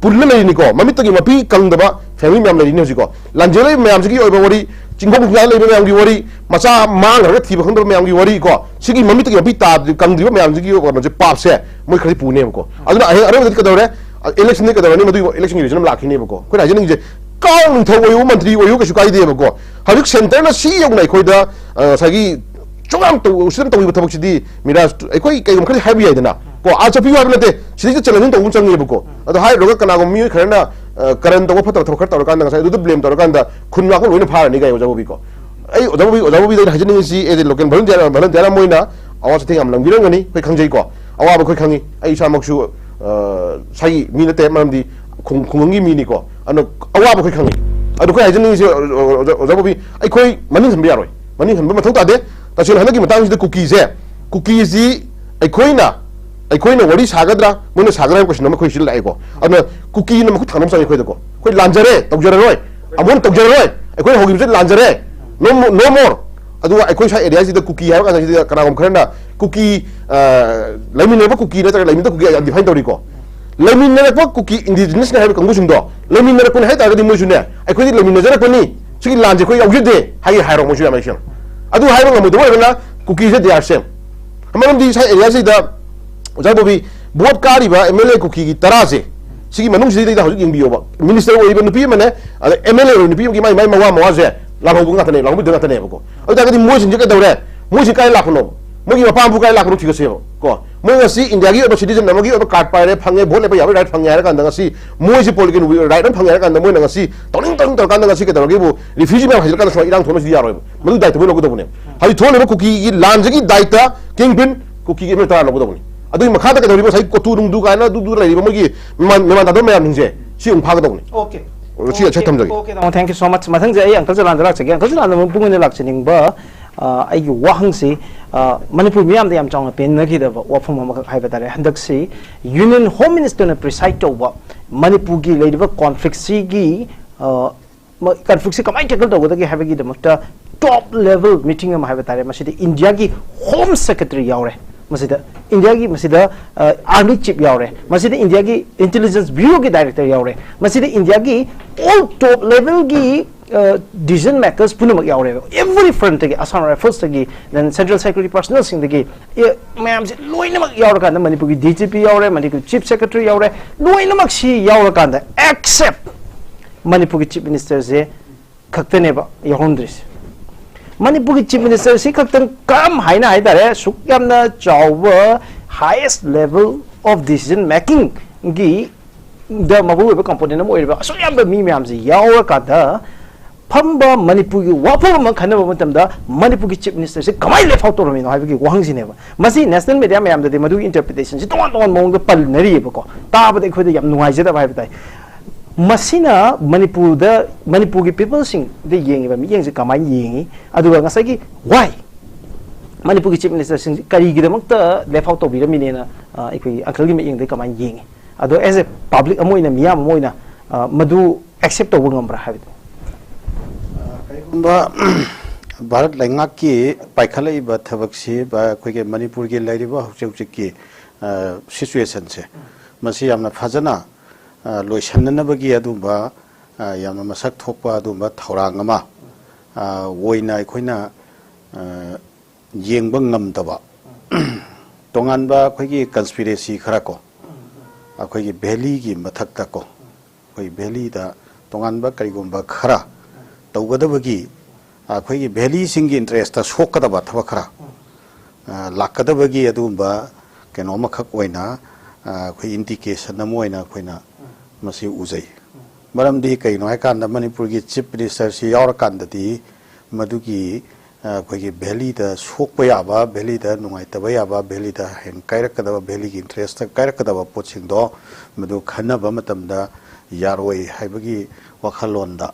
ꯄꯨꯜꯂ ꯂꯩꯔꯤꯅꯤꯀꯣ, ꯃꯃꯤꯠꯇꯒꯤ ꯃꯄꯤ ꯀꯪꯗꯕ family ꯃꯌꯥꯝ ꯂꯩꯔꯤꯅꯤ ꯍꯧꯖꯤꯛꯀꯣ꯫ ꯂꯥꯟꯖꯦꯜ ꯂꯩꯕ ꯃꯌꯥꯝꯁꯤꯒꯤ ꯑꯣꯏꯕ ꯋꯥꯔꯤ, ꯆꯤꯡꯈꯣꯡ ꯈꯨꯟꯌꯥ ꯂꯩꯕ ꯃꯌꯥꯝꯒꯤ ꯋꯥꯔꯤ, ꯃꯆꯥ ꯃꯥꯡꯈ꯭ꯔꯒ ꯊꯤꯕ ꯈꯪꯗꯕ ꯃꯌꯥꯝꯒꯤ ꯋꯥꯔꯤ ꯀꯣ, ꯁꯤꯒꯤ ꯃꯃꯤꯠꯇꯒꯤ ꯃꯄꯤ ꯇꯥ-, ꯀꯪꯗ꯭ꯔꯤꯕ ꯃꯌꯥꯝꯁꯤꯒꯤ ꯀꯩꯅꯣꯁꯦ, ꯄꯥꯞꯁꯦ ꯃꯣꯏ ꯈꯔꯗꯤ ꯄꯨꯅꯦꯕꯀꯣ꯫ ꯑꯗꯨꯅ ꯑꯍꯦ-, ꯑꯔꯣꯏꯕꯗꯗꯤ ꯀꯩꯗꯧꯔꯦ? ꯑ, election ꯗꯤ ꯀꯩꯗꯧꯔꯅꯤ? ꯃꯗꯨꯒꯤ election ꯒꯤ result ꯑꯃ ꯂꯥꯛꯈꯤꯅꯦꯕꯀꯣ꯫ ꯑꯩꯈꯣꯏꯅ ꯍꯥꯏꯖꯅꯤꯡꯉꯤꯁꯦ, ꯀꯥꯎ ꯅꯤꯡꯊꯧ ꯑꯣꯏꯌꯨ, ꯃꯟꯇ꯭ꯔꯤ ꯑꯣꯏꯌꯨ, ꯀꯩꯁꯨ ꯀꯥꯏꯗꯦꯕꯀꯣ꯫ ꯍꯧꯖꯤꯛ centre ꯅ ꯁꯤ ꯌꯧꯅ ꯑꯩꯈꯣꯏꯗ, ꯑ, ꯉꯁꯥꯏꯒꯤ ꯁꯨꯃꯥꯡ ꯇꯧ-, ꯎꯁꯤꯠꯇꯅ ꯇꯧꯕꯤꯕ ꯊꯕꯛꯁꯤꯗꯤ, ꯃꯤꯔꯥꯖ, ꯑꯩꯈꯣꯏ ꯀꯩꯒꯨꯝꯕ ꯈꯔꯗꯤ ꯍꯥꯏꯕ ꯌꯥꯏꯗꯅ ꯀꯣ, ꯑꯥ ꯆꯠꯄꯤꯌꯨ ꯍꯥꯏꯕ ꯅꯠꯇꯦ, ꯁꯤꯗꯩꯁꯤꯗ challenging ꯇꯧꯕ ꯑꯃ ꯆꯪꯉꯦꯕꯀꯣ꯫ ꯑꯗꯣ ꯍꯥꯏꯔꯨꯔꯒ ꯀꯅꯥꯒꯨꯝꯕ ꯃꯤꯑꯣꯏ ꯈꯔꯅ, ꯑ, ꯀꯔꯟ ꯇꯧꯕ ꯐꯠꯇꯕ ꯊꯕꯛ ꯈꯔ ꯇꯧꯔꯀꯥꯟꯗ ꯉꯁꯥꯏ ꯑꯗꯨꯗ blame ꯇꯧꯔꯀꯥꯟꯗ ꯈꯨꯟ ꯉꯥꯛꯄ ꯂꯣꯏꯅ ꯐꯥꯔꯅꯤ ꯀꯥꯏ, ꯑꯣꯖꯥ ꯕꯣꯕꯤ ꯀꯣ꯫ ꯑꯩ ꯑꯣꯖꯥ ꯕꯣꯕꯤ, ꯑꯣꯖꯥ ꯕꯣꯕꯤꯗ ꯑꯩꯅ ꯍꯥꯏꯖꯅꯤꯡꯉꯤꯁꯤ, as a local volunteer, volunteer ꯑꯃ ꯑꯣꯏꯅ ꯑꯋꯥ ꯆꯩꯊꯦꯡ ꯌꯥꯝ ꯂꯪꯕꯤꯔꯝꯒꯅꯤ, ꯑꯩꯈꯣꯏ ꯈꯪꯖꯩꯀꯣ꯫ ꯑꯋꯥꯕ ꯑꯩꯈꯣꯏ ꯈꯪꯉꯤ꯫ ꯑꯩ ꯏꯁꯥꯃꯛꯁꯨ, ꯑ, ꯁꯥꯏꯒꯤ ꯃꯤ ꯅꯠꯇꯦ, ꯃꯔꯝꯗꯤ ꯈꯨꯡ-, ꯈꯨꯡꯒꯪꯒꯤ ꯃꯤꯅꯤꯀꯣ꯫ ꯑꯗꯨꯅ ꯑꯋꯥꯕ ꯑꯩꯈꯣꯏ ꯈꯪꯉꯤ꯫ ꯑꯗꯣ ꯑꯩꯈꯣꯏ ꯍꯥꯏꯖꯅꯤꯡꯉꯤꯁꯦ, ꯑꯣꯖꯥ, ꯑꯣꯖꯥ ꯕꯣꯕꯤ, ꯑꯩꯈꯣꯏ ꯃꯅꯤꯡ ꯍꯟꯕ ꯌꯥꯔꯣꯏ, ꯃꯅꯤꯡ ꯍꯟꯕ ꯃꯊꯧ ꯇꯥꯗꯦ꯫ ꯇꯁꯦꯡꯅ ꯍꯟꯗꯛꯀꯤ ꯃꯇꯥꯡꯁꯤꯗ ꯀꯨꯀꯤꯁꯦ, ꯀꯨꯀꯤꯁꯤ ꯑꯩꯈꯣꯏꯅ, ꯑꯩꯈꯣꯏꯅ ꯋꯥꯔꯤ ꯁꯥꯒꯗ꯭ꯔꯥ, ꯃꯣꯏꯅ ꯁꯥꯒꯗ꯭ꯔꯥ ꯍꯥꯏꯕ question ꯑꯃ ꯑꯩꯈꯣꯏ ꯁꯤꯗ ꯂꯥꯛꯑꯦꯀꯣ꯫ ꯑꯗꯨꯅ ꯀꯨꯀꯤꯅ ꯃꯈꯨꯠ ꯊꯥꯡꯕ ꯑꯃ ꯆꯪꯉꯦ ꯑꯩꯈꯣꯏꯗꯀꯣ꯫ ꯑꯩꯈꯣꯏ ꯂꯥꯟꯖꯔꯦ, ꯇꯧꯖꯔꯔꯣꯏ, ꯑꯃꯨꯛ ꯍꯟꯅ ꯇꯧꯖꯔꯔꯣꯏ, ꯑꯩꯈꯣꯏꯅ ꯍꯧꯈꯤꯕꯁꯦ ꯂꯥꯟꯖꯔꯦ, no mo-, no more꯫ ꯑꯗꯨꯒ ꯑꯩꯈꯣꯏ ꯁ꯭ꯋꯥꯏ area ꯁꯤꯗ ꯀꯨꯀꯤ ꯍꯥꯏꯕ ꯀꯥꯟꯗ ꯁꯤꯗ ꯀꯅꯥꯒꯨꯝꯕ ꯈꯔꯅ ꯀꯨꯀꯤ, ꯑ, ꯂꯩꯃꯤꯟꯅꯕ ꯀꯨꯀꯤ ꯅꯠꯇ꯭ꯔꯒ ꯂꯩꯃꯤꯟꯅꯕ ꯀꯨꯀꯤ ꯌꯥꯝ define ꯇꯧꯔꯤꯀꯣ꯫ ꯂꯩꯃꯤꯟꯅꯔꯛꯄ ꯀꯨꯀꯤ ꯏꯟꯗꯤꯖꯤꯅꯁꯅꯤ ꯍꯥꯏꯕ ꯀꯥꯡꯕꯨꯁꯤꯡꯗꯣ ꯂꯩꯃꯤꯟꯅꯔꯛꯄꯅꯤ ꯍꯥꯏ ꯇꯥꯔꯒꯗꯤ ꯃꯣꯏꯁꯨꯅꯦ, "ꯑꯩꯈꯣꯏꯗꯤ ꯂꯩꯃꯤꯟꯅꯖꯔꯛꯄꯅꯤ, ꯁꯤꯒꯤ ꯂꯥꯟꯁꯦ ꯑꯩꯈꯣꯏ ꯌꯥꯎꯖꯗꯦ" ꯍꯥꯏꯒꯦ ꯍꯥꯏꯔꯣ ꯃꯣꯏꯁꯨ ꯌꯥꯝ ꯁꯦꯡꯅ꯫ ꯑꯗꯨ ꯍꯥꯏꯕ ꯉꯝꯃꯣꯏꯗꯕ ꯑꯣꯏꯔꯒꯅ ꯀꯨꯀꯤꯁꯦ they are same꯫ ꯃꯔꯝꯗꯤ ꯉꯁꯥꯏ ꯑꯦꯔꯤꯌꯥꯁꯤꯗ ꯑꯣꯖꯥ Bobby, vote ꯀꯥꯔꯤꯕ M L A ꯀꯨꯀꯤꯒꯤ ꯇꯔꯥꯁꯦ, ꯁꯤꯒꯤ ꯃꯅꯨꯡꯁꯤꯗꯩꯗ ꯍꯧꯖꯤꯛ ꯌꯦꯡꯕꯤꯌꯣꯕ, ꯃꯤꯅꯤꯁꯇꯔ ꯑꯣꯏꯔꯤꯕ ꯅꯨꯄꯤ ꯑꯃꯅꯦ, ꯑꯗ ꯑꯦꯝ ꯑꯦꯜ ꯑꯦ ꯑꯣꯏꯔꯤꯕ ꯅꯨꯄꯤ ꯑꯃꯒꯤ ꯃꯥꯏ ꯃꯋꯥ ꯃꯋꯥꯁꯦ ꯂꯥꯜꯍꯧꯕ ꯉꯥꯛꯇꯅꯦ, ꯂꯥꯜꯍꯧꯕꯤꯗ ꯉꯥꯛꯇꯅꯦꯕꯀꯣ꯫ ꯑꯗꯨ ꯇꯥꯔꯒꯗꯤ ꯃꯣꯏꯁꯤꯡꯁꯦ ꯀꯩꯗꯧꯔꯦ? ꯃꯣꯏꯁꯤ ꯀꯥꯏ ꯂꯥꯛꯄꯅꯣ? ꯃꯣꯏꯒꯤ ꯃꯄꯥ ꯃꯄꯨ ꯀꯥꯏ ꯂꯥꯛꯄꯅꯣ ꯊꯤꯒꯠꯁꯦꯕ ꯀꯣ꯫ ꯃꯣꯏ ꯉꯁꯤ ꯏꯟꯗꯤꯌꯥꯒꯤ ꯑꯣꯏꯕ ꯁꯤꯇꯤꯖꯟ ꯑꯃꯒꯤ ꯑꯣꯏꯕ ꯀꯥꯔꯗ ꯄꯥꯏꯔꯦ, ꯐꯪꯉꯦ, ꯚꯣꯠ ꯂꯦꯞꯄ ꯌꯥꯕꯒꯤ ꯔꯥꯏꯠ ꯐꯪꯉꯦ ꯍꯥꯏꯔ ꯀꯥꯟꯗ ꯉꯁꯤ ꯃꯣꯏꯁꯤ ꯄꯣꯂꯤꯇꯤꯀꯦꯜ ꯔꯥꯏꯠ ꯑꯃ ꯐꯪꯉꯦ ꯍꯥꯏꯔ ꯀꯥꯟꯗ ꯃꯣꯏꯅ ꯉꯁꯤ ꯇꯧꯅꯤꯡ ꯇꯧꯅꯤꯡ ꯇꯧꯔꯀꯥꯟꯗ ꯉꯁꯤ ꯀꯩꯗꯧꯔꯒꯦꯕꯨ ꯔꯤꯐ꯭ꯌꯨꯖꯤ ꯃꯌꯥꯝ ꯍꯥꯏꯖꯤꯜꯂꯀꯥꯟꯗ ꯁꯨꯃꯥꯏꯅ ꯏꯔꯥꯡ ꯊꯣꯛꯅꯕꯁꯨ ꯌꯥꯔꯣꯏꯕ꯫ ꯃꯗꯨ ꯗꯥꯏꯇꯕꯨ ꯂꯧꯒꯗꯧꯕꯅꯦ꯫ ꯍꯧꯖꯤꯛ ꯊꯣꯛꯂꯤꯕ ꯀꯨꯀꯤꯒꯤ ꯂꯥꯟꯁꯤꯒꯤ ꯗꯥꯏꯇ ꯀꯤꯡ ꯄꯤꯟ ꯀꯨꯀꯤꯒꯤ ꯑꯦꯝ ꯑꯦꯜ ꯇꯔꯥ ꯂꯧꯒꯗꯧꯕꯅꯤ꯫ ꯑꯗꯨꯒꯤ ꯃꯈꯥꯗ ꯀꯩꯗꯧꯔꯤꯕ ꯉꯁꯥꯏ ꯀꯣꯇꯨ ꯅꯨꯡꯗꯨ ꯀꯥꯏꯅ ꯑꯗꯨꯗꯨ ꯂꯩꯔꯤꯕ ꯃꯣꯏꯒꯤ ꯃꯦꯃꯥꯟ ꯃꯦꯃꯥꯟ ꯇꯥꯗꯕ ꯃꯌꯥꯝꯁꯤꯡꯁꯦ ꯁꯤ ꯑꯃꯨꯛ ꯐꯥꯒꯗꯧꯕꯅꯤ꯫ Okay. ꯁꯤ ꯑꯁꯦ ꯊꯝꯖꯒꯦ꯫ Okay, ꯇꯥꯃꯣ, thank you so much. ꯃꯊꯪꯁꯦ ꯑꯩ ꯑꯪꯀꯜ ꯆꯂꯥꯟꯗ ꯂꯥꯛꯆꯒꯦ꯫ ꯑꯪꯀꯜ ꯆꯂꯥꯟꯗ ꯃꯄꯨꯡ ꯑꯣꯏꯅ ꯂꯥꯛꯆꯅꯤꯡꯕ, ꯑ, ꯑꯩꯒꯤ ꯋꯥꯍꯪꯁꯤ, ꯑ, ꯃꯅꯤꯄꯨꯔ ꯃꯤꯌꯥꯝꯗ ꯌꯥꯝ ꯆꯥꯎꯅ ꯄꯦꯟꯅꯈꯤꯗꯕ ꯋꯥꯐꯝ ꯑꯃꯈꯛ ꯍꯥꯏꯕ ꯇꯥꯔꯦ꯫ ꯍꯟꯗꯛꯁꯤ Union Home Minister ꯅ preside ꯇꯧꯕ ꯃꯅꯤꯄꯨꯔꯒꯤ ꯂꯩꯔꯤꯕ conflict ꯁꯤꯒꯤ, ꯑ, ꯀꯟꯐ꯭ꯂꯤꯛꯁꯤ ꯀꯃꯥꯏꯅ ꯇꯦꯀꯜ ꯇꯧꯒꯗꯒꯦ ꯍꯥꯏꯕꯒꯤꯗꯃꯛꯇ ꯇꯣꯞ ꯂꯦꯚꯦꯜ ꯃꯤꯇꯤꯡ ꯑꯃ ꯍꯥꯏꯕ ꯇꯥꯔꯦ꯫ ꯃꯁꯤꯗ ꯏꯟꯗꯤꯌꯥꯒꯤ ꯍꯣꯝ ꯁꯦꯀ꯭ꯔꯦꯇꯔꯤ ꯌꯥꯎꯔꯦ, ꯃꯁꯤꯗ ꯏꯟꯗꯤꯌꯥꯒꯤ, ꯃꯁꯤꯗ ꯑꯥꯔꯃꯤ ꯆꯤꯐ ꯌꯥꯎꯔꯦ, ꯃꯁꯤꯗ ꯏꯟꯗꯤꯌꯥꯒꯤ ꯏꯟꯇꯦꯂꯤꯖꯦꯟꯁ ꯕ꯭ꯌꯨꯔꯣꯒꯤ ꯗꯥꯏꯔꯦꯛꯇꯔ ꯌꯥꯎꯔꯦ, ꯃꯁꯤꯗ ꯏꯟꯗꯤꯌꯥꯒꯤ ꯑꯣꯜ ꯇꯣꯞ ꯂꯦꯚꯦꯜꯒꯤ ꯗꯤꯁꯤꯖꯟ ꯃꯦꯀꯔꯁ ꯄꯨꯝꯅꯃꯛ ꯌꯥꯎꯔꯦꯕ꯫ ꯑꯦꯚ꯭ꯔꯤ ꯐ꯭ꯔꯟꯠꯇꯒꯤ, ꯑꯁꯥꯝ ꯔꯥꯏꯐꯜꯁꯇꯒꯤ, then central security personnel ꯁꯤꯡꯗꯒꯤ, ꯑꯦ, ꯃꯌꯥꯝꯁꯦ ꯂꯣꯏꯅꯃꯛ ꯌꯥꯎꯔꯀꯥꯟꯗ ꯃꯅꯤꯄꯨꯔꯒꯤ ꯗꯤ ꯖꯤ ꯄꯤ ꯌꯥꯎꯔꯦ, ꯃꯅꯤꯄꯨꯔꯒꯤ ꯆꯤꯐ ꯁꯦꯀ꯭ꯔꯦꯇꯔꯤ ꯌꯥꯎꯔꯦ, ꯂꯣꯏꯅꯃꯛꯁꯤ ꯌꯥꯎꯔꯀꯥꯟꯗ ꯑꯦꯛꯁꯦꯞ ꯃꯅꯤꯄꯨꯔꯒꯤ ꯆꯤꯐ ꯃꯤꯅꯤꯁꯇꯔꯁꯦ ꯈꯛꯇꯅꯦꯕ ꯌꯥꯎꯔꯝꯗ꯭ꯔꯤꯁꯦ꯫ ꯃꯅꯤꯄꯨꯔꯒꯤ ꯆꯤꯐ ꯃꯤꯅꯤꯁꯇꯔꯁꯤ ꯈꯛꯇꯪ ꯀꯔꯝ ꯍꯥꯏꯅ ꯍꯥꯏꯇꯥꯔꯦ, ꯑꯁꯨꯛ ꯌꯥꯝꯅ ꯆꯥꯎꯕ highest level of decision making ꯒꯤ ꯗ ꯃꯔꯨ ꯑꯣꯏꯕ ꯀꯝꯄꯣꯅꯦꯟ ꯑꯃ ꯑꯣꯏꯔꯤꯕ ꯑꯁꯨꯛ ꯌꯥꯝꯕ ꯃꯤ ꯃꯌꯥꯝꯁꯤ ꯌꯥꯎꯔꯀꯥꯟꯗ ꯐꯝꯕ ꯃꯅꯤꯄꯨꯔꯒꯤ ꯋꯥꯐꯝ ꯑꯃ ꯈꯟꯅꯕ ꯃꯇꯝꯗ ꯃꯅꯤꯄꯨꯔꯒꯤ ꯆꯤꯐ ꯃꯤꯅꯤꯁꯇꯔꯁꯤ ꯀꯃꯥꯏꯅ ꯂꯦꯞ ꯑꯥꯎꯠ ꯇꯧꯔꯝꯃꯤꯅꯣ ꯍꯥꯏꯕꯒꯤ ꯋꯥꯍꯪꯁꯤꯅꯦꯕ꯫ ꯃꯁꯤ ꯅꯦꯁꯅꯦꯜ ꯃꯦꯗꯤꯌꯥ ꯃꯌꯥꯝꯗꯗꯤ ꯃꯗꯨꯒꯤ ꯏꯟꯇꯔꯄ꯭ꯔꯤꯇꯦꯁꯟꯁꯤ ꯇꯣꯉꯥꯟ ꯇꯣꯉꯥꯟꯕ ꯃꯑꯣꯡꯗ ꯄꯜꯅꯔꯤꯑꯕꯀꯣ꯫ ꯇꯥꯕꯗ ꯑꯩꯈꯣꯏꯗ ꯌꯥꯝ ꯅꯨꯡꯉꯥꯏꯖꯗꯕ ꯍꯥꯏꯕ ꯇꯥꯏ꯫ ꯃꯁꯤꯅ ꯃꯅꯤꯄꯨꯔꯗ, ꯃꯅꯤꯄꯨꯔꯒꯤ ꯄꯤꯄꯜꯁꯤꯡꯗ ꯌꯦꯡꯉꯤꯕ ꯃꯤꯠꯌꯦꯡꯁꯦ ꯀꯃꯥꯏꯅ ꯌꯦꯡꯉꯤ? ꯑꯗꯨꯒ ꯉꯁꯥꯏꯒꯤ why ꯃꯅꯤꯄꯨꯔꯒꯤ ꯆꯤꯐ ꯃꯤꯅꯤꯁꯇꯔꯁꯤꯡꯁꯤ ꯀꯔꯤꯒꯤꯗꯃꯛꯇ ꯂꯦꯞ ꯑꯥꯎꯠ ꯇꯧꯕꯤꯔꯝꯃꯤꯅꯦꯅ, ꯑ, ꯑꯩꯈꯣꯏꯒꯤ ꯑꯪꯀꯜꯒꯤ ꯃꯤꯠꯌꯦꯡꯗꯒꯤ ꯀꯃꯥꯏꯅ ꯌꯦꯡꯉꯤ? ꯑꯗꯣ as a public ꯑꯃ ꯑꯣꯏꯅ, ꯃꯤꯌꯥꯝ ꯑꯃ ꯑꯣꯏꯅ, ꯑ, ꯃꯗꯨ ꯑꯦꯛꯁꯦꯞ ꯇꯧꯕ ꯉꯝꯕ꯭ꯔꯥ ꯍꯥꯏꯕꯗꯨ꯫ ꯀꯔꯤꯒꯨꯝꯕ ꯚꯥꯔꯠ ꯂꯩꯉꯥꯛꯀꯤ ꯄꯥꯏꯈꯠꯂꯛꯏꯕ ꯊꯕꯛꯁꯤ ꯚꯥ-, ꯑꯩꯈꯣꯏꯒꯤ ꯃꯅꯤꯄꯨꯔꯒꯤ ꯂꯩꯔꯤꯕ ꯍꯧꯖꯤꯛ ꯍꯧꯖꯤꯛꯀꯤ, ꯑ, ꯁꯤꯆꯨꯋꯦꯁꯟꯁꯦ ꯃꯁꯤ ꯌꯥꯝꯅ ꯐꯖꯅ, ꯑ, ꯂꯣꯏꯁꯤꯟꯅꯅꯕꯒꯤ ꯑꯗꯨꯒꯨꯝꯕ, ꯑ, ꯌꯥꯝꯅ ꯃꯁꯛ ꯊꯣꯛꯄ ꯑꯗꯨꯒꯨꯝꯕ ꯊꯧꯔꯥꯡ ꯑꯃ, ꯑ, ꯑꯣꯏꯅ ꯑꯩꯈꯣꯏꯅ, ꯑ, ꯌꯦꯡꯕ ꯉꯝꯗꯕ ꯇꯣꯉꯥꯟꯕ ꯑꯩꯈꯣꯏꯒꯤ conspiracy ꯈꯔ ꯀꯣ, ꯑꯩꯈꯣꯏꯒꯤ valley ꯒꯤ ꯃꯊꯛꯇ ꯀꯣ, ꯑꯩꯈꯣꯏ valley ꯗ ꯇꯣꯉꯥꯟꯕ ꯀꯔꯤꯒꯨꯝꯕ ꯈꯔ ꯇꯧꯒꯗꯕꯒꯤ, ꯑꯩꯈꯣꯏꯒꯤ valley ꯁꯤꯡꯒꯤ interest ꯇ ꯁꯣꯛꯀꯗꯕ ꯊꯕꯛ ꯈꯔ, ꯑ, ꯂꯥꯛꯀꯗꯕꯒꯤ ꯑꯗꯨꯒꯨꯝꯕ ꯀꯩꯅꯣ ꯑꯃꯈꯛ ꯑꯣꯏꯅ, ꯑ, ꯑꯩꯈꯣꯏ indication ꯑꯃ ꯑꯣꯏꯅ ꯑꯩꯈꯣꯏꯅ ꯃꯁꯤ ꯎꯖꯩ꯫ ꯃꯔꯝꯗꯤ ꯀꯩꯅꯣ ꯍꯥꯏꯀꯥꯟꯗ ꯃꯅꯤꯄꯨꯔꯒꯤ Chief Minister ꯁꯤ ꯌꯥꯎꯔꯀꯥꯟꯗꯗꯤ ꯃꯗꯨꯒꯤ, ꯑ, ꯑꯩꯈꯣꯏꯒꯤ valley ꯗ ꯁꯣꯛꯄ ꯌꯥꯕ, valley ꯗ ꯅꯨꯡꯉꯥꯏꯇꯕ ꯌꯥꯕ, valley ꯗ ꯍꯌꯦꯡ ꯀꯥꯏꯔꯛꯀꯗꯕ, valley ꯒꯤ interest ꯇ ꯀꯥꯏꯔꯛꯀꯗꯕ ꯄꯣꯠꯁꯤꯡꯗꯣ ꯃꯗꯨ ꯈꯟꯅꯕ ꯃꯇꯝꯗ ꯌꯥꯔꯣꯏ ꯍꯥꯏꯕꯒꯤ ꯋꯥꯈꯜꯂꯣꯟꯗ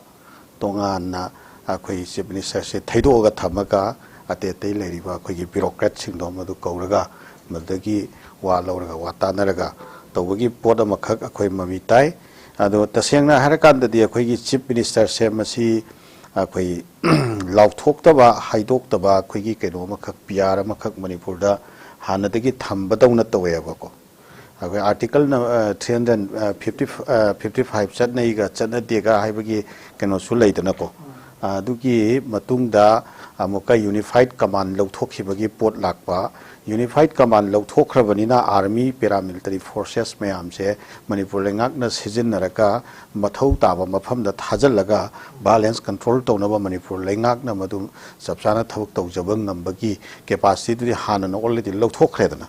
ꯇꯣꯉꯥꯟꯅ ꯑꯩꯈꯣꯏ Chief Minister ꯁꯦ ꯊꯩꯗꯣꯛꯑꯒ ꯊꯝꯃꯒ ꯑꯇꯩ ꯑꯇꯩ ꯂꯩꯔꯤꯕ ꯑꯩꯈꯣꯏꯒꯤ bureaucrat ꯁꯤꯡꯗꯣ ꯃꯗꯨ ꯀꯧꯔꯒ ꯃꯗꯨꯗꯒꯤ ꯋꯥ ꯂꯧꯔꯒ ꯋꯥ ꯇꯥꯅꯔꯒ ꯇꯧꯕꯒꯤ ꯄꯣꯠ ꯑꯃꯈꯛ ꯑꯩꯈꯣꯏ ꯃꯃꯤ ꯇꯥꯏ꯫ ꯑꯗꯣ ꯇꯁꯦꯡꯅ ꯍꯥꯏꯔꯀꯥꯟꯗꯗꯤ ꯑꯩꯈꯣꯏꯒꯤ Chief Minister ꯁꯦ ꯃꯁꯤ ꯑꯩꯈꯣꯏ ꯂꯥꯎꯊꯣꯛꯇꯕ, ꯍꯥꯏꯗꯣꯛꯇꯕ, ꯑꯩꯈꯣꯏꯒꯤ ꯀꯩꯅꯣ ꯑꯃꯈꯛ, P R ꯑꯃꯈꯛ ꯃꯅꯤꯄꯨꯔꯗ ꯍꯥꯟꯅꯗꯒꯤ ꯊꯝꯕꯗꯧꯅ ꯇꯧꯋꯦꯕꯀꯣ꯫ ꯑꯩꯈꯣꯏ article ꯅ, ꯑ, three hundred, ꯑ, fifty, ꯑ, fifty five ꯆꯠꯅꯩꯒ ꯆꯠꯅꯗꯦꯒ ꯍꯥꯏꯕꯒꯤ ꯀꯩꯅꯣꯁꯨ ꯂꯩꯗꯅꯀꯣ꯫ ꯑ, ꯑꯗꯨꯒꯤ ꯃꯇꯨꯡꯗ ꯑꯃꯨꯛꯀ unified command ꯂꯧꯊꯣꯛꯈꯤꯕꯒꯤ ꯄꯣꯠ ꯂꯥꯛꯄ꯫ Unified command ꯂꯧꯊꯣꯛꯈ꯭ꯔꯕꯅꯤꯅ army, paramilitary forces ꯃꯌꯥꯝꯁꯦ ꯃꯅꯤꯄꯨꯔ ꯂꯩꯉꯥꯛꯅ ꯁꯤꯖꯤꯟꯅꯔꯒ ꯃꯊꯧ ꯇꯥꯕ ꯃꯐꯝꯗ ꯊꯥꯖꯤꯜꯂꯒ violence control ꯇꯧꯅꯕ ꯃꯅꯤꯄꯨꯔ ꯂꯩꯉꯥꯛꯅ ꯃꯗꯨ ꯆꯞ ꯆꯥꯅ ꯊꯕꯛ ꯇꯧꯖꯕ ꯉꯝꯕꯒꯤ capacity ꯗꯨꯗꯤ ꯍꯥꯟꯅꯅ already ꯂꯧꯊꯣꯛꯈ꯭ꯔꯦꯗꯅ꯫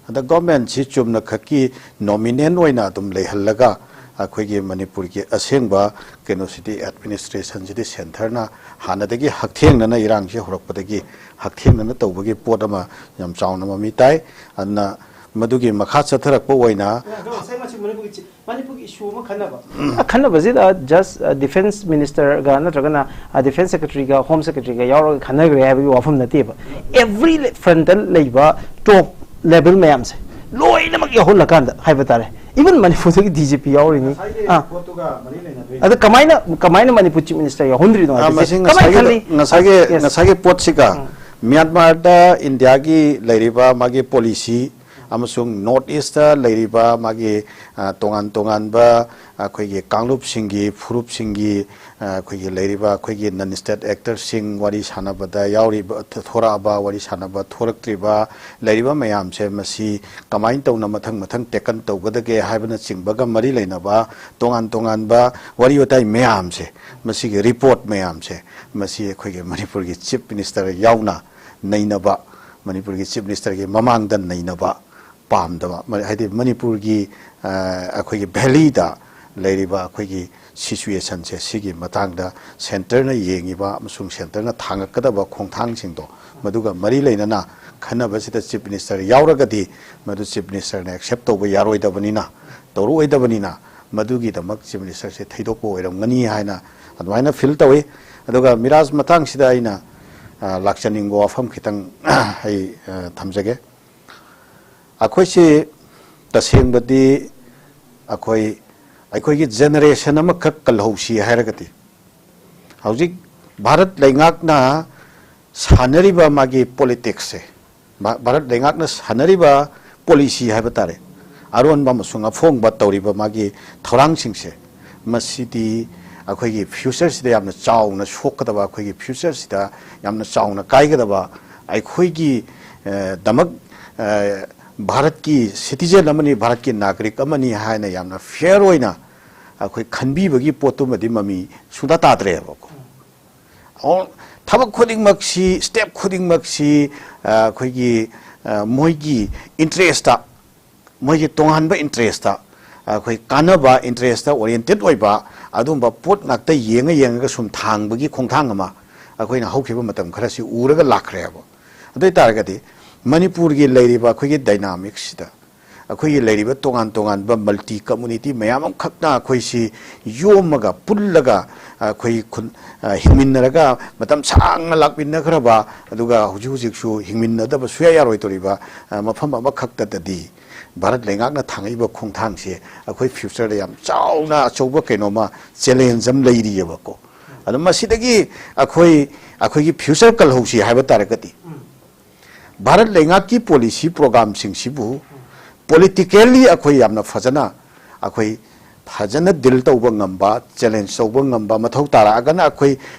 ꯍꯟꯗꯛ government ꯁꯤ ꯆꯨꯝꯅ ꯈꯛꯀꯤ nominal ꯑꯣꯏꯅ ꯑꯗꯨꯝ ꯂꯩꯍꯜꯂꯒ ꯑꯩꯈꯣꯏꯒꯤ ꯃꯅꯤꯄꯨꯔꯒꯤ ꯑꯁꯦꯡꯕ ꯀꯩꯅꯣꯁꯤꯗꯤ, administration ꯁꯤꯗꯤ centre ꯅ ꯍꯥꯟꯅꯗꯒꯤ ꯍꯛꯊꯦꯡꯅꯅ, ꯏꯔꯥꯡꯁꯤ ꯍꯧꯔꯛꯄꯗꯒꯤ ꯍꯛꯊꯦꯡꯅꯅ ꯇꯧꯕꯒꯤ ꯄꯣꯠ ꯑꯃ ꯌꯥꯝ ꯆꯥꯎꯅ ꯃꯃꯤ ꯇꯥꯏ꯫ ꯑꯗꯨꯅ ꯃꯗꯨꯒꯤ ꯃꯈꯥ ꯆꯠꯊꯔꯛꯄ ꯑꯣꯏꯅ ꯑꯗꯣ ꯉꯁꯥꯏ ꯃꯁꯤ ꯃꯅꯤꯄꯨꯔꯒꯤ ꯆꯤ-, ꯃꯅꯤꯄꯨꯔꯒꯤ issue ꯑꯃ ꯈꯟꯅꯕ꯫ ꯑ, ꯈꯟꯅꯕꯁꯤꯗ just, ꯑ, defence minister ꯒ ꯅꯠꯇ꯭ꯔꯒꯅ, ꯑ, defence secretary ꯒ, home secretary ꯒ ꯌꯥꯎꯔꯒ ꯈꯟꯅꯈ꯭ꯔꯦ ꯍꯥꯏꯕꯒꯤ ꯋꯥꯐꯝ ꯅꯠꯇꯦꯕ꯫ Every frontal ꯂꯩꯕ top level ꯃꯌꯥꯝꯁꯦ ꯂꯣꯏꯅꯃꯛ ꯌꯥꯎꯍꯜꯂꯀꯥꯟꯗ ꯍꯥꯏꯕ ꯇꯥꯔꯦ, even ꯃꯅꯤꯄꯨꯔꯗꯒꯤ D G P ꯌꯥꯎꯔꯤꯅꯤ꯫ ꯉꯁꯥꯏꯒꯤ ꯑꯥ꯫ ꯄꯣꯠꯇꯨꯒ ꯃꯔꯤ ꯂꯩꯅꯗꯣꯏꯅꯤ꯫ ꯑꯗ ꯀꯃꯥꯏꯅ, ꯀꯃꯥꯏꯅ ꯃꯅꯤꯄꯨꯔ Chief Minister ꯌꯥꯎꯍꯟꯗ꯭ꯔꯤꯅꯣ ꯑ, ꯍꯥꯏꯕꯁꯦ ꯃꯁꯤ ꯀꯃꯥꯏꯅ ꯉꯁꯥꯏꯒꯤ, ꯈꯜꯂꯤ? ꯉꯁꯥꯏꯒꯤ, ꯑ, yes꯫ ꯉꯁꯥꯏꯒꯤ ꯄꯣꯠꯁꯤꯒ ꯎꯝ꯫ ꯃ꯭ꯌꯥꯟꯃꯥꯔꯗ ꯏꯟꯗꯤꯌꯥꯒꯤ ꯂꯩꯔꯤꯕ ꯃꯥꯒꯤ policy, ꯑꯃꯁꯨꯡ ꯅꯣꯔꯠ ꯏꯁꯇ ꯂꯩꯔꯤꯕ ꯃꯥꯒꯤ, ꯑ, ꯇꯣꯉꯥꯟ ꯇꯣꯉꯥꯟꯕ ꯑꯩꯈꯣꯏꯒꯤ ꯀꯥꯡꯂꯨꯞꯁꯤꯡꯒꯤ, ꯐꯨꯔꯨꯞꯁꯤꯡꯒꯤ, ꯑ, ꯑꯩꯈꯣꯏꯒꯤ ꯂꯩꯔꯤꯕ ꯑꯩꯈꯣꯏꯒꯤ ꯅꯟ ꯁ꯭ꯇꯦꯠ ꯑꯦꯛꯇꯔꯁꯤꯡ ꯋꯥꯔꯤ ꯁꯥꯟꯅꯕꯗ ꯌꯥꯎꯔꯤꯕ, ꯊꯣꯔꯛꯑꯕ, ꯋꯥꯔꯤ ꯁꯥꯟꯅꯕ ꯊꯣꯔꯛꯇ꯭ꯔꯤꯕ ꯂꯩꯔꯤꯕ ꯃꯌꯥꯝꯁꯦ, ꯃꯁꯤ ꯀꯃꯥꯏꯅ ꯇꯧꯅ ꯃꯊꯪ ꯃꯊꯪ ꯇꯦꯀꯟ ꯇꯧꯒꯗꯒꯦ ꯍꯥꯏꯕꯅꯆꯤꯡꯕꯒ ꯃꯔꯤ ꯂꯩꯅꯕ ꯇꯣꯉꯥꯟ ꯇꯣꯉꯥꯟꯕ ꯋꯥꯔꯤ ꯋꯥꯇꯥꯏ ꯃꯌꯥꯝꯁꯦ, ꯃꯁꯤꯒꯤ ꯔꯤꯄꯣꯔꯠ ꯃꯌꯥꯝꯁꯦ, ꯃꯁꯤ ꯑꯩꯈꯣꯏꯒꯤ ꯃꯅꯤꯄꯨꯔꯒꯤ ꯆꯤꯐ ꯃꯤꯅꯤꯁꯇꯔ ꯌꯥꯎꯅ ꯅꯩꯅꯕ, ꯃꯅꯤꯄꯨꯔꯒꯤ ꯆꯤꯐ ꯃꯤꯅꯤꯁꯇꯔꯒꯤ ꯃꯃꯥꯡꯗ ꯅꯩꯅꯕ ꯄꯥꯝꯗꯕ, ꯃ-, ꯍꯥꯏꯗꯤ ꯃꯅꯤꯄꯨꯔꯒꯤ, ꯑ, ꯑꯩꯈꯣꯏꯒꯤ ꯚꯦꯂꯤꯗ ꯂꯩꯔꯤꯕ ꯑꯩꯈꯣꯏꯒꯤ ꯁꯤꯆꯨꯋꯦꯁꯟꯁꯦ, ꯁꯤꯒꯤ ꯃꯇꯥꯡꯗ ꯁꯦꯟꯇꯔꯅ ꯌꯦꯡꯉꯤꯕ ꯑꯃꯁꯨꯡ ꯁꯦꯟꯇꯔꯅ ꯊꯥꯡꯉꯛꯀꯗꯕ ꯈꯣꯡꯊꯥꯡꯁꯤꯡꯗꯣ, ꯃꯗꯨꯒ ꯃꯔꯤ ꯂꯩꯅꯅ ꯈꯟꯅꯕꯁꯤꯗ ꯆꯤꯐ ꯃꯤꯅꯤꯁꯇꯔ ꯌꯥꯎꯔꯒꯗꯤ, ꯃꯗꯨ ꯆꯤꯐ ꯃꯤꯅꯤꯁꯇꯔꯅ ꯑꯦꯛꯁꯦꯞ ꯇꯧꯕ ꯌꯥꯔꯣꯏꯗꯕꯅꯤꯅ, ꯇꯧꯔꯛꯑꯣꯏꯗꯕꯅꯤꯅ, ꯃꯗꯨꯒꯤꯗꯃꯛ ꯆꯤꯐ ꯃꯤꯅꯤꯁꯇꯔꯁꯦ ꯊꯩꯗꯣꯛꯄ ꯑꯣꯏꯔꯝꯒꯅꯤ ꯍꯥꯏꯅ ꯑꯗꯨꯃꯥꯏꯅ ꯐꯤꯜ ꯇꯧꯏ꯫ ꯑꯗꯨꯒ ꯃꯤꯔꯥꯖ ꯃꯇꯥꯡꯁꯤꯗ ꯑꯩꯅ, ꯑ, ꯂꯥꯛꯆꯅꯤꯡꯕ ꯋꯥꯐꯝ ꯈꯤꯇꯪ ꯑꯩ, ꯑ, ꯊꯝꯖꯒꯦ꯫ ꯑꯩꯈꯣꯏꯁꯤ ꯇꯁꯦꯡꯕꯗꯤ ꯑꯩꯈꯣꯏ, ꯑꯩꯈꯣꯏꯒꯤ ꯖꯦꯅꯦꯔꯦꯁꯟ ꯑꯃꯈꯛ ꯀꯜꯍꯧꯁꯤ ꯍꯥꯏꯔꯒꯗꯤ, ꯍꯧꯖꯤꯛ ꯚꯥꯔꯠ ꯂꯩꯉꯥꯛꯅ ꯁꯥꯟꯅꯔꯤꯕ ꯃꯥꯒꯤ ꯄꯣꯂꯤꯇꯤꯛꯁꯁꯦ, ꯚꯥ-, ꯚꯥꯔꯠ ꯂꯩꯉꯥꯛꯅ ꯁꯥꯟꯅꯔꯤꯕ ꯄꯣꯂꯤꯁꯤ ꯍꯥꯏꯕ ꯇꯥꯔꯦ, ꯑꯔꯣꯟꯕ ꯑꯃꯁꯨꯡ ꯑꯐꯣꯡꯕ ꯇꯧꯔꯤꯕ ꯃꯥꯒꯤ ꯊꯧꯔꯥꯡꯁꯤꯡꯁꯦ, ꯃꯁꯤꯗꯤ ꯑꯩꯈꯣꯏꯒꯤ ꯐ꯭ꯌꯨꯆꯔꯁꯤꯗ ꯌꯥꯝꯅ ꯆꯥꯎꯅ ꯁꯣꯛꯀꯗꯕ, ꯑꯩꯈꯣꯏꯒꯤ ꯐ꯭ꯌꯨꯆꯔꯁꯤꯗ ꯌꯥꯝꯅ ꯆꯥꯎꯅ ꯀꯥꯏꯒꯗꯕ, ꯑꯩꯈꯣꯏꯒꯤ, ꯑ, ꯗꯃꯛ, ꯑ, ꯚꯥꯔꯠꯀꯤ ꯁꯤꯇꯤꯖꯦꯟ ꯑꯃꯅꯤ, ꯚꯥꯔꯠꯀꯤ ꯅꯥꯒꯔꯤꯛ ꯑꯃꯅꯤ ꯍꯥꯏꯅ ꯌꯥꯝꯅ ꯐꯤꯌꯔ ꯑꯣꯏꯅ ꯑꯩꯈꯣꯏ ꯈꯟꯕꯤꯕꯒꯤ ꯄꯣꯠꯇꯨꯃꯗꯤ ꯃꯃꯤ ꯁꯨꯡꯇꯥ ꯇꯥꯗ꯭ꯔꯦꯕꯀꯣ꯫ ꯑꯣ, ꯊꯕꯛ ꯈꯨꯗꯤꯡꯃꯛꯁꯤ, ꯁ꯭ꯇꯦꯞ ꯈꯨꯗꯤꯡꯃꯛꯁꯤ, ꯑ, ꯑꯩꯈꯣꯏꯒꯤ, ꯑ, ꯃꯣꯏꯒꯤ ꯏꯟꯇꯔꯦꯁꯇ, ꯃꯣꯏꯒꯤ ꯇꯣꯉꯥꯟꯕ ꯏꯟꯇꯔꯦꯁꯇ, ꯑꯩꯈꯣꯏ ꯀꯥꯟꯅꯕ ꯏꯟꯇꯔꯦꯁꯇ ꯑꯣꯔꯤꯌꯦꯟꯇꯦꯠ ꯑꯣꯏꯕ ꯑꯗꯨꯝꯕ ꯄꯣꯠ ꯉꯥꯛꯇ ꯌꯦꯡꯉ ꯌꯦꯡꯉꯒ ꯁꯨꯝ ꯊꯥꯡꯕꯒꯤ ꯈꯣꯡꯊꯥꯡ ꯑꯃ ꯑꯩꯈꯣꯏꯅ ꯍꯧꯈꯤꯕ ꯃꯇꯝ ꯈꯔꯁꯤ ꯎꯔꯒ ꯂꯥꯛꯈ꯭ꯔꯦꯕ꯫ ꯑꯗꯨ ꯑꯣꯏ ꯇꯥꯔꯒꯗꯤ ꯃꯅꯤꯄꯨꯔꯒꯤ ꯂꯩꯔꯤꯕ ꯑꯩꯈꯣꯏꯒꯤ ꯗꯥꯏꯅꯥꯃꯤꯛꯁꯁꯤꯗ, ꯑꯩꯈꯣꯏꯒꯤ ꯂꯩꯔꯤꯕ ꯇꯣꯉꯥꯟ ꯇꯣꯉꯥꯟꯕ ꯃꯜꯇꯤ ꯀꯝꯃꯨꯅꯤꯇꯤ ꯃꯌꯥꯝ ꯑꯃꯈꯛꯅ ꯑꯩꯈꯣꯏꯁꯤ ꯌꯣꯝꯃꯒ, ꯄꯨꯜꯂꯒ, ꯑꯩꯈꯣꯏ ꯈꯨꯟ-, ꯑ, ꯍꯤꯡꯃꯤꯟꯅꯔꯒ ꯃꯇꯝ ꯁꯥꯡꯅ ꯂꯥꯛꯃꯤꯟꯅꯈ꯭ꯔꯕ, ꯑꯗꯨꯒ ꯍꯧꯖꯤꯛ ꯍꯧꯖꯤꯛꯁꯨ ꯍꯤꯡꯃꯤꯟꯅꯗꯕ ꯁꯨꯡꯌꯥ ꯌꯥꯔꯣꯏꯗꯧꯔꯤꯕ, ꯑ, ꯃꯐꯝ ꯑꯃꯈꯛꯇꯗꯗꯤ ꯚꯥꯔꯠ ꯂꯩꯉꯥꯛꯅ ꯊꯥꯡꯉꯛꯏꯕ ꯈꯣꯡꯊꯥꯡꯁꯦ ꯑꯩꯈꯣꯏ ꯐ꯭ꯌꯨꯆꯔꯗ ꯌꯥꯝ ꯆꯥꯎꯅ ꯑꯆꯧꯕ ꯀꯩꯅꯣꯝꯃ, ꯆꯦꯂꯦꯟꯖ ꯑꯃ ꯂꯩꯔꯤꯑꯕꯀꯣ꯫ ꯑꯗꯣ ꯃꯁꯤꯗꯒꯤ ꯑꯩꯈꯣꯏ, ꯑꯩꯈꯣꯏꯒꯤ ꯐ꯭ꯌꯨꯆꯔ ꯀꯜꯍꯧꯁꯤ ꯍꯥꯏꯕ ꯇꯥꯔꯒꯗꯤ, ꯚꯥꯔꯠ ꯂꯩꯉꯥꯛꯀꯤ ꯄꯣꯂꯤꯁꯤ ꯄ꯭ꯔꯣꯒꯥꯝꯁꯤꯡꯁꯤꯕꯨ ꯄꯣꯂꯤꯇꯤꯀꯦꯜꯂꯤ ꯑꯩꯈꯣꯏ ꯌꯥꯝꯅ ꯐꯖꯅ, ꯑꯩꯈꯣꯏ ꯐꯖꯅ ꯗꯤꯜ ꯇꯧꯕ ꯉꯝꯕ, ꯆꯦꯂꯦꯟꯖ ꯇꯧꯕ ꯉꯝꯕ, ꯃꯊꯧ ꯇꯥꯔꯛꯑꯒꯅ ꯑꯩꯈꯣꯏ,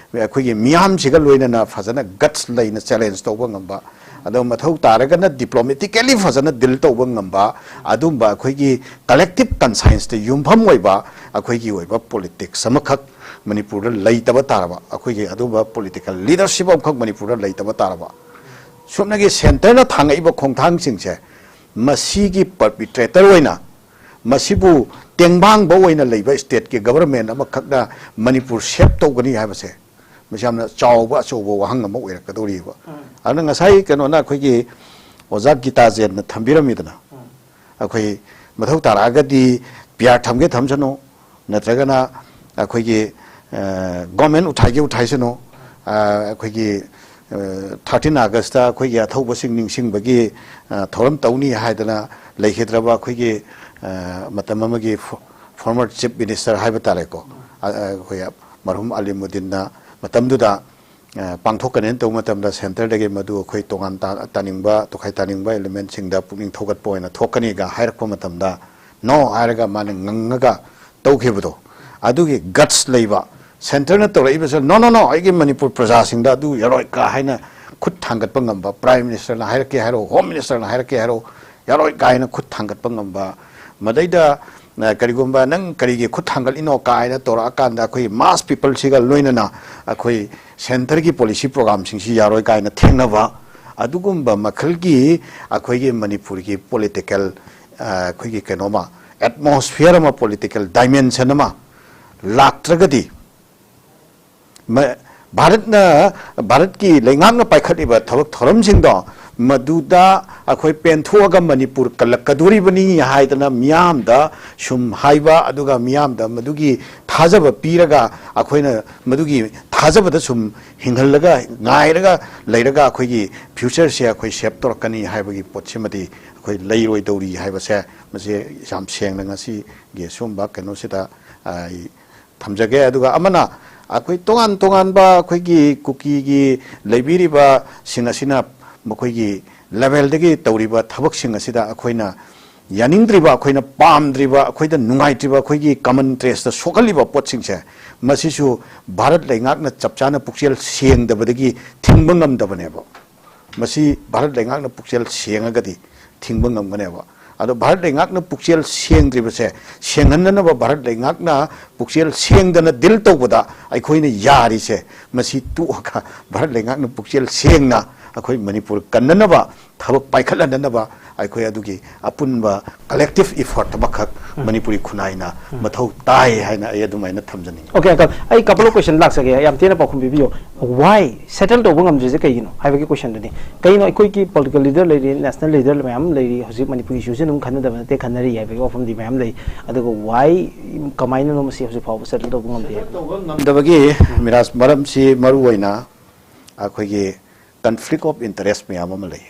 ꯑꯩꯈꯣꯏꯒꯤ ꯃꯤꯌꯥꯝꯁꯤꯒ ꯂꯣꯏꯅꯅ ꯐꯖꯅ ꯒꯠꯁ ꯂꯩꯅ ꯆꯦꯂꯦꯟꯖ ꯇꯧꯕ ꯉꯝꯕ, ꯑꯗꯣ ꯃꯊꯧ ꯇꯥꯔꯒꯅ ꯗꯤꯄ꯭ꯂꯣꯃꯦꯇꯤꯀꯦꯜꯂꯤ ꯐꯖꯅ ꯗꯤꯜ ꯇꯧꯕ ꯉꯝꯕ, ꯑꯗꯨꯝꯕ ꯑꯩꯈꯣꯏꯒꯤ ꯀꯂꯦꯛꯇꯤꯞ ꯀꯟꯁꯥꯏꯟꯁꯇ ꯌꯨꯝꯐꯝ ꯑꯣꯏꯕ ꯑꯩꯈꯣꯏꯒꯤ ꯑꯣꯏꯕ ꯄꯣꯂꯤꯇꯤꯛꯁ ꯑꯃꯈꯛ ꯃꯅꯤꯄꯨꯔꯗ ꯂꯩꯇꯕ ꯇꯥꯔꯕ, ꯑꯩꯈꯣꯏꯒꯤ ꯑꯗꯨꯝꯕ ꯄꯣꯂꯤꯇꯤꯀꯦꯜ ꯂꯤꯗꯔꯁꯤꯞ ꯑꯃꯈꯛ ꯃꯅꯤꯄꯨꯔꯗ ꯂꯩꯇꯕ ꯇꯥꯔꯕ, ꯁꯨꯞꯅꯒꯤ ꯁꯦꯟꯇꯔꯅ ꯊꯥꯡꯉꯛꯏꯕ ꯈꯣꯡꯊꯥꯡꯁꯤꯡꯁꯦ, ꯃꯁꯤꯒꯤ ꯄꯔꯄꯤꯇ꯭ꯔꯦꯇꯔ ꯑꯣꯏꯅ, ꯃꯁꯤꯕꯨ ꯇꯦꯡꯕꯥꯡꯕ ꯑꯣꯏꯅ ꯂꯩꯕ ꯁ꯭ꯇꯦꯠꯀꯤ ꯒꯕꯔꯃꯦꯟ ꯑꯃꯈꯛꯅ ꯃꯅꯤꯄꯨꯔ ꯁꯦꯞ ꯇꯧꯒꯅꯤ ꯍꯥꯏꯕꯁꯦ, ꯃꯁꯤ ꯌꯥꯝꯅ ꯆꯥꯎꯕ, ꯑꯆꯧꯕ ꯋꯥꯍꯪ ꯑꯃ ꯑꯣꯏꯔꯛꯀꯗꯧꯔꯤꯕ꯫ ꯑꯗꯨꯅ ꯉꯁꯥꯏ ꯀꯩꯅꯣꯅ, ꯑꯩꯈꯣꯏꯒꯤ ꯑꯣꯖꯥ ꯒꯤꯇꯥꯖꯦꯟꯅ ꯊꯝꯕꯤꯔꯝꯃꯤꯗꯅ, ꯑꯩꯈꯣꯏ ꯃꯊꯧ ꯇꯥꯔꯛꯑꯒꯗꯤ ꯄꯤ ꯑꯥꯔ ꯊꯝꯒꯦ ꯊꯝꯁꯅꯨ, ꯅꯠꯇ꯭ꯔꯒꯅ ꯑꯩꯈꯣꯏꯒꯤ, ꯑ, ꯒꯣꯔꯃꯦꯟ ꯎꯊꯥꯏꯒꯦ ꯎꯊꯥꯏꯁꯅꯨ, ꯑ, ꯑꯩꯈꯣꯏꯒꯤ, ꯑ, ꯊꯥꯔꯇꯤꯟ ꯑꯥꯒꯁꯇ ꯑꯩꯈꯣꯏꯒꯤ ꯑꯊꯧꯕꯁꯤꯡ ꯅꯤꯡꯁꯤꯡꯕꯒꯤ, ꯑ, ꯊꯧꯔꯝ ꯇꯧꯅꯤ ꯍꯥꯏꯗꯅ ꯂꯩꯈꯤꯗ꯭ꯔꯕ ꯑꯩꯈꯣꯏꯒꯤ, ꯑ, ꯃꯇꯝ ꯑꯃꯒꯤ ꯐꯣ-, ꯐꯣꯔꯃꯔ ꯆꯤꯐ ꯃꯤꯅꯤꯁꯇꯔ ꯍꯥꯏꯕ ꯇꯥꯔꯦꯀꯣ, ꯑ, ꯑ, ꯑꯩꯈꯣꯏ ꯃꯔꯍꯨꯝ ꯑꯂꯤꯃꯨꯗꯤꯟꯅ ꯃꯇꯝꯗꯨꯗ, ꯑ, ꯄꯥꯡꯊꯣꯛꯀꯅꯦꯅ ꯇꯧꯕ ꯃꯇꯝꯗ ꯁꯦꯟꯇꯔꯗꯒꯤ ꯃꯗꯨ ꯑꯩꯈꯣꯏ ꯇꯣꯉꯥꯟ ꯇꯥ-, ꯇꯥꯅꯤꯡꯕ, ꯇꯣꯈꯥꯏ ꯇꯥꯅꯤꯡꯕ ꯑꯦꯂꯤꯃꯦꯟꯁꯤꯡꯗ ꯄꯨꯛꯅꯤꯡ ꯊꯧꯒꯠꯄ ꯑꯣꯏꯅ ꯊꯣꯛꯀꯅꯤꯒ ꯍꯥꯏꯔꯛꯄ ꯃꯇꯝꯗ, "ꯅꯣ" ꯍꯥꯏꯔꯒ ꯃꯥꯅ ꯉꯪꯉꯒ ꯇꯧꯈꯤꯕꯗꯣ, ꯑꯗꯨꯒꯤ ꯒꯠꯁ ꯂꯩꯕ, ꯁꯦꯟꯇꯔꯅ ꯇꯧꯔꯛꯏꯕꯁꯦ, "ꯅꯣ, ꯅꯣ, ꯅꯣ, ꯑꯩꯒꯤ ꯃꯅꯤꯄꯨꯔ ꯄ꯭ꯔꯖꯥꯁꯤꯡꯗ ꯑꯗꯨ ꯌꯥꯔꯣꯏ" ꯀ ꯍꯥꯏꯅ ꯈꯨꯠ ꯊꯥꯡꯒꯠꯄ ꯉꯝꯕ, ꯄ꯭ꯔꯥꯏꯝ ꯃꯤꯅꯤꯁꯇꯔꯅ ꯍꯥꯏꯔꯛꯀꯦ ꯍꯥꯏꯔꯣ, ꯍꯣꯝ ꯃꯤꯅꯤꯁꯇꯔꯅ ꯍꯥꯏꯔꯛꯀꯦ ꯍꯥꯏꯔꯣ, ꯌꯥꯔꯣꯏ ꯀꯥꯏꯅ ꯈꯨꯠ ꯊꯥꯡꯒꯠꯄ ꯉꯝꯕ, ꯃꯗꯩꯗ, ꯑ, ꯀꯔꯤꯒꯨꯝꯕ "ꯅꯪ ꯀꯔꯤꯒꯤ ꯈꯨꯠ ꯊꯥꯡꯒꯠꯂꯤꯅꯣ" ꯀꯥꯏꯅ ꯇꯧꯔꯛꯑꯀꯥꯟꯗ ꯑꯩꯈꯣꯏꯒꯤ ꯃꯥꯁ ꯄꯤꯄꯜꯁꯤꯒ ꯂꯣꯏꯅꯅ ꯑꯩꯈꯣꯏ ꯁꯦꯟꯇꯔꯒꯤ ꯄꯣꯂꯤꯁꯤ ꯄ꯭ꯔꯣꯒꯥꯝꯁꯤꯡꯁꯤ ꯌꯥꯔꯣꯏ ꯀꯥꯏꯅ ꯊꯦꯡꯅꯕ, ꯑꯗꯨꯒꯨꯝꯕ ꯃꯈꯜꯒꯤ ꯑꯩꯈꯣꯏꯒꯤ ꯃꯅꯤꯄꯨꯔꯒꯤ ꯄꯣꯂꯤꯇꯤꯀꯦꯜ, ꯑ, ꯑꯩꯈꯣꯏꯒꯤ ꯀꯩꯅꯣꯃ, ꯑꯦꯠꯃꯣꯁꯐꯤꯌꯔ ꯑꯃ, ꯄꯣꯂꯤꯇꯤꯀꯦꯜ ꯗꯥꯏꯃꯦꯟꯁꯟ ꯑꯃ ꯂꯥꯛꯇ꯭ꯔꯒꯗꯤ, ꯃ-, ꯚꯥꯔꯠꯅ, ꯚꯥꯔꯠꯀꯤ ꯂꯩꯉꯥꯛꯅ ꯄꯥꯏꯈꯠꯂꯤꯕ ꯊꯕꯛ ꯊꯧꯔꯝꯁꯤꯡꯗꯣ ꯃꯗꯨꯗ ꯑꯩꯈꯣꯏ ꯄꯦꯟꯊꯣꯛꯑꯒ ꯃꯅꯤꯄꯨꯔ ꯀꯜꯂꯛꯀꯗꯣꯔꯤꯕꯅꯤ ꯍꯥꯏꯗꯅ ꯃꯤꯌꯥꯝꯗ ꯁꯨꯝ ꯍꯥꯏꯕ, ꯑꯗꯨꯒ ꯃꯤꯌꯥꯝꯗ ꯃꯗꯨꯒꯤ ꯊꯥꯖꯕ ꯄꯤꯔꯒ, ꯑꯩꯈꯣꯏꯅ ꯃꯗꯨꯒꯤ ꯊꯥꯖꯕꯗ ꯁꯨꯝ ꯍꯤꯡꯍꯜꯂꯒ, ꯉꯥꯏꯔꯒ ꯂꯩꯔꯒ ꯑꯩꯈꯣꯏꯒꯤ ꯐ꯭ꯌꯨꯆꯔꯁꯦ ꯑꯩꯈꯣꯏ ꯁꯦꯞ ꯇꯧꯔꯛꯀꯅꯤ ꯍꯥꯏꯕꯒꯤ ꯄꯣꯠꯁꯤꯃꯗꯤ ꯑꯩꯈꯣꯏ ꯂꯩꯔꯣꯏꯗꯧꯔꯤ ꯍꯥꯏꯕꯁꯦ, ꯃꯁꯤ ꯌꯥꯝ ꯁꯦꯡꯅ ꯉꯁꯤꯒꯤ ꯁꯨꯝꯕ ꯀꯩꯅꯣꯁꯤꯗ ꯑꯩ ꯊꯝꯖꯒꯦ꯫ ꯑꯗꯨꯒ ꯑꯃꯅ, ꯑꯩꯈꯣꯏ ꯇꯣꯉꯥꯟ ꯇꯣꯉꯥꯟꯕ ꯑꯩꯈꯣꯏꯒꯤ ꯀꯨꯀꯤꯒꯤ ꯂꯩꯕꯤꯔꯤꯕꯁꯤꯡ ꯑꯁꯤꯅ ꯃꯈꯣꯏꯒꯤ ꯂꯦꯚꯦꯜꯗꯒꯤ ꯇꯧꯔꯤꯕ ꯊꯕꯛꯁꯤꯡ ꯑꯁꯤꯗ ꯑꯩꯈꯣꯏꯅ ꯌꯥꯅꯤꯡꯗ꯭ꯔꯤꯕ, ꯑꯩꯈꯣꯏꯅ ꯄꯥꯝꯗ꯭ꯔꯤꯕ, ꯑꯩꯈꯣꯏꯗ ꯅꯨꯡꯉꯥꯏꯇ꯭ꯔꯤꯕ, ꯑꯩꯈꯣꯏꯒꯤ ꯀꯃꯟ ꯏꯟꯇꯔꯦꯁꯇ ꯁꯣꯛꯍꯜꯂꯤꯕ ꯄꯣꯠꯁꯤꯡꯁꯦ, ꯃꯁꯤꯁꯨ ꯚꯥꯔꯠ ꯂꯩꯉꯥꯛꯅ ꯆꯞ ꯆꯥꯅ ꯄꯨꯛꯆꯦꯜ ꯁꯦꯡꯗꯕꯗꯒꯤ ꯊꯤꯡꯕ ꯉꯝꯗꯕꯅꯦꯕ꯫ ꯃꯁꯤ ꯚꯥꯔꯠ ꯂꯩꯉꯥꯛꯅ ꯄꯨꯛꯆꯦꯜ ꯁꯦꯡꯉꯒꯗꯤ ꯊꯤꯡꯕ ꯉꯝꯒꯅꯦꯕ꯫ ꯑꯗꯣ ꯚꯥꯔꯠ ꯂꯩꯉꯥꯛꯅ ꯄꯨꯛꯆꯦꯜ ꯁꯦꯡꯗ꯭ꯔꯤꯕꯁꯦ ꯁꯦꯡꯍꯟꯅꯅꯕ, ꯚꯥꯔꯠ ꯂꯩꯉꯥꯛꯅ ꯄꯨꯛꯆꯦꯜ ꯁꯦꯡꯗꯅ ꯗꯤꯜ ꯇꯧꯕꯗ ꯑꯩꯈꯣꯏꯅ ꯌꯥꯔꯤꯁꯦ, ꯃꯁꯤ ꯇꯣꯛꯑꯒ ꯚꯥꯔꯠ ꯂꯩꯉꯥꯛꯅ ꯄꯨꯛꯆꯦꯜ ꯁꯦꯡꯅ ꯑꯩꯈꯣꯏ ꯃꯅꯤꯄꯨꯔ ꯀꯟꯅꯅꯕ, ꯊꯕꯛ ꯄꯥꯏꯈꯠꯍꯟꯅꯅꯕ ꯑꯩꯈꯣꯏ ꯑꯗꯨꯒꯤ ꯑꯄꯨꯟꯕ ꯀꯂꯦꯛꯇꯤꯚ ꯏꯐꯣꯔꯠ ꯑꯃꯈꯛ ꯃꯅꯤꯄꯨꯔꯤ ꯈꯨꯟꯅꯥꯏꯅ ꯃꯊꯧ ꯇꯥꯏ ꯍꯥꯏꯅ ꯑꯩ ꯑꯗꯨꯃꯥꯏꯅ ꯊꯝꯖꯅꯤꯡꯉꯤ꯫ Okay, uncle, ꯑꯩ couple of question ꯂꯥꯛꯆꯒꯦ, ꯌꯥꯝ ꯇꯦꯟꯅ ꯄꯥꯎꯈꯨꯝ ꯄꯤꯕꯤꯌꯣ꯫ Why settle ꯇꯧꯕ ꯉꯝꯗ꯭ꯔꯤꯁꯦ ꯀꯩꯒꯤꯅꯣ ꯍꯥꯏꯕꯒꯤ questionꯗꯨꯅꯤ꯫ ꯀꯩꯅꯣ ꯑꯩꯈꯣꯏꯒꯤ political leader ꯂꯩꯔꯤ, national leader ꯃꯌꯥꯝ ꯂꯩꯔꯤ, ꯍꯧꯖꯤꯛ ꯃꯅꯤꯄꯨꯔ issueꯁꯦ ꯑꯗꯨꯝ ꯈꯟꯅꯗꯕ ꯅꯠꯇꯦ, ꯈꯟꯅꯔꯤ ꯍꯥꯏꯕꯒꯤ ꯋꯥꯐꯝꯗꯤ ꯃꯌꯥꯝ ꯂꯩ꯫ ꯑꯗꯨꯒ why, ꯀꯃꯥꯏꯅꯅꯣ ꯃꯁꯤ ꯍꯧꯖꯤꯛ ꯐꯥꯎꯕ settle ꯇꯧꯕ ꯉꯝꯗꯦ ꯍꯥꯏꯕ? ꯇꯧꯕ ꯉꯝꯗꯕꯒꯤ ꯃꯤꯔꯥꯖ ꯃꯔꯝꯁꯤ ꯃꯔꯨ ꯑꯣꯏꯅ ꯑꯩꯈꯣꯏꯒꯤ conflict of interest ꯃꯌꯥꯝ ꯑꯃ ꯂꯩ꯫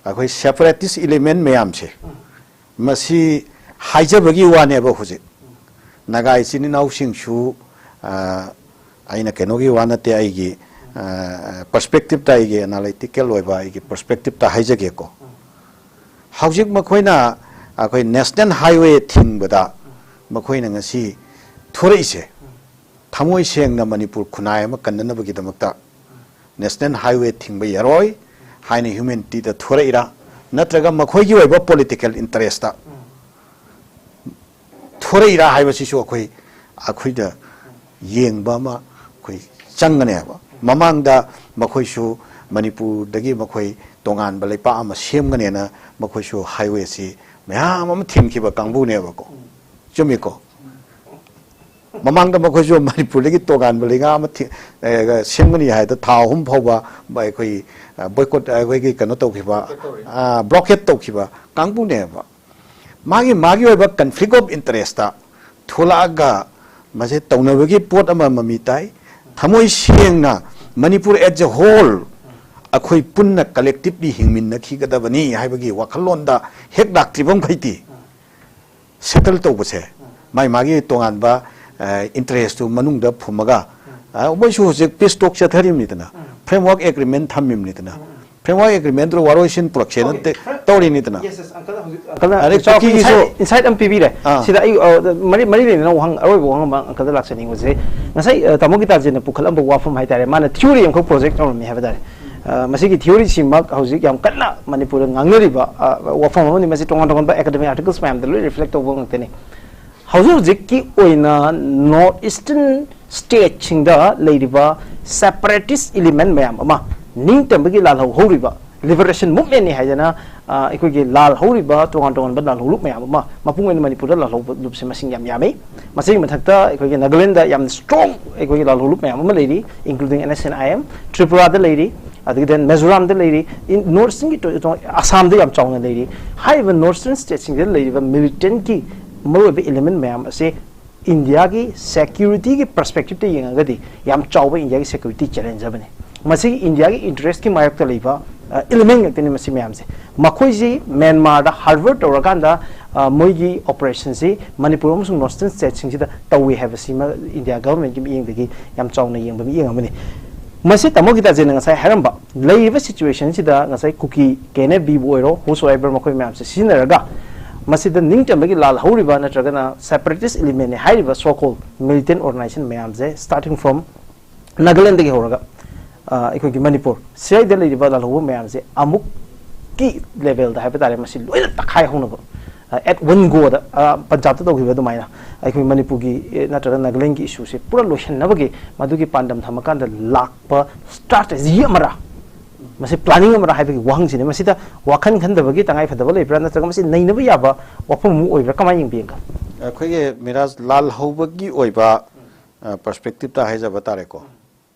ꯑꯩꯈꯣꯏ separatist element ꯃꯌꯥꯝꯁꯦ, ꯃꯁꯤ ꯍꯥꯏꯖꯕꯒꯤ ꯋꯥꯅꯦꯕ꯫ ꯍꯧꯖꯤꯛ ꯅꯥꯒꯥ ꯏꯆꯤꯟ ꯏꯅꯥꯎꯁꯤꯡꯁꯨ, ꯑ, ꯑꯩꯅ ꯀꯩꯅꯣꯒꯤ ꯋꯥ ꯅꯠꯇꯦ, ꯑꯩꯒꯤ, ꯑ, perspectiveꯇ, ꯑꯩꯒꯤ analytical ꯑꯣꯏꯕ ꯑꯩꯒꯤ perspectiveꯇ ꯍꯥꯏꯖꯒꯦꯀꯣ꯫ ꯍꯧꯖꯤꯛ ꯃꯈꯣꯏꯅ ꯑꯩꯈꯣꯏ national highway ꯊꯤꯡꯕꯗ ꯃꯈꯣꯏꯅ ꯉꯁꯤ ꯊꯣꯔꯛꯏꯁꯦ, ꯊꯃꯣꯏ ꯁꯦꯡꯅ ꯃꯅꯤꯄꯨꯔ ꯈꯨꯟꯅꯥꯏ ꯑꯃ ꯀꯟꯅꯅꯕꯒꯤꯗꯃꯛꯇ national highway ꯊꯤꯡꯕ ꯌꯥꯔꯣꯏ ꯍꯥꯏꯅ humanityꯗ ꯊꯣꯔꯛꯏꯔꯥ, ꯅꯠꯇ꯭ꯔꯒ ꯃꯈꯣꯏꯒꯤ ꯑꯣꯏꯕ political interestꯇ ꯊꯣꯔꯛꯏꯔꯥ ꯍꯥꯏꯕꯁꯤꯁꯨ ꯑꯩꯈꯣꯏ, ꯑꯩꯈꯣꯏꯗ ꯌꯦꯡꯕ ꯑꯃ ꯑꯩꯈꯣꯏ ꯆꯪꯒꯅꯦꯕ꯫ ꯃꯃꯥꯡꯗ ꯃꯈꯣꯏꯁꯨ ꯃꯅꯤꯄꯨꯔꯗꯒꯤ ꯃꯈꯣꯏ ꯇꯣꯉꯥꯟꯕ ꯂꯩꯄꯥꯛ ꯑꯃ ꯁꯦꯝꯒꯅꯦꯅ ꯃꯈꯣꯏꯁꯨ highwayꯁꯤ ꯃꯌꯥꯝ ꯑꯃ ꯊꯤꯡꯈꯤꯕ ꯀꯥꯡꯕꯨꯅꯦꯕꯀꯣ꯫ ꯆꯨꯝꯃꯤꯀꯣ? ꯃꯃꯥꯡꯗ ꯃꯈꯣꯏꯁꯨ ꯃꯅꯤꯄꯨꯔꯗꯒꯤ ꯇꯣꯉꯥꯟꯕ ꯂꯩꯉꯥꯛ ꯑꯃ ꯊꯤ-, ꯑꯦ, ꯁꯦꯝꯒꯅꯤ ꯍꯥꯏꯗ ꯊꯥ ꯑꯍꯨꯝ ꯐꯥꯎꯕ ꯑꯩꯈꯣꯏ, ꯑ, boycott, ꯑꯩꯈꯣꯏꯒꯤ ꯀꯩꯅꯣ ꯇꯧꯈꯤꯕ, blockade ꯇꯧꯈꯤꯕ ꯀꯥꯡꯕꯨꯅꯦꯕ꯫ ꯃꯥꯒꯤ, ꯃꯥꯒꯤ ꯑꯣꯏꯕ conflict of interestꯇ ꯊꯣꯛꯂꯛꯑꯒ ꯃꯁꯦ ꯇꯧꯅꯕꯒꯤ ꯄꯣꯠ ꯑꯃ ꯃꯃꯤ ꯇꯥꯏ꯫ ꯊꯃꯣꯏ ꯁꯦꯡꯅ ꯃꯅꯤꯄꯨꯔ as a whole ꯑꯩꯈꯣꯏ ꯄꯨꯟꯅ collectively ꯍꯤꯡꯃꯤꯟꯅꯈꯤꯒꯗꯕꯅꯤ ꯍꯥꯏꯕꯒꯤ ꯋꯥꯈꯜꯂꯣꯟꯗ ꯍꯦꯛ ꯂꯥꯛꯇ꯭ꯔꯤꯕ ꯃꯈꯩꯗꯤ settle ꯇꯧꯕꯁꯦ, ꯃꯥꯒꯤ, ꯃꯥꯒꯤ ꯇꯣꯉꯥꯟꯕ, ꯑ, interestꯇꯨ ꯃꯅꯨꯡꯗ ꯐꯨꯝꯃꯒ, ꯑ, ꯃꯣꯏꯁꯨ ꯍꯧꯖꯤꯛ peace talk ꯆꯠꯊꯔꯤꯕꯅꯤꯗꯅ, framework agreement ꯊꯝꯃꯤꯕꯅꯤꯗꯅ, Framework Agreement ꯇꯨ ꯋꯥꯔꯣꯏꯁꯤꯟ ꯄꯨꯔꯛꯁꯦꯅ ꯇꯧꯔꯤꯅꯤꯗꯅ꯫ ꯑꯪꯀꯜꯅ ꯑꯗꯩ ꯆꯥꯎꯔꯥꯛꯄ ꯀꯨꯀꯤꯒꯤꯁꯨ insight ꯑꯃ ꯄꯤꯕꯤꯔꯦ꯫ ꯁꯤꯗ ꯑꯩ ꯃꯔꯤ ꯂꯩꯅꯅ ꯋꯥꯍꯪ, ꯑꯔꯣꯏꯕ ꯋꯥꯍꯪ ꯑꯃ ꯑꯪꯀꯜꯗ ꯂꯥꯛꯆꯅꯤꯡꯕꯁꯦ, ꯉꯁꯥꯏ ꯇꯥꯃꯣ ꯒꯤꯇꯥꯖꯤꯅ ꯄꯨꯈꯠꯂꯝꯕ ꯋꯥꯐꯝ ꯍꯥꯏꯇꯥꯔꯦ, ꯃꯥꯅ theory ꯑꯃꯈꯛ project ꯇꯧꯔꯝꯃꯤ ꯍꯥꯏꯕ ꯇꯥꯔꯦ꯫ ꯃꯁꯤꯒꯤ theory ꯁꯤꯃꯛ ꯍꯧꯖꯤꯛ ꯌꯥꯝ ꯀꯟꯅ ꯃꯅꯤꯄꯨꯔꯗ ꯉꯥꯡꯅꯔꯤꯕ ꯋꯥꯐꯝ ꯑꯃꯅꯤ꯫ ꯃꯁꯤ ꯇꯣꯉꯥꯟ ꯇꯣꯉꯥꯟꯕ academic articles ꯃꯌꯥꯝꯗ ꯂꯣꯏ reflect ꯇꯧꯕ ꯉꯥꯛꯇꯅꯤ꯫ ꯍꯧꯖꯤꯛ ꯍꯧꯖꯤꯛꯀꯤ ꯑꯣꯏꯅ North Eastern stateꯁꯤꯡꯗ ꯂꯩꯔꯤꯕ separatist element ꯃꯌꯥꯝ ꯑꯃ, ꯅꯤꯡꯇꯝꯕꯒꯤ ꯂꯥꯜꯍꯧ ꯍꯧꯔꯤꯕ, liberation movementꯅꯤ ꯍꯥꯏꯗꯅ ꯑꯩꯈꯣꯏꯒꯤ ꯂꯥꯜ ꯍꯧꯔꯤꯕ ꯇꯣꯉꯥꯟ ꯇꯣꯉꯥꯟꯕ ꯂꯥꯜꯍꯧꯂꯨꯞ ꯃꯌꯥꯝ ꯑꯃ, ꯃꯄꯨꯡ ꯑꯣꯏꯅ ꯃꯅꯤꯄꯨꯔꯗ ꯂꯥꯜꯍꯧꯕ ꯂꯨꯞꯁꯦ ꯃꯁꯤꯡ ꯌꯥꯝ ꯌꯥꯝꯃꯤ꯫ ꯃꯁꯤꯒꯤ ꯃꯊꯛꯇ ꯑꯩꯈꯣꯏꯒꯤ ꯅꯥꯒꯥꯂꯦꯟꯗ ꯌꯥꯝꯅ strong ꯑꯩꯈꯣꯏꯒꯤ ꯂꯥꯜꯍꯧꯂꯨꯞ ꯃꯌꯥꯝ ꯑꯃ ꯂꯩꯔꯤ, including NSCN-IM, ꯇ꯭ꯔꯤꯄꯨꯔꯥꯗ ꯂꯩꯔꯤ, ꯑꯗꯒꯤ then ꯃꯤꯖꯣꯔꯥꯝꯗ ꯂꯩꯔꯤ, North Easternꯒꯤ ꯑꯁꯥꯝꯗ ꯌꯥꯝ ꯆꯥꯎꯅ ꯂꯩꯔꯤ꯫ ꯍꯥꯏꯔꯤꯕ North Eastern stateꯁꯤꯡꯗ ꯂꯩꯔꯤꯕ militantꯀꯤ ꯃꯔꯨꯑꯣꯏꯕ element ꯃꯌꯥꯝ ꯑꯁꯤ ꯏꯟꯗꯤꯌꯥꯒꯤ securityꯒꯤ perspectiveꯇ ꯌꯦꯡꯉꯒꯗꯤ ꯌꯥꯝ ꯆꯥꯎꯕ ꯏꯟꯗꯤꯌꯥꯒꯤ security challenge ꯑꯃꯅꯤ꯫ ꯃꯁꯤꯒꯤ ꯏꯟꯗꯤꯌꯥꯒꯤ interestꯀꯤ ꯃꯥꯌꯣꯛꯇ ꯂꯩꯕ element ꯉꯥꯛꯇꯅꯤ ꯃꯁꯤ ꯃꯌꯥꯝꯁꯦ꯫ ꯃꯈꯣꯏꯁꯤ ꯃ꯭ꯌꯥꯟꯃꯥꯔꯗ harbor ꯇꯧꯔꯀꯥꯟꯗ ꯃꯣꯏꯒꯤ operationꯁꯤ ꯃꯅꯤꯄꯨꯔ ꯑꯃꯁꯨꯡ North Eastern stateꯁꯤꯡꯁꯤꯗ ꯇꯧꯏ ꯍꯥꯏꯕꯁꯤꯃ ꯏꯟꯗꯤꯌꯥ governmentꯀꯤ ꯃꯤꯠꯌꯦꯡꯗꯒꯤ ꯌꯥꯝ ꯆꯥꯎꯅ ꯌꯦꯡꯕ ꯃꯤꯠꯌꯦꯡ ꯑꯃꯅꯤ꯫ ꯃꯁꯤ ꯇꯥꯃꯣ ꯒꯤꯇꯥꯖꯦꯟꯅ ꯉꯁꯥꯏ ꯍꯥꯏꯔꯝꯕ ꯂꯩꯔꯤꯕ situationꯁꯤꯗ ꯉꯁꯥꯏ ꯀꯨꯀꯤ, KNFBꯕꯨ ꯑꯣꯏꯔꯣ, whosoever ꯃꯈꯣꯏ ꯃꯌꯥꯝꯁꯦ ꯁꯤꯖꯤꯟꯅꯔꯒ ꯃꯁꯤꯗ ꯅꯤꯡꯇꯝꯕꯒꯤ ꯂꯥꯜ ꯍꯧꯔꯤꯕ ꯅꯠꯇ꯭ꯔꯒꯅ separatist elementꯅꯤ ꯍꯥꯏꯔꯤꯕ so called militant organization ꯃꯌꯥꯝꯁꯦ starting from ꯅꯥꯒꯥꯂꯦꯟꯗꯒꯤ ꯍꯧꯔꯒ ꯑꯩꯈꯣꯏꯒꯤ ꯃꯅꯤꯄꯨꯔ ꯁꯤꯗ ꯂꯩꯔꯤꯕ ꯂꯥꯜꯍꯧꯕ ꯃꯌꯥꯝꯁꯦ ꯑꯃꯨꯛꯀꯤ levelꯗ ꯍꯥꯏꯕ ꯇꯥꯔꯦ ꯃꯁꯤ ꯂꯣꯏꯅ ꯇꯛꯈꯥꯏ ꯍꯧꯅꯕ, at one goꯗ ꯄꯟꯖꯥꯕꯇ ꯇꯧꯈꯤꯕ ꯑꯗꯨꯃꯥꯏꯅ ꯑꯩꯈꯣꯏ ꯃꯅꯤꯄꯨꯔꯒꯤ ꯅꯠꯇ꯭ꯔꯒ ꯅꯥꯒꯥꯂꯦꯟꯒꯤ issueꯁꯦ ꯄꯨꯔꯥ ꯂꯣꯏꯁꯤꯟꯅꯕꯒꯤ ꯃꯗꯨꯒꯤ ꯄꯥꯟꯗꯝ ꯊꯝꯃꯀꯥꯟꯗ ꯂꯥꯛꯄ strategy ꯑꯃꯔ, ꯃꯁꯤ planning ꯑꯃꯔ ꯍꯥꯏꯕꯒꯤ ꯋꯥꯍꯪꯁꯤꯅꯤ꯫ ꯃꯁꯤꯗ ꯋꯥꯈꯜ ꯈꯟꯗꯕꯒꯤ ꯇꯉꯥꯏ ꯐꯗꯕ ꯂꯩꯕ꯭ꯔꯥ ꯅꯠꯇ꯭ꯔꯒ ꯃꯁꯤ ꯅꯩꯅꯕ ꯌꯥꯕ ꯋꯥꯐꯝ ꯑꯃ ꯑꯣꯏꯕ꯭ꯔꯥ, ꯀꯃꯥꯏꯅ ꯌꯦꯡꯕꯤꯒꯦ? ꯑꯩꯈꯣꯏꯒꯤ ꯃꯤꯔꯥꯖ, ꯂꯥꯜꯍꯧꯕꯒꯤ ꯑꯣꯏꯕ perspectiveꯇ ꯍꯥꯏꯖꯕ ꯇꯥꯔꯦꯀꯣ,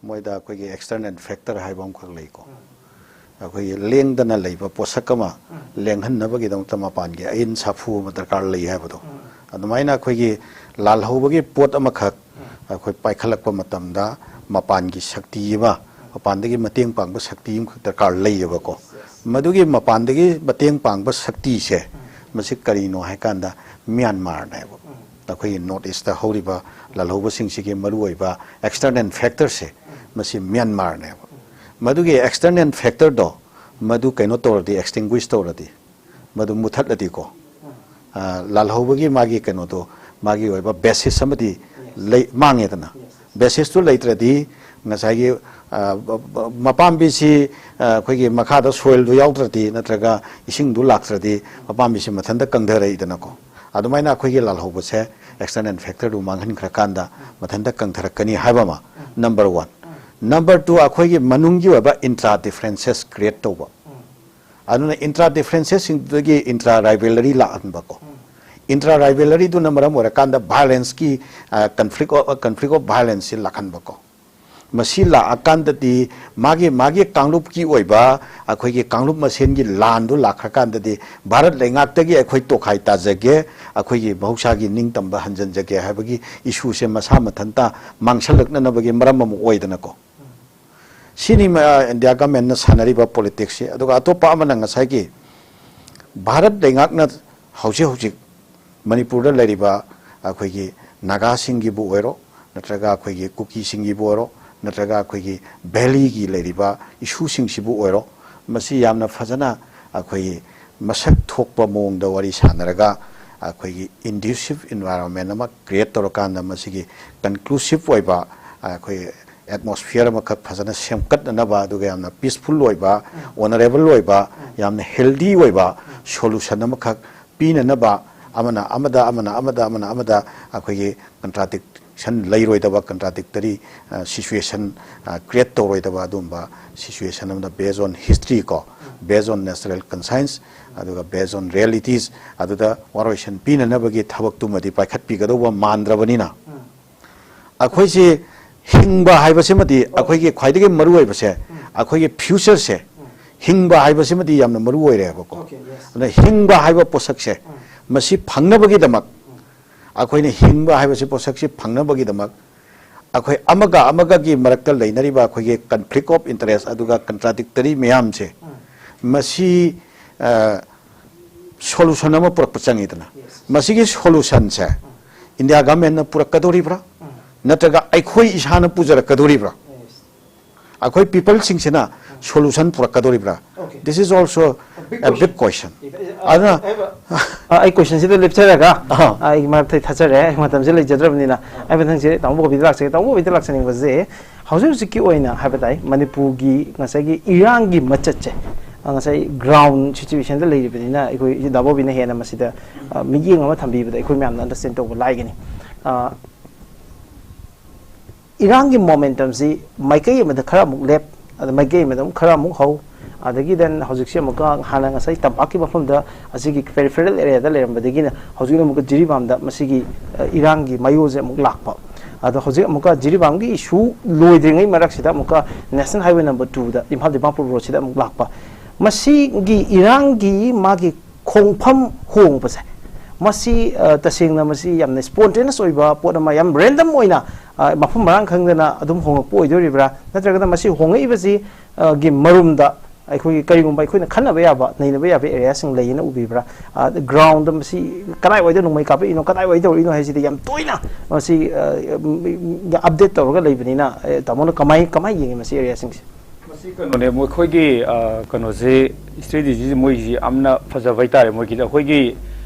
ꯃꯣꯏꯗ ꯑꯩꯈꯣꯏꯒꯤ external factor ꯍꯥꯏꯕ ꯑꯃꯈꯛ ꯂꯩꯀꯣ꯫ ꯑꯩꯈꯣꯏꯒꯤ ꯂꯦꯡꯗꯅ ꯂꯩꯕ ꯄꯣꯠꯁꯛ ꯑꯃ ꯂꯦꯡꯍꯟꯅꯕꯒꯤꯗꯃꯛꯇ ꯃꯄꯥꯟꯒꯤ ꯑꯏꯟ ꯁꯥꯐꯨ ꯑꯃ ꯗꯔꯀꯥꯔ ꯂꯩ ꯍꯥꯏꯕꯗꯣ, ꯑꯗꯨꯃꯥꯏꯅ ꯑꯩꯈꯣꯏꯒꯤ ꯂꯥꯜꯍꯧꯕꯒꯤ ꯄꯣꯠ ꯑꯃꯈꯛ ꯑꯩꯈꯣꯏ ꯄꯥꯏꯈꯠꯂꯛꯄ ꯃꯇꯝꯗ ꯃꯄꯥꯟꯒꯤ ꯁꯛꯇꯤ ꯑꯃ, ꯃꯄꯥꯟꯗꯒꯤ ꯃꯇꯦꯡ ꯄꯥꯡꯕ ꯁꯛꯇꯤ ꯑꯃꯈꯛ ꯗꯔꯀꯥꯔ ꯂꯩꯌꯦꯕꯀꯣ꯫ ꯃꯗꯨꯒꯤ ꯃꯄꯥꯟꯗꯒꯤ ꯃꯇꯦꯡ ꯄꯥꯡꯕ ꯁꯛꯇꯤꯁꯦ ꯃꯁꯤ ꯀꯔꯤꯅꯣ ꯍꯥꯏꯀꯥꯟꯗ ꯃ꯭ꯌꯥꯟꯃꯥꯔꯅꯦꯕ꯫ ꯑꯩꯈꯣꯏꯒꯤ North Eastꯇ ꯍꯧꯔꯤꯕ ꯂꯥꯜꯍꯧꯕꯁꯤꯡꯁꯤꯒꯤ ꯃꯔꯨꯑꯣꯏꯕ external factorꯁꯦ ꯃꯁꯤ ꯃ꯭ꯌꯥꯟꯃꯥꯔꯅꯦꯕ꯫ ꯃꯗꯨꯒꯤ external factorꯗꯣ ꯃꯗꯨ ꯀꯩꯅꯣ ꯇꯧꯔꯗꯤ, ꯑꯦꯛꯁꯇꯤꯡꯒ꯭ꯋꯤꯁ ꯇꯧꯔꯗꯤ, ꯃꯗꯨ ꯃꯨꯊꯠꯂꯗꯤꯀꯣ, ꯑ, ꯂꯥꯜꯍꯧꯕꯒꯤ ꯃꯥꯒꯤ ꯀꯩꯅꯣꯗꯣ, ꯃꯥꯒꯤ ꯑꯣꯏꯕ ꯕꯦꯁꯤꯁ ꯑꯃꯗꯤ ꯂꯩ, ꯃꯥꯡꯉꯦꯗꯅ꯫ ꯕꯦꯁꯤꯁꯇꯨ ꯂꯩꯇ꯭ꯔꯗꯤ ꯉꯁꯥꯏꯒꯤ, ꯑ, ꯕ-, ꯕ-, ꯃꯄꯥꯝꯕꯤꯁꯤ, ꯑ, ꯑꯩꯈꯣꯏꯒꯤ ꯃꯈꯥꯗ ꯁꯣꯏꯜꯗꯨ ꯌꯥꯎꯗ꯭ꯔꯗꯤ ꯅꯠꯇ꯭ꯔꯒ ꯏꯁꯤꯡꯗꯨ ꯂꯥꯛꯇ꯭ꯔꯗꯤ ꯃꯄꯥꯝꯕꯤꯁꯤ ꯃꯊꯟꯇ ꯀꯪꯊꯔꯛꯏꯗꯅꯀꯣ꯫ ꯑꯗꯨꯃꯥꯏꯅ ꯑꯩꯈꯣꯏꯒꯤ ꯂꯥꯜꯍꯧꯕꯁꯦ ꯑꯦꯛꯁꯇꯔꯅꯦꯜ ꯐꯦꯛꯇꯔꯗꯨ ꯃꯥꯡꯍꯟꯈ꯭ꯔꯀꯥꯟꯗ ꯃꯊꯟꯇ ꯀꯪꯊꯔꯛꯀꯅꯤ ꯍꯥꯏꯕ ꯑꯃ, ꯅꯝꯕꯔ ꯋꯥꯟ꯫ ꯅꯝꯕꯔ ꯇꯨ, ꯑꯩꯈꯣꯏꯒꯤ ꯃꯅꯨꯡꯒꯤ ꯑꯣꯏꯕ ꯏꯟꯇ꯭ꯔꯥ ꯗꯤꯐ꯭ꯔꯦꯟꯁꯦꯁ ꯀ꯭ꯔꯤꯌꯦꯠ ꯇꯧꯕ꯫ ꯑꯗꯨꯅ ꯏꯟꯇ꯭ꯔꯥ ꯗꯤꯐ꯭ꯔꯦꯟꯁꯦꯁꯁꯤꯡꯗꯨꯗꯒꯤ ꯏꯟꯇ꯭ꯔꯥ ꯔꯥꯏꯕꯦꯂꯔꯤ ꯂꯥꯛꯍꯟꯕꯀꯣ꯫ ꯏꯟꯇ꯭ꯔꯥ ꯔꯥꯏꯕꯦꯂꯔꯤꯗꯨꯅ ꯃꯔꯝ ꯑꯣꯏꯔꯀꯥꯟꯗ ꯚꯥꯏꯂꯦꯟꯁꯀꯤ, ꯀꯟꯐ꯭ꯂꯤꯛ ꯑꯣꯐ, ꯀꯟꯐ꯭ꯂꯤꯛ ꯑꯣꯐ ꯚꯥꯏꯂꯦꯟꯁꯁꯤ ꯂꯥꯛꯍꯟꯕꯀꯣ꯫ ꯃꯁꯤ ꯂꯥꯛꯑꯀꯥꯟꯗꯗꯤ ꯃꯥꯒꯤ, ꯃꯥꯒꯤ ꯀꯥꯡꯂꯨꯞꯀꯤ ꯑꯣꯏꯕ, ꯑꯩꯈꯣꯏꯒꯤ ꯀꯥꯡꯂꯨꯞ ꯃꯁꯦꯟꯒꯤ ꯂꯥꯟꯗꯨ ꯂꯥꯛꯈ꯭ꯔꯀꯥꯟꯗꯗꯤ ꯚꯥꯔꯠ ꯂꯩꯉꯥꯛꯇꯒꯤ ꯑꯩꯈꯣꯏ ꯇꯣꯈꯥꯏ ꯇꯥꯖꯒꯦ, ꯑꯩꯈꯣꯏꯒꯤ ꯃꯍꯧꯁꯥꯒꯤ ꯅꯤꯡꯇꯝꯕ ꯍꯟꯖꯟꯖꯒꯦ ꯍꯥꯏꯕꯒꯤ ꯏꯁꯨꯁꯦ ꯃꯁꯥ ꯃꯊꯟꯇ ꯃꯥꯡꯁꯜꯂꯛꯅꯅꯕꯒꯤ ꯃꯔꯝ ꯑꯃ ꯑꯣꯏꯗꯅꯀꯣ꯫ ꯁꯤꯅꯤ ꯃ-, ꯏꯟꯗꯤꯌꯥ ꯒꯃꯦꯟꯅ ꯁꯥꯟꯅꯔꯤꯕ ꯄꯣꯂꯤꯇꯤꯛꯁꯁꯤ꯫ ꯑꯗꯨꯒ ꯑꯇꯣꯞꯄ ꯑꯃꯅ ꯉꯁꯥꯏꯒꯤ ꯚꯥꯔꯠ ꯂꯩꯉꯥꯛꯅ ꯍꯧꯖꯤꯛ ꯍꯧꯖꯤꯛ ꯃꯅꯤꯄꯨꯔꯗ ꯂꯩꯔꯤꯕ ꯑꯩꯈꯣꯏꯒꯤ ꯅꯥꯒꯥꯁꯤꯡꯒꯤꯕꯨ ꯑꯣꯏꯔꯣ, ꯅꯠꯇ꯭ꯔꯒ ꯑꯩꯈꯣꯏꯒꯤ ꯀꯨꯀꯤꯁꯤꯡꯒꯤꯕꯨ ꯑꯣꯏꯔꯣ, ꯅꯠꯇ꯭ꯔꯒ ꯑꯩꯈꯣꯏꯒꯤ ꯚꯦꯂꯤꯒꯤ ꯂꯩꯔꯤꯕ ꯏꯁꯨꯁꯤꯡꯁꯤꯕꯨ ꯑꯣꯏꯔꯣ, ꯃꯁꯤ ꯌꯥꯝꯅ ꯐꯖꯅ ꯑꯩꯈꯣꯏꯒꯤ ꯃꯁꯛ ꯊꯣꯛꯄ ꯃꯑꯣꯡꯗ ꯋꯥꯔꯤ ꯁꯥꯟꯅꯔꯒ, ꯑꯩꯈꯣꯏꯒꯤ ꯏꯟꯗ꯭ꯌꯨꯁꯤꯞ ꯏꯟꯚꯥꯏꯔꯣꯟꯃꯦꯟ ꯑꯃ ꯀ꯭ꯔꯤꯌꯦꯠ ꯇꯧꯔꯀꯥꯟꯗ ꯃꯁꯤꯒꯤ ꯀꯟꯀ꯭ꯂꯨꯁꯤꯞ ꯑꯣꯏꯕ, ꯑꯩꯈꯣꯏ ꯑꯦꯠꯃꯣꯁꯐꯤꯌꯔ ꯑꯃꯈꯛ ꯐꯖꯅ ꯁꯦꯝꯒꯠꯅꯅꯕ, ꯑꯗꯨꯒ ꯌꯥꯝꯅ ꯄꯤꯁꯐꯨꯜ ꯑꯣꯏꯕ, ꯑꯣꯅꯔꯦꯕꯜ ꯑꯣꯏꯕ, ꯌꯥꯝꯅ ꯍꯦꯜꯗꯤ ꯑꯣꯏꯕ ꯁꯣꯂꯨꯁꯟ ꯑꯃꯈꯛ ꯄꯤꯅꯅꯕ, ꯑꯃꯅ ꯑꯃꯗ, ꯑꯃꯅ ꯑꯃꯗ, ꯑꯃꯅ ꯑꯃꯗ ꯑꯩꯈꯣꯏꯒꯤ ꯀꯟꯇ꯭ꯔꯥꯗꯤꯛꯁꯟ ꯂꯩꯔꯣꯏꯗꯕ, ꯀꯟꯇ꯭ꯔꯥꯗꯤꯛꯇꯔꯤ ꯁꯤꯆꯨꯋꯦꯁꯟ ꯀ꯭ꯔꯤꯌꯦꯠ ꯇꯧꯔꯣꯏꯗꯕ ꯑꯗꯨꯒꯨꯝꯕ ꯁꯤꯆꯨꯋꯦꯁꯟ ꯑꯃꯗ, based on history ꯀꯣ, based on natural conscience, ꯑꯗꯨꯒ based on realities, ꯑꯗꯨꯗ ꯋꯥꯔꯣꯏꯁꯤꯟ ꯄꯤꯅꯅꯕꯒꯤ ꯊꯕꯛꯇꯨꯃꯗꯤ ꯄꯥꯏꯈꯠꯄꯤꯒꯗꯧꯕ ꯃꯥꯟꯗ꯭ꯔꯕꯅꯤꯅ, ꯑꯩꯈꯣꯏꯁꯤ ꯍꯤꯡꯕ ꯍꯥꯏꯕꯁꯤꯃꯗꯤ ꯑꯩꯈꯣꯏꯒꯤ ꯈ꯭ꯋꯥꯏꯗꯒꯤ ꯃꯔꯨ ꯑꯣꯏꯕꯁꯦ, ꯑꯩꯈꯣꯏꯒꯤ ꯐ꯭ꯌꯨꯆꯔꯁꯦ, ꯍꯤꯡꯕ ꯍꯥꯏꯕꯁꯤꯃꯗꯤ ꯌꯥꯝꯅ ꯃꯔꯨ ꯑꯣꯏꯔꯦꯕꯀꯣ꯫ Okay, yes. ꯑꯗꯨꯅ ꯍꯤꯡꯕ ꯍꯥꯏꯕ ꯄꯣꯠꯁꯛꯁꯦ, ꯃꯁꯤ ꯐꯪꯅꯕꯒꯤꯗꯃꯛ, ꯑꯩꯈꯣꯏꯅ ꯍꯤꯡꯕ ꯍꯥꯏꯕꯁꯤ ꯄꯣꯠꯁꯛꯁꯤ ꯐꯪꯅꯕꯒꯤꯗꯃꯛ, ꯑꯩꯈꯣꯏ ꯑꯃꯒ ꯑꯃꯒꯒꯤ ꯃꯔꯛꯇ ꯂꯩꯅꯔꯤꯕ ꯑꯩꯈꯣꯏꯒꯤ ꯀꯟꯐ꯭ꯂꯤꯛ ꯑꯣꯐ ꯏꯟꯇꯔꯦꯁ ꯑꯗꯨꯒ ꯀꯟꯇ꯭ꯔꯥꯗꯤꯛꯇꯔꯤ ꯃꯌꯥꯝꯁꯦ, ꯃꯁꯤ, ꯑ, ꯁꯣꯂꯨꯁꯟ ꯑꯃ ꯄꯨꯔꯛꯄ ꯆꯪꯉꯤꯗꯅ꯫ ꯌꯦꯁ꯫ ꯃꯁꯤꯒꯤ ꯁꯣꯂꯨꯁꯟꯁꯦ ꯏꯟꯗꯤꯌꯥ ꯒꯚꯔꯟꯃꯦꯟꯠꯅ ꯄꯨꯔꯛꯀꯗꯧꯔꯤꯕ꯭ꯔꯥ? ꯅꯠꯇ꯭ꯔꯒ ꯑꯩꯈꯣꯏ ꯏꯁꯥꯅ ꯄꯨꯖꯔꯛꯀꯗꯧꯔꯤꯕ꯭ꯔꯥ? ꯌꯦꯁ꯫ ꯑꯩꯈꯣꯏ ꯄꯤꯄꯜꯁꯤꯡꯁꯤꯅ solution ꯄꯨꯔꯛꯀꯗꯧꯔꯤꯕ꯭ꯔꯥ? Okay. This is also A big a big question. Question. ꯑꯗꯨꯅ ꯑ, ꯑꯩ ꯀꯣꯏꯁꯟꯁꯤꯗ ꯂꯦꯞꯆꯔꯒ ꯑꯍ꯫ ꯑ, ꯑꯩꯒꯤ ꯃꯔꯛ ꯊꯠꯆꯔꯦ, ꯑꯩ ꯃꯇꯝꯁꯦ ꯂꯩꯖꯗ꯭ꯔꯕꯅꯤꯅ ꯑꯩ ꯃꯊꯪꯁꯦ ꯇꯥꯃꯣ ꯕꯣꯕꯤꯗ ꯂꯥꯛꯆꯒꯦ꯫ ꯇꯥꯃꯣ ꯕꯣꯕꯤꯗ ꯂꯥꯛꯆꯅꯤꯡꯕꯁꯦ ꯍꯧꯖꯤꯛ ꯍꯧꯖꯤꯛꯀꯤ ꯑꯣꯏꯅ ꯍꯥꯏꯕ ꯇꯥꯏ, ꯃꯅꯤꯄꯨꯔꯒꯤ ꯉꯁꯥꯏꯒꯤ ꯏꯔꯥꯡꯒꯤ ꯃꯆꯠꯁꯦ, ꯑ, ꯉꯁꯥꯏ ꯒ꯭ꯔꯥꯎꯟ ꯁꯤꯆꯨꯋꯦꯁꯟꯗ ꯂꯩꯔꯤꯕꯅꯤꯅ ꯑꯩꯈꯣꯏ ꯗꯥ ꯕꯣꯕꯤꯅ ꯍꯦꯟꯅ ꯃꯁꯤꯗ, ꯑ, ꯃꯤꯠꯌꯦꯡ ꯑꯃ ꯊꯝꯕꯤꯕꯗ ꯑꯩꯈꯣꯏ ꯃꯌꯥꯝꯅ ꯑꯟꯗꯔꯁꯇꯦꯟ ꯇꯧꯕ ꯂꯥꯏꯒꯅꯤ꯫ ꯑ, ꯏꯔꯥꯡꯒꯤ ꯃꯣꯃꯦꯟꯇꯝꯁꯤ ꯃꯥꯏꯀꯩ ꯑꯃꯗ ꯈꯔ ꯑꯃꯨꯛ ꯂꯦꯞ, ꯑꯗ ꯃꯥꯏꯀꯩ ꯑꯃꯗ ꯑꯃꯨꯛ ꯈꯔ ꯑꯃꯨꯛ ꯍꯧ, ꯑꯗꯒꯤ then ꯍꯧꯖꯤꯛꯁꯤ ꯑꯃꯨꯛꯀ ꯍꯥꯟꯅ ꯉꯁꯥꯏ ꯇꯝꯄꯥꯛꯀꯤ ꯃꯐꯝꯗ ꯑꯁꯤꯒꯤ ꯄꯦꯔꯤꯐꯦꯔꯦꯜ ꯑꯦꯔꯤꯌꯥꯗ ꯂꯩꯔꯝꯕꯗꯒꯤꯅ ꯍꯧꯖꯤꯛꯅ ꯑꯃꯨꯛꯀ ꯖꯤꯔꯤꯕꯥꯝꯗ ꯃꯁꯤꯒꯤ, ꯑ, ꯏꯔꯥꯡꯒꯤ ꯃꯌꯣꯜꯁꯦ ꯑꯃꯨꯛ ꯂꯥꯛꯄ꯫ ꯑꯗꯣ ꯍꯧꯖꯤꯛ ꯑꯃꯨꯛꯀ ꯖꯤꯔꯤꯕꯥꯝꯒꯤ ꯏꯁꯨ ꯂꯣꯏꯗ꯭ꯔꯤꯉꯩ ꯃꯔꯛꯁꯤꯗ ꯑꯃꯨꯛꯀ ꯅꯦꯁꯅꯦꯜ ꯍꯥꯏꯋꯦ ꯅꯝꯕꯔ ꯇꯨꯗ ꯏꯝꯐꯥꯜ ꯗꯤꯃꯥꯄꯨꯔ ꯔꯣꯗꯁꯤꯗ ꯑꯃꯨꯛ ꯂꯥꯛꯄ꯫ ꯃꯁꯤꯒꯤ ꯏꯔꯥꯡꯒꯤ ꯃꯥꯒꯤ ꯈꯣꯡꯐꯝ ꯍꯣꯡꯕꯁꯦ, ꯃꯁꯤ, ꯑ, ꯇꯁꯦꯡꯅ ꯃꯁꯤ ꯌꯥꯝꯅ ꯁ꯭ꯄꯣꯟꯇꯦꯅꯁ ꯑꯣꯏꯕ ꯄꯣꯠ ꯑꯃ, ꯌꯥꯝ ꯔꯦꯟꯗꯝ ꯑꯣꯏꯅ, ꯑ, ꯃꯐꯝ ꯃꯔꯥꯡ ꯈꯪꯗꯅ ꯑꯗꯨꯝ ꯍꯣꯡꯉꯛꯄ ꯑꯣꯏꯗꯣꯔꯤꯕ꯭ꯔꯥ? ꯅꯠꯇ꯭ꯔꯒꯅ ꯃꯁꯤ ꯍꯣꯡꯉꯛꯏꯕꯁꯤ, ꯑ, ꯒꯤ ꯃꯔꯨꯝꯗ ꯑꯩꯈꯣꯏꯒꯤ ꯀꯔꯤꯒꯨꯝꯕ ꯑꯩꯈꯣꯏꯅ ꯈꯟꯅꯕ ꯌꯥꯕ, ꯅꯩꯅꯕ ꯌꯥꯕ ꯑꯦꯔꯤꯌꯥꯁꯤꯡ ꯂꯩꯌꯦꯅ ꯎꯕꯤꯕ꯭ꯔꯥ? ꯑ, ꯒ꯭ꯔꯥꯎꯟꯗ ꯃꯁꯤ ꯀꯗꯥꯏꯋꯥꯏꯗ ꯅꯣꯡꯃꯩ ꯀꯥꯞꯄꯛꯏꯅꯣ, ꯀꯗꯥꯏꯋꯥꯏꯗ ꯇꯧꯔꯛꯏꯅꯣ ꯍꯥꯏꯁꯤꯗꯤ ꯌꯥꯝ ꯇꯣꯏꯅ ꯃꯁꯤ, ꯑ, ꯎꯝ, ꯑꯞꯗꯦꯠ ꯇꯧꯔꯒ ꯂꯩꯕꯅꯤꯅ, ꯑ, ꯇꯥꯃꯣꯅ ꯀꯃꯥꯏ-, ꯀꯃꯥꯏꯅ ꯌꯦꯡꯉꯤ ꯃꯁꯤ ꯑꯦꯔꯤꯌꯥꯁꯤꯡꯁꯦ? ꯃꯁꯤ ꯀꯩꯅꯣꯅꯦ, ꯃꯈꯣꯏꯒꯤ, ꯑ, ꯀꯩꯅꯣꯁꯤ, ꯁ꯭ꯇ꯭ꯔꯦꯇꯦꯖꯤꯁꯤ ꯃꯣꯏꯒꯤꯁꯤ ꯌꯥꯝꯅ ꯐꯖꯕ ꯍꯥꯏꯇꯥꯔꯦ꯫ ꯃꯣꯏꯒꯤꯗꯤ ꯑꯩꯈꯣꯏꯒꯤ,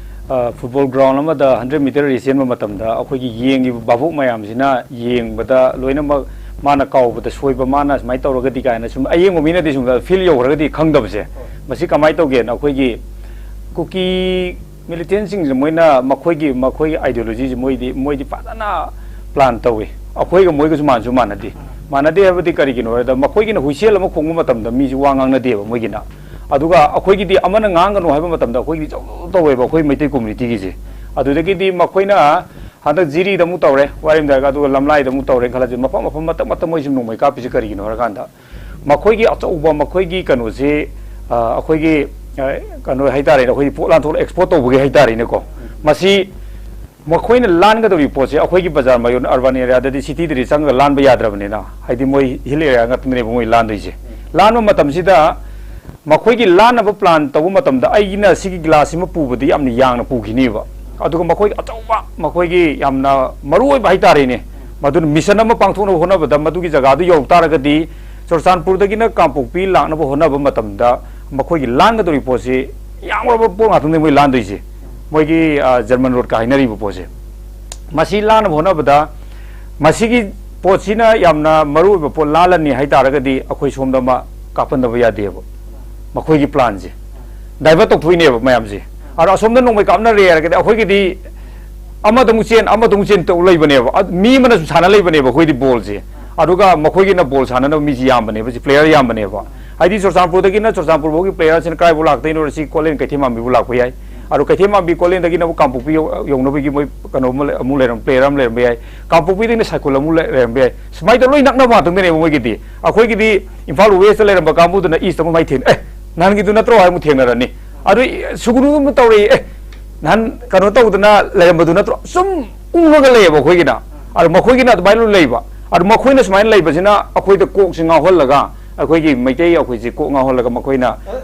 ꯑ, ꯐꯨꯠꯕꯣꯜ ꯒ꯭ꯔꯥꯎꯟ ꯑꯃꯗ ꯍꯟꯗ꯭ꯔꯦꯠ ꯃꯤꯇꯔ ꯔꯦꯁ ꯆꯦꯟꯕ ꯃꯇꯝꯗ ꯑꯩꯈꯣꯏꯒꯤ ꯌꯦꯡꯉꯤꯕ ꯚꯥꯕꯣꯛ ꯃꯌꯥꯝꯁꯤꯅ ꯌꯦꯡꯕꯗ ꯂꯣꯏꯅꯃꯛ ꯃꯥꯅ ꯀꯥꯎꯕꯗ ꯁꯣꯏꯕ, ꯃꯥꯅ ꯁꯨꯃꯥꯏꯅ ꯇꯧꯔꯒꯗꯤ ꯀꯥꯏꯅ ꯁꯨꯝ ꯑꯌꯦꯡꯕ ꯃꯤꯅꯗꯤ ꯁꯨꯝ ꯐꯤꯜ ꯌꯧꯈ꯭ꯔꯒꯗꯤ ꯈꯪꯗꯕꯁꯦ꯫ ꯃꯁꯤ ꯀꯃꯥꯏꯅ ꯇꯧꯒꯦꯅ ꯑꯩꯈꯣꯏꯒꯤ ꯀꯨꯀꯤ ꯃꯤꯂꯤꯇꯦꯟꯁꯤꯡꯁꯦ ꯃꯣꯏꯅ ꯃꯈꯣꯏꯒꯤ, ꯃꯈꯣꯏꯒꯤ ꯑꯥꯏꯗꯤꯌꯣꯂꯣꯖꯤꯁꯦ ꯃꯣꯏꯗꯤ, ꯃꯣꯏꯗꯤ ꯐꯖꯅ ꯄ꯭ꯂꯥꯟ ꯇꯧꯏ꯫ ꯑꯩꯈꯣꯏꯒ ꯃꯣꯏꯒꯁꯨ ꯃꯥꯟꯁꯨ ꯃꯥꯟꯅꯗꯦ꯫ ꯃꯥꯟꯅꯗꯦ ꯍꯥꯏꯕꯗꯤ ꯀꯔꯤꯒꯤꯅꯣ ꯍꯥꯏꯗ, ꯃꯈꯣꯏꯒꯤꯅ ꯍꯨꯏꯁꯦꯜ ꯑꯃ ꯈꯣꯡꯕ ꯃꯇꯝꯗ ꯃꯤꯁꯨ ꯋꯥ ꯉꯥꯡꯅꯗꯦꯕ ꯃꯣꯏꯒꯤꯅ꯫ ꯑꯗꯨꯒ ꯑꯩꯈꯣꯏꯒꯤꯗꯤ ꯑꯃꯅ ꯉꯥꯡꯒꯅꯨ ꯍꯥꯏꯕ ꯃꯇꯝꯗ ꯑꯩꯈꯣꯏꯒꯤꯗꯤ ꯖꯧ ꯖꯧ ꯇꯧꯋꯦꯕ ꯑꯩꯈꯣꯏ ꯃꯩꯇꯩ ꯀꯝꯃ꯭ꯌꯨꯅꯤꯇꯤꯒꯤꯁꯦ꯫ ꯑꯗꯨꯗꯒꯤꯗꯤ ꯃꯈꯣꯏꯅ ꯍꯟꯗꯛ ꯖꯤꯔꯤꯗ ꯑꯃꯨꯛ ꯇꯧꯔꯦ, ꯋꯥꯔꯤꯝꯗꯥꯏꯒ, ꯑꯗꯨꯒ ꯂꯝꯂꯥꯏꯗ ꯑꯃꯨꯛ ꯇꯧꯔꯦ ꯈꯜꯂꯁꯤ, ꯃꯐꯝ ꯃꯐꯝ ꯃꯇꯝ ꯃꯇꯝ ꯃꯣꯏꯁꯨ ꯅꯣꯡꯃꯩ ꯀꯥꯞꯄꯤꯁꯦ ꯀꯔꯤꯒꯤꯅꯣ ꯍꯥꯏꯔꯀꯥꯟꯗ, ꯃꯈꯣꯏꯒꯤ ꯑꯆꯧꯕ ꯃꯈꯣꯏꯒꯤ ꯀꯩꯅꯣꯁꯤ, ꯑ, ꯑꯩꯈꯣꯏꯒꯤ, ꯑ, ꯀꯩꯅꯣ ꯍꯥꯏꯇꯥꯔꯦꯅꯦ, ꯑꯩꯈꯣꯏꯒꯤ ꯄꯣꯠ ꯂꯥꯟꯊꯣꯛ ꯑꯦꯛꯁꯄꯣꯔꯠ ꯇꯧꯕꯒꯤ ꯍꯥꯏꯇꯥꯔꯦꯅꯦꯀꯣ꯫ ꯃꯁꯤ ꯃꯈꯣꯏꯅ ꯂꯥꯟꯒꯗꯧꯔꯤꯕ ꯄꯣꯠꯁꯦ ꯑꯩꯈꯣꯏꯒꯤ ꯕꯖꯥꯔ ꯃꯌꯣꯟ, ꯑꯔꯕꯟ ꯑꯦꯔꯤꯌꯥꯗꯗꯤ, ꯁꯤꯇꯤꯗꯗꯤ ꯆꯪꯉꯒ ꯂꯥꯟꯕ ꯌꯥꯗ꯭ꯔꯕꯅꯤꯅ, ꯍꯥꯏꯗꯤ ꯃꯣꯏ ꯍꯤꯜ ꯑꯦꯔꯤꯌꯥ ꯉꯥꯛꯇꯅꯦꯕ ꯃꯣꯏ ꯂꯥꯟꯗꯣꯏꯁꯦ꯫ ꯂꯥꯟꯕ ꯃꯇꯝꯁꯤꯗ ꯃꯈꯣꯏꯒꯤ ꯂꯥꯟꯅꯕ ꯄ꯭ꯂꯥꯟ ꯇꯧꯕ ꯃꯇꯝꯗ ꯑꯩꯅ ꯁꯤꯒꯤ ꯒꯤꯂꯥꯁꯁꯤꯃ ꯄꯨꯕꯗꯤ ꯌꯥꯝꯅ ꯌꯥꯡꯅ ꯄꯨꯈꯤꯅꯤꯕ꯫ ꯑꯗꯨꯒ ꯃꯈꯣꯏ ꯑꯆꯧꯕ, ꯃꯈꯣꯏꯒꯤ ꯌꯥꯝꯅ ꯃꯔꯨ ꯑꯣꯏꯕ ꯍꯥꯏꯇꯥꯔꯦꯅꯦ, ꯃꯗꯨꯅ ꯃꯤꯁꯟ ꯑꯃ ꯄꯥꯡꯊꯣꯛꯅꯕ ꯍꯣꯠꯅꯕꯗ ꯃꯗꯨꯒꯤ ꯖꯒꯥꯗꯨ ꯌꯧꯔꯛ ꯇꯥꯔꯒꯗꯤ ꯆꯨꯔꯆꯥꯟꯄꯨꯔꯗꯒꯤꯅ ꯀꯥꯡꯄꯣꯛꯄꯤ ꯂꯥꯛꯅꯕ ꯍꯣꯠꯅꯕ ꯃꯇꯝꯗ ꯃꯈꯣꯏꯒꯤ ꯂꯥꯟꯒꯗꯧꯔꯤꯕ ꯄꯣꯠꯁꯤ ꯌꯥꯝꯈ꯭ꯔꯕ ꯄꯣꯠ ꯉꯥꯛꯇꯅꯤ ꯃꯣꯏ ꯂꯥꯟꯗꯣꯏꯁꯦ꯫ ꯃꯣꯏꯒꯤ, ꯑ, ꯖꯔꯃꯟ ꯔꯣꯗꯀ ꯍꯥꯏꯅꯔꯤꯕ ꯄꯣꯠꯁꯦ꯫ ꯃꯁꯤ ꯂꯥꯟꯅꯕ ꯍꯣꯠꯅꯕꯗ ꯃꯁꯤꯒꯤ ꯄꯣꯠꯁꯤꯅ ꯌꯥꯝꯅ ꯃꯔꯨ ꯑꯣꯏꯕ ꯄꯣꯠ ꯂꯥꯜꯂꯅꯤ ꯍꯥꯏ ꯇꯥꯔꯒꯗꯤ ꯑꯩꯈꯣꯏ ꯁꯣꯝꯗ ꯑꯃ ꯀꯥꯞꯍꯟꯗꯕ ꯌꯥꯗꯦꯕ꯫ ꯃꯈꯣꯏꯒꯤ ꯄ꯭ꯂꯥꯟꯁꯦ ꯗꯥꯏꯚꯔꯠ ꯇꯧꯊꯣꯛꯏꯅꯦꯕ ꯃꯌꯥꯝꯁꯦ꯫ ꯑꯗꯣ ꯑꯁꯣꯝꯗ ꯅꯣꯡꯃꯩ ꯀꯥꯞꯅꯔꯦ ꯍꯥꯏꯔꯒꯗꯤ ꯑꯩꯈꯣꯏꯒꯤꯗꯤ ꯑꯃꯗ ꯑꯃꯨꯛ ꯆꯦꯟ, ꯑꯃꯗ ꯑꯃꯨꯛ ꯆꯦꯟ ꯇꯧ ꯂꯩꯕꯅꯦꯕ꯫ ꯑꯗ ꯃꯤ ꯑꯃꯅꯁꯨ ꯁꯥꯟꯅ ꯂꯩꯕꯅꯦꯕ ꯑꯩꯈꯣꯏꯗꯤ ꯕꯣꯜꯁꯦ꯫ ꯑꯗꯨꯒ ꯃꯈꯣꯏꯒꯤꯅ ꯕꯣꯜ ꯁꯥꯟꯅꯅꯕ ꯃꯤꯁꯤ ꯌꯥꯝꯕꯅꯦꯕ, ꯁꯤ ꯄ꯭ꯂꯦꯌꯔ ꯌꯥꯝꯕꯅꯦꯕ꯫ ꯍꯥꯏꯗꯤ ꯆꯨꯔꯆꯥꯟꯄꯨꯔꯗꯒꯤꯅ ꯆꯨꯔꯆꯥꯟꯄꯨꯔ ꯐꯥꯎꯒꯤ ꯄ꯭ꯂꯦꯌꯔꯁꯤꯅ ꯀꯗꯥꯏꯐꯥꯎ ꯂꯥꯛꯇꯣꯏꯅꯣ, ꯁꯤ ꯀꯣꯂꯦꯟ ꯀꯩꯊꯦꯜ ꯃꯥꯟꯕꯤꯕꯨ ꯂꯥꯛꯄ ꯌꯥꯏ꯫ ꯑꯗꯣ ꯀꯩꯊꯦꯜ ꯃꯥꯟꯕꯤ ꯀꯣꯂꯦꯟꯗꯒꯤꯅ ꯑꯃꯨꯛ ꯀꯥꯡꯄꯣꯛꯄꯤ ꯌꯧ-, ꯌꯧꯅꯕꯒꯤ ꯃꯣꯏ ꯀꯩꯅꯣ ꯑꯃ ꯂꯩ-, ꯑꯃꯨꯛ ꯂꯩꯔꯝ-, ꯄ꯭ꯂꯦꯌꯔ ꯑꯃ ꯂꯩꯔꯝꯕ ꯌꯥꯏ꯫ ꯀꯥꯡꯄꯣꯛꯄꯤꯗꯒꯤꯅ ꯁꯥꯏꯀꯨꯜ ꯑꯃꯨꯛ ꯂꯩ-, ꯂꯩꯔꯝꯕ ꯌꯥꯏ꯫ ꯁꯨꯃꯥꯏꯅ ꯇꯧ ꯂꯣꯏ ꯅꯛꯅꯕ ꯉꯥꯛꯇꯅꯦꯕ ꯃꯣꯏꯒꯤꯗꯤ꯫ ꯑꯩꯈꯣꯏꯒꯤꯗꯤ ꯏꯝꯐꯥꯜ ꯋꯦꯁꯇ ꯂꯩꯔꯝꯕ ꯀꯥꯡꯕꯨꯗꯨꯅ ꯏꯁꯇ ꯑꯃꯨꯛ ꯃꯥꯏ ꯊꯦꯡꯅ, "ꯑꯦ, ꯅꯍꯥꯟꯒꯤꯗꯨ ꯅꯠꯇ꯭ꯔꯣ?" ꯍꯥꯏ ꯑꯃꯨꯛ ꯊꯦꯡꯅꯔꯅꯤ꯫ ꯑꯗꯨ ꯁꯨꯒꯨꯅꯨ ꯑꯃ ꯇꯧꯔꯛꯏ, "ꯑꯦ, ꯅꯍꯥꯟ ꯀꯩꯅꯣ ꯇꯧꯗꯅ ꯂꯩꯔꯝꯕꯗꯨ ꯅꯠꯇ꯭ꯔꯣ?" ꯁꯨꯝ ꯎꯪꯉꯒ ꯂꯩꯌꯦꯕ ꯑꯩꯈꯣꯏꯒꯤꯅ꯫ ꯑꯗꯣ ꯃꯈꯣꯏꯒꯤꯅ ꯑꯗꯨꯃꯥꯏꯅ ꯂꯣꯏ ꯂꯩꯕ꯫ ꯑꯗꯣ ꯃꯈꯣꯏꯅ ꯁꯨꯃꯥꯏꯅ ꯂꯩꯕꯁꯤꯅ ꯑꯩꯈꯣꯏꯗ ꯀꯣꯛꯁꯦ ꯉꯥꯎꯍꯜꯂꯒ, ꯑꯩꯈꯣꯏꯒꯤ ꯃꯩꯇꯩ ꯑꯩꯈꯣꯏꯁꯦ ꯀꯣꯛ ꯉꯥꯎꯍꯜꯂꯒ ꯃꯈꯣꯏꯅ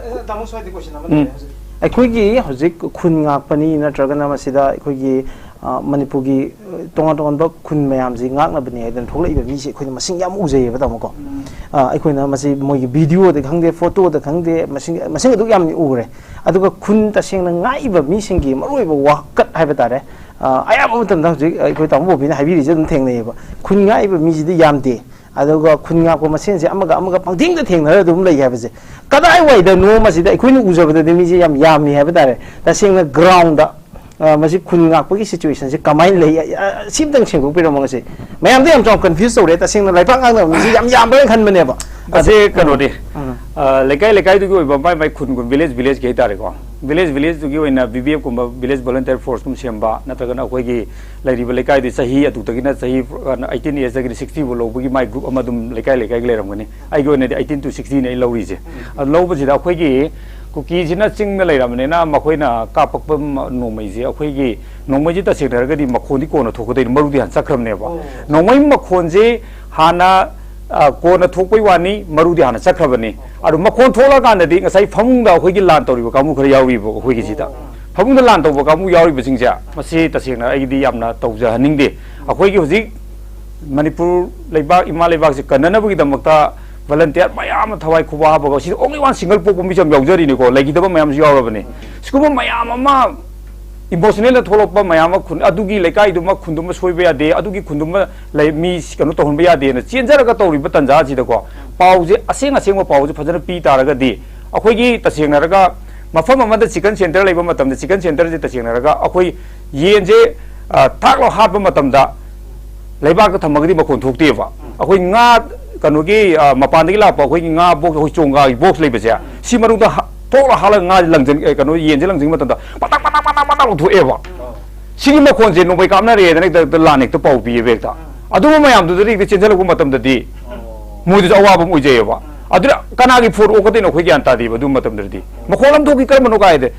ꯇꯥꯃꯣ, ꯁ꯭ꯋꯥꯏꯗ ꯀꯣꯏꯁꯟ ꯑꯃ ꯎꯝ꯫ ꯂꯩꯔꯦ ꯍꯧꯖꯤꯛ꯫ ꯑꯩꯈꯣꯏꯒꯤ ꯍꯧꯖꯤꯛ ꯈꯨꯟ ꯉꯥꯛꯄꯅꯤ ꯅꯠꯇ꯭ꯔꯒꯅ ꯃꯁꯤꯗ ꯑꯩꯈꯣꯏꯒꯤ, ꯑ, ꯃꯅꯤꯄꯨꯔꯒꯤ, ꯑ, ꯇꯣꯉꯥꯟ ꯇꯣꯉꯥꯟꯕ ꯈꯨꯟ ꯃꯌꯥꯝꯁꯤ ꯉꯥꯛꯅꯕꯅꯤ ꯍꯥꯏꯗꯅ ꯊꯣꯛꯂꯛꯏꯕ ꯃꯤꯁꯦ ꯑꯩꯈꯣꯏꯅ ꯃꯁꯤꯡ ꯌꯥꯝ ꯎꯖꯩꯌꯦꯕ, ꯇꯥꯃꯣꯀꯣ꯫ ꯎꯝ꯫ ꯑ, ꯑꯩꯈꯣꯏꯅ ꯃꯁꯤ ꯃꯣꯏꯒꯤ ꯚꯤꯗꯤꯑꯣꯗ ꯈꯪꯗꯦ, ꯐꯣꯇꯣꯗ ꯈꯪꯗꯦ, ꯃꯁꯤꯡ, ꯃꯁꯤꯡ ꯑꯗꯨꯛ ꯌꯥꯝꯅ ꯎꯔꯦ꯫ ꯑꯗꯨꯒ ꯈꯨꯟ ꯇꯁꯦꯡꯅ ꯉꯥꯛꯏꯕ ꯃꯤꯁꯤꯡꯒꯤ ꯃꯔꯨꯑꯣꯏꯕ ꯋꯥꯀꯠ ꯍꯥꯏꯕ ꯇꯥꯔꯦ꯫ ꯑ, ꯑꯌꯥꯝꯕ ꯃꯇꯝꯗ ꯍꯧꯖꯤꯛ ꯑꯩꯈꯣꯏ ꯇꯥꯃꯣ ꯕꯣꯕꯤꯅ ꯍꯥꯏꯕꯤꯔꯤꯁꯦ ꯑꯗꯨꯝ ꯊꯦꯡꯅꯩꯌꯦꯕ꯫ ꯈꯨꯟ ꯉꯥꯛꯏꯕ ꯃꯤꯁꯤꯗꯤ ꯌꯥꯝꯗꯦ꯫ ꯑꯗꯨꯒ ꯈꯨꯟ ꯉꯥꯛꯄ ꯃꯁꯦꯟꯁꯦ ꯑꯃꯒ ꯑꯃꯒ ꯄꯪꯊꯦꯡꯗ ꯊꯦꯡꯅꯔ ꯑꯗꯨꯝ ꯂꯩ ꯍꯥꯏꯕꯁꯦ꯫ ꯀꯗꯥꯏꯋꯥꯏꯗꯅꯣ ꯃꯁꯤꯗ ꯑꯩꯈꯣꯏꯅ ꯎꯖꯕꯗꯗꯤ ꯃꯤꯁꯦ ꯌꯥꯝ ꯌꯥꯝꯃꯤ ꯍꯥꯏꯕ ꯇꯥꯔꯦ꯫ ꯇꯁꯦꯡꯅ ꯒ꯭ꯔꯥꯎꯟꯗ, ꯑ, ꯃꯁꯤ ꯈꯨꯟ ꯉꯥꯛꯄꯒꯤ ꯁꯤꯆꯨꯋꯦꯁꯟꯁꯦ ꯀꯃꯥꯏꯅ ꯂꯩ? ꯑ, ꯑ, ꯁꯤ ꯑꯝꯇꯪ ꯁꯦꯡꯗꯣꯛꯄꯤꯔꯝꯃꯣ ꯉꯁꯤ꯫ ꯃꯌꯥꯝꯗ ꯌꯥꯝ ꯆꯥꯎꯅ ꯀꯟꯐ꯭ꯌꯨꯁ ꯇꯧꯔꯦ꯫ ꯇꯁꯦꯡꯅ ꯂꯩꯕꯥꯛ ꯉꯥꯛꯅꯕ ꯃꯤꯁꯦ ꯌꯥꯝ ꯌꯥꯝꯕ꯭ꯔꯥ ꯈꯟꯕꯅꯦꯕ꯫ ꯑꯁꯤ ꯑꯗꯣ, ꯀꯩꯅꯣꯅꯤ, ꯎꯝ꯫ ꯑ, ꯂꯩꯀꯥꯏ ꯂꯩꯀꯥꯏꯗꯨꯒꯤ ꯑꯣꯏꯕ ꯃꯥꯏ ꯃꯥꯏ ꯈꯨꯟ ꯈꯨꯟ, ꯚꯤꯂꯦꯖ ꯚꯤꯂꯦꯖꯀꯤ ꯍꯥꯏꯇꯥꯔꯦꯀꯣ꯫ ꯚꯤꯂꯦꯖ ꯚꯤꯂꯦꯖꯇꯨꯒꯤ ꯑꯣꯏꯅ ꯚꯤ ꯚꯤ ꯑꯦꯐ ꯀꯨꯝꯕ, ꯚꯤꯂꯦꯖ ꯚꯣꯂꯨꯟꯇꯤꯌꯔ ꯐꯣꯔꯁ ꯀꯨꯝꯕ ꯁꯦꯝꯕ, ꯅꯠꯇ꯭ꯔꯒꯅ ꯑꯩꯈꯣꯏꯒꯤ ꯂꯩꯔꯤꯕ ꯂꯩꯀꯥꯏꯗꯨ ꯆꯍꯤ ꯑꯗꯨꯗꯒꯤꯅ ꯆꯍꯤ ꯑꯩꯠꯇꯤꯟ ꯑꯦꯖꯇꯒꯤꯅ ꯁꯤꯛꯁꯇꯤ ꯐꯥꯎ ꯂꯧꯕꯒꯤ ꯃꯥꯏ ꯒ꯭ꯔꯨꯞ ꯑꯃ ꯑꯗꯨꯝ ꯂꯩꯀꯥꯏ ꯂꯩꯀꯥꯏꯒꯤ ꯂꯩꯔꯝꯒꯅꯤ꯫ ꯑꯩꯒꯤ ꯑꯣꯏꯅꯗꯤ ꯑꯩꯠꯇꯤꯟ to ꯁꯤꯛꯁꯇꯤꯅ ꯑꯩ ꯂꯧꯔꯤꯁꯦ꯫ ꯑꯗꯨ ꯂꯧꯕꯁꯤꯗ ꯑꯩꯈꯣꯏꯒꯤ ꯀꯨꯀꯤꯁꯤꯅ ꯆꯤꯡꯗ ꯂꯩꯔꯕꯅꯤꯅ ꯃꯈꯣꯏꯅ ꯀꯥꯞꯄꯛꯄ ꯃ-, ꯅꯣꯡꯃꯩꯁꯦ ꯑꯩꯈꯣꯏꯒꯤ ꯅꯣꯡꯃꯩꯁꯦ ꯇꯁꯦꯡꯅ ꯍꯥꯏꯔꯒꯗꯤ ꯃꯈꯣꯟꯗꯤ ꯀꯣꯟꯅ ꯊꯣꯛꯀꯗꯣꯏꯅꯤ, ꯃꯔꯨꯗꯤ ꯍꯥꯟꯅ ꯆꯠꯈ꯭ꯔꯕꯅꯦꯕ꯫ ꯑꯣ꯫ ꯅꯣꯡꯃꯩ ꯃꯈꯣꯟꯁꯦ ꯍꯥꯟꯅ, ꯑ, ꯀꯣꯟꯅ ꯊꯣꯛꯄꯩ ꯋꯥꯅꯤ, ꯃꯔꯨꯗꯤ ꯍꯥꯟꯅ ꯆꯠꯈ꯭ꯔꯕꯅꯤ꯫ ꯑꯗꯨ ꯃꯈꯣꯟ ꯊꯣꯛꯂꯛꯑꯀꯥꯟꯗꯗꯤ ꯉꯁꯥꯏ ꯐꯃꯨꯡꯗ ꯑꯩꯈꯣꯏꯒꯤ ꯂꯥꯟ ꯇꯧꯔꯤꯕ ꯀꯥꯡꯕꯨ ꯈꯔ ꯌꯥꯎꯔꯤꯕ ꯑꯩꯈꯣꯏꯒꯤꯁꯤꯗ꯫ ꯐꯃꯨꯡꯗ ꯂꯥꯟ ꯇꯧꯕ ꯀꯥꯡꯕꯨ ꯌꯥꯎꯔꯤꯕꯁꯤꯡꯁꯦ, ꯃꯁꯤ ꯇꯁꯦꯡꯅ ꯑꯩꯒꯤꯗꯤ ꯌꯥꯝꯅ ꯇꯧꯖꯍꯟꯅꯤꯡꯗꯦ꯫ ꯑꯩꯈꯣꯏꯒꯤ ꯍꯧꯖꯤꯛ ꯃꯅꯤꯄꯨꯔ ꯂꯩꯕꯥꯛ, ꯏꯃꯥ ꯂꯩꯕꯥꯛꯁꯤ ꯀꯟꯅꯅꯕꯒꯤꯗꯃꯛꯇ ꯚꯣꯂꯟꯇꯤꯌꯔ ꯃꯌꯥꯝ ꯑꯃ ꯊꯋꯥꯏ ꯈꯨꯕꯥꯛ ꯍꯥꯞꯄꯒ, ꯁꯤꯗ only one single ꯄꯣꯛꯄ ꯃꯤꯁꯨ ꯌꯥꯝ ꯌꯥꯎꯖꯔꯤꯅꯤꯀꯣ, ꯂꯩꯈꯤꯗꯕ ꯃꯌꯥꯝꯁꯨ ꯌꯥꯎꯔꯕꯅꯤ꯫ ꯁꯤꯒꯨꯝꯕ ꯃꯌꯥꯝ ꯑꯃ emotionalꯅ ꯊꯣꯛꯂꯛꯄ ꯃꯌꯥꯝ ꯑꯃ, ꯈꯨꯟ ꯑꯗꯨꯒꯤ ꯂꯩꯀꯥꯏꯗꯨꯃ, ꯈꯨꯟꯗꯨꯃ ꯁꯣꯏꯕ ꯌꯥꯗꯦ, ꯑꯗꯨꯒꯤ ꯈꯨꯟꯗꯨꯃ ꯂꯩ, ꯃꯤ ꯀꯩꯅꯣ ꯇꯧꯍꯟꯕ ꯌꯥꯗꯦꯅ ꯆꯦꯟꯖꯔꯒ ꯇꯧꯔꯤꯕ ꯇꯥꯟꯖꯥꯁꯤꯗꯀꯣ, ꯄꯥꯎꯁꯦ, ꯑꯁꯦꯡ ꯑꯁꯦꯡꯕ ꯄꯥꯎꯁꯦ ꯐꯖꯅ ꯄꯤ ꯇꯥꯔꯒꯗꯤ, ꯑꯩꯈꯣꯏꯒꯤ ꯇꯁꯦꯡꯅ ꯍꯥꯏꯔꯒ ꯃꯐꯝ ꯑꯃꯗ chicken centre ꯂꯩꯕ ꯃꯇꯝꯗ, chicken centreꯁꯦ ꯇꯁꯦꯡꯅ ꯍꯥꯏꯔꯒ ꯑꯩꯈꯣꯏ ꯌꯦꯟꯁꯦ, ꯑ, ꯊꯥꯛ ꯂꯥꯎ ꯍꯥꯠꯄ ꯃꯇꯝꯗ ꯂꯩꯕꯥꯛꯇ ꯊꯝꯃꯒꯗꯤ ꯃꯈꯣꯟ ꯊꯣꯛꯇꯦꯕ꯫ ꯑꯩꯈꯣꯏ ꯉꯥ, ꯀꯩꯅꯣꯒꯤ, ꯑ, ꯃꯄꯥꯟꯗꯒꯤ ꯂꯥꯛꯄ ꯑꯩꯈꯣꯏꯒꯤ ꯉꯥ box, ꯑꯩꯈꯣꯏ ꯆꯣꯡꯒꯥꯒꯤ box ꯂꯩꯕꯁꯦ, ꯁꯤ ꯃꯅꯨꯡꯗ ꯍꯥ-, ꯊꯣꯛꯂ ꯍꯥꯠꯂꯒ ꯉꯥꯁꯦ ꯂꯪꯖꯟ-, ꯑ, ꯀꯩꯅꯣ, ꯌꯦꯟꯁꯦ ꯂꯪꯖꯟꯕ ꯃꯇꯝꯗ ꯄꯇꯥꯛ, ꯄꯇꯥꯛ, ꯄꯇꯥꯛ, ꯄꯇꯥꯛ ꯂꯥꯎꯊꯣꯛꯑꯦꯕ꯫ ꯁꯤꯒꯤ ꯃꯈꯣꯟꯁꯦ ꯅꯣꯡꯃꯩ ꯀꯥꯞꯅꯔꯦꯗꯅ ꯍꯦꯛꯇ, ꯍꯦꯛꯇ ꯂꯥꯟ ꯍꯦꯛꯇ ꯄꯥꯎ ꯄꯤꯌꯦꯕ ꯍꯦꯛꯇ꯫ ꯑꯗꯨꯝꯕ ꯃꯌꯥꯝꯗꯨꯗꯒꯤ ꯍꯦꯛꯇ ꯆꯦꯟꯁꯤꯜꯂꯛꯄ ꯃꯇꯝꯗꯗꯤ ꯃꯣꯏꯗꯁꯨ ꯑꯋꯥꯕ ꯑꯃ ꯑꯣꯏꯖꯩꯑꯕ꯫ ꯑꯗꯨꯅ ꯀꯅꯥꯒꯤ ꯐꯣꯟ ꯑꯣꯛꯀꯗꯣꯏꯅꯣ ꯑꯩꯈꯣꯏ ꯒ꯭ꯌꯥꯟ ꯇꯥꯗꯦꯕ ꯑꯗꯨ ꯃꯇꯝꯗꯗꯤ꯫ ꯃꯈꯣꯟ ꯑꯃ ꯊꯣꯛꯈꯤ, ꯀꯔꯝꯕꯅꯣ ꯀꯥꯏꯗꯦ꯫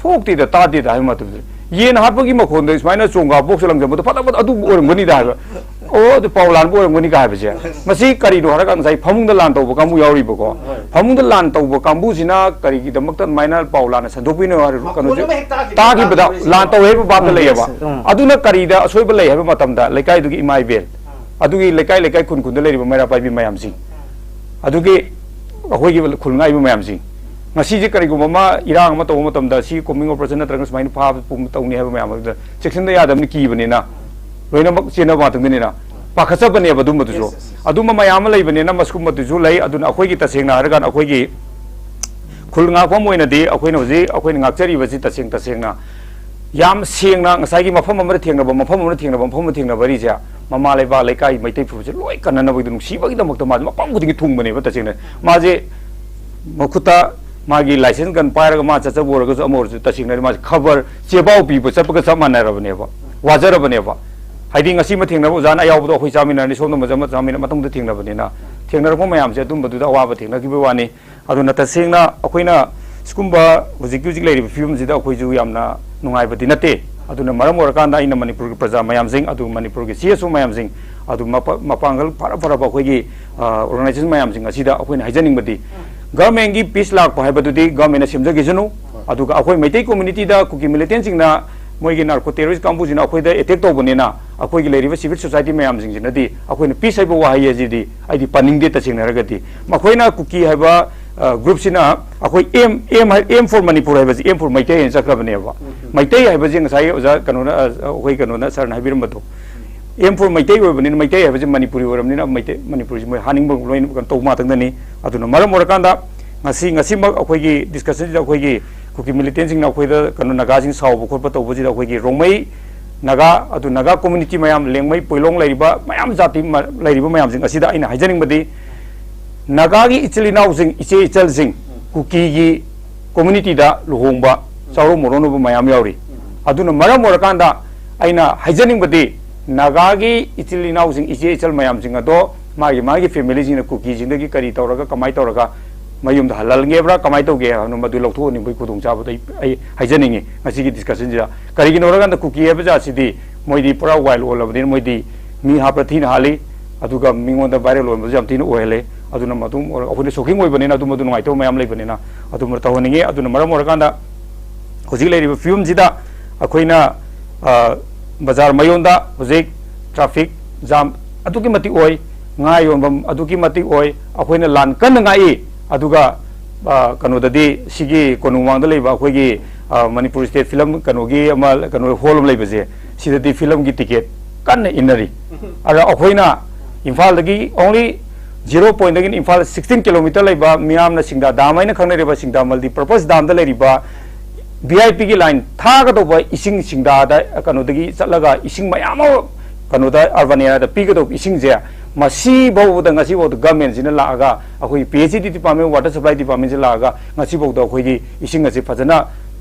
ꯊꯣꯛꯇꯦꯗ, ꯇꯥꯗꯦꯗ ꯍꯥꯏꯕ ꯃꯇꯝꯗ, ꯌꯦꯟ ꯍꯥꯠꯄꯒꯤ ꯃꯈꯣꯟꯗꯣ ꯁꯨꯃꯥꯏꯅ ꯆꯣꯡꯒꯥ box ꯂꯪꯖꯕꯗꯣ ꯐꯠ ꯐꯠ ꯑꯗꯨ ꯑꯣꯏꯔꯝꯒꯅꯤꯗ ꯍꯥꯏꯕ꯫ ꯑꯣ, ꯑꯗꯨ ꯄꯥꯎ ꯂꯥꯟꯕ ꯑꯣꯏꯔꯝꯒꯅꯤꯒ ꯍꯥꯏꯕꯁꯦ꯫ ꯃꯁꯤ ꯀꯔꯤꯅꯣ ꯍꯥꯏꯔꯒ ꯉꯁꯥꯏ ꯐꯃꯨꯡꯗ ꯂꯥꯟ ꯇꯧꯕ ꯀꯥꯡꯕꯨ ꯌꯥꯎꯔꯤꯕꯀꯣ꯫ ꯐꯃꯨꯡꯗ ꯂꯥꯟ ꯇꯧꯕ ꯀꯥꯡꯕꯨꯁꯤꯅ ꯀꯔꯤꯒꯤꯗꯃꯛꯇ ꯑꯗꯨꯃꯥꯏꯅ ꯄꯥꯎ ꯂꯥꯟꯅ ꯁꯟꯗꯣꯛꯄꯤꯅꯣ ꯍꯥꯏꯔ ꯀꯩꯅꯣꯁꯦ, ꯑꯃ ꯍꯦꯛ ꯇꯥꯈꯤꯕꯗ ꯇꯥꯈꯤꯕꯗ ꯂꯥꯟ ꯇꯧꯋꯦ ꯍꯥꯏꯕ ꯚꯥꯞꯇ ꯎꯝ, ꯂꯩꯌꯦꯕ꯫ ꯎꯝ꯫ ꯑꯗꯨꯅ ꯀꯔꯤꯗ ꯑꯁꯣꯏꯕ ꯂꯩ ꯍꯥꯏꯕ ꯃꯇꯝꯗ, ꯂꯩꯀꯥꯏꯗꯨꯒꯤ ꯏꯃꯥ ꯏꯕꯦꯜ, ꯑꯗꯨꯒꯤ ꯂꯩꯀꯥꯏ ꯂꯩꯀꯥꯏ ꯈꯨꯟ ꯈꯨꯟꯗ ꯂꯩꯔꯤꯕ ꯃꯩꯔꯥ ꯄꯥꯏꯕꯤ ꯃꯌꯥꯝꯁꯤꯡ, ꯑꯗꯨꯒꯤ ꯑꯩꯈꯣꯏꯒꯤ ꯈꯨꯜ ꯉꯥꯛꯏꯕ ꯃꯌꯥꯝꯁꯤꯡ, ꯉꯁꯤꯁꯦ ꯀꯔꯤꯒꯨꯝꯕ ꯑꯃ ꯏꯔꯥꯡ ꯑꯃ ꯇꯧꯕ ꯃꯇꯝꯗ, ꯁꯤ combing operation ꯅꯠꯇ꯭ꯔꯒ ꯁꯨꯃꯥꯏꯅ ꯐꯥꯕ ꯄꯨꯝ ꯇꯧꯅꯤ ꯍꯥꯏꯕ ꯃꯌꯥꯝ ꯑꯗꯨꯗ ꯆꯦꯛꯁꯤꯟꯗ ꯌꯥꯗꯕꯅꯤ, ꯀꯤꯕꯅꯤꯅ, ꯂꯣꯏꯅꯃꯛ ꯆꯦꯟꯅꯕ ꯉꯥꯛꯇꯅꯤꯅ ꯄꯥꯈꯠꯆꯕꯅꯦꯕ ꯑꯗꯨꯝꯕꯗꯨꯁꯨ꯫ Yes, yes, yes. ꯑꯗꯨꯝꯕ ꯃꯌꯥꯝ ꯑꯃ ꯂꯩꯕꯅꯤꯅ ꯃꯁꯤꯒꯨꯝꯕꯗꯨꯁꯨ ꯂꯩ꯫ ꯑꯗꯨꯅ ꯑꯩꯈꯣꯏꯒꯤ ꯇꯁꯦꯡꯅ ꯍꯥꯏꯔꯀꯥꯟꯗ ꯑꯩꯈꯣꯏꯒꯤ ꯈꯨꯜ ꯉꯥꯛꯐꯝ ꯑꯣꯏꯅꯗꯤ ꯑꯩꯈꯣꯏꯅ ꯍꯧꯖꯤꯛ ꯑꯩꯈꯣꯏꯅ ꯉꯥꯛꯆꯔꯤꯕꯁꯤ ꯇꯁꯦꯡ ꯇꯁꯦꯡꯅ ꯌꯥꯝ ꯁꯦꯡꯅ ꯉꯁꯥꯏꯒꯤ ꯃꯐꯝ ꯑꯃꯗ ꯊꯦꯡꯅꯕ, ꯃꯐꯝ ꯑꯃꯗ ꯊꯦꯡꯅꯕ, ꯃꯐꯝ ꯑꯃꯗ ꯊꯦꯡꯅꯕ ꯍꯥꯏꯔꯤꯁꯦ ꯃꯃꯥ ꯂꯩꯕꯥꯛ, ꯂꯩꯀꯥꯏ, ꯃꯩꯇꯩ ꯐꯨꯔꯨꯞꯁꯦ ꯂꯣꯏ ꯀꯟꯅꯅꯕꯒꯤꯗꯃꯛ, ꯅꯨꯡꯁꯤꯕꯒꯤꯗꯃꯛꯇ ꯃꯥꯁꯦ ꯃꯐꯝ ꯈꯨꯗꯤꯡꯒꯤ ꯊꯨꯡꯕꯅꯦꯕ꯫ ꯇꯁꯦꯡꯅ ꯃꯥꯁꯦ ꯃꯈꯨꯠꯇ ꯃꯥꯒꯤ license gun ꯄꯥꯏꯔꯒ ꯃꯥ ꯆꯠꯆꯕ ꯑꯣꯏꯔꯒꯁꯨ, ꯑꯃ ꯑꯣꯏꯔꯁꯨ, ꯇꯁꯦꯡꯅ ꯃꯥꯁꯦ ꯈꯕꯔ ꯆꯦꯕꯥꯎ ꯄꯤꯕ ꯆꯠꯄꯒ ꯆꯞ ꯃꯥꯟꯅꯔꯕꯅꯦꯕ, ꯋꯥꯖꯔꯕꯅꯦꯕ꯫ ꯍꯥꯏꯗꯤ ꯉꯁꯤ ꯑꯃ ꯊꯦꯡꯅꯕ ꯑꯣꯖꯥꯅ ꯑꯌꯥꯎꯕꯗꯣ ꯑꯩꯈꯣꯏ ꯆꯥꯃꯤꯟꯅꯔꯅꯤ, ꯁꯣꯝꯗ ꯑꯃ ꯆꯥꯃꯤꯟꯅ, ꯃꯇꯨꯡꯗ ꯊꯦꯡꯅꯕꯅꯤꯅ, ꯊꯦꯡꯅꯔꯛꯄ ꯃꯌꯥꯝꯁꯦ ꯑꯗꯨꯝꯕꯗꯨꯗ ꯑꯋꯥꯕ ꯊꯦꯡꯅꯈꯤꯕꯒꯤ ꯋꯥꯅꯤ꯫ ꯑꯗꯨꯅ ꯇꯁꯦꯡꯅ ꯑꯩꯈꯣꯏꯅ ꯁꯤꯒꯨꯝꯕ ꯍꯧꯖꯤꯛꯀꯤ ꯍꯧꯖꯤꯛ ꯂꯩꯔꯤꯕ ꯐꯤꯕꯝꯁꯤꯗ ꯑꯩꯈꯣꯏꯁꯨ ꯌꯥꯝꯅ ꯅꯨꯡꯉꯥꯏꯕꯗꯤ ꯅꯠꯇꯦ꯫ ꯑꯗꯨꯅ ꯃꯔꯝ ꯑꯣꯏꯔꯀꯥꯟꯗ ꯑꯩꯅ ꯃꯅꯤꯄꯨꯔꯒꯤ ꯄ꯭ꯔꯖꯥ ꯃꯌꯥꯝꯁꯤꯡ, ꯑꯗꯨ ꯃꯅꯤꯄꯨꯔꯒꯤ C S O ꯃꯌꯥꯝꯁꯤꯡ, ꯑꯗꯨ ꯃꯄ-, ꯃꯄꯥꯡꯒꯜ ꯐꯔ ꯐꯔꯕ ꯑꯩꯈꯣꯏꯒꯤ, ꯑ, organization ꯃꯌꯥꯝꯁꯤꯡ ꯑꯁꯤꯗ ꯑꯩꯈꯣꯏꯅ ꯍꯥꯏꯖꯅꯤꯡꯕꯗꯤ, governmentꯀꯤ peace ꯂꯥꯛꯄ ꯍꯥꯏꯕꯗꯨꯗꯤ governmentꯅ ꯁꯦꯝꯖꯈꯤꯁꯅꯨ꯫ ꯑꯗꯨꯒ ꯑꯩꯈꯣꯏ ꯃꯩꯇꯩ communityꯗ ꯀꯨꯀꯤ militantꯁꯤꯡꯅ, ꯃꯣꯏꯒꯤ narco terrorist ꯀꯥꯡꯕꯨꯁꯤꯅ ꯑꯩꯈꯣꯏꯗ attack ꯇꯧꯕꯅꯤꯅ, ꯑꯩꯈꯣꯏꯒꯤ ꯂꯩꯔꯤꯕ civil society ꯃꯌꯥꯝꯁꯤꯡꯁꯤꯅꯗꯤ ꯑꯩꯈꯣꯏꯅ peace ꯍꯥꯏꯕ ꯋꯥꯍꯩ ꯑꯁꯤꯗꯤ ꯑꯩꯗꯤ ꯄꯟꯅꯤꯡꯗꯦ꯫ ꯇꯁꯦꯡꯅ ꯍꯥꯏꯔꯒꯗꯤ ꯃꯈꯣꯏꯅ ꯀꯨꯀꯤ ꯍꯥꯏꯕ group ꯁꯤꯅ ꯑꯩꯈꯣꯏ M, M, M for Manipur ꯍꯥꯏꯕꯁꯤ M for ꯃꯩꯇꯩ ꯍꯥꯏꯅ ꯆꯠꯈ꯭ꯔꯕꯅꯦꯕ꯫ ꯃꯩꯇꯩ ꯍꯥꯏꯕꯁꯤ ꯉꯁꯥꯏ ꯑꯣꯖꯥ ꯀꯩꯅꯣꯅ, ꯑꯩꯈꯣꯏ ꯀꯩꯅꯣꯅ ꯁꯥꯔꯅ ꯍꯥꯏꯕꯤꯔꯝꯕꯗꯣ, M for ꯃꯩꯇꯩ ꯑꯣꯏꯕꯅꯤꯅ, ꯃꯩꯇꯩ ꯍꯥꯏꯕꯁꯤ ꯃꯅꯤꯄꯨꯔꯤ ꯑꯣꯏꯔꯕꯅꯤꯅ ꯃꯩꯇꯩ, ꯃꯅꯤꯄꯨꯔꯤꯁꯤ ꯃꯣꯏ ꯍꯥꯠꯅꯤꯡꯕ ꯂꯣꯏꯅ ꯇꯧꯕ ꯉꯥꯛꯇꯪꯗꯅꯤ꯫ ꯑꯗꯨꯅ ꯃꯔꯝ ꯑꯣꯏꯔꯀꯥꯟꯗ ꯉꯁꯤ, ꯉꯁꯤꯃꯛ ꯑꯩꯈꯣꯏꯒꯤ discussion ꯁꯤꯗ ꯑꯩꯈꯣꯏꯒꯤ ꯀꯨꯀꯤ militant ꯁꯤꯡꯅ ꯑꯩꯈꯣꯏꯗ ꯀꯩꯅꯣ ꯅꯥꯒꯥꯁꯤꯡ ꯁꯥꯎꯕ ꯈꯣꯠꯄ ꯇꯧꯕꯁꯤꯗ ꯑꯩꯈꯣꯏꯒꯤ ꯔꯣꯡꯃꯩ ꯅꯥꯒꯥ, ꯑꯗꯨ ꯅꯥꯒꯥ community ꯃꯌꯥꯝ, ꯂꯦꯡꯃꯩ, ꯄꯣꯏꯂꯣꯡ ꯂꯩꯔꯤꯕ ꯃꯌꯥꯝ ꯖꯥꯇꯤ ꯃ-, ꯂꯩꯔꯤꯕ ꯃꯌꯥꯝꯁꯤꯡ ꯑꯁꯤꯗ ꯑꯩꯅ ꯍꯥꯏꯖꯅꯤꯡꯕꯗꯤ, ꯅꯥꯒꯥꯒꯤ ꯏꯆꯤꯜ ꯏꯅꯥꯎꯁꯤꯡ, ꯏꯆꯦ ꯏꯆꯜꯁꯤꯡ ꯀꯨꯀꯤꯒꯤ community ꯗ ꯂꯨꯍꯣꯡꯕ, ꯆꯥꯔꯣꯟ ꯃꯔꯣꯟꯅꯕ ꯃꯌꯥꯝ ꯌꯥꯎꯔꯤ꯫ ꯑꯗꯨꯅ ꯃꯔꯝ ꯑꯣꯏꯔꯀꯥꯟꯗ ꯑꯩꯅ ꯍꯥꯏꯖꯅꯤꯡꯕꯗꯤ, ꯅꯥꯒꯥꯒꯤ ꯏꯆꯤꯜ ꯏꯅꯥꯎꯁꯤꯡ, ꯏꯆꯦ ꯏꯆꯜ ꯃꯌꯥꯝꯁꯤꯡ ꯑꯗꯣ ꯃꯥꯒꯤ ꯃꯥꯒꯤ family ꯁꯤꯡꯅ ꯀꯨꯀꯤꯁꯤꯡꯗꯒꯤ ꯀꯔꯤ ꯇꯧꯔꯒ, ꯀꯃꯥꯏꯅ ꯇꯧꯔꯒ ꯃꯌꯨꯝꯗ ꯍꯜꯍꯟꯒꯦꯕ꯭ꯔꯥ, ꯀꯃꯥꯏꯅ ꯇꯧꯒꯦ ꯍꯥꯏꯕꯅꯣ, ꯃꯗꯨ ꯂꯧꯊꯣꯛꯍꯟꯅꯤꯡꯕꯒꯤ ꯈꯨꯗꯣꯡꯆꯥꯕꯗꯣ ꯑꯩ, ꯑꯩ ꯍꯥꯏꯖꯅꯤꯡꯉꯤ ꯉꯁꯤꯒꯤ discussion ꯁꯤꯗ꯫ ꯀꯔꯤꯒꯤꯅꯣ ꯍꯥꯏꯔꯀꯥꯟꯗ ꯀꯨꯀꯤ ꯍꯥꯏꯕ ꯖꯥꯠꯁꯤꯗꯤ ꯃꯣꯏꯗꯤ ꯄꯨꯔꯥ wild ꯑꯣꯜꯂꯕꯅꯤꯅ ꯃꯣꯏꯗꯤ ꯃꯤ ꯍꯥꯠꯄ ꯊꯤꯅ ꯍꯥꯠꯂꯤ, ꯑꯗꯨꯒ ꯃꯤꯉꯣꯟꯗ viral ꯑꯣꯟꯕꯁꯨ ꯌꯥꯝ ꯊꯤꯅ ꯑꯣꯏꯍꯜꯂꯦ꯫ ꯑꯗꯨꯅ ꯃꯗꯨꯝ ꯑꯣꯏꯔ-, ꯑꯩꯈꯣꯏꯅ shocking ꯑꯣꯏꯕꯅꯤꯅ ꯑꯗꯨꯝ ꯑꯗꯨ ꯅꯨꯡꯉꯥꯏꯇꯕ ꯃꯌꯥꯝ ꯂꯩꯕꯅꯤꯅ ꯑꯗꯨꯝꯕ ꯇꯧꯍꯟꯅꯤꯡꯉꯤ꯫ ꯑꯗꯨꯅ ꯃꯔꯝ ꯑꯣꯏꯔꯀꯥꯟꯗ ꯍꯧꯖꯤꯛ ꯂꯩꯔꯤꯕ ꯐꯤꯕꯝꯁꯤꯗ ꯑꯩꯈꯣꯏꯅ, ꯑ, ꯕꯖꯥꯔ ꯃꯌꯣꯟꯗ ꯍꯧꯖꯤꯛ traffic jam ꯑꯗꯨꯛꯀꯤ ꯃꯇꯤꯛ ꯑꯣꯏ, ꯉꯥ ꯌꯣꯟꯐꯝ ꯑꯗꯨꯛꯀꯤ ꯃꯇꯤꯛ ꯑꯣꯏ, ꯑꯩꯈꯣꯏꯅ ꯂꯥꯟ ꯀꯟꯅ ꯉꯥꯛꯏ꯫ ꯑꯗꯨꯒ, ꯑ, ꯀꯩꯅꯣꯗꯗꯤ ꯁꯤꯒꯤ ꯀꯣꯅꯨꯡꯃꯥꯡꯗ ꯂꯩꯕ ꯑꯩꯈꯣꯏꯒꯤ, ꯑ, ꯃꯅꯤꯄꯨꯔ state film ꯀꯩꯅꯣꯒꯤ ꯑꯃ, ꯀꯩꯅꯣ hall ꯑꯃ ꯂꯩꯕꯁꯦ, ꯁꯤꯗꯗꯤ film ꯒꯤ ticket ꯀꯟꯅ ꯏꯟꯅꯔꯤ꯫ ꯑꯗ ꯑꯩꯈꯣꯏꯅ ꯏꯝꯐꯥꯜꯗꯒꯤ only zero point ꯗꯒꯤꯅ Imphal sixteen kilometer ꯂꯩꯕ ꯃꯤꯌꯥꯝꯅ ꯁꯤꯡꯗꯥ dam ꯍꯥꯏꯅ ꯈꯪꯅꯔꯤꯕ ꯁꯤꯡꯗꯥ multi purpose dam ꯗ ꯂꯩꯔꯤꯕ V I P ꯒꯤ line ꯊꯥꯒꯗꯧꯕ ꯏꯁꯤꯡ ꯁꯤꯡꯗꯥꯗ ꯀꯩꯅꯣꯗꯒꯤ ꯆꯠꯂꯒ ꯏꯁꯤꯡ ꯃꯌꯥꯝ ꯑꯃ ꯀꯩꯅꯣꯗ urban area ꯗ ꯄꯤꯒꯗꯧꯕ ꯏꯁꯤꯡꯁꯦ ꯃꯁꯤ ꯐꯥꯎꯕꯗ, ꯉꯁꯤ ꯐꯥꯎꯗ government ꯁꯤꯅ ꯂꯥꯛꯑꯒ, ꯑꯩꯈꯣꯏꯒꯤ P H E D department, water supply department ꯁꯤ ꯂꯥꯛꯑꯒ ꯉꯁꯤ ꯐꯥꯎꯗ ꯑꯩꯈꯣꯏꯒꯤ ꯏꯁꯤꯡ ꯑꯁꯤ ꯐꯖꯅ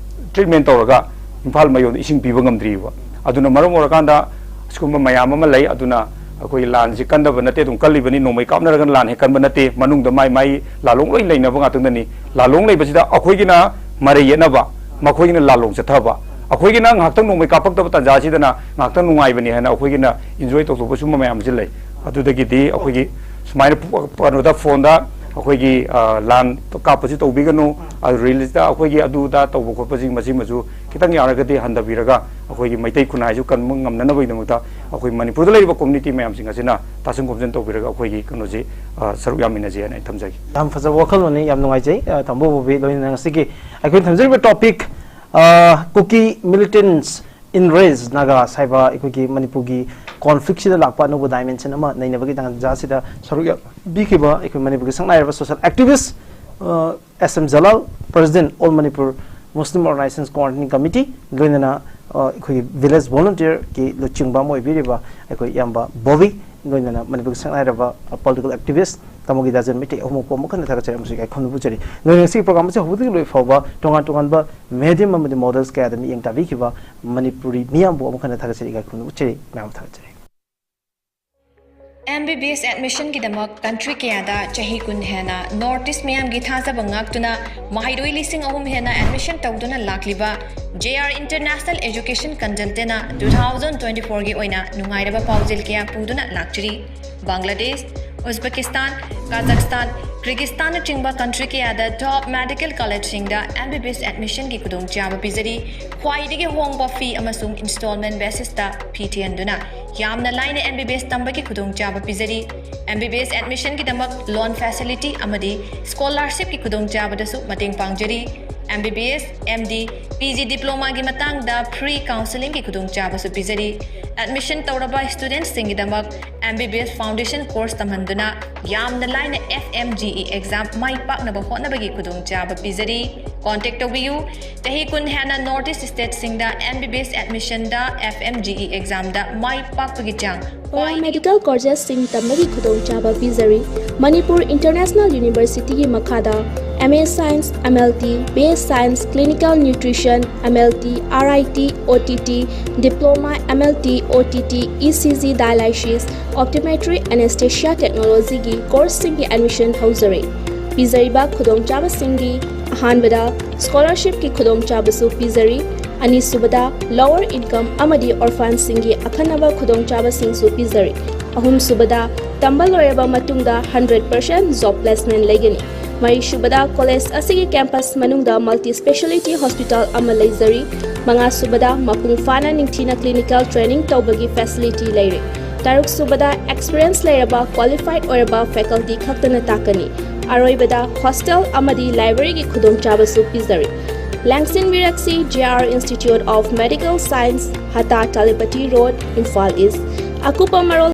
treatment ꯇꯧꯔꯒ ꯏꯝꯐꯥꯜ ꯃꯌꯣꯟꯗ ꯏꯁꯤꯡ ꯄꯤꯕ ꯉꯝꯗ꯭ꯔꯤꯕ꯫ ꯑꯗꯨꯅ ꯃꯔꯝ ꯑꯣꯏꯔꯀꯥꯟꯗ ꯁꯤꯒꯨꯝꯕ ꯃꯌꯥꯝ ꯑꯃ ꯂꯩ꯫ ꯑꯗꯨꯅ ꯑꯩꯈꯣꯏꯒꯤ ꯂꯥꯟꯁꯤ ꯀꯟꯗꯕ ꯅꯠꯇꯦ, ꯑꯗꯨꯝ ꯀꯜꯂꯤꯕꯅꯤ꯫ ꯅꯣꯡꯃꯩ ꯀꯥꯞꯅꯔꯒ ꯂꯥꯟ ꯍꯦꯛ ꯀꯟꯕ ꯅꯠꯇꯦ꯫ ꯃꯅꯨꯡꯗ ꯃꯥꯏ ꯃꯥꯏ ꯂꯥꯂꯣꯡ ꯂꯣꯏ ꯂꯩꯅꯕ ꯉꯥꯛꯇꯪꯗꯅꯤ꯫ ꯂꯥꯂꯣꯡ ꯂꯩꯕꯁꯤꯗ ꯑꯩꯈꯣꯏꯒꯤꯅ ꯃꯔꯩ ꯌꯦꯠꯅꯕ, ꯃꯈꯣꯏꯒꯤꯅ ꯂꯥꯂꯣꯡ ꯆꯠꯊꯕ꯫ ꯑꯩꯈꯣꯏꯒꯤꯅ ꯉꯥꯏꯍꯥꯛꯇꯪ ꯅꯣꯡꯃꯩ ꯀꯥꯞꯄꯛꯇꯕ ꯇꯥꯟꯖꯥꯁꯤꯗꯅ ꯉꯥꯏꯍꯥꯛꯇꯪ ꯅꯨꯡꯉꯥꯏꯕꯅꯤ ꯍꯥꯏꯅ ꯑꯩꯈꯣꯏꯒꯤꯅ enjoy ꯇꯧꯊꯣꯛꯄ ꯁꯨꯝꯕ ꯃꯌꯥꯝ ꯑꯃꯁꯨ ꯂꯩ꯫ ꯑꯗꯨꯗꯒꯤꯗꯤ ꯑꯩꯈꯣꯏꯒꯤ ꯁꯨꯃꯥꯏꯅ ꯄꯨ-, ꯀꯩꯅꯣꯗ phone ꯗ ꯑꯩꯈꯣꯏꯒꯤ ꯂꯥꯟ ꯀꯥꯞꯄꯁꯨ ꯇꯧꯕꯤꯒꯅꯨ, ꯔꯤꯂꯤꯖꯇ ꯑꯩꯈꯣꯏꯒꯤ ꯑꯗꯨꯗ ꯇꯧꯕ ꯈꯣꯠꯄꯁꯤꯡ ꯃꯁꯤꯃꯁꯨ ꯈꯤꯇꯪ ꯌꯥꯔꯒꯗꯤ ꯍꯟꯊꯕꯤꯔꯒ ꯑꯩꯈꯣꯏꯒꯤ ꯃꯩꯇꯩ ꯈꯨꯟꯅꯥꯏꯁꯨ ꯀꯟꯕ ꯉꯝꯅꯅꯕꯒꯤꯗꯃꯛꯇ ꯑꯩꯈꯣꯏ ꯃꯅꯤꯄꯨꯔꯗ ꯂꯩꯔꯤꯕ ꯀꯝꯃ꯭ꯌꯨꯅꯤꯇꯤ ꯃꯌꯥꯝꯁꯤꯡ ꯑꯁꯤꯅ ꯇꯥꯁꯤꯟ ꯈꯣꯝꯖꯤꯟ ꯇꯧꯕꯤꯔꯒ ꯑꯩꯈꯣꯏꯒꯤ ꯀꯩꯅꯣꯁꯤ ꯁꯔꯨꯛ ꯌꯥꯃꯤꯟꯅꯁꯦ ꯍꯥꯏꯅ ꯑꯩ ꯊꯝꯖꯒꯦ꯫ ꯌꯥꯝ ꯐꯖꯕ ꯋꯥꯈꯜꯂꯣꯟꯅꯤ, ꯌꯥꯝ ꯅꯨꯡꯉꯥꯏꯖꯩ꯫ ꯇꯥꯃꯣ ꯕꯣꯕꯤ, ꯂꯣꯏꯅꯅ ꯉꯁꯤꯒꯤ ꯑꯩꯈꯣꯏꯅ ꯊꯝꯖꯔꯤꯕ ꯇꯣꯄꯤꯛ ꯀꯨꯀꯤ ꯃꯤꯂꯤꯇꯦꯟꯁ ꯏꯟ ꯔꯦꯖ ꯅꯥꯒꯥꯁ ꯍꯥꯏꯕ ꯑꯩꯈꯣꯏꯒꯤ ꯃꯅꯤꯄꯨꯔꯒꯤ ꯀꯣꯟꯐ꯭ꯂꯤꯛꯁꯤꯗ ꯂꯥꯛꯄ ꯑꯅꯧꯕ ꯗꯥꯏꯃꯦꯟꯁꯟ ꯑꯃ ꯅꯩꯅꯕꯒꯤ ꯇꯥꯟꯖꯥꯁꯤꯗ ꯁꯔꯨꯛ ꯌꯥꯕꯤꯈꯤꯕ ꯑꯩꯈꯣꯏ ꯃꯅꯤꯄꯨꯔꯒꯤ ꯁꯛꯅꯥꯏꯔꯕ ꯁꯣꯁꯦꯜ ꯑꯦꯛꯇꯤꯚꯤꯁ ꯑꯦꯁ M Jalal, President All Manipur Muslim Organizations Coordinating Committee, ꯂꯣꯏꯅꯅ ꯑꯩꯈꯣꯏꯒꯤ ꯚꯤꯂꯦꯖ ꯚꯣꯂꯨꯟꯇꯤꯌꯔꯒꯤ ꯂꯨꯆꯤꯡꯕ ꯑꯃ ꯑꯣꯏꯕꯤꯔꯤꯕ ꯑꯩꯈꯣꯏ ꯏꯌꯥꯝꯕ ꯕꯣꯕꯤ, ꯂꯣꯏꯅꯅ ꯃꯅꯤꯄꯨꯔꯒꯤ ꯁꯛꯅꯥꯏꯔꯕ ꯄꯣꯂꯤꯇꯤꯀꯦꯜ ꯑꯦꯛꯇꯤꯚꯤꯁ ꯇꯥꯃꯣ ꯒꯤꯗꯥꯖꯟ ꯃꯩꯇꯩ ꯑꯍꯨꯝꯃꯛꯄꯨ ꯑꯃꯨꯛ ꯍꯟꯅ ꯊꯥꯒꯠꯆꯔꯤ ꯑꯃꯁꯨꯡ ꯏꯀꯥꯏ ꯈꯨꯝꯅꯕ ꯎꯠꯆꯔꯤ꯫ ꯂꯣꯏꯅꯅ ꯉꯁꯤꯒꯤ ꯄ꯭ꯔꯣꯒ꯭ꯔꯥꯝ ꯑꯁꯤ ꯍꯧꯕꯗꯒꯤ ꯂꯣꯏ ꯐꯥꯎꯕ ꯇꯣꯉꯥꯟ ꯇꯣꯉꯥꯟꯕ ꯃꯦꯗꯤꯌꯝ ꯑꯃꯗꯤ ꯃꯣꯗꯦꯜꯁ ꯀꯌꯥꯗ ꯃꯤꯠꯌꯦꯡ ꯇꯥꯕꯤꯈꯤꯕ ꯃꯅꯤꯄꯨꯔꯤ ꯃꯤꯌꯥꯝꯕꯨ ꯑꯃꯨꯛ ꯍꯟꯅ ꯊꯥꯒꯠꯆꯔꯤ, ꯏꯀꯥꯏ ꯈꯨꯝꯅꯕ ꯎꯠꯆꯔꯤ꯫ ꯃꯌꯥꯝ ꯊꯥꯒꯠꯆꯔꯤ꯫ M B B S ꯑꯦꯗꯃꯤꯁꯟꯒꯤꯗꯃꯛ country ꯀꯌꯥꯗ ꯆꯍꯤ ꯀꯨꯟ ꯍꯦꯟꯅ ꯅꯣꯔꯠ ꯏꯁ ꯃꯤꯌꯥꯝꯒꯤ ꯊꯥꯖꯕ ꯉꯥꯛꯇꯨꯅ ꯃꯍꯩꯔꯣꯏ ꯂꯤꯁꯤꯡ ꯑꯍꯨꯝ ꯍꯦꯟꯅ ꯑꯦꯗꯃꯤꯁꯟ ꯇꯧꯗꯨꯅ ꯂꯥꯛꯂꯤꯕ ꯖꯦ ꯑꯥꯔ ꯏꯟꯇꯔꯅꯦꯁꯅꯦꯜ ꯑꯦꯖꯨꯀꯦꯁꯟ ꯀꯟꯁꯜꯇꯦꯟꯅ ꯇꯨ ꯊꯥꯎꯖꯟ ꯇ꯭ꯋꯦꯟꯇꯤ ꯐꯣꯔꯒꯤ ꯑꯣꯏꯅ ꯅꯨꯡꯉꯥꯏꯔꯕ ꯄꯥꯎꯖꯦꯜ ꯀꯌꯥ ꯄꯨꯗꯨꯅ ꯂꯥꯛꯆꯔꯤ꯫ ꯕꯪꯒ꯭ꯂꯥꯗꯦꯁ, ꯎꯖꯕꯦꯀꯤꯁꯇꯥꯟ, ꯀꯥꯖꯥꯛꯁꯇꯥꯟ, ꯀ꯭ꯔꯤꯒꯤꯁꯇꯥꯟꯅꯆꯤꯡꯕ ꯀꯟꯇ꯭ꯔꯤ ꯀꯌꯥꯗ ꯇꯣꯞ ꯃꯦꯗꯤꯀꯦꯜ ꯀꯣꯂꯦꯖꯁꯤꯡꯗ ꯑꯦꯝ ꯕꯤ ꯕꯤ ꯑꯦꯁ ꯑꯦꯗꯃꯤꯁꯟꯒꯤ ꯈꯨꯗꯣꯡꯆꯥꯕ ꯄꯤꯖꯔꯤ꯫ ꯈ꯭ꯋꯥꯏꯗꯒꯤ ꯍꯣꯡꯕ ꯐꯤ ꯑꯃꯁꯨꯡ ꯏꯟꯁꯇꯣꯜꯃꯦꯟ ꯕꯦꯁꯤꯁꯇ ꯐꯤ ꯊꯤꯍꯟꯗꯨꯅ ꯌꯥꯝꯅ ꯂꯥꯏꯅ ꯑꯦꯝ ꯕꯤ ꯕꯤ ꯑꯦꯁ ꯇꯝꯕꯒꯤ ꯈꯨꯗꯣꯡꯆꯥꯕ ꯄꯤꯖꯔꯤ꯫ ꯑꯦꯝ ꯕꯤ ꯕꯤ ꯑꯦꯁ ꯑꯦꯗꯃꯤꯁꯟꯒꯤꯗꯃꯛ ꯂꯣꯟ ꯐꯦꯁꯤꯂꯤꯇꯤ ꯑꯃꯗꯤ ꯁ꯭ꯀꯣꯂꯥꯔꯁꯤꯞꯀꯤ ꯈꯨꯗꯣꯡꯆꯥꯕꯗꯁꯨ ꯃꯇꯦꯡ ꯄꯥꯡꯖꯔꯤ꯫ M B B S, M D, P G ꯗꯤꯄ꯭ꯂꯣꯃꯥꯒꯤ ꯃꯇꯥꯡꯗ ꯐ꯭ꯔꯤ ꯀꯥꯎꯟꯁꯦꯂꯤꯡꯒꯤ ꯈꯨꯗꯣꯡꯆꯥꯕꯁꯨ ꯄꯤꯖꯔꯤ꯫ ꯑꯦꯗꯃꯤꯁꯟ ꯇꯧꯔꯕ ꯁ꯭ꯇꯨꯗꯦꯟꯠꯁꯤꯡꯒꯤꯗꯃꯛ M B B S foundation course ꯇꯝꯍꯟꯗꯨꯅ ꯌꯥꯝꯅ ꯂꯥꯏꯅ F M G E exam ꯃꯥꯏ ꯄꯥꯛꯅꯕ ꯍꯣꯠꯅꯕꯒꯤ ꯈꯨꯗꯣꯡꯆꯥꯕ ꯄꯤꯖꯔꯤ꯫ ꯀꯣꯟꯇꯦꯛ ꯇꯧꯕꯤꯌꯨ꯫ ꯆꯍꯤ ꯀꯨꯟ ꯍꯦꯟꯅ ꯅꯣꯔꯠ ꯏꯁ ꯁ꯭ꯇꯦꯠꯁꯤꯡꯗ ꯑꯦꯝ ꯕꯤ ꯕꯤ ꯑꯦꯁ ꯑꯦꯗꯃꯤꯁꯟꯗ ꯑꯦꯐ ꯑꯦꯝ ꯖꯤ ꯏ ꯑꯦꯛꯖꯥꯝꯗ ꯃꯥꯏ ꯄꯥꯛꯄꯒꯤ ꯆꯥꯡ ꯄꯦꯔꯥꯃꯦꯗꯤꯀꯦꯜ ꯀꯣꯔꯁꯦꯁꯁꯤꯡ ꯇꯝꯕꯒꯤ ꯈꯨꯗꯣꯡꯆꯥꯕ ꯄꯤꯖꯔꯤ꯫ ꯃꯅꯤꯄꯨꯔ ꯏꯟꯇꯔꯅꯦꯁꯅꯦꯜ ꯌꯨꯅꯤꯚꯔꯁꯤꯇꯤꯒꯤ ꯃꯈꯥꯗ M A science, M L T, B S science, clinical nutrition, M L T, R I T, O T T, diploma, M L T, O T T, E C G, dialysis, optometry, anaesthesia ꯇꯦꯛꯅꯣꯂꯣꯖꯤꯒꯤ ꯀꯣꯔꯁꯁꯤꯡꯒꯤ ꯑꯦꯗꯃꯤꯁꯟ ꯍꯧꯖꯔꯤ꯫ ꯄꯤꯖꯔꯤꯕ ꯈꯨꯗꯣꯡꯆꯥꯕꯁꯤꯡꯗꯤ ꯑꯍꯥꯟꯕꯗ ꯁ꯭ꯀꯣꯂꯥꯔꯁꯤꯞꯀꯤ ꯈꯨꯗꯣꯡꯆꯥꯕꯁꯨ ꯄꯤꯖꯔꯤ, ꯑꯅꯤꯁꯨꯕꯗ ꯂꯣꯋꯔ ꯏꯟꯀꯝ ꯑꯃꯗꯤ ꯑꯣꯔꯐꯥꯟꯁꯤꯡꯒꯤ ꯑꯈꯟꯅꯕ ꯈꯨꯗꯣꯡꯆꯥꯕꯁꯤꯡꯁꯨ ꯄꯤꯖꯔꯤ, ꯑꯍꯨꯝꯁꯨꯕꯗ ꯇꯝꯕ ꯂꯣꯏꯔꯕ ꯃꯇꯨꯡꯗ hundred percent job placement ꯂꯩꯒꯅꯤ꯫ ꯃꯔꯤꯁꯨꯕꯗ, ꯀꯣꯂꯦꯖ ꯑꯁꯤꯒꯤ ꯀꯦꯝꯄꯁ ꯃꯅꯨꯡꯗ multi speciality hospital ꯑꯃ ꯂꯩꯖꯔꯤ꯫ ꯃꯉꯥꯁꯨꯕꯗ, ꯃꯄꯨꯡ ꯐꯥꯅ ꯅꯤꯡꯊꯤꯅ clinical training ꯇꯧꯕꯒꯤ facility ꯂꯩꯔꯦ꯫ ꯇꯔꯨꯛꯁꯨꯕꯗ, experience ꯂꯩꯔꯕ qualified ꯑꯣꯏꯔꯕ faculty ꯈꯛꯇꯅ ꯇꯥꯛꯀꯅꯤ꯫ ꯑꯔꯣꯏꯕꯗ, hostel ꯑꯃꯗꯤ library ꯒꯤ ꯈꯨꯗꯣꯡꯆꯥꯕꯁꯨ ꯄꯤꯖꯔꯤ꯫ ꯂꯥꯡꯁꯤꯟꯕꯤꯔꯛꯁꯤ, J R Institute of Medical Science, Hatta Talipati road, Imphal east. ꯑꯀꯨꯞꯄ ꯃꯔꯣꯜ